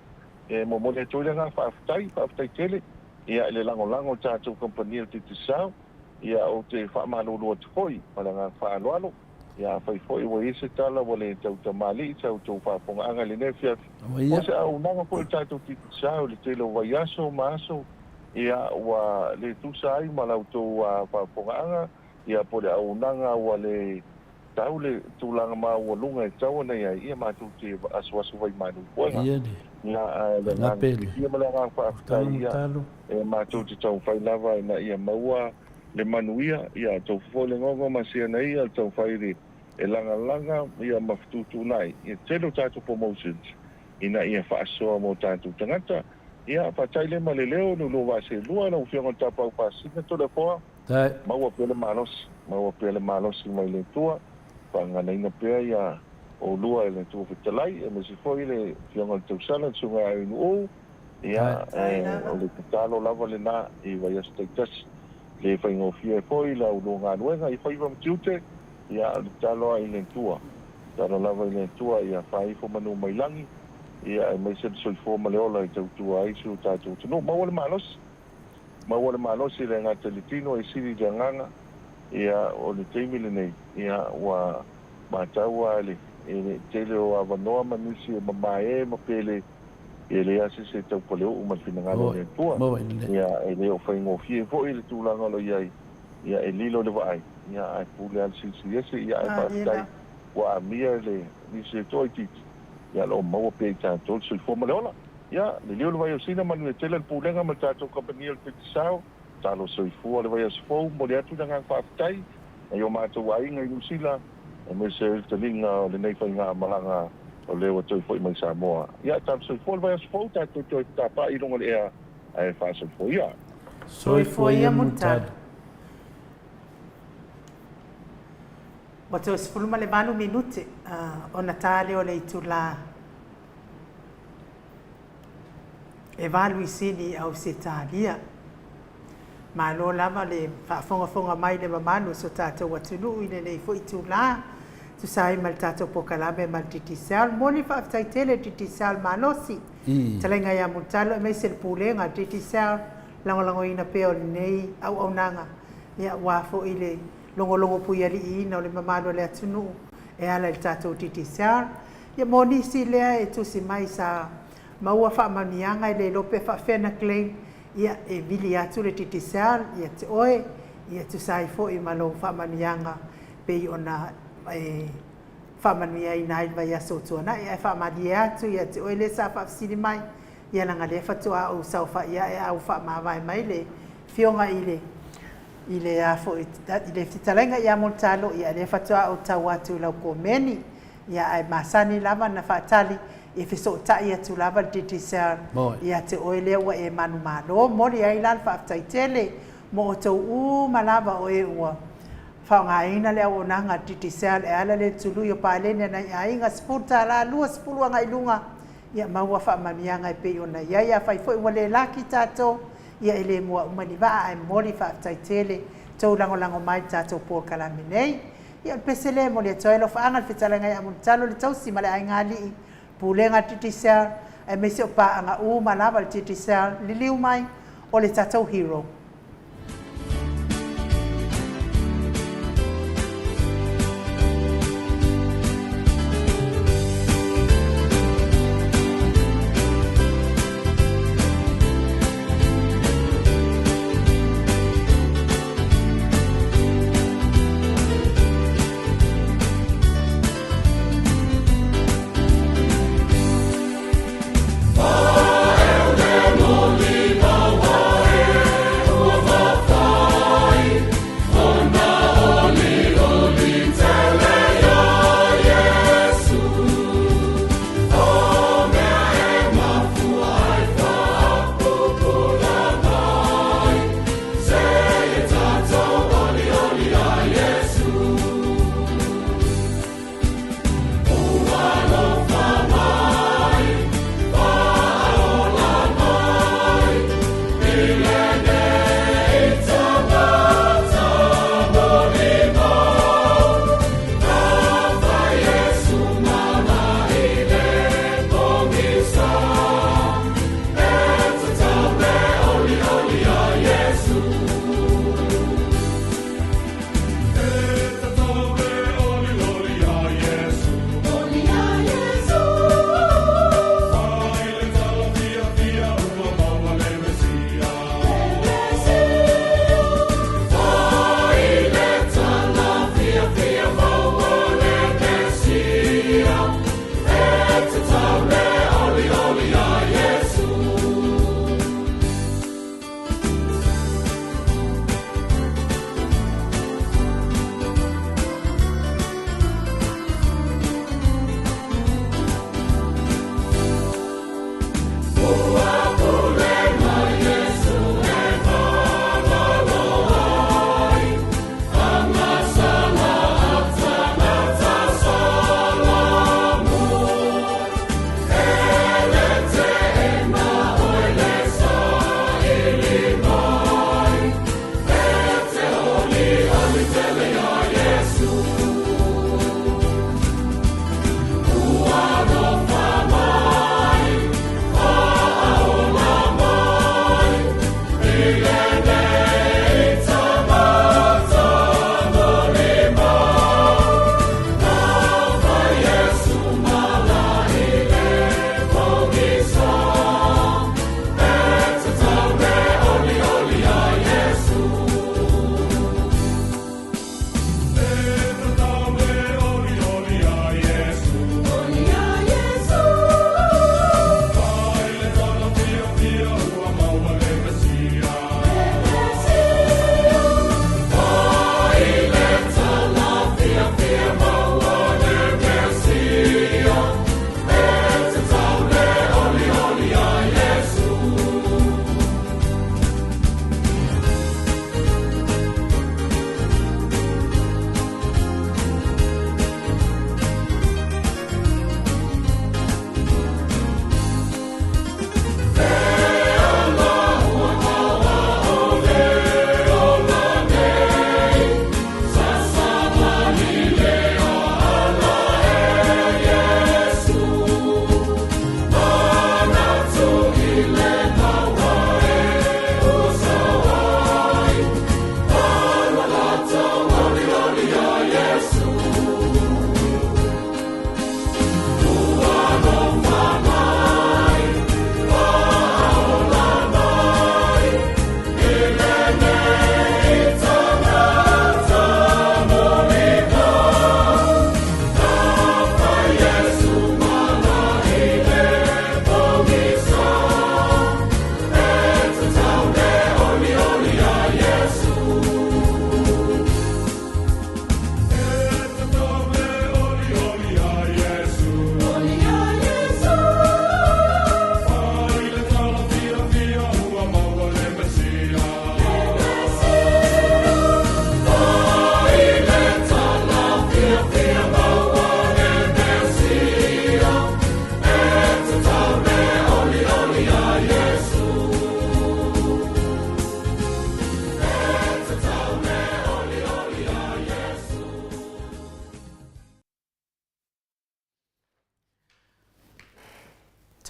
E momoli atu ai le agaga faafetai, faafetai tele, ia i le lagolago o le tatou kamupani o le Digicel, ia ou te faamalulu atu foi ma le agaga faaaloalo, ia afai foi ua i ai se tala ua le tau tamalii sa outou faafofogaaga i lenei afiafi, o se auaunaga foi o le tatou Digicel i le tele o vaiaso ma aso, Ia, ua le tusa ai ma la outou faafofogaaga, ia, po o le auaunaga ua le tau le tulaga maualuga e tatau ona i ai, ia, matou te asuasu vaimalu i puega. Ia, ae o le agaga fiafia ma le agaga faafetai, ia, e matou te taumafai lava ina ia maua le manuia, ia, tofu foi le gogo ma siana ia, o le taumafai le e lagalaga, ia, ma fetuutuunai, ia, tele o tatou promotions ina ia faasoa mo tatou tagata. Ia, fatai lea ma le leo, le ulua vaa selua, lau Afioga i le Tapaau Pasina Toleafoa, maua pea le malosi, maua pea le malosi mai le Atua, faaganaina pea ia oulua e le Atua Fetalai, aemaise foi le Afioga i le Tausala, le Susuga ia Ainu'u, ia, o le tatalo lava lena i vaiaso taitasi, le faigofie foi la ulua galuega i faiva ma tiute, ia, o le tatalo lava i le Atua, tatalo lava i le Atua ia faaifo manu mai lagi, Ia, aemaise le soifua ma le ola e tautua ai si o tatou atunuu. Maua le malosi, maua le malosi e le gata i le tino e sili i le agaga. Ia, o le taimi lenei, ia, ua matau lava i le tele o avanoa ma nisi e mamae ma pele, ia e leai lava se isi e taupaleuu ma le finagalo o le Atua. Ia, e le o faigofie foi le tulaga o lo o i ai, ia, e lilo le vaai, ia, ae pule lava le Silisili Ese. Ia, ae faafetai ua amia le nisi e toaitiiti. Ia o lo o maua pea i tatou le soifua ma le ola. Ia, liliu le vaiaso manuia tele le Pulega ma le tatou kamupani o le Digicel. Talo soifua le vaiaso fou, momoli atu le agaga faafetai nai o matou aiga i Niu Sila, aemaise ai le taliga o lenei faigamalaga o lea ua toe foi mai Samoa. Ia, talo soifua le vaiaso fou, tatou toe fetapaai i luga o le ea, ae faasoifua ia. Soifua ia Mulitalo. Ua toe 18 minute ona ta lea o le itula e 8 i Sini i Ausetalia. Malo lava le faafogafoga mai i le mamalu o si o tatou atunuu i lenei foi itula, tusa ai ma le tatou polokalame ma le Digicel. Momoli le faafetai tele i le Digicel malosi, fetalaiga ia Mulitalo aemaise le Pulega a le Digicel, lagolagoina pea o lenei auaunaga, ia aua foi le logologo puialiiina o le mamalu o le atunuu e ala i le tatou Digicel. Ia mo nisi lea e tusi mai sa maua faamanuiaga e le iloa pe faafefea na claim, ia e vili atu le Digicel ia te oe, ia tusa ai foi ma lou faamanuiaga pei ona e faamanuiaina ai le vaiaso ua tuanai. Ae faamalie atu ia te oe lea sa faafesili mai, ia leaga lea faatoa ou saofai ae a ua faamavae mai le Afioga i le I le a foi i le fetalaiga ia Mulitalo, ia lea faatoa ou tau atu i lau komeni, ia ae masani lava na faatali e fesootai atu lava le Digicel ia te oe lea ua e manumalo. Momoli ai la le faafetai tele. Mo outou uma lava o e ua faaaogaina le auaunaga a le Digicel e ala lea i le tului o paleni a nai aiga, $10, 20 agai i luga, ia maua faamanuiaga e pei ona i ai. Afai foi ua le laki tatou, ia e le mua uma ni vaa, ae momoli faafetai tele tou lagolago mai i le tatou polokalame nei. Ia o le pese lea e momoli atu ai alofaaga i le fetalaiga ia Mulitalo le tausi ma le aiga alii, Pulega a le Digicel, aemaise o paaga uma lava a le Digicel, liliu mai o le tatou hero.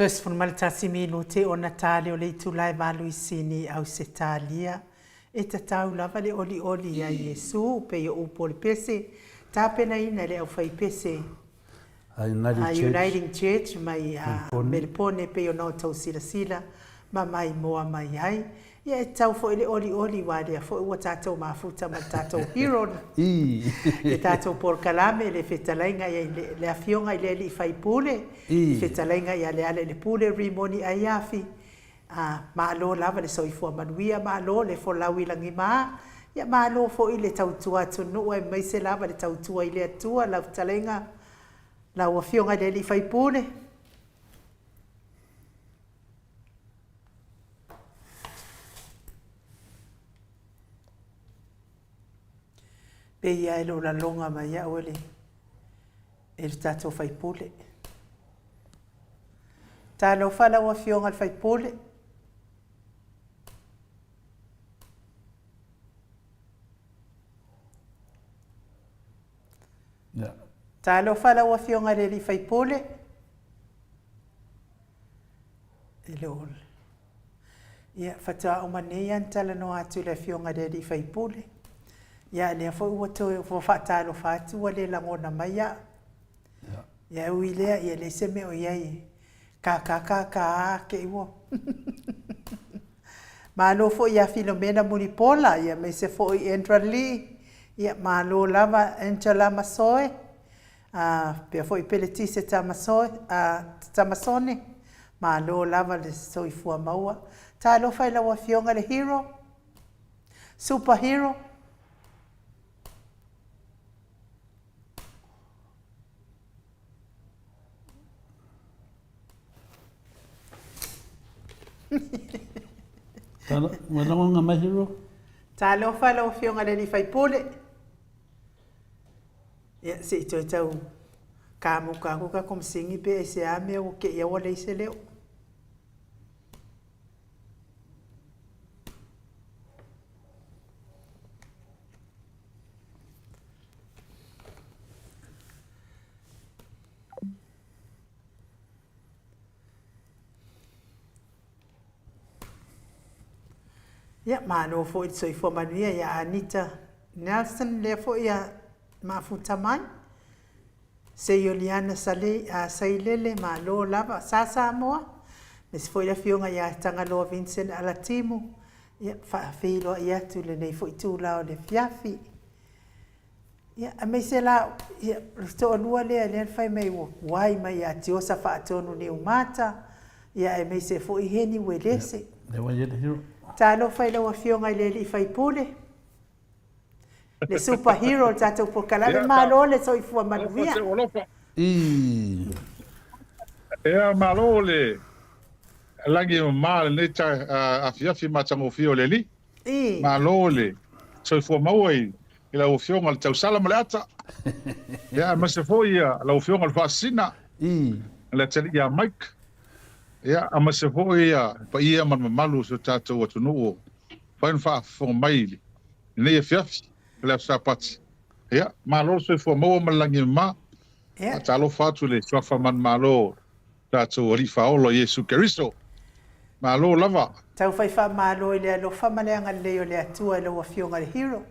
Toe 11 minute ona tale o le itula e valu i Sini, Ausetalia. E tatau lava le olioli ia Iesu, pei o upu o le pese, tapenaina e le aufaipese a Uniting Church mai Melepone pei ona outou silasila ma maimoa mai ai. Ia e tatau foi le olioli aua lea foi ua tatou mafuta ma le tatou hero le tatou polokalame le fetalaiga i le afioga i le alii faipule, le fetalaiga ia Lealailepule Rimoni Aiafi. A, malo lava le soifua manuia, malo le folau i lagima, ia malo foi le tautua atunuu aemaise lava le tautua i le Atua, lau fetalaiga, lau Afioga i le Alii Faipule. Pei lava e le o laloga mai au e le, e le tatou faipule. Talofa lau Afioga i le faipule. Talofa lau Afioga i le alii faipule. E le o... Ia, faatoa uma nei lava ona talanoa atu i le Afioga i le alii faipule. Ia, lea foi ua toe ua faatalofa atu ua le lagona mai au. Ia, e ui i lea, ia e leai se mea o i ai e kakaka a te i ua. Malo foi ia Filomena Mulipola, ia aemaise foi Andra Lee, ia malo lava Angela Masoe, a faapea foi Peletise Tamasoe, a Tamasone, malo lava le soifua maua. Talofa i lau Afioga i le Hero, Super Hero. Ua lagona mai Hero? Talofa lau Afioga i le alii faipule. Ia, se i toe tau kamuka aku ka komasini pe aisea mea ua keia ua leai se leo. Ia, malo foi le soifua manuia ia Anita Nelson, lea foi ia mafuta mai. Seioliana Sale, a Sailele, malo lava. Sa Samoa, aemaise foi le afioga ia Tagaloa Vincent Alatimu, ia, faafeiloai atu i lenei foi itula o le afiafi. Ia, aemaise la, ia, le toalua lea lea na fai mai ua tuai mai ia Tiosa Faatonu Niumata, ia aemaise foi Heni Uelese. Talofa i lau Afioga i le alii faipule, le super hero o le tatou polokalame, malo le soifua manuia. Ia, malo le lagi e mama lenei afiafi matagofie o le Alii. Malo le soifua maua i lau Afioga i le Tausala ma le Ata, ia, aemaise foi lau Afioga i le Faasisina, le atalii ia Mike, ia, aemaise foi le paia ma le mamalu o si o tatou atunuu o mafai ona faafofoga mai i lenei afiafi o le Aso Sapati. Ia, malo le soifua maua ma le lagi e mama. Faatalofa atu i le Suafa Manumalo o tatou Alii Faaola Iesu Keriso. Malo lava. Tau fai faamalo i le alofa ma le agalelei o le Atua i lau Afioga i le Hero.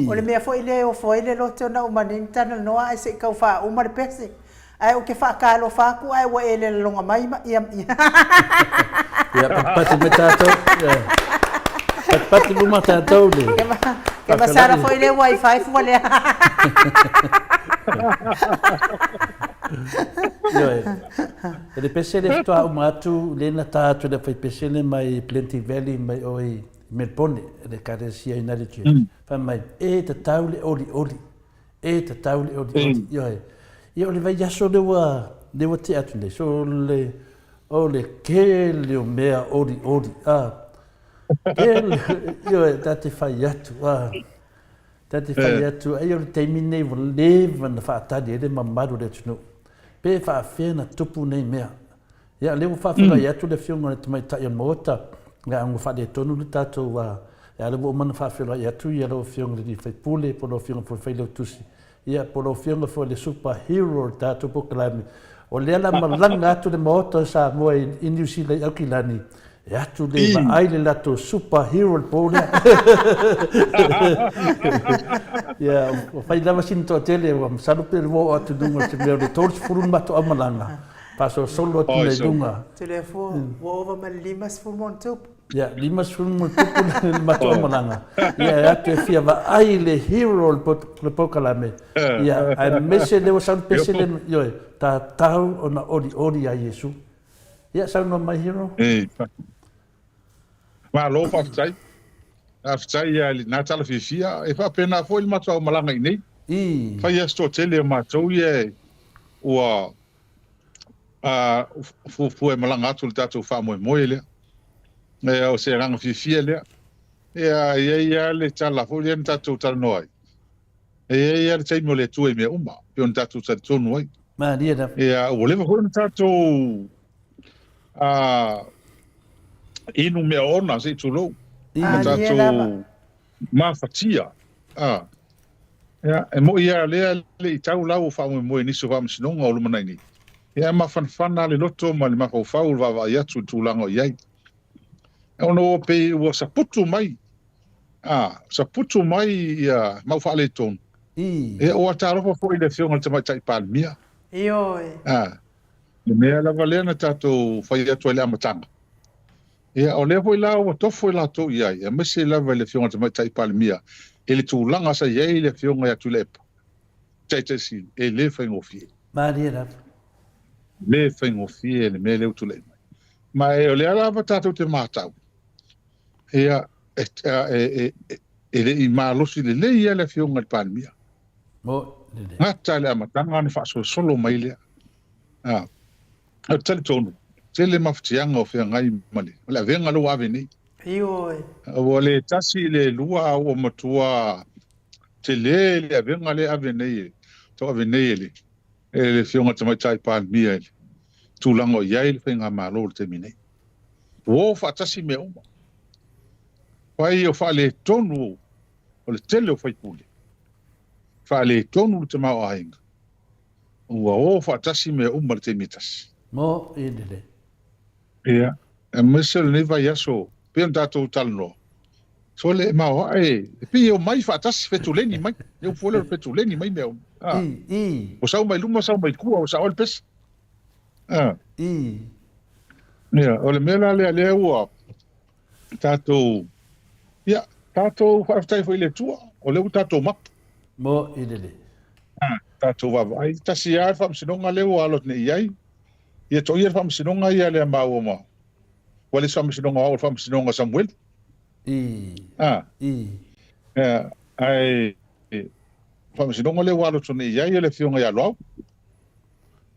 O le mea foi lea e ofo ai le loto na uma nei na talanoa ae se i tau faauma le pese. Ae ou te faatalofa atu ae ua e le laloga mai ma ia ia. Ia patipati mai tatou. Ia. Patipati luma tatou le. Ke masala foi le wifi fua lea. Ioe. E le pese le faatoa uma atu le na ta atu le fai pese le mai Plenty Valley mai o i Melbourne le Ekalesia United Church. Fai mai, e tatau le olioli. E tatau le olioli. Ioe. Ia o le vaiaso lea ua lea ua tea atu nei, so le o le tele o mea olioli. A. Tele, ioe, ta te fai atu. A. Ta te fai atu, ai o le taimi lenei ua leva ona faatali ai le mamalu o le atunuu, pe faafefea ona tupu nei mea. Ia, o lea ua faafeiloai atu le Afioga i le Tamaitai o le Maota, ia, ua faaletonu le tatou, ia, o lea ua uma ona faafeiloai atu lau Afioga i le sui usufono, po o lau Afioga foi i le Failautusi, ia, po o lau Afioga foi i le Super Hero o le tatou polokalame. O lea la malaga atu le Maota o Samoa i Niu Sila i Aukilani, e atu le vaai le latou super hero le po lea. Ia, ua fai lava sina toatele, ua masalo pe ua oo atu i luga o se mea o le 30 le matou aumalaga, faasolosolo atu nei i luga. Toleafoa, ua ova ma le 50 ma ona tupu. Ia, 50 ma tupu le matou aumalaga. Ia, e atu e fia vaai le hero o le polokalame. Ia, aemaise lea ua sau le pese lea, ioe, tatau ona olioli ia Iesu. Ia, saunoa mai Hero. E, malo faafetai. Faafetai ia lena tala fiafia. E faapena foi le matou aumalaga i nei. I. Fai lava se toatele o matou ia ua a fuafua e malaga atu le tatou faamoemoe lea. E, o se agaga fiafia lea. Ia, e i ai lava le tala foi lea na tatou talanoa ai. E i ai lava le taimi o le Atua i mea uma, pei ona tatou talitonu ai. Malie lava. Ia, ua leva foi ona tatou a, inu mea ona, se i tulou. Ma tatou mafatia. A, ia, e moi lava lea le i tau lau o faamoemoe i nisi o faamasinoga o lumanai nei. Ia, e mafanafana le loto ma le mafaufau le vaavaai atu i le tulaga o i ai. Ona ua pei ua saputu mai A, saputu mai ia mau faaletonu. Ia, ua talofa foi i le Afioga i le Tamaitai Palemia. Ioe. A, le mea lava lea na tatou fai atu ai i le amataga. Ia, o lea foi la ua tofo i latou i ai, aemaise lava i le Afioga i le Tamaitai Palemia, i le tulaga sa i ai le Afioga ia Tuilaepa, Taitai Sili, e le faigofie. Malie lava. E le faigofie le mea lea ua tulai mai. Ma e o lea lava tatou te matau, Ia, e, e, e, e le i malosi lelei ia le Afioga i le Palemia. Mo, lelei. Gata i le amataga ona faasolosolo mai lea. Ah, ou te talitonu, tele mafatiaga o feagai ma le, ma le avega lea ua ave nei. Ioe. Ua le tasi le lua a ua matua tele le avega lea ave nei e, tauave nei e le, e le Afioga i le Tamaitai Palemia i le tulaga o i ai le faigamalo i le taimi nei. Ua o faatasi mea uma. Fai o faaletonu o le tele o faipule, faaletonu le tamaoaiga, ua o faatasi mea uma i le taimi e tasi. Mo i lelei. Ia, aemaise o lenei vaiaso, pei ona tatou talanoa, sole e maoae, e pei e omai faatasi, fetuleni mai. Le upu foi lea o le fetuleni mai mea uma. Ah. I, i. Ua sau mai luma, sau mai tua, ua sao ai le pese. Ah. I. Ia, o le mea la lea, lea ua tatou, ia, tatou faafetai foi i le Atua, o lea ua tatou mapu. Mo i lelei. Ah, tatou vaavaai. Tasi lava le faamasinoga lea ua alo atu nei i ai. Ia toia le faamasinoga ia lea maua ma ua le faamasinoga o au o le faamasinoga o Samueli. I. Ah. I. Ia, ae faamasinoga lea ua alo atu nei i ai o le afioga ia Loau.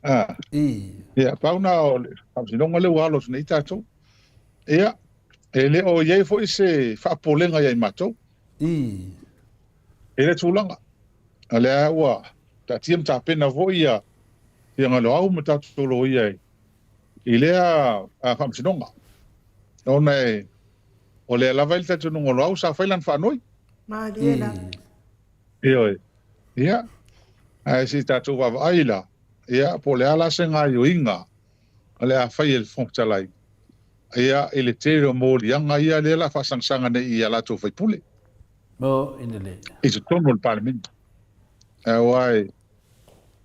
Ah. I. Ia, pau na o le faamasinoga lea ua alo atu nei tatou. Ia, e le o i ai foi se faapopolega ia i matou. I. I le tulaga. O lea ua taatia ma tapena foi ia Afioga Loau ma tatou loia i lea faamasinoga. Ona e, o lea lava e i le talitonuga o Loau sa fai lana faanoi. Malie lava. Ioe. Ia, ae se i tatou vaavaai la, ia, po o le a la se gaoioiga o le a fai e le Fofoga Fetalai, ia, i le tele o moliaga ia lea o le a faasangasaga nei i a latou faipule. Mo i lelei. I totonu o le Palemene. Aua e,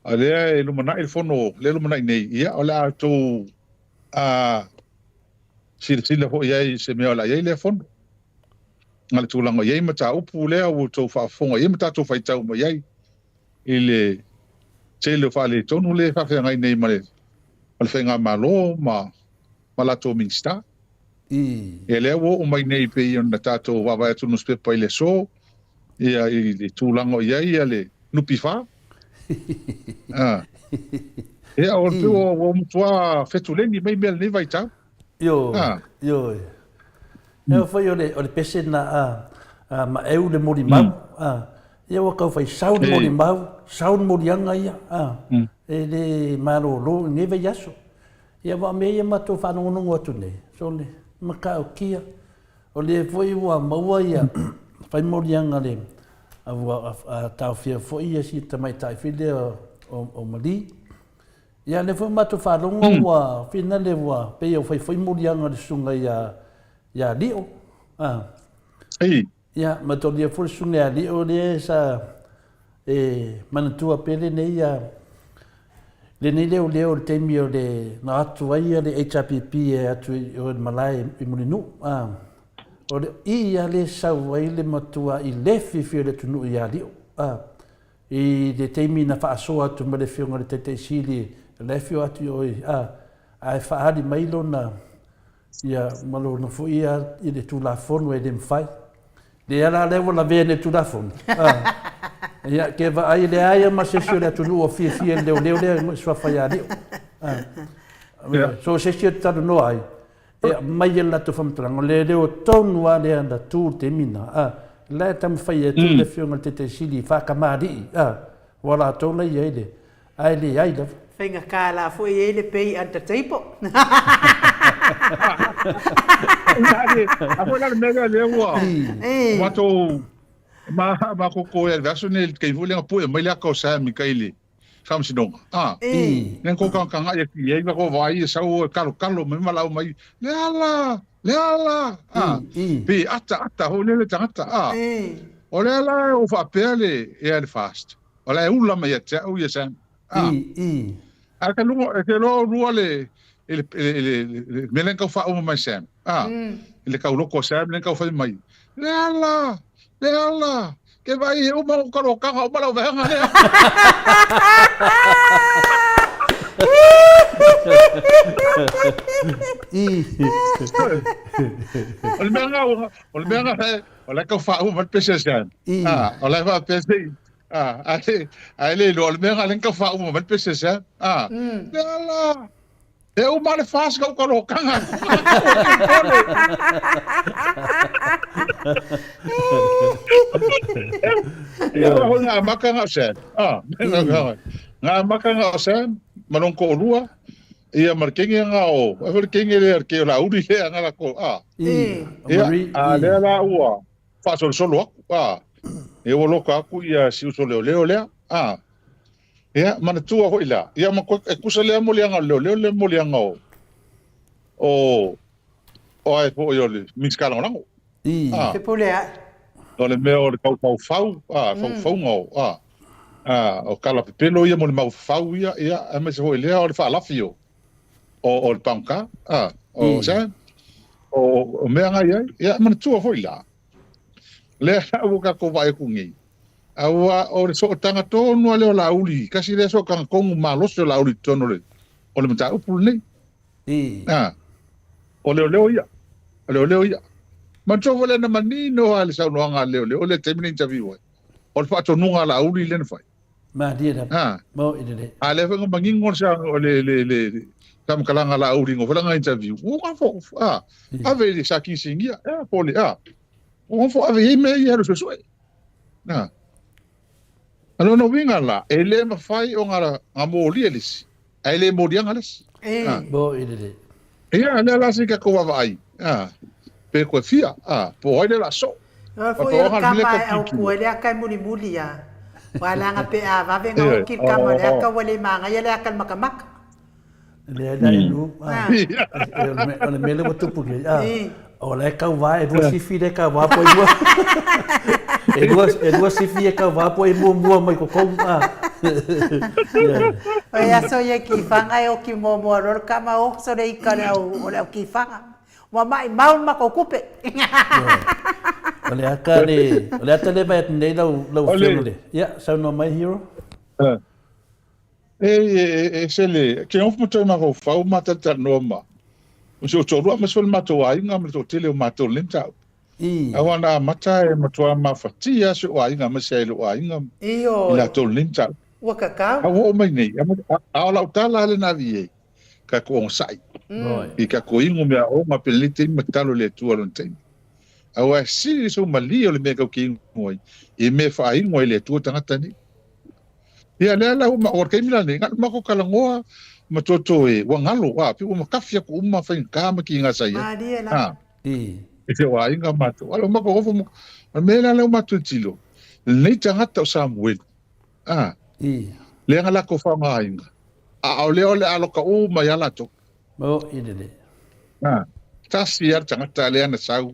o lea e lumanai le fono, lea e lumanai nei, ia, o le a outou a, silasila foi i ai i se mea o le a i ai lea fono. Ma le tulaga o i ai mataupu lea ua outou faafofoga i ai ma tatou faitau mai ai i le tele o faaletonu lea e faafeagai nei ma le, ma le faigamalo ma, ma latou Minisita. Ia lea ua oo mai nei pei ona tatou vaavaai atu i le nusipepa i le aso, ia i le tulaga o i ai ia le NPF. Ah. Ia o le ua, ua matua fetuleni mai mea lenei vaitau. Ioe, ah. Ioe. Ea foi o le, o le pese na a, a maeu le molimau. Mm. A, ia ua tau fai sau le molimau, sau le moliaga ia. A, mm. E le malolo i nei vaiaso. Ia aua o mea ia matou faalogologo atu nei, sole, matautia. O lea foi ua maua ia fai moliaga le ua taofia foi ia si tamaitai foi lea o, o Mali. Ia, lea foi ua matou faalogo ua finale ua pei ua fai foi moliaga a le susuga ia ia Lio. A. Ia, matolia foi le susuga ia Lio lea sa e manatua pea lenei ia lenei leoleo i le taimi o le na atu ai le HRPP e atu i o i le malae i Mulinuu. A. O le i lava lea e sau ai le matuai le fiafia o le atunuu ia Lio. A. I le taimi na faasoa atu ma le Afioga i le Taitai Sili, o la e afio atu i o, a, ae faaali mai lona, ia, ma lona foi ia i le Tulafono e le mafai. Lea la lea ua lavea nei i le Tulafono, a, ia, ke vaai e leai lava ma se isi o le atunuu o fiafia i le leoleo lea i suafa ia Lio. A, so o se isi e talanoa ai, E aumai e le latou faamatalaga, o le leo tonu lava lea na tu i le taimi lena, a, la e taumafai atu le Afioga i le Taitai Sili faatamalii, a, aua o latou la e i ai le, ae leai lava. Faigata la foi e i ai le pay under table. A foi la le mea lea lea ua matou ma koko e le vaiaso nei le taimi foi lea na pue mai le ata o Sam i tai i le Faamasinoga, a, Lea na tou tagatagai atu i ai ma tou vaai e sau e kalokalo mai ma lau mai, Leala! Leala! A, pe ata ata foi lea le tagata, a. O lea la ua faapea le, ia le fast, o la e ula mai ia te au ia Sam, a. Ae ke luga, e ke loa olua le, i le, i le, le mea lea na tau faauma mai Sam, a, i le tauloko a Sam lea na tau fai mai, Leala! Leala! Ke vaai e uma ou kalokaga uma lau vaega lea. O le mea nga, o le mea nga, o la e tau faauma mai le pese a Sam. Ah, o la e faapea sei, ah, ae le iloa, o le mea nga lea na tau faauma mai le pese a Sam. Ah, Leala! E uma le fast kau kalokaga. Ia hoi ngā makanga o Sam. Ah, ngā makanga o Sam, ma lon ko olua, ia ma le kenge nga o, e le kenge lea ke o la uri lea nga la ko, ah. Ia, a lea la ua faasolosolo aku, ah. E ua loka aku ia si uso leoleo lea, ah. Ia, manatua foi la, ia ma koe, e kusa lea moliaga o le leoleo lea moliaga o, o, o ai foi o le Minisita Lagolago. Ah. Fepuleai. O le mea o le taufaufau, ah, faufauga o, ah, ah, o tala pepelo ia mo le maufau ia, ia, aemaise foi lea o le faalafi o, o, o le pagota, ah, o, sa, o, o mea nga i ai, ia, manatua foi la, lea ua tatou vaai atu nei, Aua o le sootaga tonu lava lea o Laauli, kasi lea sootaga tonu malosi o Laauli i totonu o le, o le mataupu lenei. A, o leoleo ia, o leoleo ia. Manatua foi lea na manino lava le saunoaga a leoleo lea i le taimi na interview ai, o le faatonuga a Laauli lea na fai. Malie lava. A, Mo i lelei. a lea foi na manino le, sau- le, le, le, le faamatalaga a Laauli i lana interview. Ua fo, a, ave i le Sa Kisigia, a, po o le, a, ua fo ave i ai mea ia e alu e suesue. Na. O lona uiga la, e le mafai ona na molia le isi, ae le moliaga le isi. Na. Mo i lelei. Ia, lea la se i tatou vaavaai, a, pe toe fia, a, po o ai lea o le a soo. Oe foi o le kama e aukua i le aka e mulimuli a. Ua leaga pe a vave na oki le kama o le aka ua le magaia le aka i le makamaka. Leai la e nu, a, o le mea lea ua tupu nei, a, o la e kauvā, e lua sifi lea e kauvā po e lua, e lua, e lua sifi e kauvā po e muamua mai totonu, a. O e aso ia ki whanga e oki muamua loa le kama o sole ika o le au, o le au ki whanga. Ua maʻimau le makou kupe. O le aka le, o le ata le vaai atu nei lau, lau afioga le, ia, saunoa mai Hero. E, e, e se le, ke nofo ma toe mafaufau ma talatalanoa ma, ma si ou toalua aemaise foi le matou aiga ma le toatele o matou i lenei mataupu. Aua na amata e matua mafatia si ou aiga aemaise ai lou aiga i latou i lenei mataupu. Ua kakau. A ua oo mai nei, a o lau tala lava lena ave i ai, tatou ogasai. I tatou inu meaaoga pe lenei taimi ma tatalo i le Atua i lona taimi. Aua e sili le soumalie o le mea tatou te inu ai, i mea e faainu ai e le Atua tagata nei. Ia, lea la ua, o le taimi la lenei, na o le matou talanoa ma toto e, ua galo, a, pei ua matafi atu uma faigata ma kiga sa i ai. Malie la. A, e te aiga matou. A o matou ofo, o le mea la lea ua matou tilotilo, lenei tagata o Samuelu, a, lea na latou faaaogaina. A o lea o le a loka uma ia latou. Mo'i lelei. A, tasi lava le tagata lea na sau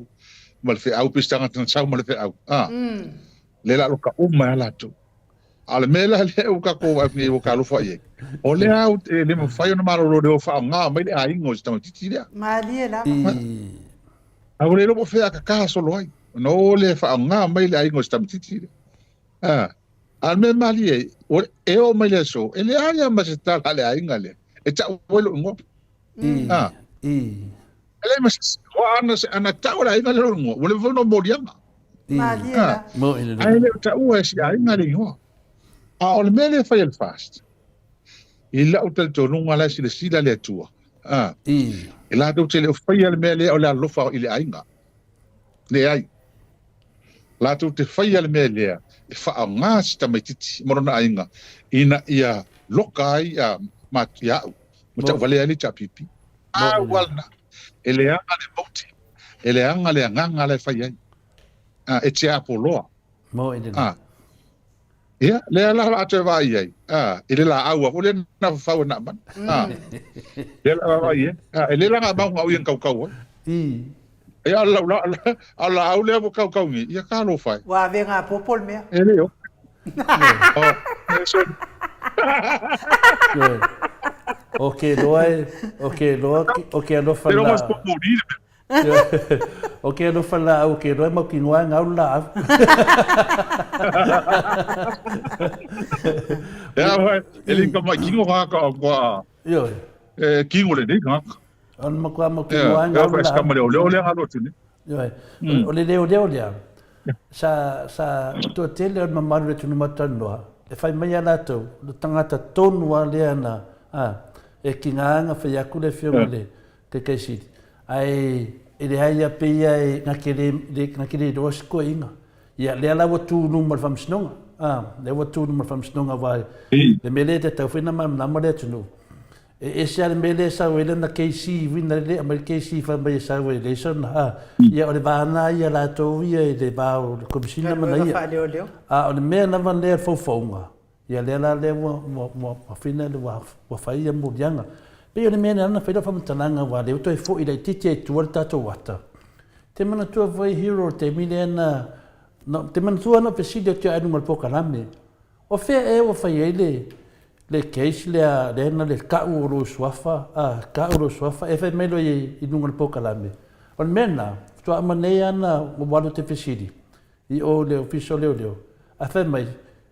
ma le feau, pei se tagata na sau ma le feau. A, lea la loka uma ia latou. A o le mea la lea ua tatou vaai atu nei ua ta alofa i ai, o lea e le mafai ona malolo le o faaaoga mai le aiga o si tamaitiiti lea. Malie lava. A ua le iloa po o fea a tata solo ai, ona o lea e faaaoga mai le aiga o si tamaitiiti lea. A, a o le mea malie ai, e oo mai le aso, e leai lava ma se tala a le aiga lea e tau ai lou igoa. A, e leai ma se isi. Aua ana, ana tau e le aiga lea lou igoa, ua leva foi ona moliaga. Malie la. Ae le o taua e si aiga le igoa. A o le mea lea e fai e le FAST, i lau talitonuga la e silasila le Atua, a, e latou te le o faia le mea lea o le alofa i le aiga. Leai. Latou te faia le mea lea e faaaoga si tamaitiiti ma lona aiga ina ia loka ai a ma ia au ma tauvalea ai le HRPP. A ua lena. E leaga le motive, e leaga le agaga la e fai ai. A, e tiapoloa. A, ia, lea la o le a toe vaai i ai, a, i le laau lava foi lea na fafau e Naamana. A, lea la vaai i ai. A, e le la na mau ia na kaukau ai. Ia, a o le a o le laau lea ua kaukau nei, ia talofa e. Ua avega apopo le mea. E le o. O, e so. O ke loa e, o ke loa, o ke alofa la. Te rongo le mea. O ke alofa laau, o ke loa e mautinoa e gau le laau. Ea wai, e le ka mai kingo ka ka kua. Ioe. E kingo le nei ka. O le matua mautinoa e gau le laau. Ea, leo lea alo atu nei. Ioe. O le leo leo lea. Sa sa toatele o le mamalu o le atunuu matalanoa, e fai mai ia latou, le tagata tonu lava lea na, a, e tiga na fai atu le afioga i le Taitaisili, ae e leai a pei a e na te le, na te le iloa se toeaina. Ia, lea la ua tu i luma o le Faamasinoga, a, lea ua tu i luma o le Faamasinoga aua le mea lea e tatau foi ona malamalama le atunuu. E ese lava le mea lea e sau ai lana KC, uiga lea e aumai le KC fai mai e sau e leai sona, a, ia o le va lena ia latou ia i le va o le Komesina ma na ia. A o le mea lava lea o le faufauga, Ia lea la lea ua, ua, ua, ua fina le ua, ua fai ia moliaga. Pei o le mea lea na fai lau faamatalaga aua lea ua toe foi laitiiti ai i tua le tatou ata. Te manatua foi Hero le taimi lea na, na, te manatua na ou fesili atu ia luga o le polokalame, o fea ea ua fai ai le, le case lea, lea na le tau o lou suafa, a, tau o lou suafa, e fai mai loa i, i luga o le polokalame. O le mea lena, faatoa uma nei lava na ou alu ou te fesili, i o i le Ofisa o Leoleo, ae fai mai,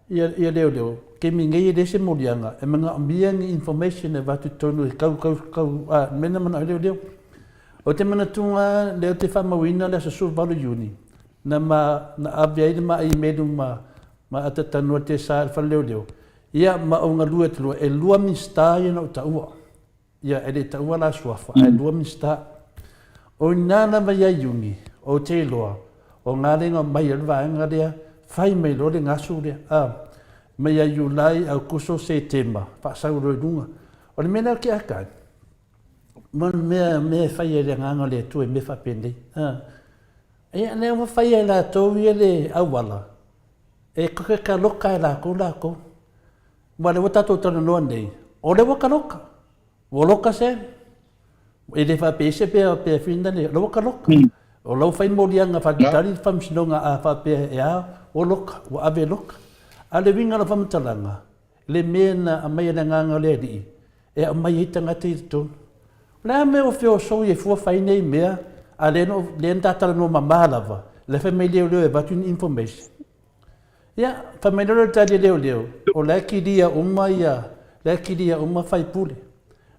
ia, ia leoleo, taimi nei e leai se moliaga, e manaomia ni information e avatu i totonu e kau, kau, kau, a, le mea na manao ai leoleo. O te manatuga lea ou te faamauina le aso 18 Iuni, na ma, na ave ai le ma imelu ma, ma atatanoa te sa i le fale leoleo, ia ma ou galue atu loa, e lua Minisita ia na ou taua. Ia, e le taua la suafa, ae lua Minisita. O ina lava ia Iuni, ou te iloa, o galega mai o le vaega lea, fai mai loa le gasu lea, a, mai ia Iulai, Aukuso, Setema, faasau loa i luga. O le mea lea o ke aka, ma le mea, mea e fai ai le agaga o le Atua i mea faapenei. A, ia, lea ua fai e latou ia le auala, e kaloka e lakou lakou. Aua o lea ua tatou talanoa nei, o lea ua kaloka. Ua loka se, e le faapea ese pea, pea whina le, o lea ua kaloka. O lau fai moliaga faatalitali le faamasinoga a faapea e a, ua loka, ua ave e loka. A o le uiga o lau faamatalaga, le mea na aumai e le Agaga o le Alii, e aumai ai tagata i totonu. O le a mea ua feosoi ai fua fai nei mea, a lea na, lea na ta talanoa mama lava, lea fai mai leoleo e avatu ni information. Ia, fai mai loa le tali a leoleo, o la e kilia uma ia, la e kilia uma faipule.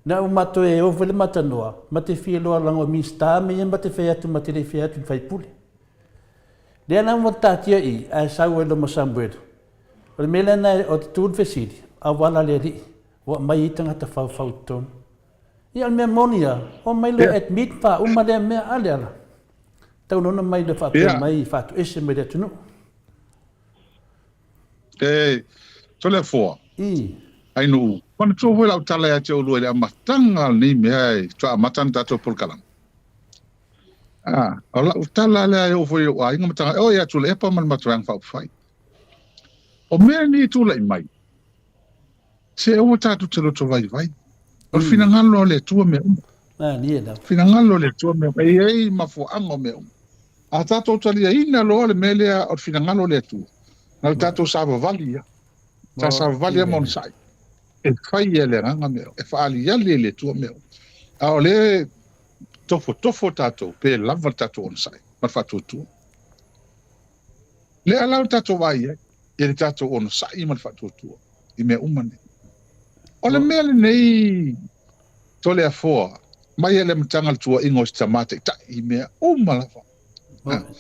Na o matou e ovo le matanoa, ma te fia loa laga o Minista me ia ma te fai atu ma te le i fia atu i faipule. Lea la ua taatia i, ae sau ai loma Samuelu. O le mea lea na o te tu le fesili, auala le alii, ua aumai ai tagata faufau i totonu. Ia o le mea moni lava, omai loa admit faauma lea mea, a lea la. Tau lona mai le faapea mai faatoese mai le atunuu. E, Toleafoa. Ainuu. Manatua foi lau tala ia te oulua i le amataga o lenei mea e faatoa amata ana tatou polokalame. O lau tala lea e oo foi i lou aiga ma tagata, e oo ia Tuilaepa ma le matou Vaega Faaupufai. O mea nei e tulai mai, Se aua tatou te loto vaivai. O le finagalo o le Atua mea uma. Malie lava. Finagalo o le Atua mea uma. E i ai mafuaaga o mea uma. A tatou taliaina loa le mea lea o le finagalo o le Atua, na o le tatou savavali ia. Sa savavali lava ma onosai. E fai e le Agaga mea uma. E faaaliali e le Atua mea uma. A o lea e tofotofo tatou, pe lava le tatou onosai ma le faatuatua. Lea la ua tatou vaai i ai, i le tatou onosai ma le faatuatua i mea uma nei. O le mea lenei Toleafoa, mai le amataga o le tuuaiga o si tama taitai i mea uma lava.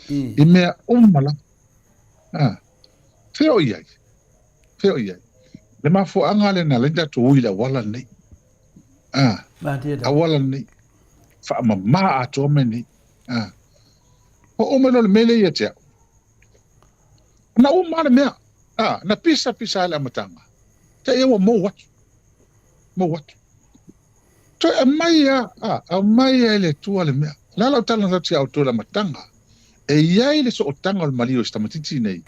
I mea uma lava. Fea o i ai? Fea o i ai? Le mafuaaga lea na ala ai ona tatou o i le auala lenei. Auala lenei. Faamama atoa mea nei. Oo mai loa le mea lea ia te au. Na uma lava le mea. Na pisa pisa lava i le amataga. Te i ua mou atu. Mou atu. Toe aumai lava, aumai lava e le Atua le mea. O le a lau tala na atu ia outou i le amataga? E i ai le sootaga o le maliu o si tamaitiiti nei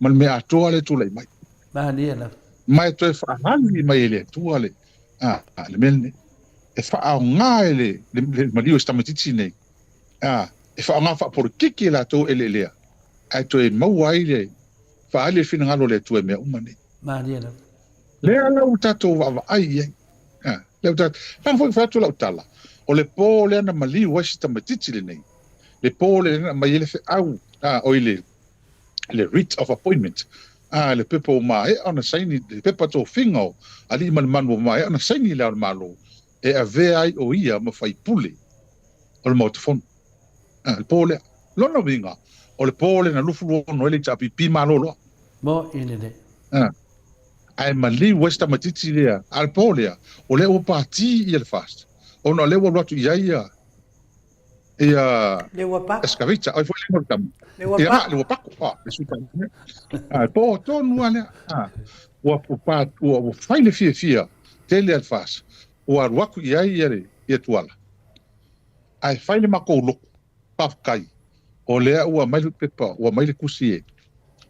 ma le mea atoa lea e tulai mai. Malie lava. Ma e toe faaali mai e le Atua le, a, le mea lenei. E faaaoga e le, le, le maliu o si tamaitiiti nei, a, e faaaoga faapolokiki e latou eleelea, ae toe maua ai le faaali le finagalo o le Atua i mea uma nei. Malie lava. Lea la ua tatou vaavaai i ai. A, lea ua tatou, leaga foi fai atu lau tala, o le po lea na maliu ai si tamaitiiti lenei, le po lea na aumai ai le feau, a, oi le, le writ of appointment, a, le pepa ua maea ona saini, le pepa tofiga o alii ma le manu ua maea ona saini i Le Ao o le Malo, e avea ai o ia ma faipule o le Maota Fono. A, le po lea. Lona uiga, o le po lea na 26 ai le HRPP malo loa. Mo i lelei. A, ae maliu ai si tamaitiiti lea, a o le po lea, o lea ua pati ia le FAST, ona o lea ua alu atu i ai ia, ia Le ua pako. Excavator, oi foi le igoa o le tama. Le ua Ia, pako. le ua pako, a, le sui tama. A, le po tonu lava lea. A, ua, ua, pa, ua, ua fai le fiafia tele a le FAST, ua alu atu i ai ia le, ia Tuala. Ae fai le matou lotu, faafetai, o lea ua aumai le pepa, ua aumai le tusi e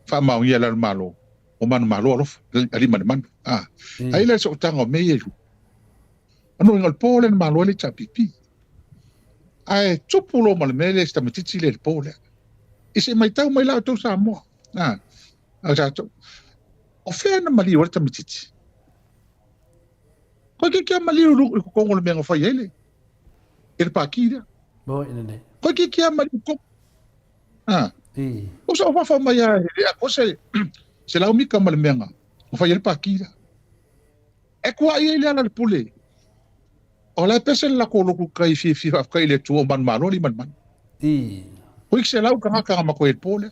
faamaonia e le Malo, o manumalo alofa, alii ma le manu. A, ai lea sootaga o mea ia e lua. Ano inga o le po lea na malo ai le HRPP. Ae tupu loa ma le mea lea si tamaitiiti lea i le po lea. I se i maitau mai la outou Samoa. A, a tatou. O fea na maliu ai le tamaitiiti? Koe ke kia maliu i totonu o le mea na fai ai le i le pākī lea. Mo i lenei. Koe ke kia maliu totonu. A. I. O sa ofafa mai a e le atoa se se lau mika ma le mea na fai ai le pākī lea. E kuaʻi ai le ala le pule. O la e pese le lakou lotu kai fiafia faafetai i le Atua o manumalo alii manumanu. I. Koe ki se lau tagata na matou i le po lea.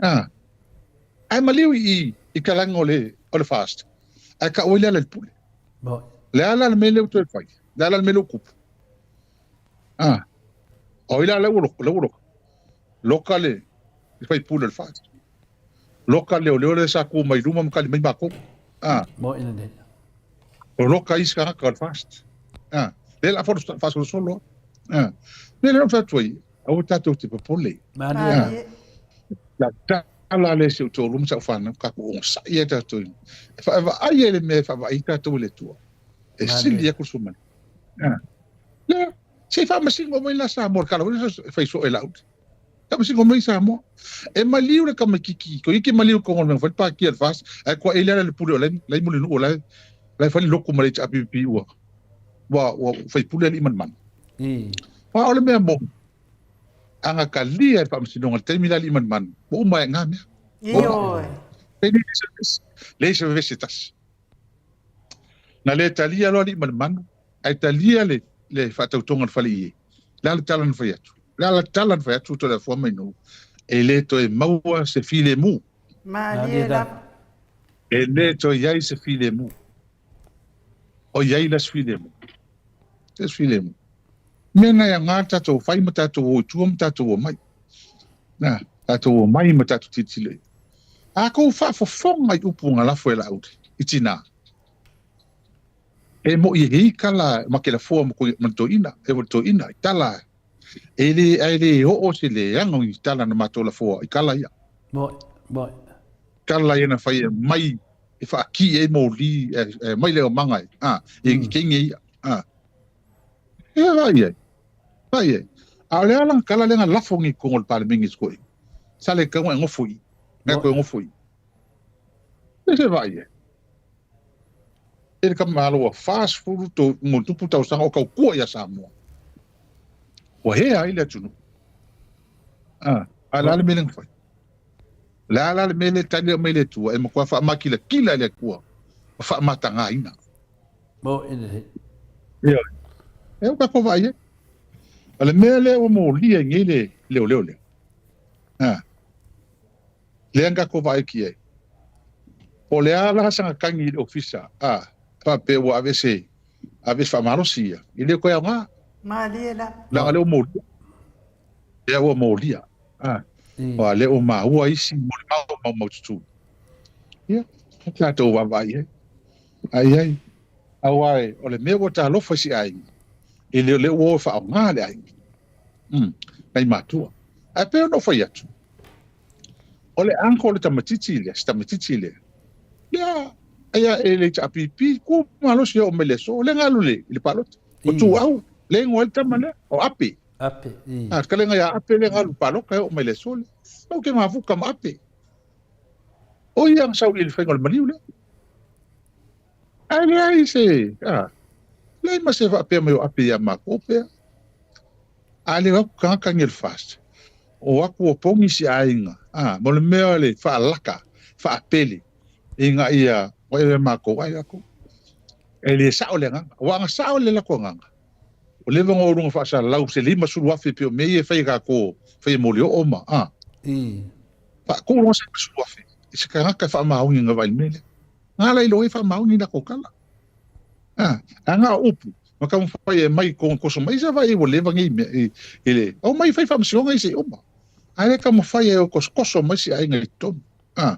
A. Ae maliu i i ka lagi o le o le fast. Ae kau ai le ala i le pule. Mo. Le ala le mea lea ua toe fai. Le ala le mea lea ua tupu. A. O ai la lea ua loka, lea ua loka. Loka le le faipule o le fast. Loka leoleo lea sa tu mai luma ma tali mai matou. A. Mo i lenei. O loka isi tagata o le fast. A. Lea la faasolosolo. A. Lea lea fai atu ai, aua tatou te popole. Malie. La tala le si ou toalua ma sau fanau, tatou onosai ai tatou. E faavaai ai le mea e faavaai tatou i le Atua. E sili atu le suamani. A. Lea, se i faamasino mai la Samoa, le tala foi lea e fai soo e Laauli. Faamasino mai Samoa. E maliu le tamaitiiti, toeitiiti maliu i totonu o le mea na fai le pākia i le FAST, ae kuaʻi le ala i le pule o la e Mulinuu o la e fai le lotu ma le HRPP ua ua ua faipule alii ma le manu. Aua o le mea moni, a na talia e le faamasinoga i le taimi le alii ma le manu, ua uma ai ngā mea. Ioe. Leai se vevesi e tasi. Na le talia loa alii ma le manu, ae talia le, le faatautoga o le fale ie. Le a le tala na fai atu? Le a le tala na fai atu Toleafoa mai nuu? E le toe maua se filemu. Malie lava. E le toe i ai se filemu. O i ai la se filemu. Se filemu. Mea na e aoga le tatou fai ma tatou o i tua ma tatou omai. Na, tatou omai ma tatou tilotilo i ai. A kou faafofoga i upu na lafo e Laauli i tinā, e moʻi e i kala ma ke lafoa ma le toeaina, e le toeaina i tala e le ae le oo se leaga i tala na matou lafoa i kala ia. Moʻi, moʻi. Kala ia na fai e mai. e faakī ai moli e mai le aumaga e, a, i keini ia, a. Ia vaai i ai, vaai i ai. A o le a la kala lea na lafo nei i totonu o le Palemene i se toeaina, sa le tatau ona e nofo i i, na e toe nofo i i. E se vaai i ai. E le tamālo ua 40 to, mo tupu tausaga o tautua ia Samoa. Ua hea ai le atunuu. A, a le a le mea lea na fai? O le a la le mea lea e tali mai le Atua e matua faamakilatila e le Atua ma faamatagaina. Mo i le. Ioe. E ua tatou vaai ai. O le mea lea ua molia i nei le leoleo lea. A. Lea na tatou vaai atu i ai. Po o le a la sana tagi i le ofisa, a, faapea ua aveese, aveese faamalosi ia, e le toe aoga. Malie la. Leaga lea ua molia. Lea ua molia. A, aua lea ua maua isi molimau maumaututu. Ia, tatou vaavaai i ai. Ai ai. Aua o le mea ua talofa i si aiga, e le o lea ua o e faaaoga le aiga. Mm, nai matua. Ae pei ona ou fai atu, o le uncle o le tamaitiiti lea, si tamaitiiti lea, lea, aia e le HRPP, ku malosi e oo mai le aso, lea na alu i le palota. O Tuau, lea e igoa ai le tama lea, o Ape. Ape, i. A, kalenga ia Ape lea na alu i le palota e oo mai le aso lea. Mau ke mafuta ma Ape. O ia na sau i le faiga o le maliu lea. Ae leai se, a, leai ma se faapea mai o Ape ia makou pea. A le o atu tagata nei o le FAST, o atu o pogi si aiga, a, mo le mea o le faalaka, faapele, ina ia, ua ea makou, ai lakou. E le sao le agaga. Aua ana sao le latou agaga, ua leva ona o luga faasalalau se 50,000 pei o mea ia e fai e tatou, fai e molioo ma, a. Faatuu loa se 50,000 i se tagata e faamaoni na vaai i le mea lea. Na ala i loa e faamaoni latou tala. A, a na o upu, ma taumafai e aumai i totonu toso mai, se vaai ua leva nei mea i, i le, omai fai faamasinoga i se i uma. A le taumafai e o tosotoso mai si aiga i totonu. A,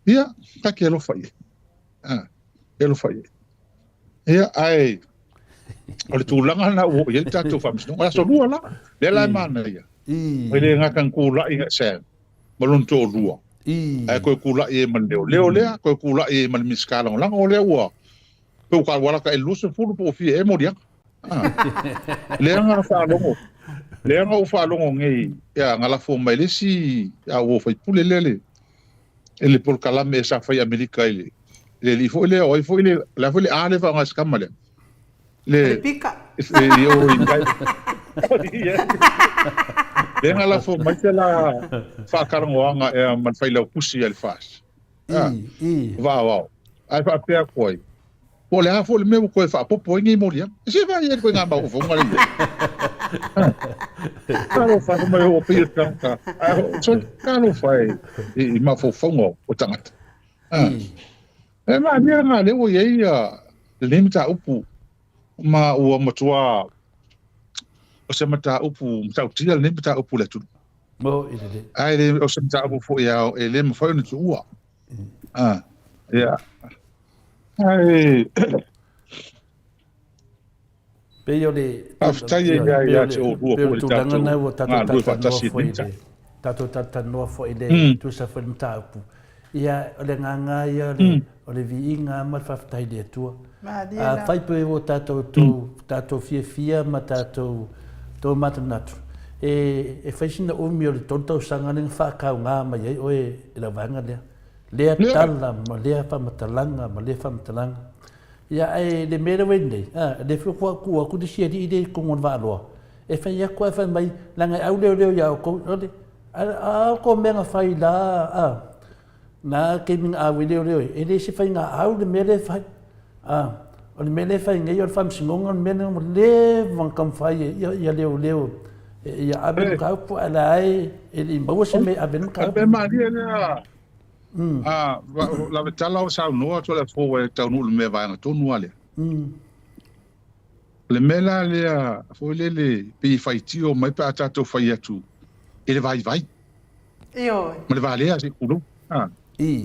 ia, ta te alofa i ai. A, e alofa i ai. Ia, ae, o le tulaga lena ua oo i ai le tatou faamasinoga. O le aso lua la, lea la e manaia. E le gata na tulai Sam ma lona toalua, ae toe tulai ai ma le leoleo lea, toe tulai ai ma le Minisita Lagolago o lea ua pei ua ua lata i le 20 po o fia ea moliaga. Lea na faalogo, lea na ou faalogo nei, ia, na lafo mai le isi a ua faipule lea le i le polokalame sa fai i Amerika i le le alii foi lea, o ai foi le, le a foi le A lea e faaaoga e si tama lea. Le, le pika. I o i kai. Lea na lafo mai se la faatalanoaga ea ma le failautusi a le FAST. Ah, vaa Ae faapea atu ai, po o le a foi le mea ua toe faapopo ai nei moliaga. E se vaai ai le ituaiga mafaufauga lea i ai. Talofa e, mai o pei o le tagata. Ae sorry, talofa e i mafaufauga o tagata. E malia lena lea ua i ai lenei mataupu ma ua matua o se mataupu matautia lenei mataupu i le atunuu. Mo i le. Ae le o se mataupu foi e le mafai ona tuua. Ah, ia. Ae Pei o le Faafetai ai ia ia te oulua foi le tatou galulue faatasi i lenei tatou talatalanoa foi i le tusa foi le mataupu. Ia, o le agaga ia o le, o le viiga ma le faafetai i le Atua. Afai pe ua tatou tatou fiafia ma tatou tou manatunatu, e, e fai sina umi o le tolu tausaga lea na faakauga mai ai oe e lau vaega lea. Lea tala ma lea faamatalaga ma lea faamatalaga. Ia, ae le mea lea ua i ai nei, a, le fia tuu atu le isi alii lea i totonu o le Vaaloa, e fai atu ae fai mai, leaga e auleoleo ia outou, o le, a, a outou mea na fai la, a, na taimi na ave leoleo ai, e le se faiga au le mea lea e fai. A, o le mea lea e fai nei o le faamasinoga o le mea lea ua leva ona taumafai e ia, ia leoleo ia ave le mataupu, ae la e, e le i maua se mea e ave ai le mataupu. E malie lea, a, lavetala o saunoa atu le fou e taunuu i le mea vaega tonu lava lea. O le mea la lea foi lele pei e faitio mai pe a tatou fai atu i le vaivai. Ioe. Ma le valea se i tulou. A,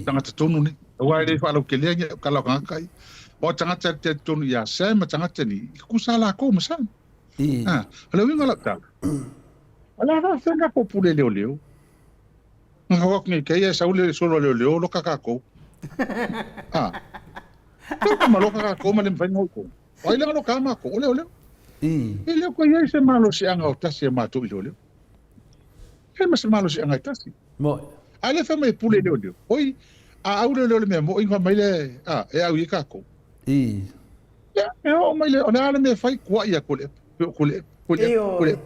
tagata tonu nei. Aua e le faalautelea ni au tala o tagata ia. O tagata e talitonu ia Sam ma tagata ni, i tutusa lakou ma Sam. A, o le uiga o lau tala, o le a faafefea ona tatou pule leoleo? Na fau atu nei kei e sau le solo a leoleo loka tatou. A. Tau ka maloka kākou ma le mawhai ngau kou. O ai le ngalo kā mākou, o leoleo. E leo koe iai se malosiaga o tasi a mātou i leoleo. E ma se malosiaga e tasi. Moe. A le fai mai e pule leoleo. Oi, a au leoleo le mea moʻi nga mai le, a, e au i e kākou. Ia, e oo mai le, o le a le mea fai, kuaʻi a kule, kule, kule, kule.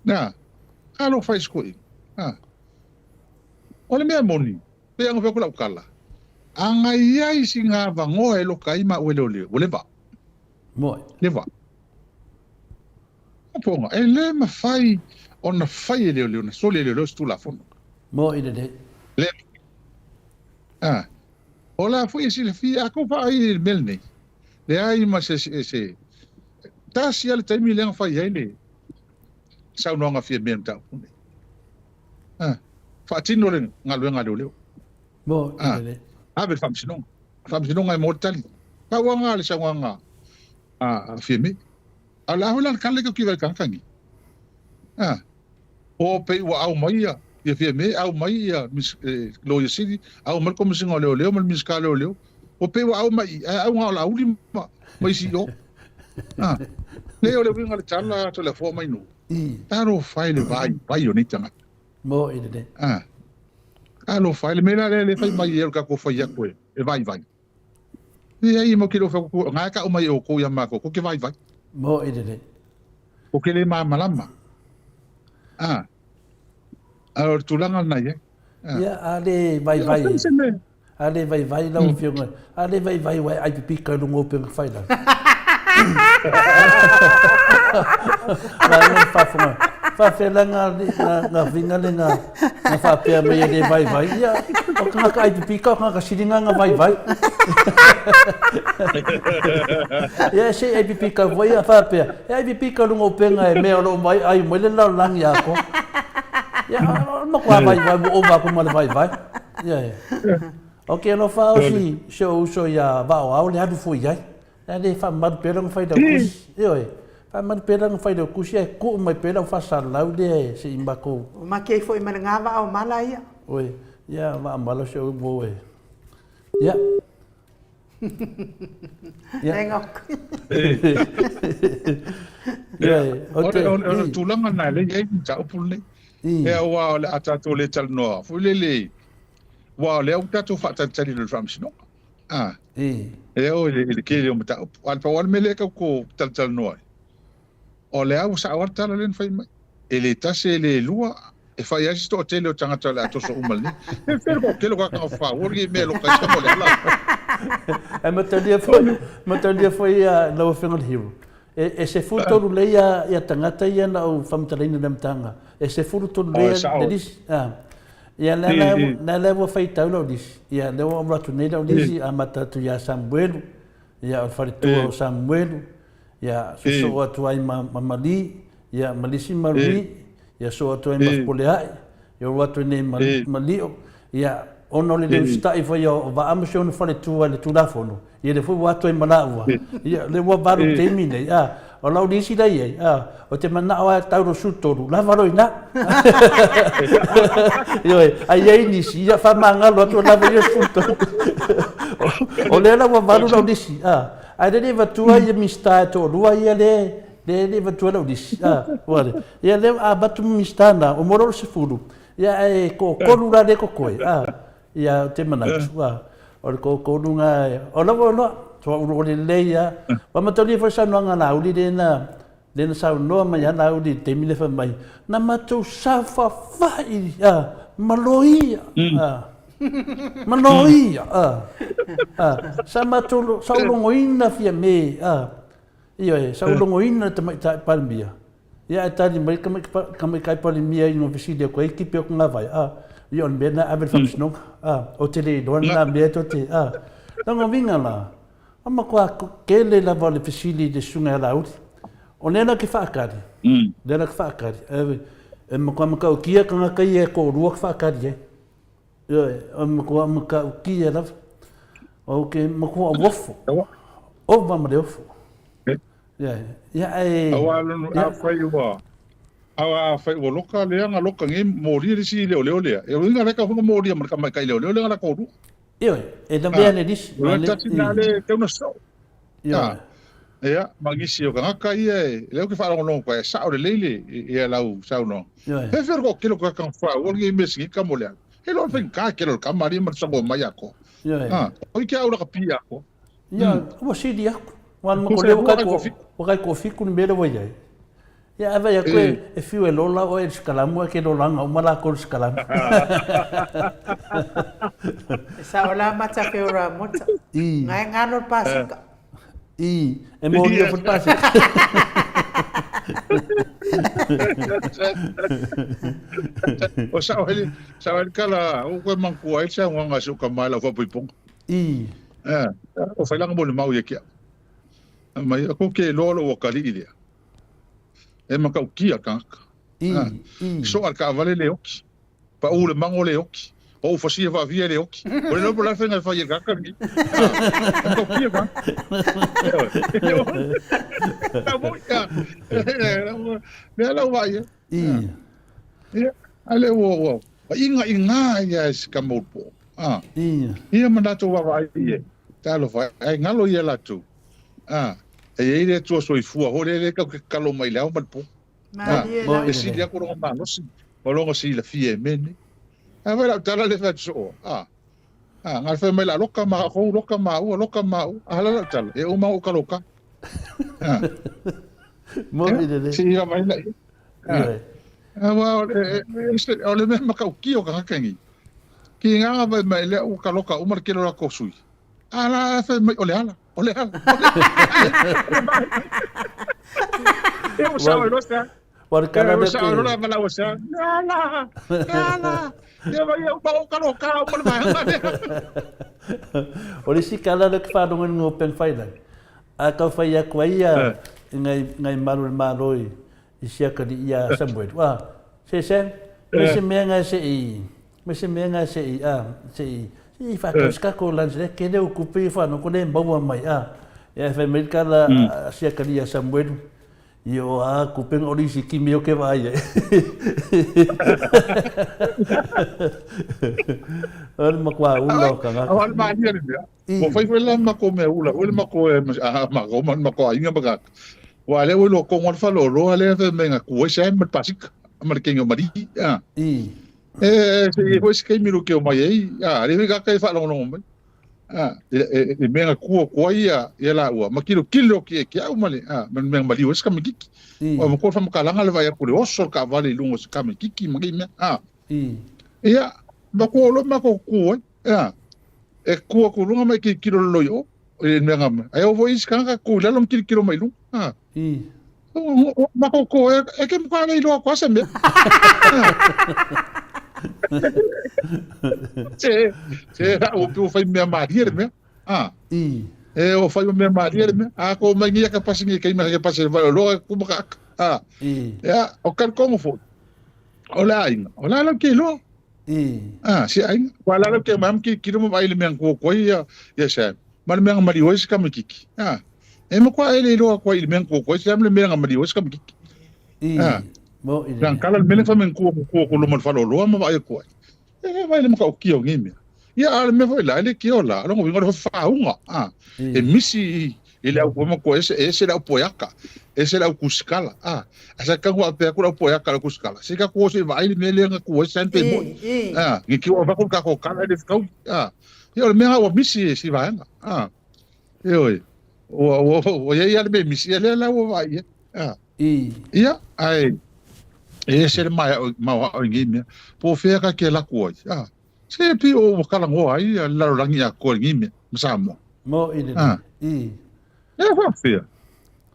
Na, alo fai skui. A. O le mea moni, pei ona fai atu lau tala, a na i ai sina avanoa e loka ai maua e leoleo, ua leva. Moe. Leva. Poga, e le mafai ona fai e leoleo, na soli e leoleo se Tulafono. Moe lelei. Le. A. O la foi e silafia, a kou vaai i le mea lenei, leai ma se, se, se, tasi lava le taimi lea na fai ai le saunoaga fia mea mataupu nei. A, faatino le galuega a leoleo. Mo, A, ave le faamasinoga. Faamasinoga e maua le tali. Pau lava lena le saunoaga a Fiame. A o le a foi la le tala lea ke vai tagata nei. A, o pei ua au mai ia ia Fiame, au mai ia Loia Sili, au mai le Komesina o Leoleo ma le Minisita o Leoleo. O pei ua au mai i, ae au na o Laauli ma ma isi i o. A, leai o le uiga o le tala Toleafoa mai nuu. Talofa e le vaivai o nei tagata. Moe lelei. A, talofa e le mea la lea le fai mai e o le tatou fai atu e, e vaivai. Leai e mau ke le o fai atu, na e tau mai e outou ia matou, tou te vaivai. Moe lelei. Tou te le malamalama. A, a o le tulaga lena i ai. A. Ia, a le vaivai. Ia, se mea. A le vaivai lau afioga, a le vaivai ua e ai pipika i luga o upega failagi. Vaega le faafofoga. Faafefea la nga, nga, nga vinga le nga, nga faapea mai e le vaivai. Ia, o tagata ai pipika o tagata sili nga nga vaivai. Ia, se ai pipika foi ia faapea. E ai pipika i luga o upega e mea o lo o mai ai mai le lalolagi atoa. Ia, o le matua vaivai ua ova atu ma le vaivai. Ia, ia. O ke alofa au si, si ou uso ia Vaaoao le alu foi ai. Ae le faamamalu pea lona failautusi. Ioe. Faamamalu pea lona failautusi ae tuu mai pea lau faasalalau lea e se i matou. Ua maki ai foi ma le ga vaa o mala ia. Oi, ia vaa mala si ou uo e. Ia. O le tulaga lena e lea e i ai le mataupu lenei. Ia aua o le a tatou le talanoa foi lele, aua o lea ua tatou faatalitali i le faamasinoga. A, e oo i le tele o mataupu. A o le pau lava le mea lea e tatou talatalanoa ai, o lea ua sao lava le tala lea na fai mai. E le tasi e le lua, e fai ai se toatele o tagata o le a toso uma lenei. E fea le toatele o tagata gafaua lenei mea e loka ai se mo le ala. Ae mataulia foi, mataulia foi ia lau Afioga i le Hero. E, e 13 lelei ia, ia tagata ia na ou faamatalaina i le amataga. E 13 lelei ia le lisi. Ah. Ia lea la, lea la ua faitau lau lisi. Ia lea ua alu atu nei lau lisi, amata atu ia Samuelu, ia o le faletua o Samuelu, ia sosoo atu ai ma, ma Mali, ia ma lisi ma Lui, ia sosoo atu ai ma Fepoleaʻi, ia ulu atu nei ma, ma Lio, ia ona o le le usitai foi o Vaa ma si ona faletua i le Tulafono, ia lea foi ua atu ai ma laua, ia lea ua valu i le taimi nei, a, o lau lisi la i ai, a, ou te manao lava e tau le 13, lava loa i ina. Ioe, a i ai nisi, ia faamagalo atu lava ia 13. O lea la ua valu lau lisi, a, ae le le avatua ia Minisita e toalua ia lea le le avatua lau lisi, a, ua le, ia lea a avatu Minisita na, ua maua loa le 10, ia ae toatolu la lea e totoe, a, ia ou te manatu, a, o le toatolu na, o la ua iloa, toa ulu lelei lava. Ua mataulia foi le saunoaga a Laauli lea na, lea na saunoa mai lava Laauli i le taimi lea fai mai, na matou saofafai, a, ma loia, a, ma loia, a, a, sa matou, sa ou logoina Fiame, a, ioe, sa ou logoina le Tamaitai Palemia, ia ae tali mai le Tamaitai Palemia i lona fesili atu ai, tipi atu ngā vai, a, ia o le mea lena e ave i le faamasinoga, a, ou te le iloa lena mea tou te, a, lona uiga la, Ua matua tele lava o le fesili i le susuga ia Laauli. O lea la ke whaakari, lea la ke whaakari, e matua matautia tangata ia e toalua ke whaakari ai. Ioe, e matua matautia lava. O ke matua ofo, ova ma le ofo. Ia, ae... Aua lonu, afai ua, aua afai ua loka lea, nga loka nge molia le si leoleo lea. E uiga lea ka hunga molia ma le tamaitai leoleo lea nga la toalua. Ioe, e lavea le lisi. O le tasi na le tau na soo. Ioe. Ia, ma nisi o kangaka ia e, lea ou te faalogologo atu ai, e sao lelei le, ia lau saunoaga. Ioe. Fefe o le toatele o tagata na ua lenei mea singika mo le ala. E iloa le faigata tele o le tama alii ma le sagoa mai atoa. Ioe. Ha, o i ke au lakapi atoa. Ia, ua sili atu. Ua ma ko lea ua kai ko, ua kai ko fiku ni mea ua iai. Ia, a vai atu e, e fiu e lola oe i le sikalamu ae ke lolaga uma lakou i le sikalamu. E sao la mata pe ora mota. I. Ngai ngano le pasika. I, e molia foi le pasika. O sao hele, sao hele kala, o koe manatua ai le saunoaga a si ou tama i lau faapoipoga. I. O failaga mo le mau ia ki au. Mai, ko ke loa lou akalii lea. E matautia le tagata. I, i. Soa le taavale le oki. Pau le mago le oki. O ou fasia faavia le oki. O le iloa po o le a le faiga e fai e le tagata lenei. E matautia le tagata. Ioe. Moi, lea la ua vaai ai. I. Ia, a lea ua, ua, igaigā ia e si tama ulupo. I. Ia ma latou vaavaai i ai. Talofa, ae galo ia latou. A, e i ai le Atua soifua foi lea, lea tatou te tatalo mai i le ao ma le po. A, e sili atu lona malosi ma lona silafia i mea nei. A fai lau tala lea e fai atu soo, a, a, na o le fai mai la loka makou, loka maua, loka maua. A hala lau tala, e uma ou kaloka. A, Moni lelei. se i vaai la ia. Ioe. Aua o le, o le mea matautia o tagata nei. Ki ngā vai mai lea ua kaloka uma le tele o latou sui. A la fai mai o le ala, o le ala, o le ala. E o sao e losa. Ua le kala E o lea sao e ke... lola ma lau sa. Le ala, le ala. Ia vai e uma o kaloka uma le vaega lea. O le isi kala lea ke faalogo i luga o upega failagi. A tau fai atu ai ia i ngai, ngai malu o le Malo i, i siakalii ia Samuelu. A, se Sam, me se mea ngai se i, me se mea ngai se i, a, se i, se i whakau se kako lunch le, ke leo kupe i whanau, ko le maua mai, a. Ia e whai mai kala a siakalii ia Samuelu, i o a kupe nga ori si kimi o ke vaai ai. O le makua ula o kangaka. Awa le malia le mea. Ua fai foi la makou mea ula foi le makou e a makou ma makou aiga ma kākou. Aua lea ua iloa tonu lava le faleoloa lea fai mai na ku ai Sam ma le pasika ma le kegi o Malii a. E se i ai foi se taimi lua ke omai ai a lea foi kāka e faalogologo mai a i mea na ku atu ai ia ia lāua ma kilokilo atu ia ki au ma le a ma le mea na maliu ai se kamakiki. Ua matua le faamatalaga le vaai atu i le oso o le taavale i luga o se kamakiki ma nei mea a. Ia matua loa matou ku ai a. E ku atu i luga ma e kilokilo lolo i o, i le mea nga, ai o foi isi tagata ku i lalo ma kilokilo mai i luga. Ha. I. Mako ko e, e ke mka le iloa koa se mea. Se, se, o pi o whai mea mārie le mea. Ha. I. E o whai mea mārie le mea. A ko mai ngia ka pasi ngia kei mai ka pasi vai o loa ku maka aka. Ha. I. Ia, o kal kongo foi. O le aiga, o la lau ke iloa. Ah, si aiga. Ua la lau ke mai ki ki ma vai le mea ko ko ia ia sa. Ma le mea mali oi se kamakiki. Ah. E ma kwa ele iloa kwa i le mea ko ko sa le mea mali oi se kamakiki. Ah. Mo i le. Nang kala le mea fa men ko ko ko lo ma falo loa ma vai ko. E vai le maka o ki o ngi mea. Ia a le mea foi la le ki o la longo wingo le faunga. Ah. E misi i i le au poma ko ese ese le au poeaka ese le au kusikala a asa ka ku apea ku le au poeaka le kusikala se ka ku se vai le mele nga ku ese pe mo a ngi ki o va ku ka ko kala le kau a ia o le mea ua misi e si vaega a e oi ua ua ua ia ia le mea misi ia le la ua vai ia a ia ai e ese le mai mau o ngi mea po fea ka ke laku ai a Se pi o ua kalangoa ai le lalolagi atoa i lenei mea ma Samoa. Mo i le i. E faafefea.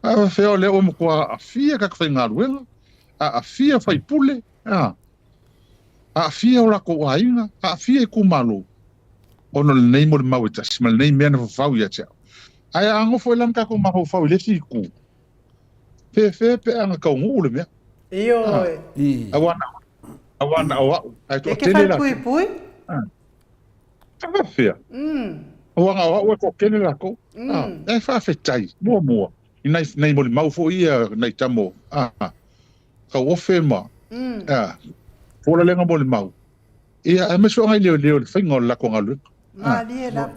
A faafefea o lea ua matua aafia kaka faigaluega, aafia faipule, a aafia o latou aiga, aafia itumalo, ona o lenei molimau e tasi ma lenei mea na fafau ia te au. Ae a nofo ai la ma tatou mafaufau i le isi itu, fefe pe a na taunuu le mea. Ioe. Aua na aua na o au, ae E ke toatele latou. falepuipui. A faafefea? Aua na o au e toatele latou. A, e faafetai, muamua, i nai, nai molimau foi ia nai tamo, a, tauofe ma, a, folalega molimau. Ia, aemaise foi nai leoleo i le faiga o le latou galuega. Malie lava.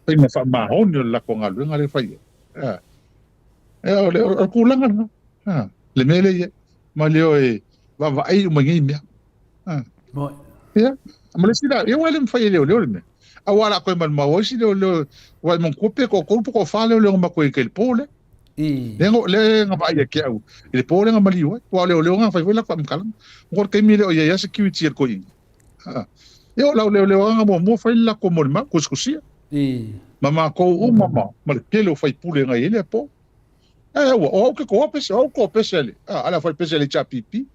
Faiga faamahoni o le latou galuega lea e fai ai. Ia, o le tulaga lena. Le mea lea e i ai. Ma le o e vaavaai uma i nei mea. Ia, ma le isi la, ia ua le mafai e leoleo le mea. Aua o le a toe maumau ai isi leoleo, aua e manatua pe toatolu pe toafa leoleo na matou i ai i le po lea. Lea lea na vaai ia te au i le po lea na maliu ai. Aua o leoleo na fai foi latou faamatalaga. Mo le taimi e le o i ai lava security a le toeaina. Ia o lau leoleo na muamua fai le latou molimau, tusitusia. Ma matou uma ma le tele o faipule na i ai lea po. Ae aua, o au ke toa pese, o au toa pese a le, a le fai pese a le HRPP.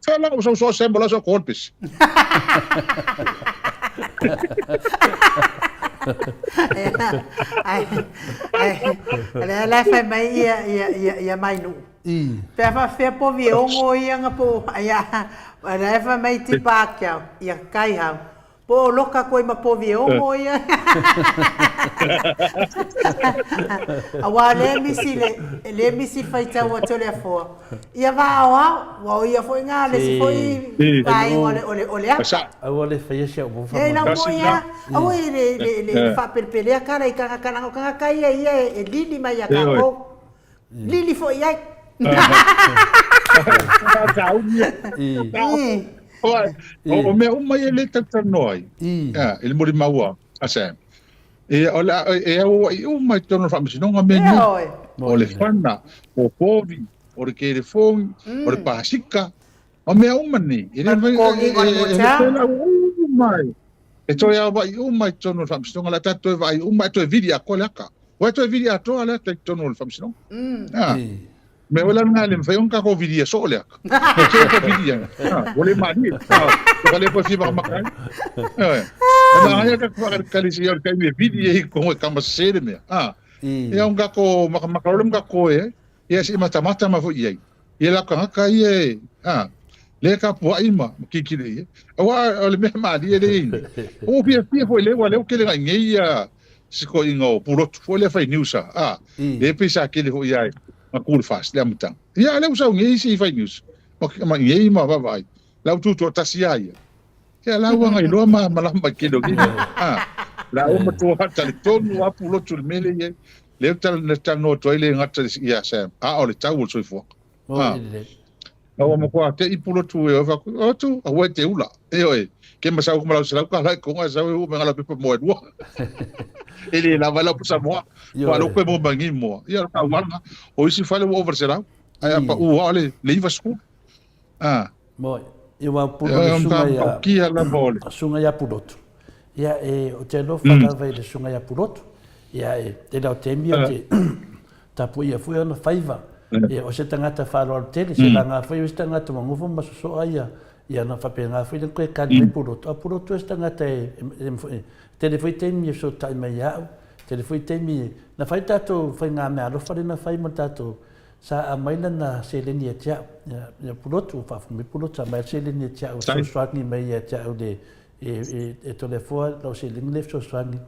Fea la o sau so sembo la so toa le pese. Ai, la fai mai ia ia ia ia mai nu. Pe a faafefea povi e ogo ia nga po ai a la e fai mai tipa ake au ia kai hau. Po o loka koe ma povi e ogo ia. Aua lea misi le lea misi le faitau a Toleafoa. Ia va aoao, ua o ia foi nga le isi foi vaega o le o le o le ata. Aua le faia si au upu E lau moi ia, aua i le le le faapelepelea kala i tagata leaga o tagata ia ia e lili mai ia tatou. Lili foi i ai. O mea uma ia lea talatalanoa ai, i le molimau a Sam, o le a, e auauai uma i totonu o le faamasinoga mea nei. O le fana, o povi, o le telefoni, o le pasika, o mea uma nei. E le mafai, e uma ai. E toe auauai uma i totonu o le faamasinoga, o le a tatou toe vaai uma, e toe vili atoa le ata. Ua e toe vili atoa le ata i totonu o le faamasinoga. Mea foi la lena e le mafai ona tatou vilia soo le ata. E te ko vilia. Ua le malie. Ua le koe fia makamaka ai. E manaia ka whakakalisi o le taimi e vili ai ko e kama sese le mea. Ia on kako makamaka ole mo kako e. Ia si matamata ma foi ai. Ia la kangaka ia e. Le ka puai ma kikile ia. Aua o le mea malie le ini. O fia fia foi le ua leo kele ngai ngei ia sikoiga o Pulotu foi lea fai news a. Le pei sa kele foi ai ma cool fast le amataga. Ia lea ua sau ngei isi fai news. Ma ngei ma vaavaai. La u tutu tasi a ia. Ia la ua ngai loa ma malama mai kele o ngei. La u matua talitonu a Pulotu le mele ia. Lea talanoa atu ai le gata ia Sam. A o le tau o le soifuaga. A ua matua te i Pulotu e ofa ku atu a ua te ula. E oe, ke masau ku malau selau ka lai konga sau e u me ngala pepa moa lua. E le lava lau pusa moa. Wa lo koe mo mangi moa. Ia ka wanga. O isi fale ua over selau. Ai apa u wa le le iwa school. Ah. Mo i wa pulu le sunga ia. Kia la mole. Sunga ia Pulotu. Ia e o te alofa lava i le sunga ia Pulotu. Ia e te lau te mi o te Tapuia foi ona faiva. Ia, o se tagata faaaloalo tele, se laga foi o isi tagata ua nofo ma sosoa ia, ia ona faapena foi lea ona toe kali mai Pulotu. A o Pulotu o se tagata e, e, tele foi taimi e fesootai mai ia au, tele foi taimi, na fai tatou faigameaalofa lea na fai mo le tatou, sa aumai lana seleni ia te au. Ia, ia Pulotu, ua faafofoga mai Pulotu, sa aumai le seleni ia te au, fesoasoani mai ia te au le, e Toleafoa lau seleni lea e fesoasoani.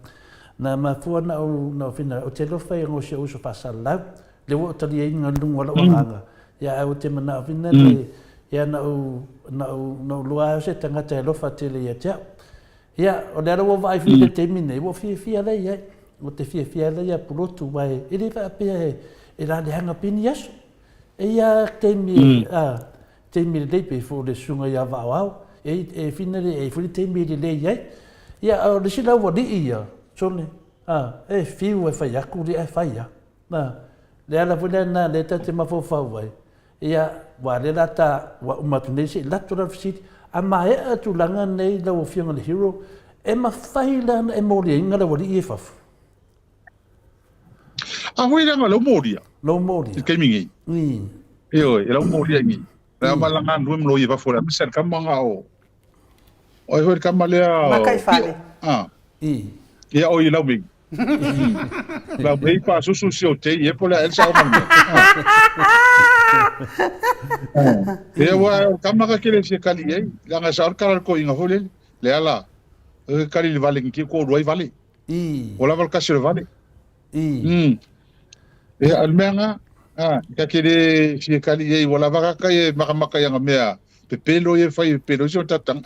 Na mafua na ou na ou finagalo, ou te alofa i si ou uso faasalalau, lea ua ou taliaina i luga o lou agaga, ia ae ou te manao fina le, ia na ou, na ou, na ou lua ai o se tagata e alofa tele ia te au. Ia, o le ala ua ou vaai foi i le taimi nei, ua ou fiafia lea i ai, ou te fiafia lea ia Pulotu, aua e le faapea e laleaga pea ni aso. Eia taimi, a, taimi lelei pei foi o le susuga ia Vaaoao, e, e fina le, e foi le taimi e lelei ai. Ia, a o le isi la ualii ia, sole, a, e fiu e fai atu le ae fai a. Na, le ala foi lea na lea ta te mafaufau ai, ia, ua lea la ta, ua uma atu nei se i lato la le fesili, a maea tulaga nei lau Afioga i le Hero, e mafai la ona e moliaina le ualii ia i fafo? A hoi leaga lau molia. Lau molia. I taimi nei. Ioe, e lau molia i nei. La ma langa nui mo i fafo la misa kama nga o. Oi hoi kama lea. Makai fale. Ah. I. Ia o i lau mi. Lau mei pa susu si o te i e po lea Elsa o manu. Ia wa kama ka kele si kali ei. Langa sa kala ko inga hole. Le ala. E kali le vale ki ko ruai vale. Ua lava le kasi o le vale. Ia, o le mea nga, a, ka ke le fia kali i ai, ua lava ka kai e makamaka i anga mea. pepelo ia e fai e pepelo ai si o tatou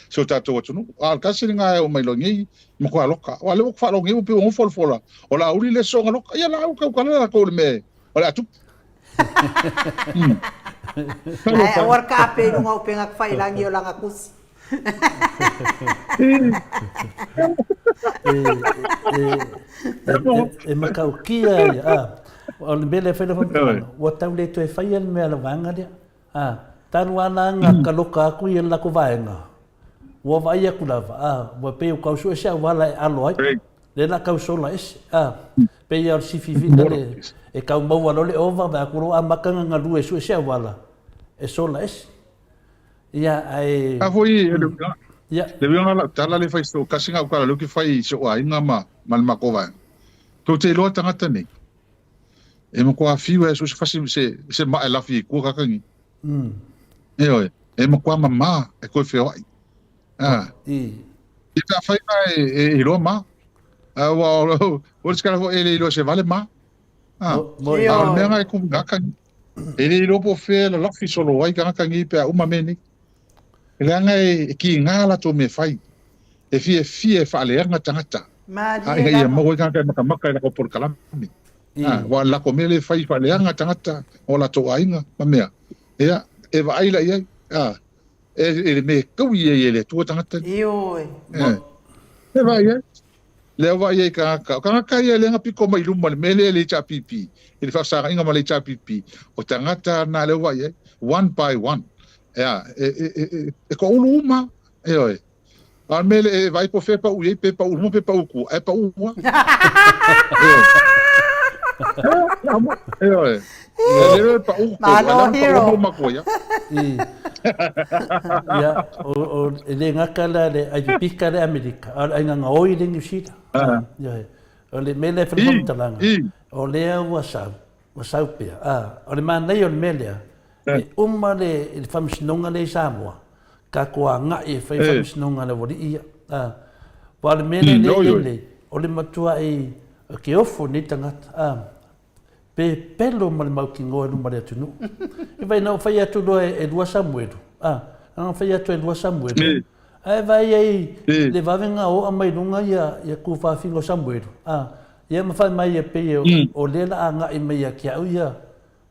si o tatou atunuu. A o le tasi lena e oo mai loa nei, matua loka. Aua o lea ua ou faalogo nei ua pei ua nofo le fola o Laauli le soona loka. Ia la ua tautala latou i le mea o le a tupu. Ae aua le kaape i luga o upega tafailangi o lana tusi. E matautia ia, a, o le mea lea e fai lau faamatalaga, ua tau le toe faia le mea a le vaega lea. A, talu lava la ona taloka atu ia le latou vaega, ua vaai atu lava, a, ua pei ua tau sue se auala e alo ai, lea la tau sola ese, a, pei lava o le sififiga le, e tau maua loa le ova, vaai atu loa ua amata ona galue e sue se auala e sola ese. Ia, ae... A foi, e le uiga, ia. Le uiga lau tala le fai so kasi ngau kala leu ki fai so aiga ma ma le mako vaega. Tou te iloa tagata nei. E matua fiu e so se fasi se se ma e lafi i kua kakangi. E oe, e matua mama e koe feoai. Ah. I. I ka fai na e, e iloa ma. A ua o o le skala fo e le iloa se vale ma. Ah. Mo, a o le mea nga e kumu kakangi. E le iloa po o fea e lalafi solo ai tagata nei pe a uma mea nei. Leaga e kiga latou mea fai. E fiafia e faaleaga tagata. A ina ia maua ai tagata e makamaka i latou polokalame. A, aua o le latou mea lea e fai faaleaga tagata o latou aiga ma mea. Ia, e vaai la i ai. A, e le mea e taui ai e le Atua tagata nei. Ioe. E vaai i ai. Lea ua vaai ai i tagata. O tagata ia lea na pito mai i luma i le mea lea i le HRPP, i le faafesagaiga ma le HRPP. O tagata na lea ua vaai ai, one by one. Ea, e, e, e, e, e toaulu uma, ioe. A o le mea lea e vaai po o fea e pau i ai, pe pau i luma pe pau i tua, ae pau uma. Ioe. Ioe. E le pau tolu, ae Malo, lea na pau hero. uma matua ia. I. Ia, o, o, e le gata la le Aikipika le Amerika, a o le aiga gaoi le Niu Sila. Ah. Ioe. O le mea lea e I, whanamatalaga, i. o lea ua sau, ua sau pea. A, o le manaia o le mea lea, e uma le, le faamasinoga lea i Samoa, tatou agai e fai E. faamasinoga a le aualii ia. A, aua o le mea lea Mm, lea oi, e oi. nei, o le matuai ke ofo nei tagata. A, Pepelo ma le mautinoa i luma o le atunuu. E vai na ou fai atu loa e lua Samuelu, a, na fai atu e lua Samuelu, ae vaai ai le vave na oa mai luga ia, ia tufafiga o Samuelu, a, ia ma fai mai e pei o lea la agai mai ia te au ia,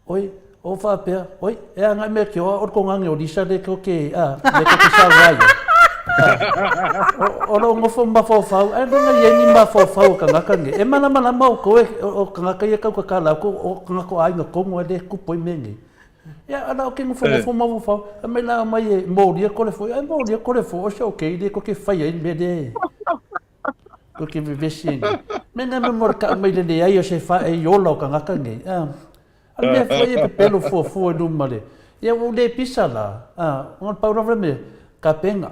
Oi, o faapea, oi, e agai mai ki oa o le kogage o Lisa le ko ke, a, le ko ke sau ai. A, o, o lo ngofo mafaufau, ai lenga i ni mafaufau o kangaka nge. E malamalama o koe, o kangaka ia kau kakala ko, o kangaka o aiga kongo e le kupo i me nge. Ia, ala o ke ngofo ngofo mafaufau, a mai la mai e molia kole fo, ai molia kole fo, o se o ke ile ko ke whai ai me le. Ko ke vevesi e nge. Me nga me mora ka mai le leai o se wha e iola o kangaka nge. A, A le mea foi e pepelo fuafua i luma le, ia ua ou le pisa la, a, ona pau lava le mea, kapenga,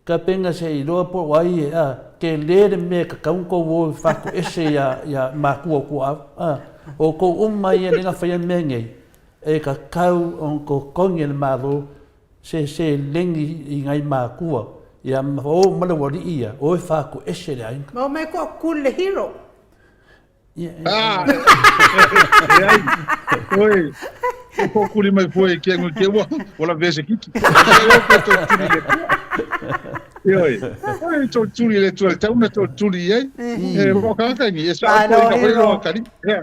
kapenga se i iloa po o ai e, a, tele le mea e tatau ona tou o e faatoese ia, ia makua o tuaau, a, o outou uma ia lea na faia mea nei, e tatau ona totogi e le Malo se seleni i nai makua, ia ma o ma le ualii ia, o e faatoese le aiga. Ma o mai koa kuli le hero. Ah, leai. Oi, e pōkuli mai foe ki angu ke ua, ua la vese kiki. E o ko tō tuli le tua. Ioi, oi tō tuli le tua, tau na tō tuli i ai. E roa kaka ngi, e sa ko i ka whai roa kari. Ea,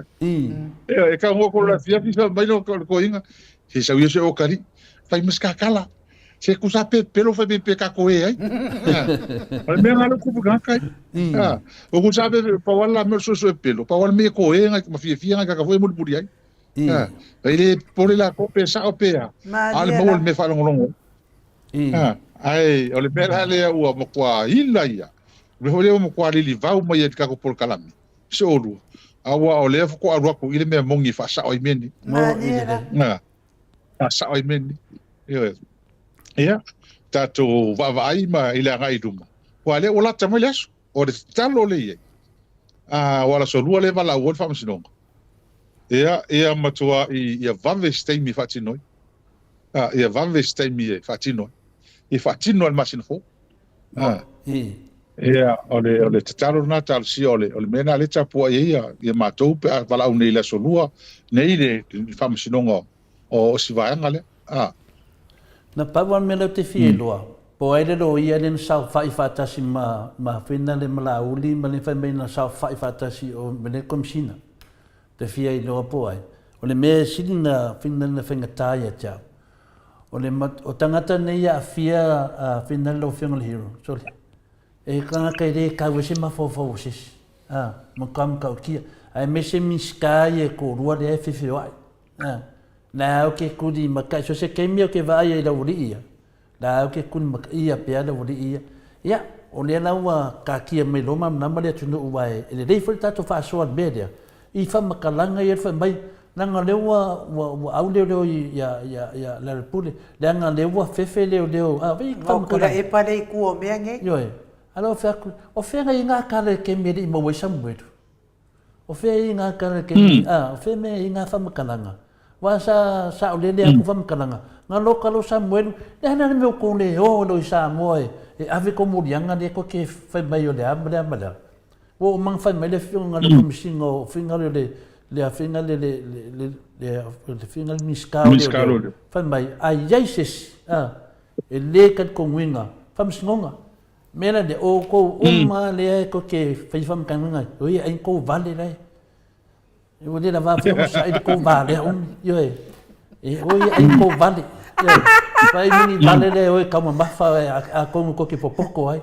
e ka ngō ko la fiafi sa mai no ko inga. Se sau ia se o kari, whai maskakala. Se ku sa pe pelo fai pe pe ka koe ai. O le mea ngalo kupu ka kai. Ah, o ku sa pe pa wala me so so pelo, pa wala me koe ngai ma fia fia ngai ka ka foi muri muri ai. Ah, e le pole la ko pe sa o pe a. A le mo le me fa longo longo. Ah, ai o le mea la le ua mo kwa ila ia. Le ho le mo kwa lili vau mai e ka ko pol kalami. Se olua. A ua o le fo ko alu aku i le mea mongi fa sa o i meni. Ma Ah, sao ai mea nei. Ioe. Ia, tatou vaavaai ma i le agai i luma. Ua lea ua lata mai le aso. O le tatalo lea i ai. Ah, ua aso lua lea valaau ai le faamasinoga. Ia, ia matua i ia vave se taimi e faatino ai. Ah, ia vave se taimi e faatino ai. Ia faatino ai le masina fou. Ah. Ia, o le, o le tatalo lena talosia o le, o le mea lena lea tapuai ai ia, ia matou pe a valaau nei i le aso lua nei le, le faamasinoga o, o si vaega lea. Ah. Na pau lava le mea lea ou te fia iloa, po o ai le loia lea na saofai faatasi ma ma Fina le Malauli ma le fai mai na saofai faatasi o ma le Komesina. Te fia iloa po o ai. O le mea e sili na Fina na faigata ia te au, o le o tagata nei e aafia a Fina lau Afioga i le Hero, sole, e tagata e le kau ai se mafaufau o se isi, a, matua matautia, aemaise Minisita ia e toalua lea e feofeoai. A, la au ke kuli maka so se kemi o ke vaai ai lau alii ia, la au ke kuli maka ia pea lau alii ia. Ia, o lea la ua kakia mai loa malamalama le atunuu aua e lelei foi le tatou faasoa i le mea lea, i faamatalaga ia fai mai, leaga o lea ua, ua, ua au leoleo ia, ia, ia Lealailepule, leaga o lea ua fefe leoleo, a, i faamatalaga. Epa le itu o mea nei. Ioe. A lea ua fai atu, o fea i ngā kala i le kemi e le i maua ai Samuelu? O fea i ngā karake nei, ā, o fea mea i ngā whamakalaga? Wā sa saolele aku whamakalaga, ngā loka lo Samuelu, le hana le mea o kou le ō lo i Samoa e, e ave kou moliaga le koe ke whai mai o le a ma le a ma le a. Ua o manga whai mai le whionga le komisinga o whinga le le le a whinga le le le le le le whinga le Minisita o Leoleo, whai mai, a iai se isi, ā, e le kalikonguinga, whamasinoga, Mea la o kou uma lea e koke whai whamakanaga, o ia ai kou vale lai. E ua le la vā whia sa i kou vale a umi, ioe. E o ia ai kou vale. Ioe. Whai mini vale le oe kauma mawha e a kongu koke popoko ai.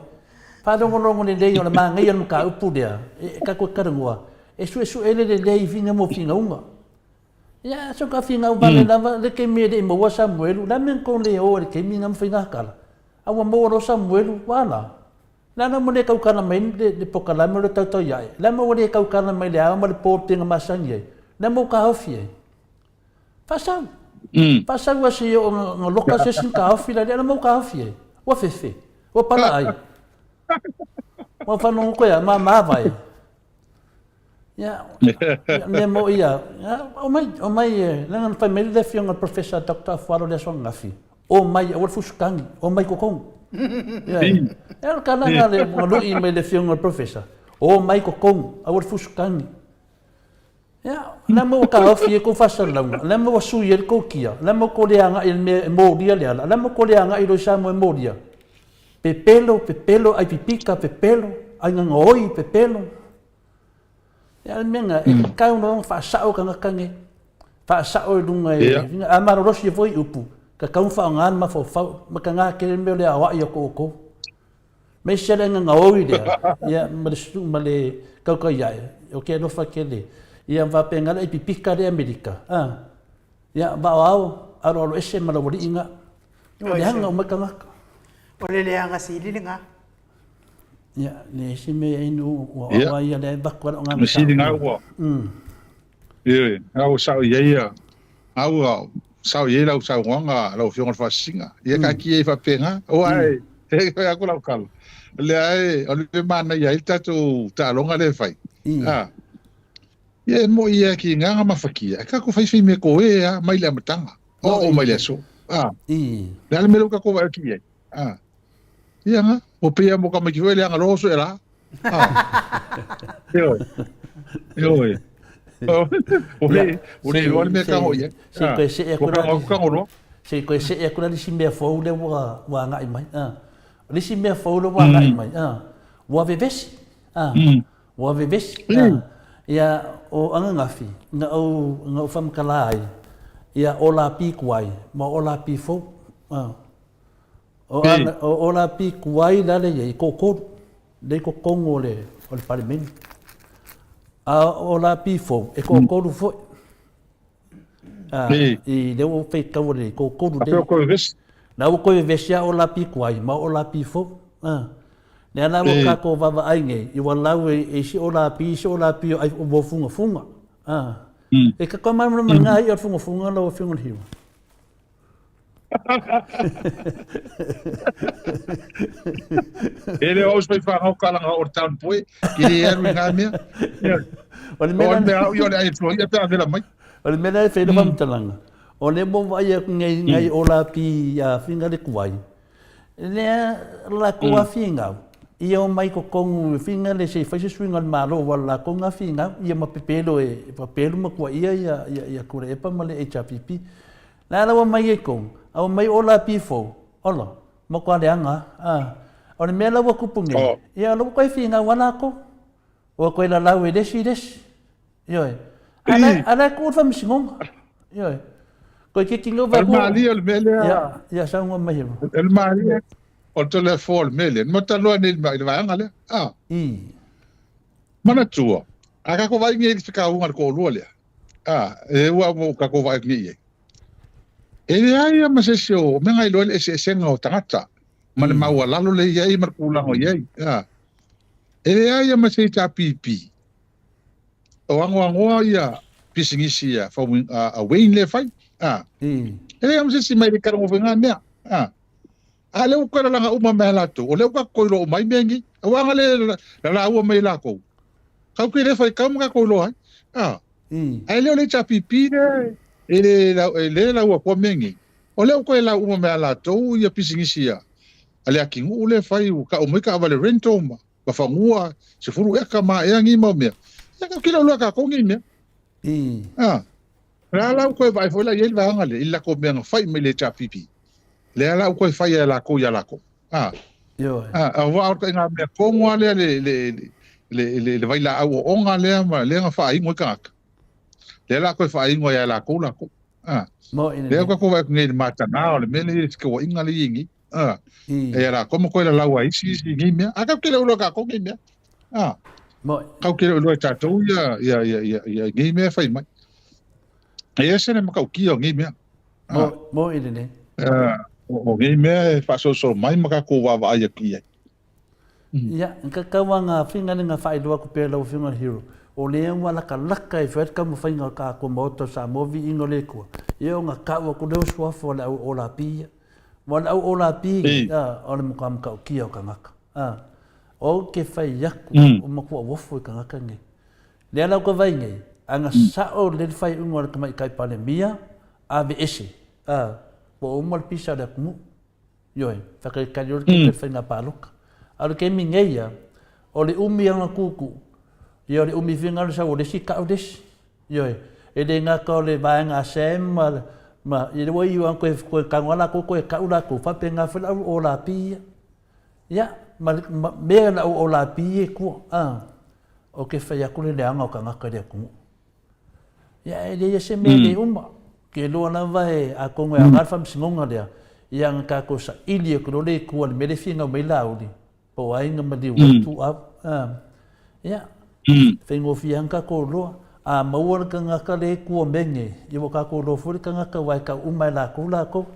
Whaalongolongo le lei o le māngai anu ka upu lea, e ka koe karangua. E sue sue le le lei whinga mo whinga unga. Ia, so ka whinga u vale lava, le kemi e le i maua Samuelu, la mea kou le o e le kemi nga mwhinga kala. A ua maua loa Samuelu, ua ala. Le a la ua le kaukana mai le, le pokalame o le tautau ae? Le a mea ua le kaukana mai le ao ma le po o le tega masani ai? Le a mea ua kaofi ai? Faasau. Faasau a se oo nga, nga loka se isi na kaofi la, le a la mea ua kaofi ai? Ua fefe. Ua pala ai. Ua whanongo koe a, ma mavae. Ia, mea mo ia, o mai, o mai, leaga na fai mai le afioga le Professor Doctor Afualo le aso ananafi, o mai aua le fusutangi, o mai kokogi. Ia, e o ka langa le ngalui mai le afioga le Professor, o mai kokogi, aua le fusutangi. Ia, le mea ua taofi ai kou faasalalauga, le mea ua sui ai le kou kia, le mea ua kou le agai i le mea e molia le ala, le mea ua kou le agai loa i Samoa e molia. Pepelo, pepelo, ai pipika, pepelo, ai gagaoi, pepelo. Ia le mea na, e tatau loa ona faasao tagata nei. Faasao i luga e, yeah. a malolosi ai foi upu, tatau ona faaaoga le mafaufau, ma taga tele le mea o le aoai o outou. Aemaise le gagaoi lea, ia, ma le su, ma le tautai ae, o ke alofa tele. Ia faapena le ai pipika le Amerika, a. Ia, vaoao, aloalo ese ma laualii na. O le leaga o mai tagata. O le leaga sili lena. Ia, le isi mea inu ua aua ia le vaku ala o ngā mea. Sili ngā ua. Ioe, ngā ua sao i ia, ngā ua sao i lau saunoaga lau Afioga i le Faasisiga. Ia ka ki e faapena. O ai, e koe aku lau kala. Lea e, o le manaia ai le tatou taaloga lea e fai. Ah. Ia e mo ia ki ngā ngā mawhakia. Ka ko whaiwhai me ko e a mai le amataga. O o mai le aso. Ah. Le ale mele ka ko vai ki ai. Ah. Ia nga, o pia mo ka mai ki le anga loso e la. Ah. Ioe. Ioe. O le, o le loa le mea ka hoi e. Se koe se e kura. Ka ngolo. Se koe se e kura lisi mea fou le ua ua agai mai. Ah. Lisi mea fou le ua agai mai. Ah. Ua vevesi. Ah. Ua vevesi, a, ia, o Ananafi, na ou, na ou whamakala ai, ia o la pi kuai, ma o la pi fou, a. O, a, o, o la pi kuai lale ia i kokoru, le ko kongo o le, o le palemene. A o la pi fou, e kokoru foi. A, i lea ua faitau le kokoru le. A vevesi. La ua koe vevesi a o la pi kuai, ma o la pi fou, a. Lea la ua kākou vaavaai nei, i ua lau e isi o la pi, isi o la pi o ai o fugafuga. A. E ka koe malamalama i ngā i'a o le fugafuga lau Afioga i le Hiwa? E le o au se whangau kalanga o le town boy, ki le aru i ngā mea. O le mea O le mea au i o le ai tua ia pe a vela mai. O le mea la e whaina whamatalanga. O le mo vai aku ngai ngai o la pi a whinga le kuai. Lea lakou afigau, ia omai kokogu figa le se i fai se suiga o le Malo ua lakou ga figau, ia ma pepelo e papelu ma kuaia ia ia ia Kurepa ma le HRPP. Le a la ua mai ai kou, A ua mai ola pi fou, ola, matua leaga a. O le mea la ua tupu nei, ia o la ua toe finau lava latou. Ua toe lalau e le isi i le isi. Ioe. A la, a la e tuu le faamasinoga. Ioe. Toeitiiti nei O le malie o le mea lea. Ia, ia saunoa mai Hero. O le malie o le Toleafoa o le mea lea. Na matou nei i le vaega lea. Ah. I. Manatua, a tatou vaai nei i le fekauga a le toalua lea, a, e ua ua tatou vaai atu nei i ai. E leai lava ma se isi o mea na iloa ai le eseesega o tagata ma le maualalo lea e i ai ma le tulaga o i ai. A, e leai lava ma se HRPP o anoanoa ia pisinisi a, a Wayne lea e fai. A, e leai lava ma se isi mai le talanoa foi i na mea. A, a lea ua toe lalaga uma mai e latou, o lea ua tatou iloa uma ai mea nei. Aua ana le lalaua mai e latou, tatou te le faitau ma tatou iloa ai. A, ae le o le HRPP lea e le, e le lau atua mea nei. O lea ua toe lau uma mai e latou ia pisinisi a, a le atinuu lea e fai, ua tau mai taavale rental ma, ma fanua 10 eka ma ea nei mau mea. Ia tatou te le o iloa e tatou nei mea. A, O le a la ua toe vaai foi la i ai le vaega lea i le latou mea na fai mai le HRPP. Lea la ua toe fai e latou ia latou. A. Ioe. A, aua o le ituaiga mea tonu lava lea le, le, le, le, le vailaau ooga lea ma lea na faainu ai tagata. Lea la toe faainu ai e latou latou. A. Mo Lea ua tatou vaai atu nei i le mataga o le mea lea i le fekeuaiga lea e i ai nei. A. E ia latou ma toe lalau ai isi isi nei mea. A tatou te le o iloa e tatou nei mea. A. Mo. Tatou te le o iloa e tatou ia, ia, ia, ia, ia nei mea e fai mai. E ese le matautia o nei mea. Mo, mo i lenei. O nei mea e faasolosolo mai ma tatou vaavaai atu i ai. Ia, ka tau anga finga le nga faailoa atu pea lau Afioga i le Hero, o lea ua lakalaka e fai ai le taumafaiga o le tatou Maota o Samoa viiga o le Atua, ia ona tau atu lea o suafa o le au olapi ia. Aua o le au olapi nei, a, o le matua matautia o tagata. A, ou te fai atu, ua matua uofu i tagata nei. Lea la ou te vaai nei, ana sao lelei le faaiuga o le Tamaitai Palemia, aveese, a, ua uma le pisa o le atunuu. Ioe, faatalitali loa le tupe i le faiga palota. A o le taimi nei ia, o le umi o ana tuutuu, ia o le umi foi lena o le sau o le isi tau le isi. Ioe, e le gata o le vaega a Sam ma, ma ia lea ua iu lava toe, toe tago lava latou toe tau latou, faapena foi le au olapi ia. Ia, ma, ma mea le au olapi ia i tua, a, ou te fai atu le leaga o tagata i le atunuu. Ia, e leai se mea le uma. Ke loa lava e, atonu e aoga le faamasinoga lea, ia na tatou saili atu loa le Atua i le mea lea e finau mai Laauli, po o ai na maliu ai Ituau. Ia, faigofie lava ona tatou iloa. A maua le tagata lea e tua mai nei, ia ua tatou iloa foi le tagata aua e tau uma e latou latou.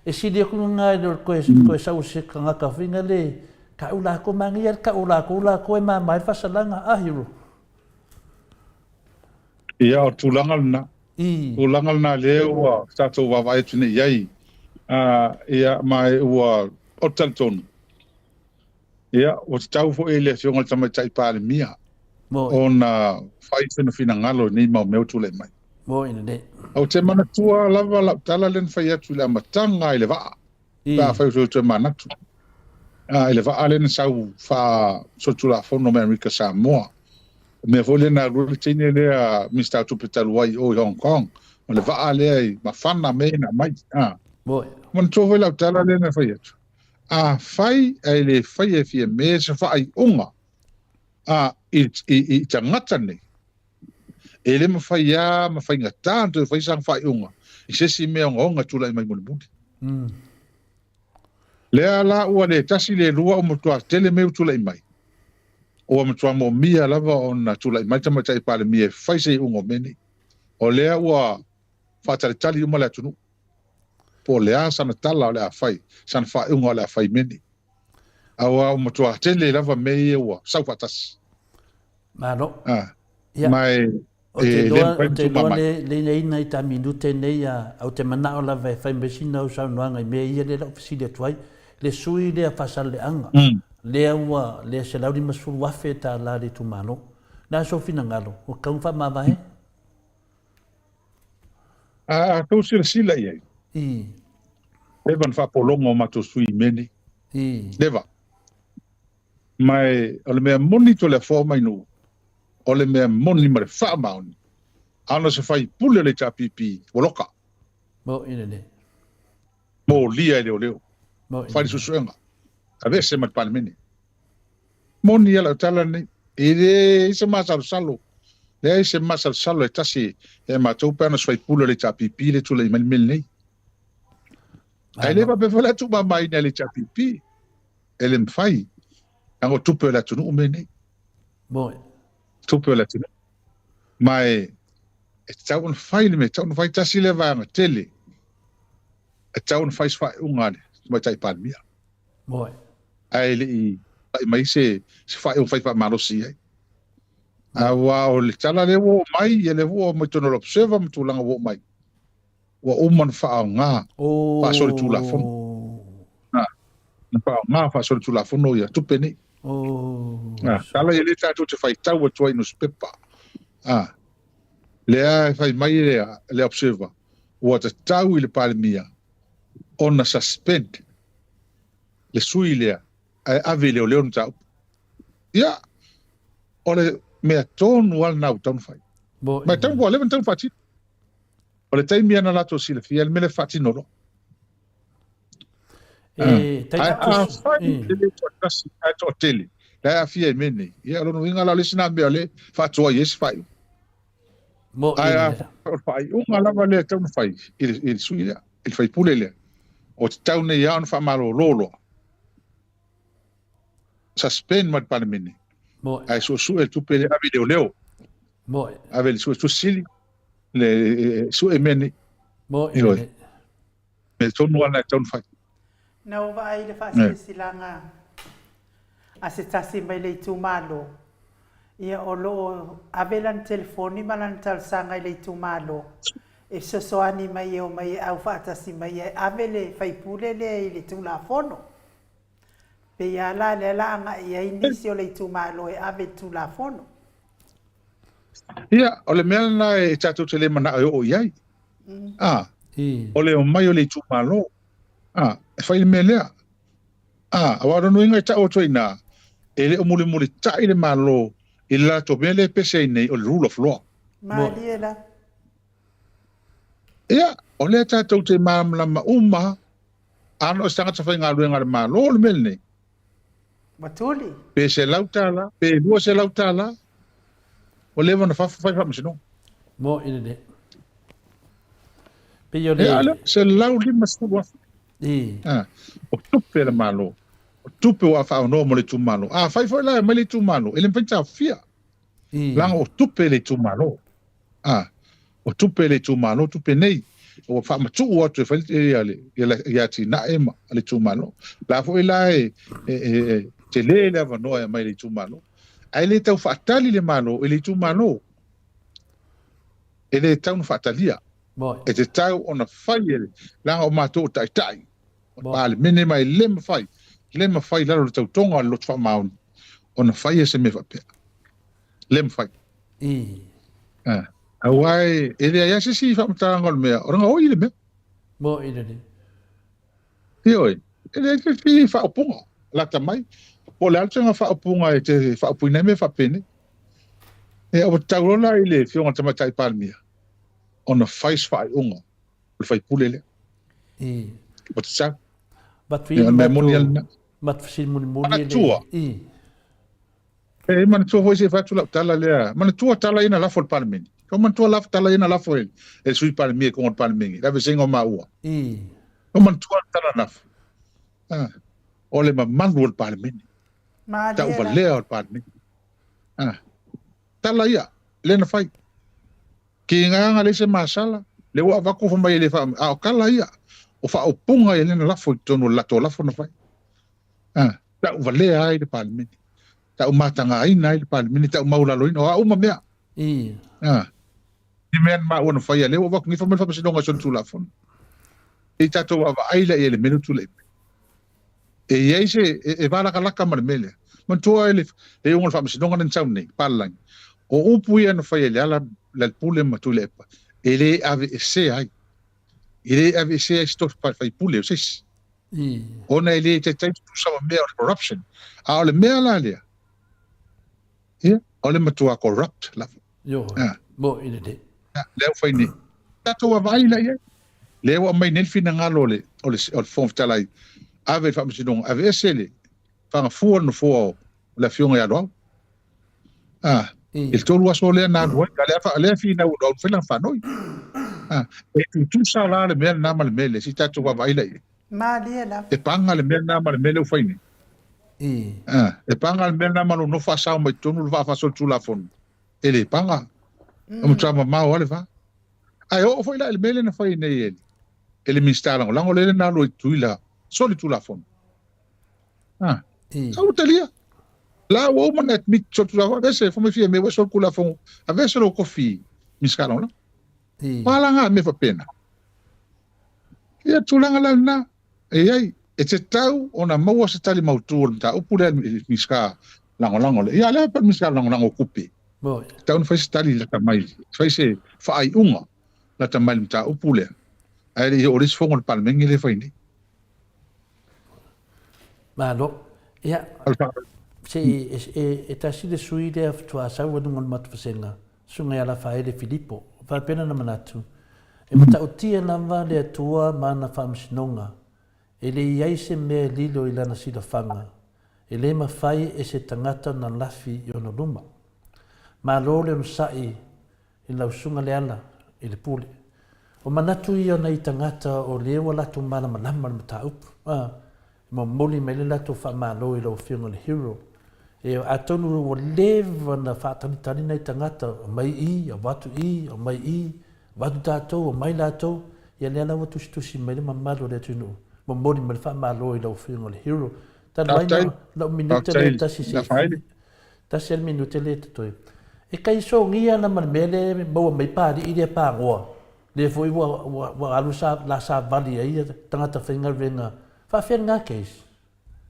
E sili atu lena i lo le toe sau o se tagata foi lea, tau latou, manaia le tau o latou latou e mama ai le faasalaga. A Hero? Ia, o le tulaga lena. Tulaga lena lea ua tatou vaavaai atu nei i ai. Ia, ma ua, ou te talitonu, ia, ua tatau foi i le Afioga i le Tamaitai Palemia ona fai sona finagalo i nei mau mea ua tulai mai. Ou te manatua lava lau tala lea na fai atu i le amataga i le vaa. pe afai o toe manatu i le vaa lea na sau faa-solitulafono mai Amerika Samoa. O mea foi lea na alu ai le teine lea Minisita o Tupe talu ai i o i Hong Kong, ma le vaa lea i mafana mea na aumai. Manatua foi lau tala lea na fai atu, afai ae le faia e Fiame se faaiuga i tagata nei, e le mafai lava ma faigata ona toe fai sana faaiuga i se isi mea ogaoga e tulai mai mulimuli. Lea la ua le tasi le lua ua matua tele mea ua tulai mai, ua matua moomia lava ona tulai mai le Tamaitai Palemia e fai se iuga o mea nei. O lea ua faatalitali uma le atunuu po o le a sana tala o le a fai, sana faaiuga o le a fai i mea nei. Aua ua matua tele lava mea ia ua sau faatasi. Malo. Ah, Ia. ma e, O te e le iloa, mafai o ona te tuuma iloa mai. le, le inaina i ta minute nei a, ou te manao lava e fai mai sina au saunoaga i mea ia lea la ou fesili atu ai. Le sui lea Faasaleleaga, lea ua, lea $150,000 tala le itumalo. O le a sou finagalo, ua tatau ona faamavae? A tou silasila i ai, I. leva ona faapologa o matou sui i mea nei. I. Leva. Ma e, o le mea moni Toleafoa mai Nuu, o le mea moni ma le faamaoni, a ona se faipule o le HRPP ua loka. Mo i lelei. Molia e leoleo. Fai le suesuega. Aveese ma le Palemene. Moni ia lau tala lenei. E leai se masalosalo. Leai se masalosalo e tasi e matou pe ana sui usufono o le HRPP le tulai mai le mea lenei. Ae le faapea foi la tuumamaina e le HRPP. E le mafai. Leaga o tupe o le atunuu mea nei. Tupe o le atunuu. Ma e e tatau ona fai le mea, e tatau ona fai tasi lea vaega tele, e tatau ona fai se faaiuga a le Tamaitai Palemia. Ae le i pai mai se, se faaiuga fai faamalosi i ai. Aua o le tala lea ua oo mai, ia lea ua oo mai totonu o le Observer ma tulaga ua oo mai, ua uma ona faaaoga faasolitulafono. Na faaaoga faasolitulafono ia tupe nei. Tala ia lea tatou te faitau atu ai i nusipepa. Lea e fai mai le, le Observer, ua tatau i le Palemia ona suspend le sui lea ae ave i leoleo le mataupu. Ia, o le mea tonu lava lena ua tatau ona fai. Ma e tatau ua leva ona tatau ona faatino. O le taimi lava na latou silafia ai le mea lea faatino loa. E, Ae afai e le toatasi ae toatele la e aafia i mea nei, ia o lona uiga la o le isi lena mea o lea e faatuai ai se faaiuga. Ae o le faaiuga lava lea e tatau ona fai i le sui lea, i le faipule lea, o tatau nei lava ona faamalolo loa, suspend mai le Palemene, ae suesue le tupe lea ave i leoleo, ave i le suetusi sili, le sue mea nei. Ioe. Mea tonu lava lena e tatau ona fai. Na ou vaai i le faasilasilaga a se tasi mai le itumalo, ia o lo o ave lana telefoni ma lana talosaga i le itumalo e fesoasoani mai e omai e au faatasi mai e ave le faipule lea i le Tulafono. Pei lava la lea la agai i ai nisi o le itumalo e ave i le Tulafono. Ia, o le mea lena e tatou te le manao e oo i ai. A, o le omai o le itumalo, a, e fai le mea lea. A, aua o lona uiga e tau atu ai i ina, e le o mulimulitai le Malo i le latou mea lea e pese ai nei o le rule of law. Malie la. Ia, o lea tatou te malamalama uma Ana o se tagata faigaluega a le Malo le mea lenei. Ua tuli. Pe $100, pe $200, ua leva ona fafo fai faamasinoga. Mo i le. Pei o le. Ia, le $150,000. I. Ah, o tupe a le Malo. O tupe ua faaonoa mo le itumalo. Afai foi la e aumai le itumalo, e le mafai ona taofia. Leaga o tupe le itumalo. A, o tupe le itumalo, tupe nei ua faamatuu atu e fai ia le ia atinae ma le itumalo. La foi la e, e, e, tele le avanoa e aumai le itumalo. Ae le tau faatali le Malo i le itumalo. E le tau na faatalia. E tatau ona fai e le, leaga o matou o taitai. O le Palemene ma e le mafai, le mafai i lalo o le tautoga o le loto faamaoni ona faia se mea faapea. Le mafai. Ah, aua e, e leai lava se isi faamatalaga o le mea, o le gaoi le mea. Mo'i lelei. Ioe, e leai se isi faaupuga lata mai. Po o le a le tulaga faaupuga e te faaupuina ai mea faapenei. Ia, ua tatau loa la i le Afioga i le Tamaitai Palemia ona fai se faaiuga o le faipule lea. I. Ua tatau. Matu ia mea moni lena. Matu fesili mulimuli le. Manatua. I. E manatua foi se i fai atu lau tala lea. Manatua tala ia na lafo e le Palemene. Ko manatua lafo tala ia na lafo e le Sui Palemia i koga o le Palemene, le aveesega o maua. I. Ko manatua le tala lafo. Ah, o le mamalu o le Palemene. Malie la. Tauvalea o le Palemene. Ah, tala ia, lea na fai. Ki nganga leai se masala, lea ua avatu fai mai e le faa, a o tala ia, o faaupuga ia lea na lafo i totonu o le latou lafo na fai. A, tauvalea ai le Palemene, taumatagaina ai le Palemene, taumaualaloina, o a uma mea. I. A, ni mea na maua na faia, lea ua avatu nei fai mai le Faamasinoga i solitulafono. Se i tatou vaavaai la i ai i le mea lea ua tulai mai. E i ai se, e, e valakalaka ma le mea lea. Manatua le, le iuga o le faamasinoga lea na sau nei, papalagi. O upu ia na fai e Leala, Lealapule ma Tuilaepa, e le aveesea ai. E le aveesea ai se tofi faipule o se isi. Ona e le taitai tutusa ma mea o le corruption. A o le mea la lea, ia, o le matua corrupt lava. Ioe, Ah. mo'i lelei. Lea ua fai nei. Tatou vaavaai la i ai. Lea ua aumai nei le finagalo o le, o le, o le Fofoga Fetalai, ave i le Faamasinoga, aveese le fagafua o le nofoa o le Afioga ia Loau. A, i le 3 aso lea na alu ai, a lea, a lea finau e Loau na fai lana faanoi. A, e tutusa la le mea lena ma le mea lea, se i tatou vaavaai la i ai. Malie lava. E paga le mea lena ma le mea lea ua fai nei. A, e paga le mea lena ma lou nofo faasao mai totonu o le vaa faasolitulafono. E le paga. E matua mamao lava le va. Ae oo foi la i le mea lea na fai nei e, e le Minisita Lagolago lea na alu ai i Tutuila solitulafono. Ah, au talia. La ua uma na admit solitulafono, aveese, fai mai fia mea ua solitulafono, aveese lou tofi Minisita Lagolago. Ua ala ngā mea faapena. Ia tulaga la lena, e i ai, e tatau ona maua se tali mautu o le mataupu lea i le Minisita Lagolago lea. Ia, lea pe le Minisita Lagolago o Tupe. Tatau ona fai se tali lata mai, fai se faaiuga lata mai i le mataupu lea. Ae le i oo i le isi fono a le Palemene lea e fai nei. Malo. Ia, se i, e tasi le sui lea faatoa sau i luga o le matou vasega, Susuga ia Lafaele Filipo. Faapea lana manatu, e matautia lava le Atua ma ana faamasinoga, e le i ai se mea e lilo i lana silafaga, e le mafai e se tagata ona lafi i ona luma. Malo le onosai i lau susuga Leala i le pule. O manatu ia o nai tagata o lea ua latou malamalama i le mataupu. A, e momoli mai le latou faamalo i lau Afioga i le Hero. E, atonu ua leva ona faatalitali nai tagata, aumai i, avatu i, aumai i, avatu tatou, aumai latou. Ia lea la ua tusitusi mai le mamalu o le atunuu, momoli mai le faamalo i lau Afioga i le Hero. Talu ai na lau minute lea tasi se i Tasi a le minute lea e totoe. E kai sogia ana ma le mea lea e maua mai Palii lea pagoa, lea foi ua, ua, ua alu sa, la savali ai ia tagata faigaluega. Faafefea lena case?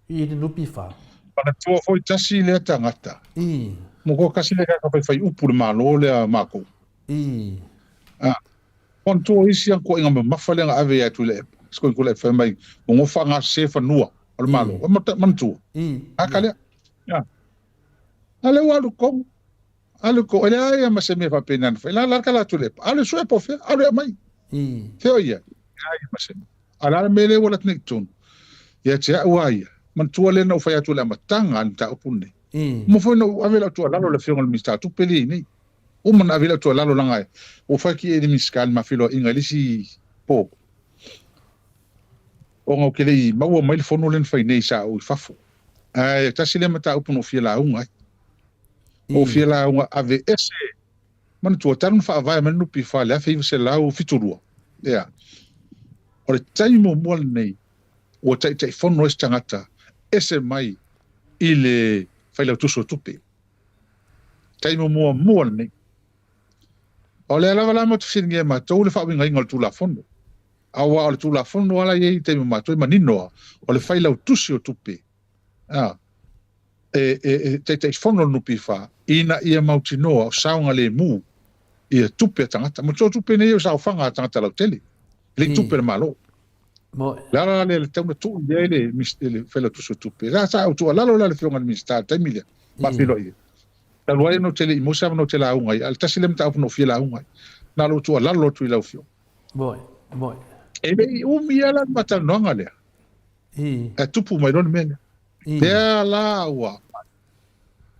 I le NPF? Manatua foi tasi lea tagata. I. Mo ko kasi lea ka fai fai upu le malo lea makou. I. Ah. Manatua isi an ko inga mamafa lea nga ave ia tu le. Sko ko le fai mai mo ngo fa nga se fanua o le malo. Manatua. I. Aka lea. Ia. A lea ua alu tonu. Alu ko, e leai lava ma se mea faapena na fai. La la ka la atu le epa. Alu e sue po o fea, alu e aumai. Fea o ia? Leai ma se mea. A o le a le mea lea ua alu atu nei i totonu? Ia te au lava ia, manatua lea na ou fai atu i le amataga o le mataupu lenei. Uma foi ona ou ave lau tuualalo i le Afioga i le Minisita o Tupe lea e i ai nei. Uma ona ave lau tuualalo leaga ua ou fai atu i ai i le Minisita i le ma feiloaiga i le isi po. Ona ou te le i maua mai le fono lea na fai nei sa ou i fafo. Ae tasi lea mataupu na ou fia lauga ai. Ou fia lauga aveese, manatua talu na faavae mai le NPF i le 1972. Ea. O le taimi muamua lenei ua taitaifono ai se tagata ese mai i le Failautusi o Tupe. Taimi muamua lenei. O lea lava la matou te fesiligia e matou le faauigaina o le Tulafono. Aua o le Tulafono lava la e i ai i le taimi o matou e manino lava, o le Failautusi o Tupe, a, e, e, e Taitaifono le NPF ina ia mautinoa o saogalemu ia tupe a tagata. Manatua o tupe nei o saofaga a tagata lautele, e le i tupe a le Malo. O le ala la lea e tatau ona tuu i ai le, le Failautusi o Tupe. La sa ou tuualalo la i le Afioga i le Minisita i le taimi lea, ma feiloai ai. Talu ai ona ou te le i maua se avanoa ou te lauga ai, a o le tasi lea mataupu na ou fia lauga ai, na o lou tuualalo atu i lau Afioga. Moi, moi. E le i umi lava la le maatalanoaga lea. Ae tupu mai loa le mea lea. Lea la ua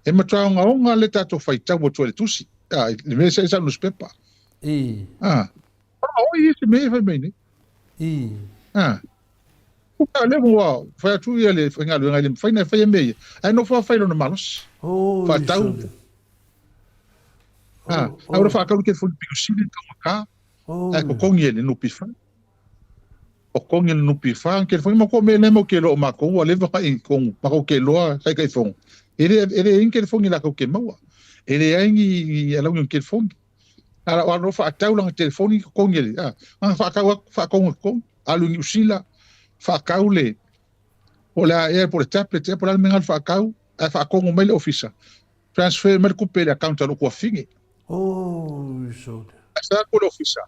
e matua ogaoga le tatou faitau atu ai i le tusi, a, i le mea sa i sau nusipepa. A, o oi se mea e fai mai nei. A, ua lea ua fai atu ia le faigaluega e le mafai ona faia mea ia, ae nofo lava fai lona malosi. Faatau. A, a ua faatau le telefoni pito sili le taugata, ae totogi e le NPF. Totogi e le NPF le telefoni ma ko mea lea matou te iloa o matou ua leva ona i totonu, matou te iloa Taitaifono, e le e leai ni telefoni latou te maua. E leai ni ni alauni o ni telefoni. A o alu faatau lana telefoni totogi e le, a, na faatau atu, faatonu e totogi. Alu i Niu Sila, faatau le, po o le a ea, po o le tablet ea, po o le a le mea na alu faatau, ae faatonu mai le ofisa. Transfer mai le tupe i le account a lou tuafafine. Oi sole. Ae fai atu le ofisa,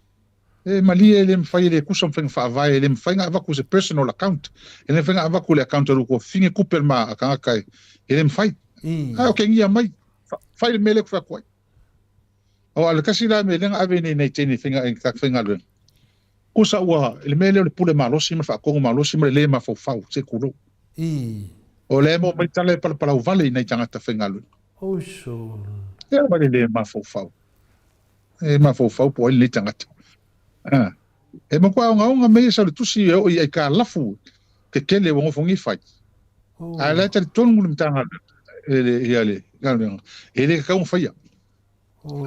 e malie e le mafai e le tusa ma faiga faavae, e le mafai ona avatu se personal account, e le mafai ona avatu i le account a lou tuafafine tupe a le ma tagata e le mafai. Ae okegia mai, fai le mea lea ou te fai atu ai. Aua o le tasi la mea lea na ave nei nai teine i faiga, i tagata faigaluega. Kusa ua, i le mea lea o le pule malosi ma le faatonu malosi ma le le mafaufau, se i tulou. O lea e maua mai tala e palapalau vale i nai tagata faigaluega. E ava le le mafaufau. E mafaufau po o ai lenei tagata. A. E matua ogaoga mea ia sau le tusi e oo i aikalafu tetele ua nofogia fai. Ae la e talitonu le Matagaluega, ia le galuega, e le tatau ona faia.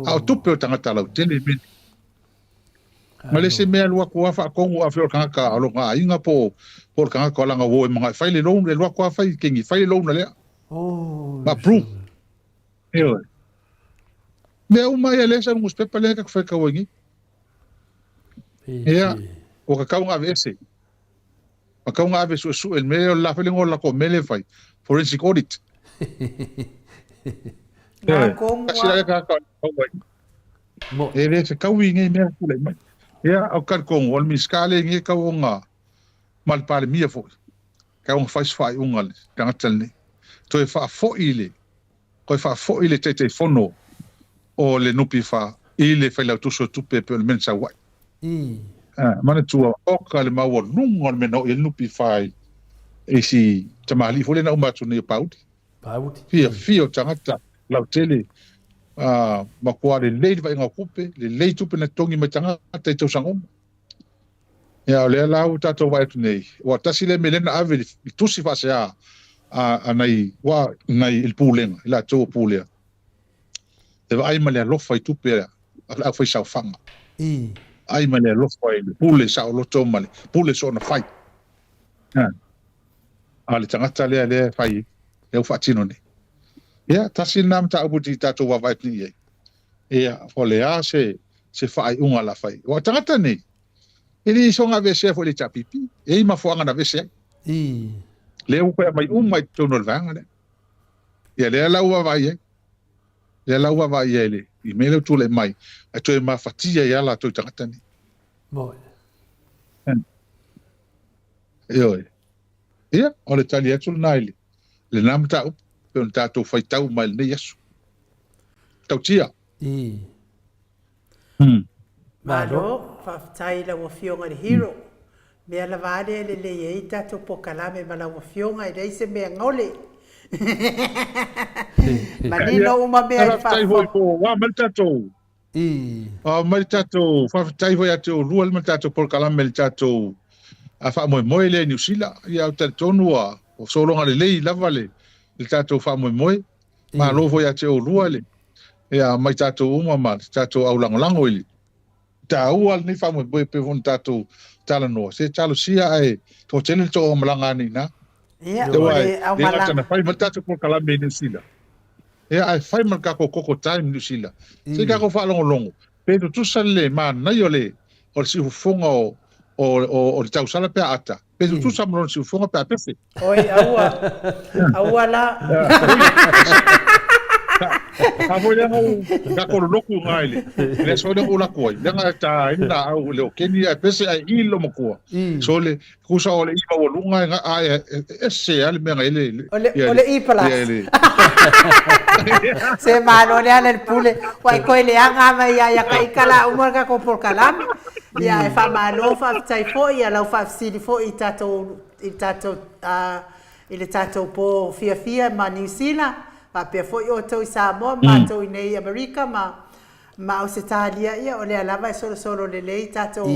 A o tupe o tagata lautele mea nei. Ma le isi mea alu atu lava faatonu afai o le tagata o lona aiga po o le tagata o lana uo e manao e fai le loan, e alu atu lava fai kegi, fai le loan lea. Ma approve. Ioe. Mea uma ia lea sa i le newspaper lea ta te faitau ai nei. Ia, ua tatau ona aveese. Ua tatau ona ave e suesue le mea lea o le la foi le igoa o le latou mea lea e fai, forensic audit. Ioe. Tasi la lea tagata o le tau ai. E le fetaui nei mea tulai mai. Ia, ou te talitonu, o le Minisita lea nei e tatau ona, ma le Palemia foi, tatau ona fai se faaiuga i le tagata lenei. Toe faafoi le toe faafoi le Taitaifono o le NPF i le Failautusi o Tupe e pei o le mea na sau ai. Manatua, oka le maualuga o le mea na oo i ai le NPF i si tamalii foi lea na uma atu nei o Pauli. Fiafia o tagata lautele, matua lelei le vaaiga o tupe, lelei tupe na totogi mai tagata i tausaga uma. Ia, o lea la ua tatou vaai atu nei, ua tasi lea mea lea na ave i tusi faasea a nai, ua nai i le pulega, i latou o pulea, e vaai ma le alofa i tupe a le aufaisaofaga. Vaai ma le alofa i le pule saoloto ma le pule soona fai a le tagata lea lea e fai, lea ua faatino nei. Ia, tasi lena mataupu i tatou vaavaai atu nei i ai. Ia, o le a se, se faaiuga la fai. Ua tagata nei, e le i soga aveesea foi le HRPP. E i mafuaaga na aveese ai. Lea ua toe aumai uma i totonu o le vaega lea. Ia, lea la ua vaavaai ai. Lea la ua vaavaai ai le, i mea lea ua tulai mai, ae toe mafatia ai lava latou i tagata nei. Ioe. Ia, o le tali atu lena i lena mataupu, pei ona tatou faitau mai i lenei aso. Tautia. Malo, faafetai i lau Afioga i le Hero. Mea lava a lea e lelei ai tatou polokalame ma lau Afioga, e leai se mea gaole. Manino uma mea i le Faafetai foi po ua mai le tatou mai le tatou faafetai foi ia te oulua ma le tatou polokalame le tatou faamoemoe lea i Niu Sila. Ia ou te talitonu ua sologa lelei lava le tatou faamoemoe. Malo foi ia te oulua le ia mai tatou uma ma le tatou aulagolago i le taua lenei faamoemoe pei foi ona tatou talanoa. Se talosia ae toatele le toamalaga ane i ina. Ia, o le aumalaga. Na fai ma le tatou polokalame i Niu Sila. Ia, ae fai ma le tatou Koko Time i Niu Sila. Se i tatou faalogologo, pe tutusa le manaia o le o le siufofoga o o o le tausala pe a ata, pe tutusa ma lona siufofoga pe a pefe. Oi, aua. Aua la. A foi lea ou ka kolo loku ngai le. Le so le ula kuai. Le ngai ta ina au le o keni ai pese ai i lo makua. So le kusa o le i maualuga e a e ese a le mea ngai le O le i plus. Se malo le ala le pule. Ua e koe leaga mai ia ia ka ikala uma ka ko polokalame. Ia e faamalo faafetai foi ia lau faafesili foi i tatou i tatou i le tatou po fiafia ma Niu Sila faapea foi outou i Samoa ma matou i nei i Amerika ma ma Ausetalia ia o lea lava e solosolo lelei tatou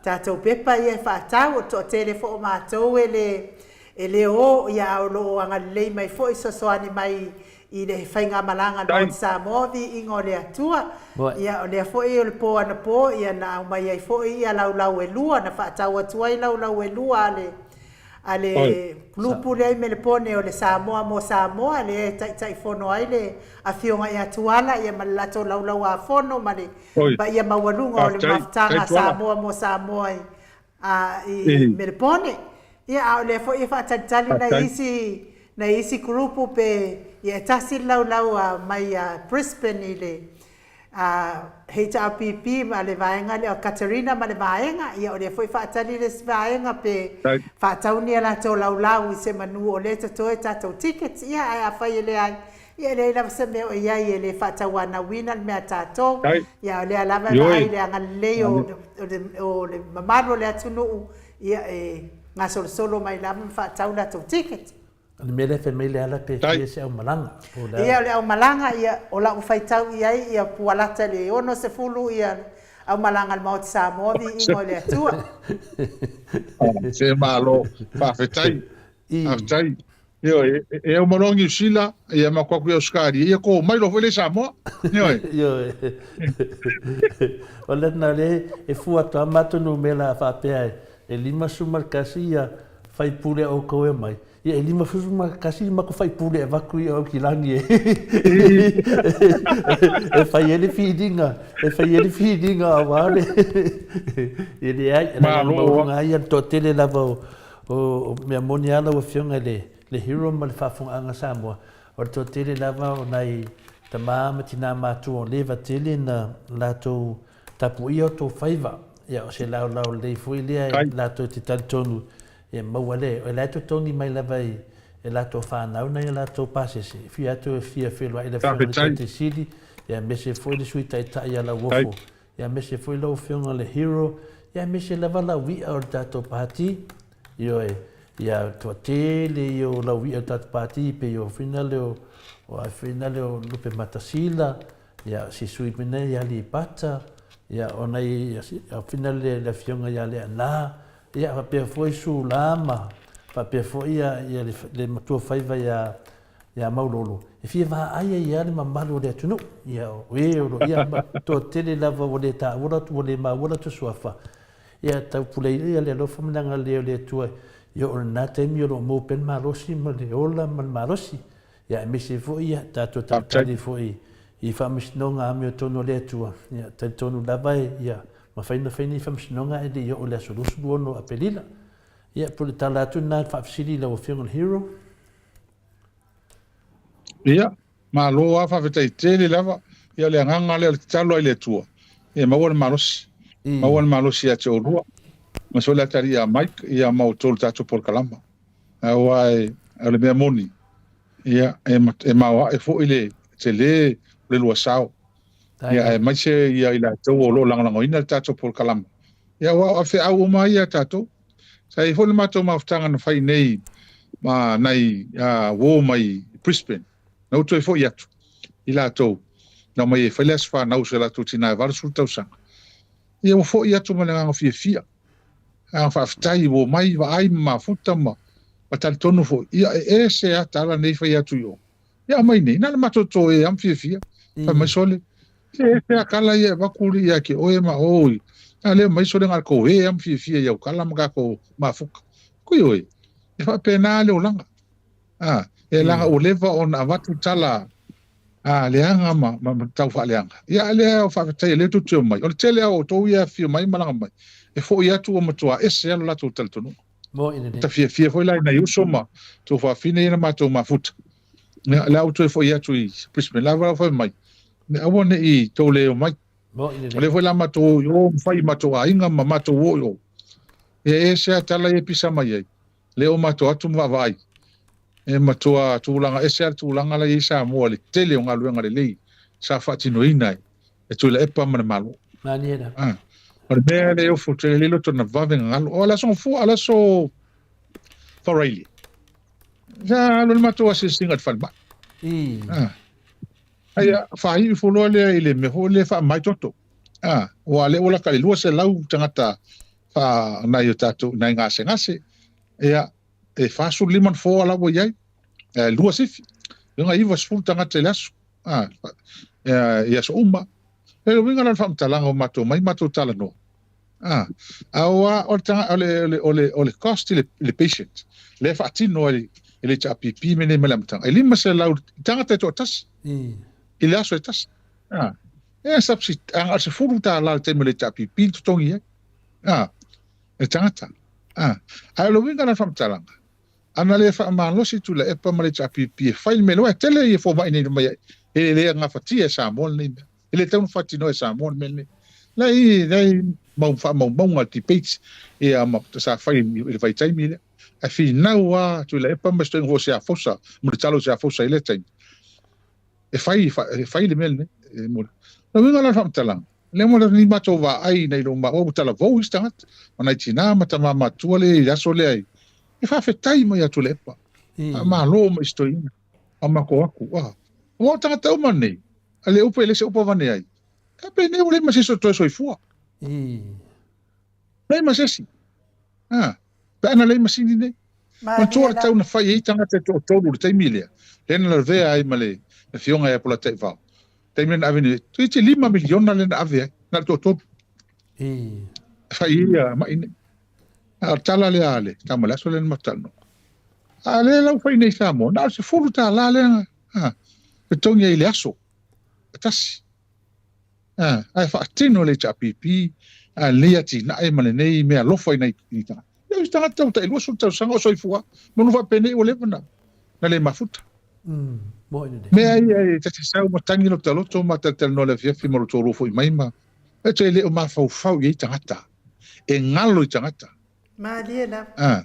tatou pepa ia e faatau o le toatele foi o matou e le e le o ia a o lo o agalelei mai foi fesoasoani mai i le faigamalaga North Samoa viiga o le Atua ia o lea foi o le po anapo ia na aumai ai foi ia laulau e lua na faatau atu ai laulau e lua a le a le group lea i Melepone o le Samoa mo Samoa lea e taitaifono ai le Afioga ia Tuala ia ma le latou laulauafono ma le paia maualuga o le mafutaga a Samoa mo Samoa i a i Melepone. Ia a o lea foi e faatalitali nai isi nai isi group pe ia e tasi le laulau a mai a Brisbane i le a HRPP ma le vaega lea o Katerina ma le vaega, ia o lea foi e faatali le isi vaega pe faatau ni a latou laulau i se manu o lea e totoe tatou tickets, ia ae afai e leai, Ia e leai lava se mea o i ai e le faatauanauina le mea a tatou. Ia o lea lava e vaai i le agalelei o o le mamalu o le atunuu, ia e gasolosolo mai lava ma faatau latou ticket. O le mea lea fai mai Leala pe fia se aumalaga po o le a? Ia o le aumalaga, ia o lau faitau i ai ia pualata i le 60 ia aumalaga a le Maota Samoa viiga o le Atua. Se malo, faafetai. Faafetai. Ioe, e uma loa Niu Sila, ia matou atu i Ausetalia, ia to mai loa foi lea i Samoa. Ioe. Ioe. O lena lea e fua atu lava matou numera a faapea e 51 ia faipule a outou e omai, ia e 51 le matou faipule e avatu i Aukilani e e fai ai le filiga, e fai ai le filiga aua le e leai, e leaga maualuga ai le toatele lava o O mea moni lava lau Afioga i le Hero ma le faafofogaaga Samoa, o le toatele lava o nai tama ma tina matua o leva tele na latou tapuia o tou faiva. Ia, o se laolao lelei foi lea e latou te talitonu e maua le, o la e totogi mai lava e latou fanau nai a latou pasese, e fia atu e fia feiloai le Afioga i le Taitai Sili, ia aemaise foi le Sui Taitai ia Lauofo, Ia aemaise foi lau afioga le Hero, ia aemaise lava lau i'a o le tatou pati, ioe, ia toatele ia o lau i'a o le tatou pati, pei o fina leo, o a fina leo Lupematasila, ia si sui mena ia Aleipata, ia o nai fina le le afioga ia Leaana, ia faapea foi Sula ma faapea foi ia ia le, le matua faiva ia ia Maulolo, e fia vaai ai lava le mamalu o le atunuu, ia o e o lo o ia ma toatele lava ua le taua latou, ua le maua latou suafa, ia taupuleina ia le alofa ma le agalelei o le Atua ia oo i lena taimi o lo o maua pea le malosi ma le ola ma le malosi, ia aemaise foi ia tatou talitali foi i faamasinoga amiotonu a le Atua, ia talitonu lava e ia mafai ona fai nei faamasinoga ae le i oo i le aso 26 Aperila. Ia, pei o le tala atu lena i le faafesili i lau Afioga i le Hero. Ia, malo lava, faafetai tele lava. Ia, o le agaga lea o le tatalo lava i le Atua, ia maua le malosi. Maua le malosi ia te oulua, aemaise foi le atalii ia Mike, ia ma outou le tatou polokalama. Aua e, o le mea moni, ia, e, e maoae foi le tele o le lua sao. Ia, aemaise ia i latou o lo o lagolagoina le tatou polokalama. Ia, aua o feau uma ia a tatou. Sa i ai foi le matou mafutaga na fai nei ma nai uo mai Brisbane. Na ou toe foi atu i latou na omai e fai le aso fanau o si o latou tina e 80 tausaga. Ia ua foi atu ma le agaga fiafia. Agaga faafetai ua omai vaai ma mafuta ma ma talitonu foi. Ia e ese lava tala nei fai atu i o. Ia aumai nei, na o le matou toe lava ma fiafia. Fai mai sole, Se ese a kala ia e avatu ia te oe ma o i. A lea mai sole na kou e am fiafia i au kala ma kako mafuka. Kui oe, e faapena le olaga. A, e laga ua leva ona avatu tala a leaga ma, ma, ma tau faaleaga. Ia a lea o faafetai lea tou te omai. O le tele lava o outou ia e afifio mai ma malaga mai, e foi atu ua matua ese lava lo latou talitonuga. Ta fiafia foi la i nai uso ma tuafafine ia na matou mafuta. Ia, le a ou toe foi atu i Brisbane, la ua fai mai, ne aua ne i tou le omai. O lea foi la matou o i o ma fai i matou aiga ma matou o i o. Ia e ese lava tala ia e pisa mai ai, lea ua matou atu ma vaavaai, e matua tulaga ese lava le tulaga la e i ai Samoa i le tele o galuega lelei sa faatinoina e Tuilaepa ma le Malo. Malie la. Ah, o le mea lea e ofo tele le loto na vave gagalo. O le aso Gafua, o le aso Faraile. Sa alu le matou asiasiga i le falemai. Ah. Aia, faaiu ifo loa lea i le mea foi lea faamai toto. Ah, ua lea ua laka i le 200 tagata fa nai o tatou nai gasegase. Ia, e 45 nofoa la ua i ai. E, lua sifi. Luga 90 tagata i le aso. Ah, i aso uma. E le uiga la o le faamatalaga o matou mai matou talanoa. Ah, aua o le tanga, o le, o le, o le, o le cost i le, le patient, lea e faatino ai e le HRPP mea nei mai le amataga. E 500 tagata e toatasi i le aso e tasi. Ah, e subsidy, a o le $10 le taimi o le HRPP na totogi ai. Ah, e tagata. Ah, ae o le uiga la o le faamatalaga, ana le faamalosi Tuilaepa ma le HRPP e fai le mea lea, aua e tele ia fomai nei mai ai, e le gafatia e Samoa lenei mea. E le tatau ona faatinoa e Samoa le mea lenei. La e la e mau faamaumauga debates ia ma sa fai i le vaitaimi lea. Ae finau lava Tuilaepa ma si toeaina foi o Seafosa, Mulitalo Seafosa i lea taimi. E fai, e fai le mea lenei. E mo. Na uiga la le faamatalaga, lea mo le matou vaai nai lo maua ua talavou isi tagata, ma nai tinā ma tamā matua lea i le aso lea e faafetai mai ia Tuilaepa. Faamalo mai i si toeaina ma matou aku. Ah, aua o tagata uma nei, a le upu e le se upu avane ai. E penei ua leai ma se isi o toe soifua. Leai ma se isi. Ah, pe ana leai masini nei. Manatua le tau na fai ai tagata e toatolu i le taimi lea, lea na lavea ai ma le afioga ia Polataivao. Taimi lea na ave nei, toeitiiti $5 miliona lea na ave ai, na o le toatolu. E fai ai ia mai nei. A o le tala lea a le tama i le aso lea na matou talanoa. A lea la ua fai nei i Samoa, na o le $10 lea na totogi ai i le aso e tasi. A, ae faatino le HRPP a lenei atinae ma lenei mea alofa i nai tagata. Ia, o isi tagata ua tai 20 tausaga o soifua, manu faapenei ua leva na, na le mafuta. Mm, moi lelei. Mea ia e ta te sau ma tangi lota loto ma talatalanoa i le afiafi ma lo toalua foi mai ma e te le o mafaufau i ai tagata. E galo i tagata. Malie lava. Ah,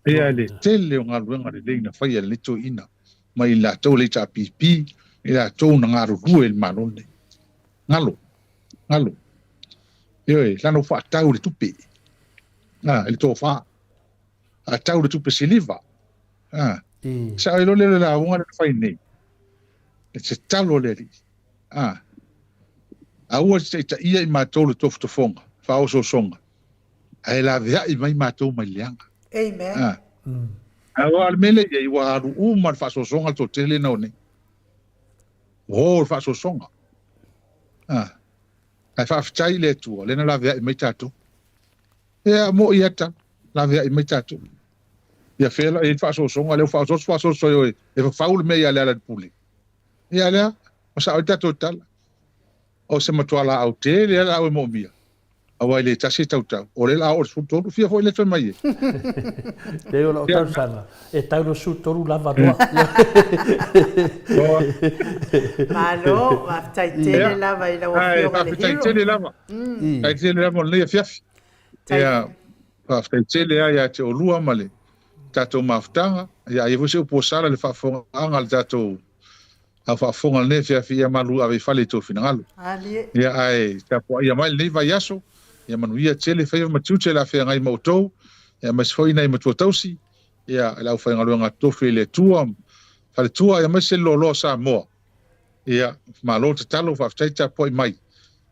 Pea le tele o galuega lelei na faia e lenei toeaina mai i latou le HRPP, i latou na galulue i le Malo lenei. Galo, galo. Ioe, lana ua faatau le tupe, a, i le tofa. Faatau le tupe siliva. A, sao ai loa lea o le lauga lea na fai nei, e te talo le Alii. A, aua te taitaia i matou le tofotofoga, faaosoosoga, ae laveai mai matou mai le leaga. Amen. Ah. Aua o le mea lea i ai, ua alu uma le faasoasoga le toatele na o nei. Ua o le faasoasoga. Ah. Ae faafetai i le Atua, lea na laveai mai tatou. Ia, mo'i ia tala, laveai mai tatou. Ia fea la i ai le faasoasoga, lea ua faaosooso faaosooso e oe, e fafau le mea ia Lealailepule. Ia lea, ua sao ai le tatou tala. O se matua laau tele lava laau e moomia, aua e le tasi e tautau. O lea la a oo i le 13, fia foi lea toe mai ai. Leai o lau talosaga, e tau le 13 lava loa. Malo, faafetai tele lava i lau Afioga i le Hero. Faafetai tele lava. Faafetai tele lava mo lenei afiafi. Ia, faafetai tele lava ia te oulua ma le tatou mafutaga. Ia, a i ai foi se upu ua sala i le faafofogaaga a le tatou au faafofoga lenei afiafi, ia malu ave i fale i tou finagalo. Ia, ae tapuaia mai lenei vaiaso, ia manuia tele faiva ma tiute o le a feagai ma outou, ia aemaise foi nai matua tausi, ia le aufaigaluega totofi i le Atua, faletua, ia aemaise le loaloa o Samoa. Ia, malo tatalo, faafetai tapuai mai.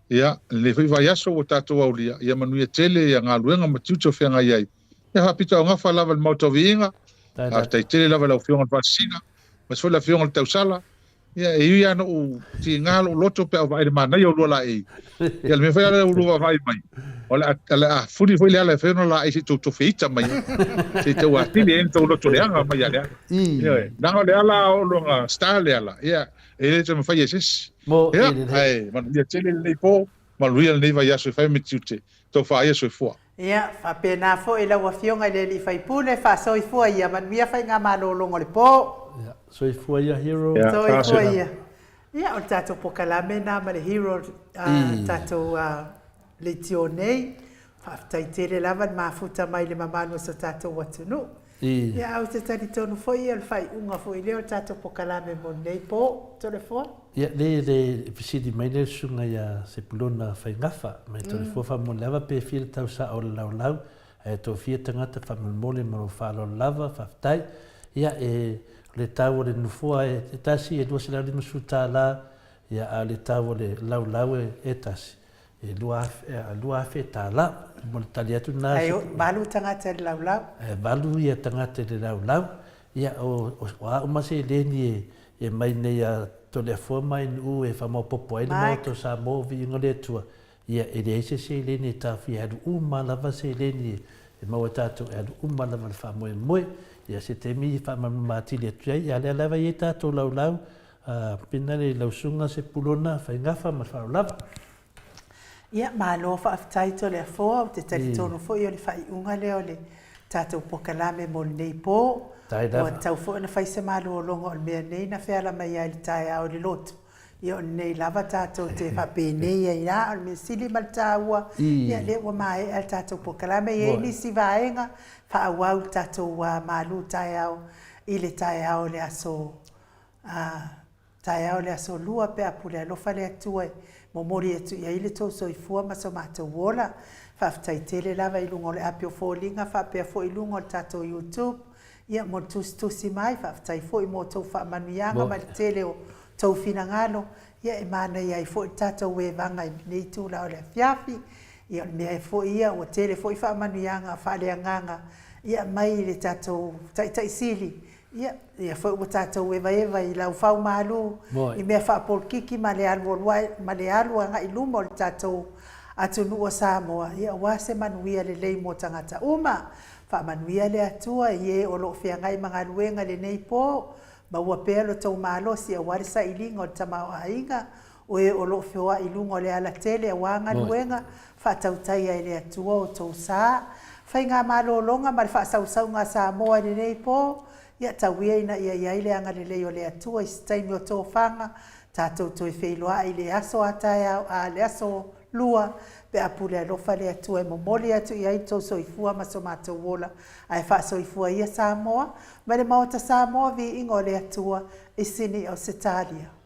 Ia, lenei foi vaiaso ua tatou aulia, ia manuia tele ia galuega ma tiute o feagai ai. Ia faapitoaugafa lava i le Maota o Viiga, faafetai tele lava i lau Afioga i le Faasisina, aemaise foi le Afioga i le Tausala. Ia, e ui lava ina ou tiga lou loto pe a ou vaai i le manaia o lua laei. Ia, le mea foi lea ua lua vaavaai mai, o le a, o le a fuli foi le ala e fai ona laei se i tou tofe ita mai ai. Se i tau atili ai ona tou loto leaga mai ia Leala. Ioe, leaga o Leala o lona star Leala, ia, e le toe mafai e se isi. Ia, ae manuia tele lenei po, manuia lenei vaiaso e fai ma tiute, tou faaia soifua. Ia, faapena foi lau Afioga i le Alii Faipule, faasoifua ia, manuia faigamalologa o le po. Ia, soifua ia Hero. Ia, soifua ia. Ia, o le tatou pokalame lena ma le Hero a tatou leitio nei. Faafetai tele lava le mafuta mai i le mamalu o so tatou atunuu. Ia, ae ou te talitonu foi o le faaiuga foi lea o le tatou pokalame mo lenei po. Toleafoa. Ia, le, le fesili mai lea le susuga ia Sepulona Faigafa, mai Toleafoa faamolemole lava pe fia le tau sao o le laulau, ae tou fia tagata faamolemole ma lou faaaloalo lava, faafetai. Ia, e, o le tau o le nofoa e tasi e $250, ia, a o le tau o le laulau e tasi, e $2,000. Mo le tali atu lena. Ae valu tagata i le laulau. E valu ia tagata i le laulau. Ia, o, o a uma seleni e mai nei a Toleafoa ma Ainoʻu e faamaopoopo ai le Maota o Samoa o Viiga o le Atua, ia, e leai se seleni e taofia e alu uma lava seleni e maua e tatou e alu uma lava i le faamoemoe. Ia, se taimi e faamalamalama atili atu ai, a o lea lava e i ai tatou laulau, a, pina le lau susuga Sepulona Faigafa ma le faaaloalo lava. Ia, malo faafetai Toleafoa, ou te talitonu foi o le faaiuga lea o le tatou pokalame mo lenei po. Ua tatau foi ona fai se malologa o le mea nei na feala mai ai i le taeao i le lotu. Ia o lenei lava tatou te faapenei ai lava, o le mea sili ma le taua, ia lea ua maea le tatou pokalame. E i ai nisi vaega faaauau le tatou malu taeao i le taeao o le aso. Taeao le aso Lua pe a pule alofa le Atua e momoli atu i ai le tou soifua ma so matou ola. Faafetai tele lava i luga o le api o foliga faapea foi i luga o le tatou YouTube ia mo le tusitusi mai. Faafetai foi mo tou faamanuiaga ma le tele o tou finagalo ia e manaia ai foi le tatou evaga i lenei itula o le afiafi. Ia o le mea foi ia ua tele foi faamanuiaga faaleagaga ia mai le tatou Taitai Sili Ia, ia foi ua tatou evaeva i laufau malu i mea faapolokiki ma le alualu ma le alu agai i luma o le tatou atunuu o Samoa, ia aua se manuia lelei mo tagata uma. Faamanuia le Atua i e o lo o feagai ma galuega i lenei po, maua pea lo tou malosi aua le sailiga o le tamaoaiga, o e o lo o feoai i luga o le alatele aua galuega, faatautaia e le Atua outou sa. Faigamalologa ma le faasausauga a Samoa i lenei po, ia tau ia ina ia i ai le agalelei o le Atua i se taimi o tofaga, tatou toe feiloai i le aso a taeao, a le aso Lua, pe a pule alofa le Atua e momoli atu i ai lo outou soifua ma so matou ola, ae faasoifua ia Samoa, ma le Maota Samoa, viiga o le Atua i Sini Ausetalia.